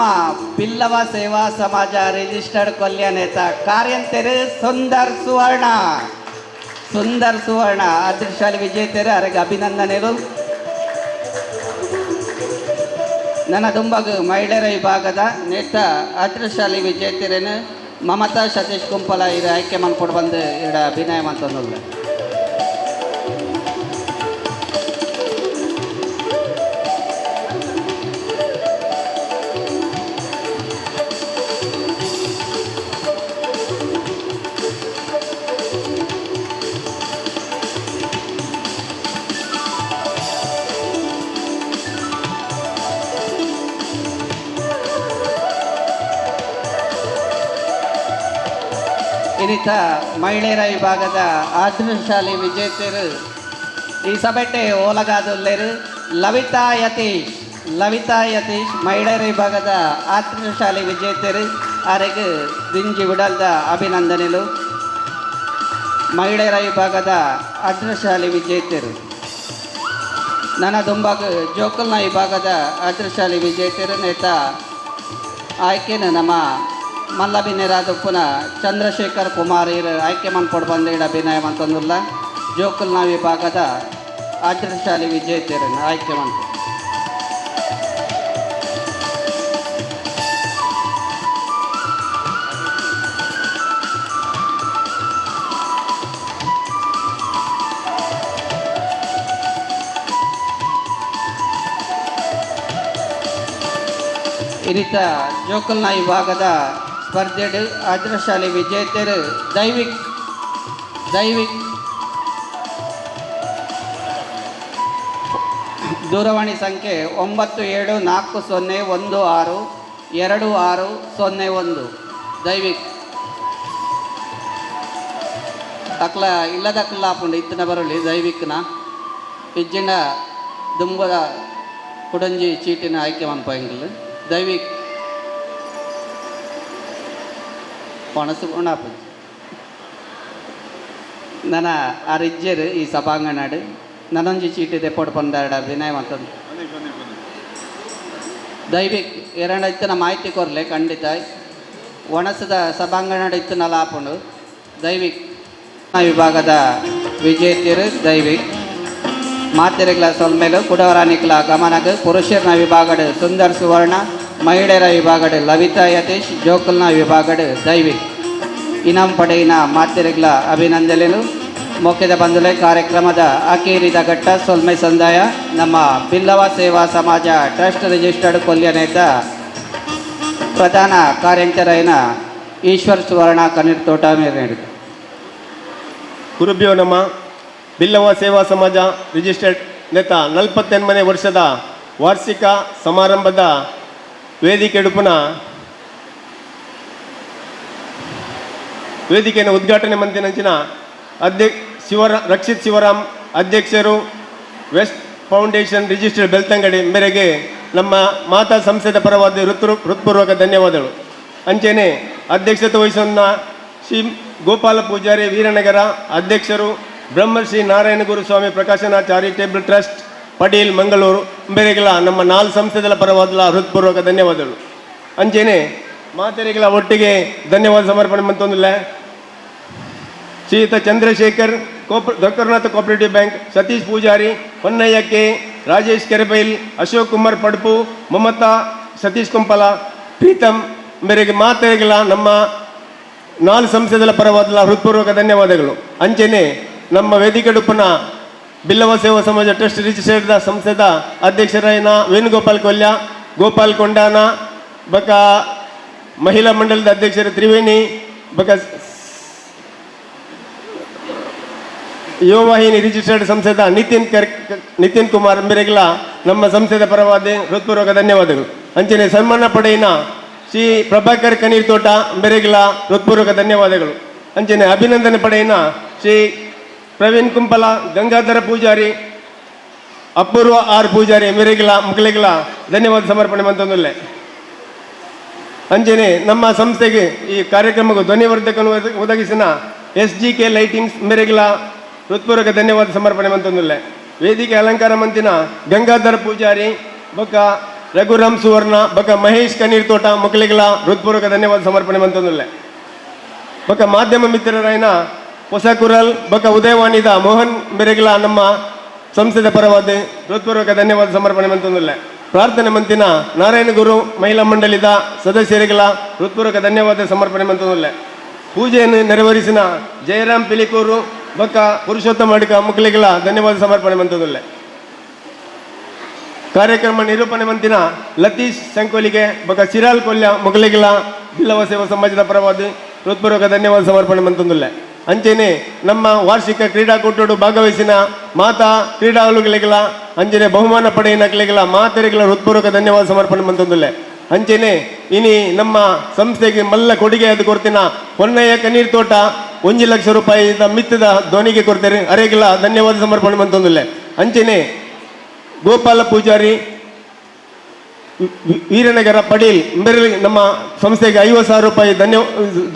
Speaker 6: ಬಿಲ್ಲವ ಸೇವಾ ಸಮಾಜ ರಿಜಿಸ್ಟರ್ಡ್ ಕೊಲ್ಯ ನೇತ ಕಾರ್ಯಂತರು ಸುಂದರ್ ಸುವರ್ಣ. ಸುಂದರ್ ಸುವರ್ಣ ಅದೃಷ್ಟಶಾಲಿ ವಿಜೇತರು ಅವರಿಗೆ ಅಭಿನಂದನೆಗಳು. ನನ್ನ ದುಂಬಗು ಮಹಿಳೆಯರ ವಿಭಾಗದ ನೇತ ಅದೃಷ್ಟಶಾಲಿ ವಿಜೇತರನ್ನು ಮಮತಾ ಸತೀಶ್ ಕುಂಪಲ ಇರ ಆಯ್ಕೆ ಮಾಡ್ಕೊಂಡು ಬಂದು ಇಡ ಅಭಿನಯ ಮಂತೊಂದುಲ್ಲ. ಇನ್ನಿತ ಮಹಿಳೆಯರ ವಿಭಾಗದ ಅದೃಷ್ಟಶಾಲಿ ವಿಜೇತರು ಈ ಸಭೆಟೆ ಓಲಗಾದುಲ್ಲೇರು ಲವಿತಾ ಯತೀಶ್. ಲವಿತಾ ಯತೀಶ್ ಮಹಿಳೆಯರ ವಿಭಾಗದ ಅದೃಷ್ಟಶಾಲಿ ವಿಜೇತರು ಅವರಿಗೆ ದಿಂಜಿ ಉಡಲ್ದ ಅಭಿನಂದನೆಗಳು. ಮಹಿಳೆಯರ ವಿಭಾಗದ ಅದೃಷ್ಟಶಾಲಿ ವಿಜೇತರು. ನನ್ನ ದುಂಬಾಗ ಜೋಕಲ್ನ ವಿಭಾಗದ ಅದೃಷ್ಟಶಾಲಿ ವಿಜೇತರು ನೇತ ಆಯ್ಕೆನ ನಮ್ಮ ಮಲ್ಲಬಿನ್ನೆರಾದಪ್ಪನ ಚಂದ್ರಶೇಖರ್ ಕುಮಾರ್ ಇರು ಆಯ್ಕೆ ಮನ್ಪೊಡು ಬಂದ ಅಭಿನಯ ಮಂತೊಂದುಲ್ಲ. ಜೋಕಲ್ನ ವಿಭಾಗದ ಅದೃಷ್ಟಶಾಲಿ ವಿಜೇತರನ್ನು ಆಯ್ಕೆ ಮಂತ. ಇನ್ನಿತ ಜೋಕಲ್ನ ವಿಭಾಗದ ಸ್ಪರ್ಧೆಡು ಅದೃಷ್ಟಶಾಲಿ ವಿಜೇತರು ದೈವಿಕ್. ದೈವಿಕ್ ದೂರವಾಣಿ ಸಂಖ್ಯೆ 97 40 16 26 01. ದೈವಿಕ್ ಅಕ್ಲ ಇಲ್ಲದಕ್ಲ ಆಪುಂಡು ಇತ್ತಿನ ಬರಲಿ ದೈವಿಕ್ನ ಇಜ್ಜಿನ ದುಂಬದ ಕುಡಂಜಿ ಚೀಟಿನ ಆಯ್ಕೆ ಮನ್ಪ ಎಂಕುಲು ದೈವಿಕ್. ಒಣಸು ಉಣಾಪುಜಿ. ನನ್ನ ಆರಿಜ್ಜರು ಈ ಸಭಾಂಗಣಡು ನನೊಂಜಿ ಚೀಟಿ ದೆಪ್ಪೊಡು ಪಂದಾರಡ ವಿನಯ ಮಂತಂದು ದೈವಿಕ್ ಎರಡ ಇತ್ತಿನ ಮಾಹಿತಿ ಕೊರ್ಲೆ ಖಂಡಿತ ಒಣಸದ ಸಭಾಂಗಣ ಇತ್ತಿನಲ್ಲ ಆಪುಂಡು. ದೈವಿಕ್ ವಿಭಾಗದ ವಿಜೇತರು ದೈವಿಕ್ ಮಾತೆರೆಗ್ಲ ಸೊಲ್ಮೇಲು ಕುಡವರಾನಿಕ್ಲ ಗಮನಗ್. ಪುರುಷರನ ವಿಭಾಗಡ್ ಸುಂದರ್ ಸುವರ್ಣ, ಮಹಿಳೆಯರ ವಿಭಾಗಡ್ ಲವಿತಾ ಯತೀಶ್, ಜೋಕಲ್ನ ವಿಭಾಗಡ್ ದೈವಿಕ್ ಇನಾಮ್ ಪಡೆಯಿನ ಮಾತೆರೆಗ್ಲ ಅಭಿನಂದನೆಗಳು. ಮೊಕ್ಕೆದ ಬಂಧುಲೆ ಕಾರ್ಯಕ್ರಮದ ಅಕೇರಿದ ಘಟ್ಟ ಸೊಲ್ಮೆ ಸಂದಾಯ ನಮ್ಮ ಬಿಲ್ಲವ ಸೇವಾ ಸಮಾಜ ಟ್ರಸ್ಟ್ ರಿಜಿಸ್ಟರ್ಡ್ ಕೊಲ್ಯನೇತ ಪ್ರಧಾನ ಕಾರ್ಯಂತರೈನ ಈಶ್ವರ್ ಸುವರ್ಣ ಕಣ್ಣೀರ್ ತೋಟ ಮೇರೆ ನೀಡಿದರು.
Speaker 20: ಗುರುಭ್ಯೋ ನಮ. ಬಿಲ್ಲವ ಸೇವಾ ಸಮಾಜ ರಿಜಿಸ್ಟರ್ಡ್ ನೇತ 48ನೇ ವರ್ಷದ ವಾರ್ಷಿಕ ಸಮಾರಂಭದ ವೇದಿಕೆ ವೇದಿಕೆಯನ್ನು ಉದ್ಘಾಟನೆ ಮಂತಿನಂಚಿನ ರಕ್ಷಿತ್ ಶಿವರಾಮ್ ಅಧ್ಯಕ್ಷರು West foundation registered Belthangady ಮೇರೆಗೆ ನಮ್ಮ ಮಾತಾ ಸಂಸ್ಥೆದ ಪರವಾದ ಹೃತ್ಪೂರ್ವಕ ಧನ್ಯವಾದಗಳು. ಅಂಚೆನೆ ಅಧ್ಯಕ್ಷತೆ ವಹಿಸುವ ಶ್ರೀ ಗೋಪಾಲ ಪೂಜಾರಿ ವೀರನಗರ ಅಧ್ಯಕ್ಷರು ಬ್ರಹ್ಮಶ್ರೀ ನಾರಾಯಣ ಗುರುಸ್ವಾಮಿ ಪ್ರಕಾಶನ ಚಾರಿಟೇಬಲ್ ಟ್ರಸ್ಟ್ ಪಡೀಲ್ ಮಂಗಳೂರು ಮೇರೆಗೆಲ್ಲ ನಮ್ಮ 4 ಸಂಸ್ಥೆಗಳ ಪರವಾದ ಹೃತ್ಪೂರ್ವಕ ಧನ್ಯವಾದಗಳು. ಅಂಚೆನೆ ಮಾತೆರೆಗಳ ಒಟ್ಟಿಗೆ ಧನ್ಯವಾದ ಸಮರ್ಪಣೆ ಮಂತೊಂದಿಲ್ಲ ಶ್ರೀಯುತ Chandrashekar Gokarnanatha cooperative bank, Satish Poojary, Honnaiah K, Rajesh Kerebail, Ashok Kumar Padpu, Mamata Satish Kumpala, Preetham ಮೇರೆಗೆ ಮಾತೆರೆಗಳ ನಮ್ಮ 4 ಸಂಸ್ಥೆಗಳ ಪರವಾದ ಹೃತ್ಪೂರ್ವಕ ಧನ್ಯವಾದಗಳು. ಅಂಚೆನೆ ನಮ್ಮ ವೇದಿಕೆಡುಪ್ಪನ ಬಿಲ್ಲವ ಸೇವಾ ಸಮಾಜ ಟ್ರಸ್ಟ್ ರಿಜಿಸ್ಟರ್ಡ್ ಸಂಸ್ಥೆದ ಅಧ್ಯಕ್ಷರಾಯನ ವೇಣುಗೋಪಾಲ್ ಕೊಲ್ಯ, ಗೋಪಾಲ್ ಕೊಂಡಾನ, ಬಕ ಮಹಿಳಾ ಮಂಡಲದ ಅಧ್ಯಕ್ಷರು ತ್ರಿವೇಣಿ, ಬಕ ಯುವವಾಹಿನಿ ರಿಜಿಸ್ಟರ್ಡ್ ಸಂಸ್ಥೆದ ನಿತಿನ್ ಕುಮಾರ್ ಮೇರೆಗಳ ನಮ್ಮ ಸಂಸ್ಥೆದ ಪರವಾದ ಹೃತ್ಪೂರ್ವಕ ಧನ್ಯವಾದಗಳು. ಅಂಚನೆ ಸನ್ಮಾನ ಪಡೆಯಿನ ಶ್ರೀ ಪ್ರಭಾಕರ್ ಕನೀರ್ ತೋಟ ಮೇರೆಗಳ ಹೃತ್ಪೂರ್ವಕ ಧನ್ಯವಾದಗಳು. ಅಂಚನೆ ಅಭಿನಂದನೆ ಪಡೆಯಿನ ಶ್ರೀ ಪ್ರವೀಣ್ ಕುಂಪಲ, ಗಂಗಾಧರ ಪೂಜಾರಿ, ಅಪೂರ್ವ ಆರ್ ಪೂಜಾರಿ ಮೇರೆಗಳ ಮಕ್ಕಳಿಗಳ ಧನ್ಯವಾದ ಸಮರ್ಪಣೆ ಮಂತೊಂದಿಲ್ಲ. ಅಂಚನೆ ನಮ್ಮ ಸಂಸ್ಥೆಗೆ ಈ ಕಾರ್ಯಕ್ರಮಕ್ಕೆ ಧ್ವನಿವರ್ಧಕನ್ನು ಒದಗಿಸಿನ SGK lightings ಮೇರೆಗಳ ಹೃತ್ಪೂರ್ವಕ ಧನ್ಯವಾದ ಸಮರ್ಪಣೆ ಮಂತೊಂದಿಲ್ಲ. ವೇದಿಕೆ ಅಲಂಕಾರ ಮಂತಿನ ಗಂಗಾಧರ ಪೂಜಾರಿ, ಬೊಕ್ಕ ರಘುರಾಮ್ ಸುವರ್ಣ, ಬೊಕ್ಕ ಮಹೇಶ್ ಕನೀರ್ ತೋಟ ಮಕ್ಕಳಿಗಳ ಹೃತ್ಪೂರ್ವಕ ಧನ್ಯವಾದ ಸಮರ್ಪಣೆ ಮಂತೊಂದಿಲ್ಲ. ಬೊಕ್ಕ ಮಾಧ್ಯಮ ಮಿತ್ರರಾಯನ ಹೊಸಕುರಲ್, ಬೊಕ್ಕ ಉದಯವಾಣಿದ ಮೋಹನ್ ಮೇರೆಗಳ ನಮ್ಮ ಸಂಸ್ಥೆದ ಪರವಾದ ಹೃತ್ಪೂರ್ವಕ ಧನ್ಯವಾದ ಸಮರ್ಪಣೆ ಮಂತೊಂದಿಲ್ಲ. ಪ್ರಾರ್ಥನೆ ಮಂತಿನ ನಾರಾಯಣ ಗುರು ಮಹಿಳಾ ಮಂಡಳಿದ ಸದಸ್ಯರಿಗಳ ಹೃತ್ಪೂರ್ವಕ ಧನ್ಯವಾದ ಸಮರ್ಪಣೆ ಮಂತೊಂದಿಲ್ಲ. ಪೂಜೆಯನ್ನು ನೆರವೇರಿಸಿನ ಜಯರಾಮ್ ಪಿಲಿಕೂರು, ಬೊಕ್ಕ ಪುರುಷೋತ್ತಮ ಅಡಿಕ ಮಕ್ಕಳಿಗಳ ಧನ್ಯವಾದ ಸಮರ್ಪಣೆ ಮಂತೊಂದಿಲ್ಲ. ಕಾರ್ಯಕ್ರಮ ನಿರೂಪಣೆ ಮಂತಿನ ಲತೀಶ್ ಸಂಕೋಲಿಗೆ, ಬೊಕ್ಕ ಸಿರಾಲ್ ಕೊಲ್ಯ ಮಕ್ಕಳಿಗಳ ಬಿಲ್ಲವ ಸೇವಾ ಸಮಾಜದ ಪರವಾದ ಹೃತ್ಪೂರ್ವಕ ಧನ್ಯವಾದ ಸಮರ್ಪಣೆ ಮಂತೊಂದಿಲ್ಲ. ಅಂಚೆನೆ ನಮ್ಮ ವಾರ್ಷಿಕ ಕ್ರೀಡಾಕೂಟಡು ಭಾಗವಹಿಸಿನ ಮಾತಾ ಕ್ರೀಡಾಳುಗಳಿಗೆಲ್ಲ ಅಂಚನೆ ಬಹುಮಾನ ಪಡೆಯಿನಕ್ಲಿಗೆಲ್ಲ ಮಾತೆರಿಗೆಲ್ಲ ಹೃತ್ಪೂರ್ವಕ ಧನ್ಯವಾದ ಸಮರ್ಪಣೆ ಮಂತೊಂದಿಲ್ಲ. ಅಂಚೆನೆ ಇನಿ ನಮ್ಮ ಸಂಸ್ಥೆಗೆ ಮಲ್ಲ ಕೊಡುಗೆ ಅದು ಕೊಡ್ತಿನ ಹೊನ್ನಯ್ಯ ಕಣ್ಣೀರ್ ತೋಟ 1 ಲಕ್ಷ ರೂಪಾಯಿ ಮಿತ್ತದ ಧ್ವನಿಗೆ ಕೊಡ್ತಾರೆ, ಅರೆಗೆಲ್ಲ ಧನ್ಯವಾದ ಸಮರ್ಪಣೆ ಮಂತೊಂದಿಲ್ಲ. ಅಂಚೆನೆ ಗೋಪಾಲ ಪೂಜಾರಿ ವೀರನಗರ ಪಡೀಲ್ ಮೇರೆ ನಮ್ಮ ಸಂಸ್ಥೆಗೆ 50,000 ರೂಪಾಯಿ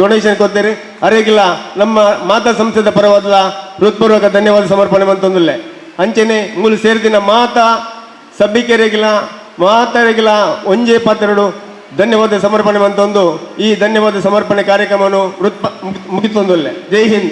Speaker 20: ಡೊನೇಷನ್ ಕೊಡ್ತಾರೆ, ಅರೆಗಿಲ್ಲ ನಮ್ಮ ಮಾತಾ ಸಂಸ್ಥೆದ ಪರವಾದ ಹೃತ್ಪೂರ್ವಕ ಧನ್ಯವಾದ ಸಮರ್ಪಣೆ ಮಂತೊಂದಿಲ್ಲ. ಅಂಚೆನೆ ಮೂಲ ಸೇರಿದಿನ ಮಾತಾ ಸಭಿಕರಿಗಿಲ್ಲ ಮಾತರಿಗಿಲ್ಲ ಒಂಜೇ ಪಾತ್ರರು ಧನ್ಯವಾದ ಸಮರ್ಪಣೆ ಮಂತೊಂದು ಈ ಧನ್ಯವಾದ ಸಮರ್ಪಣೆ ಕಾರ್ಯಕ್ರಮವನ್ನು ಮುಗಿತೊಂದಿಲ್ಲ. ಜೈ ಹಿಂದ್.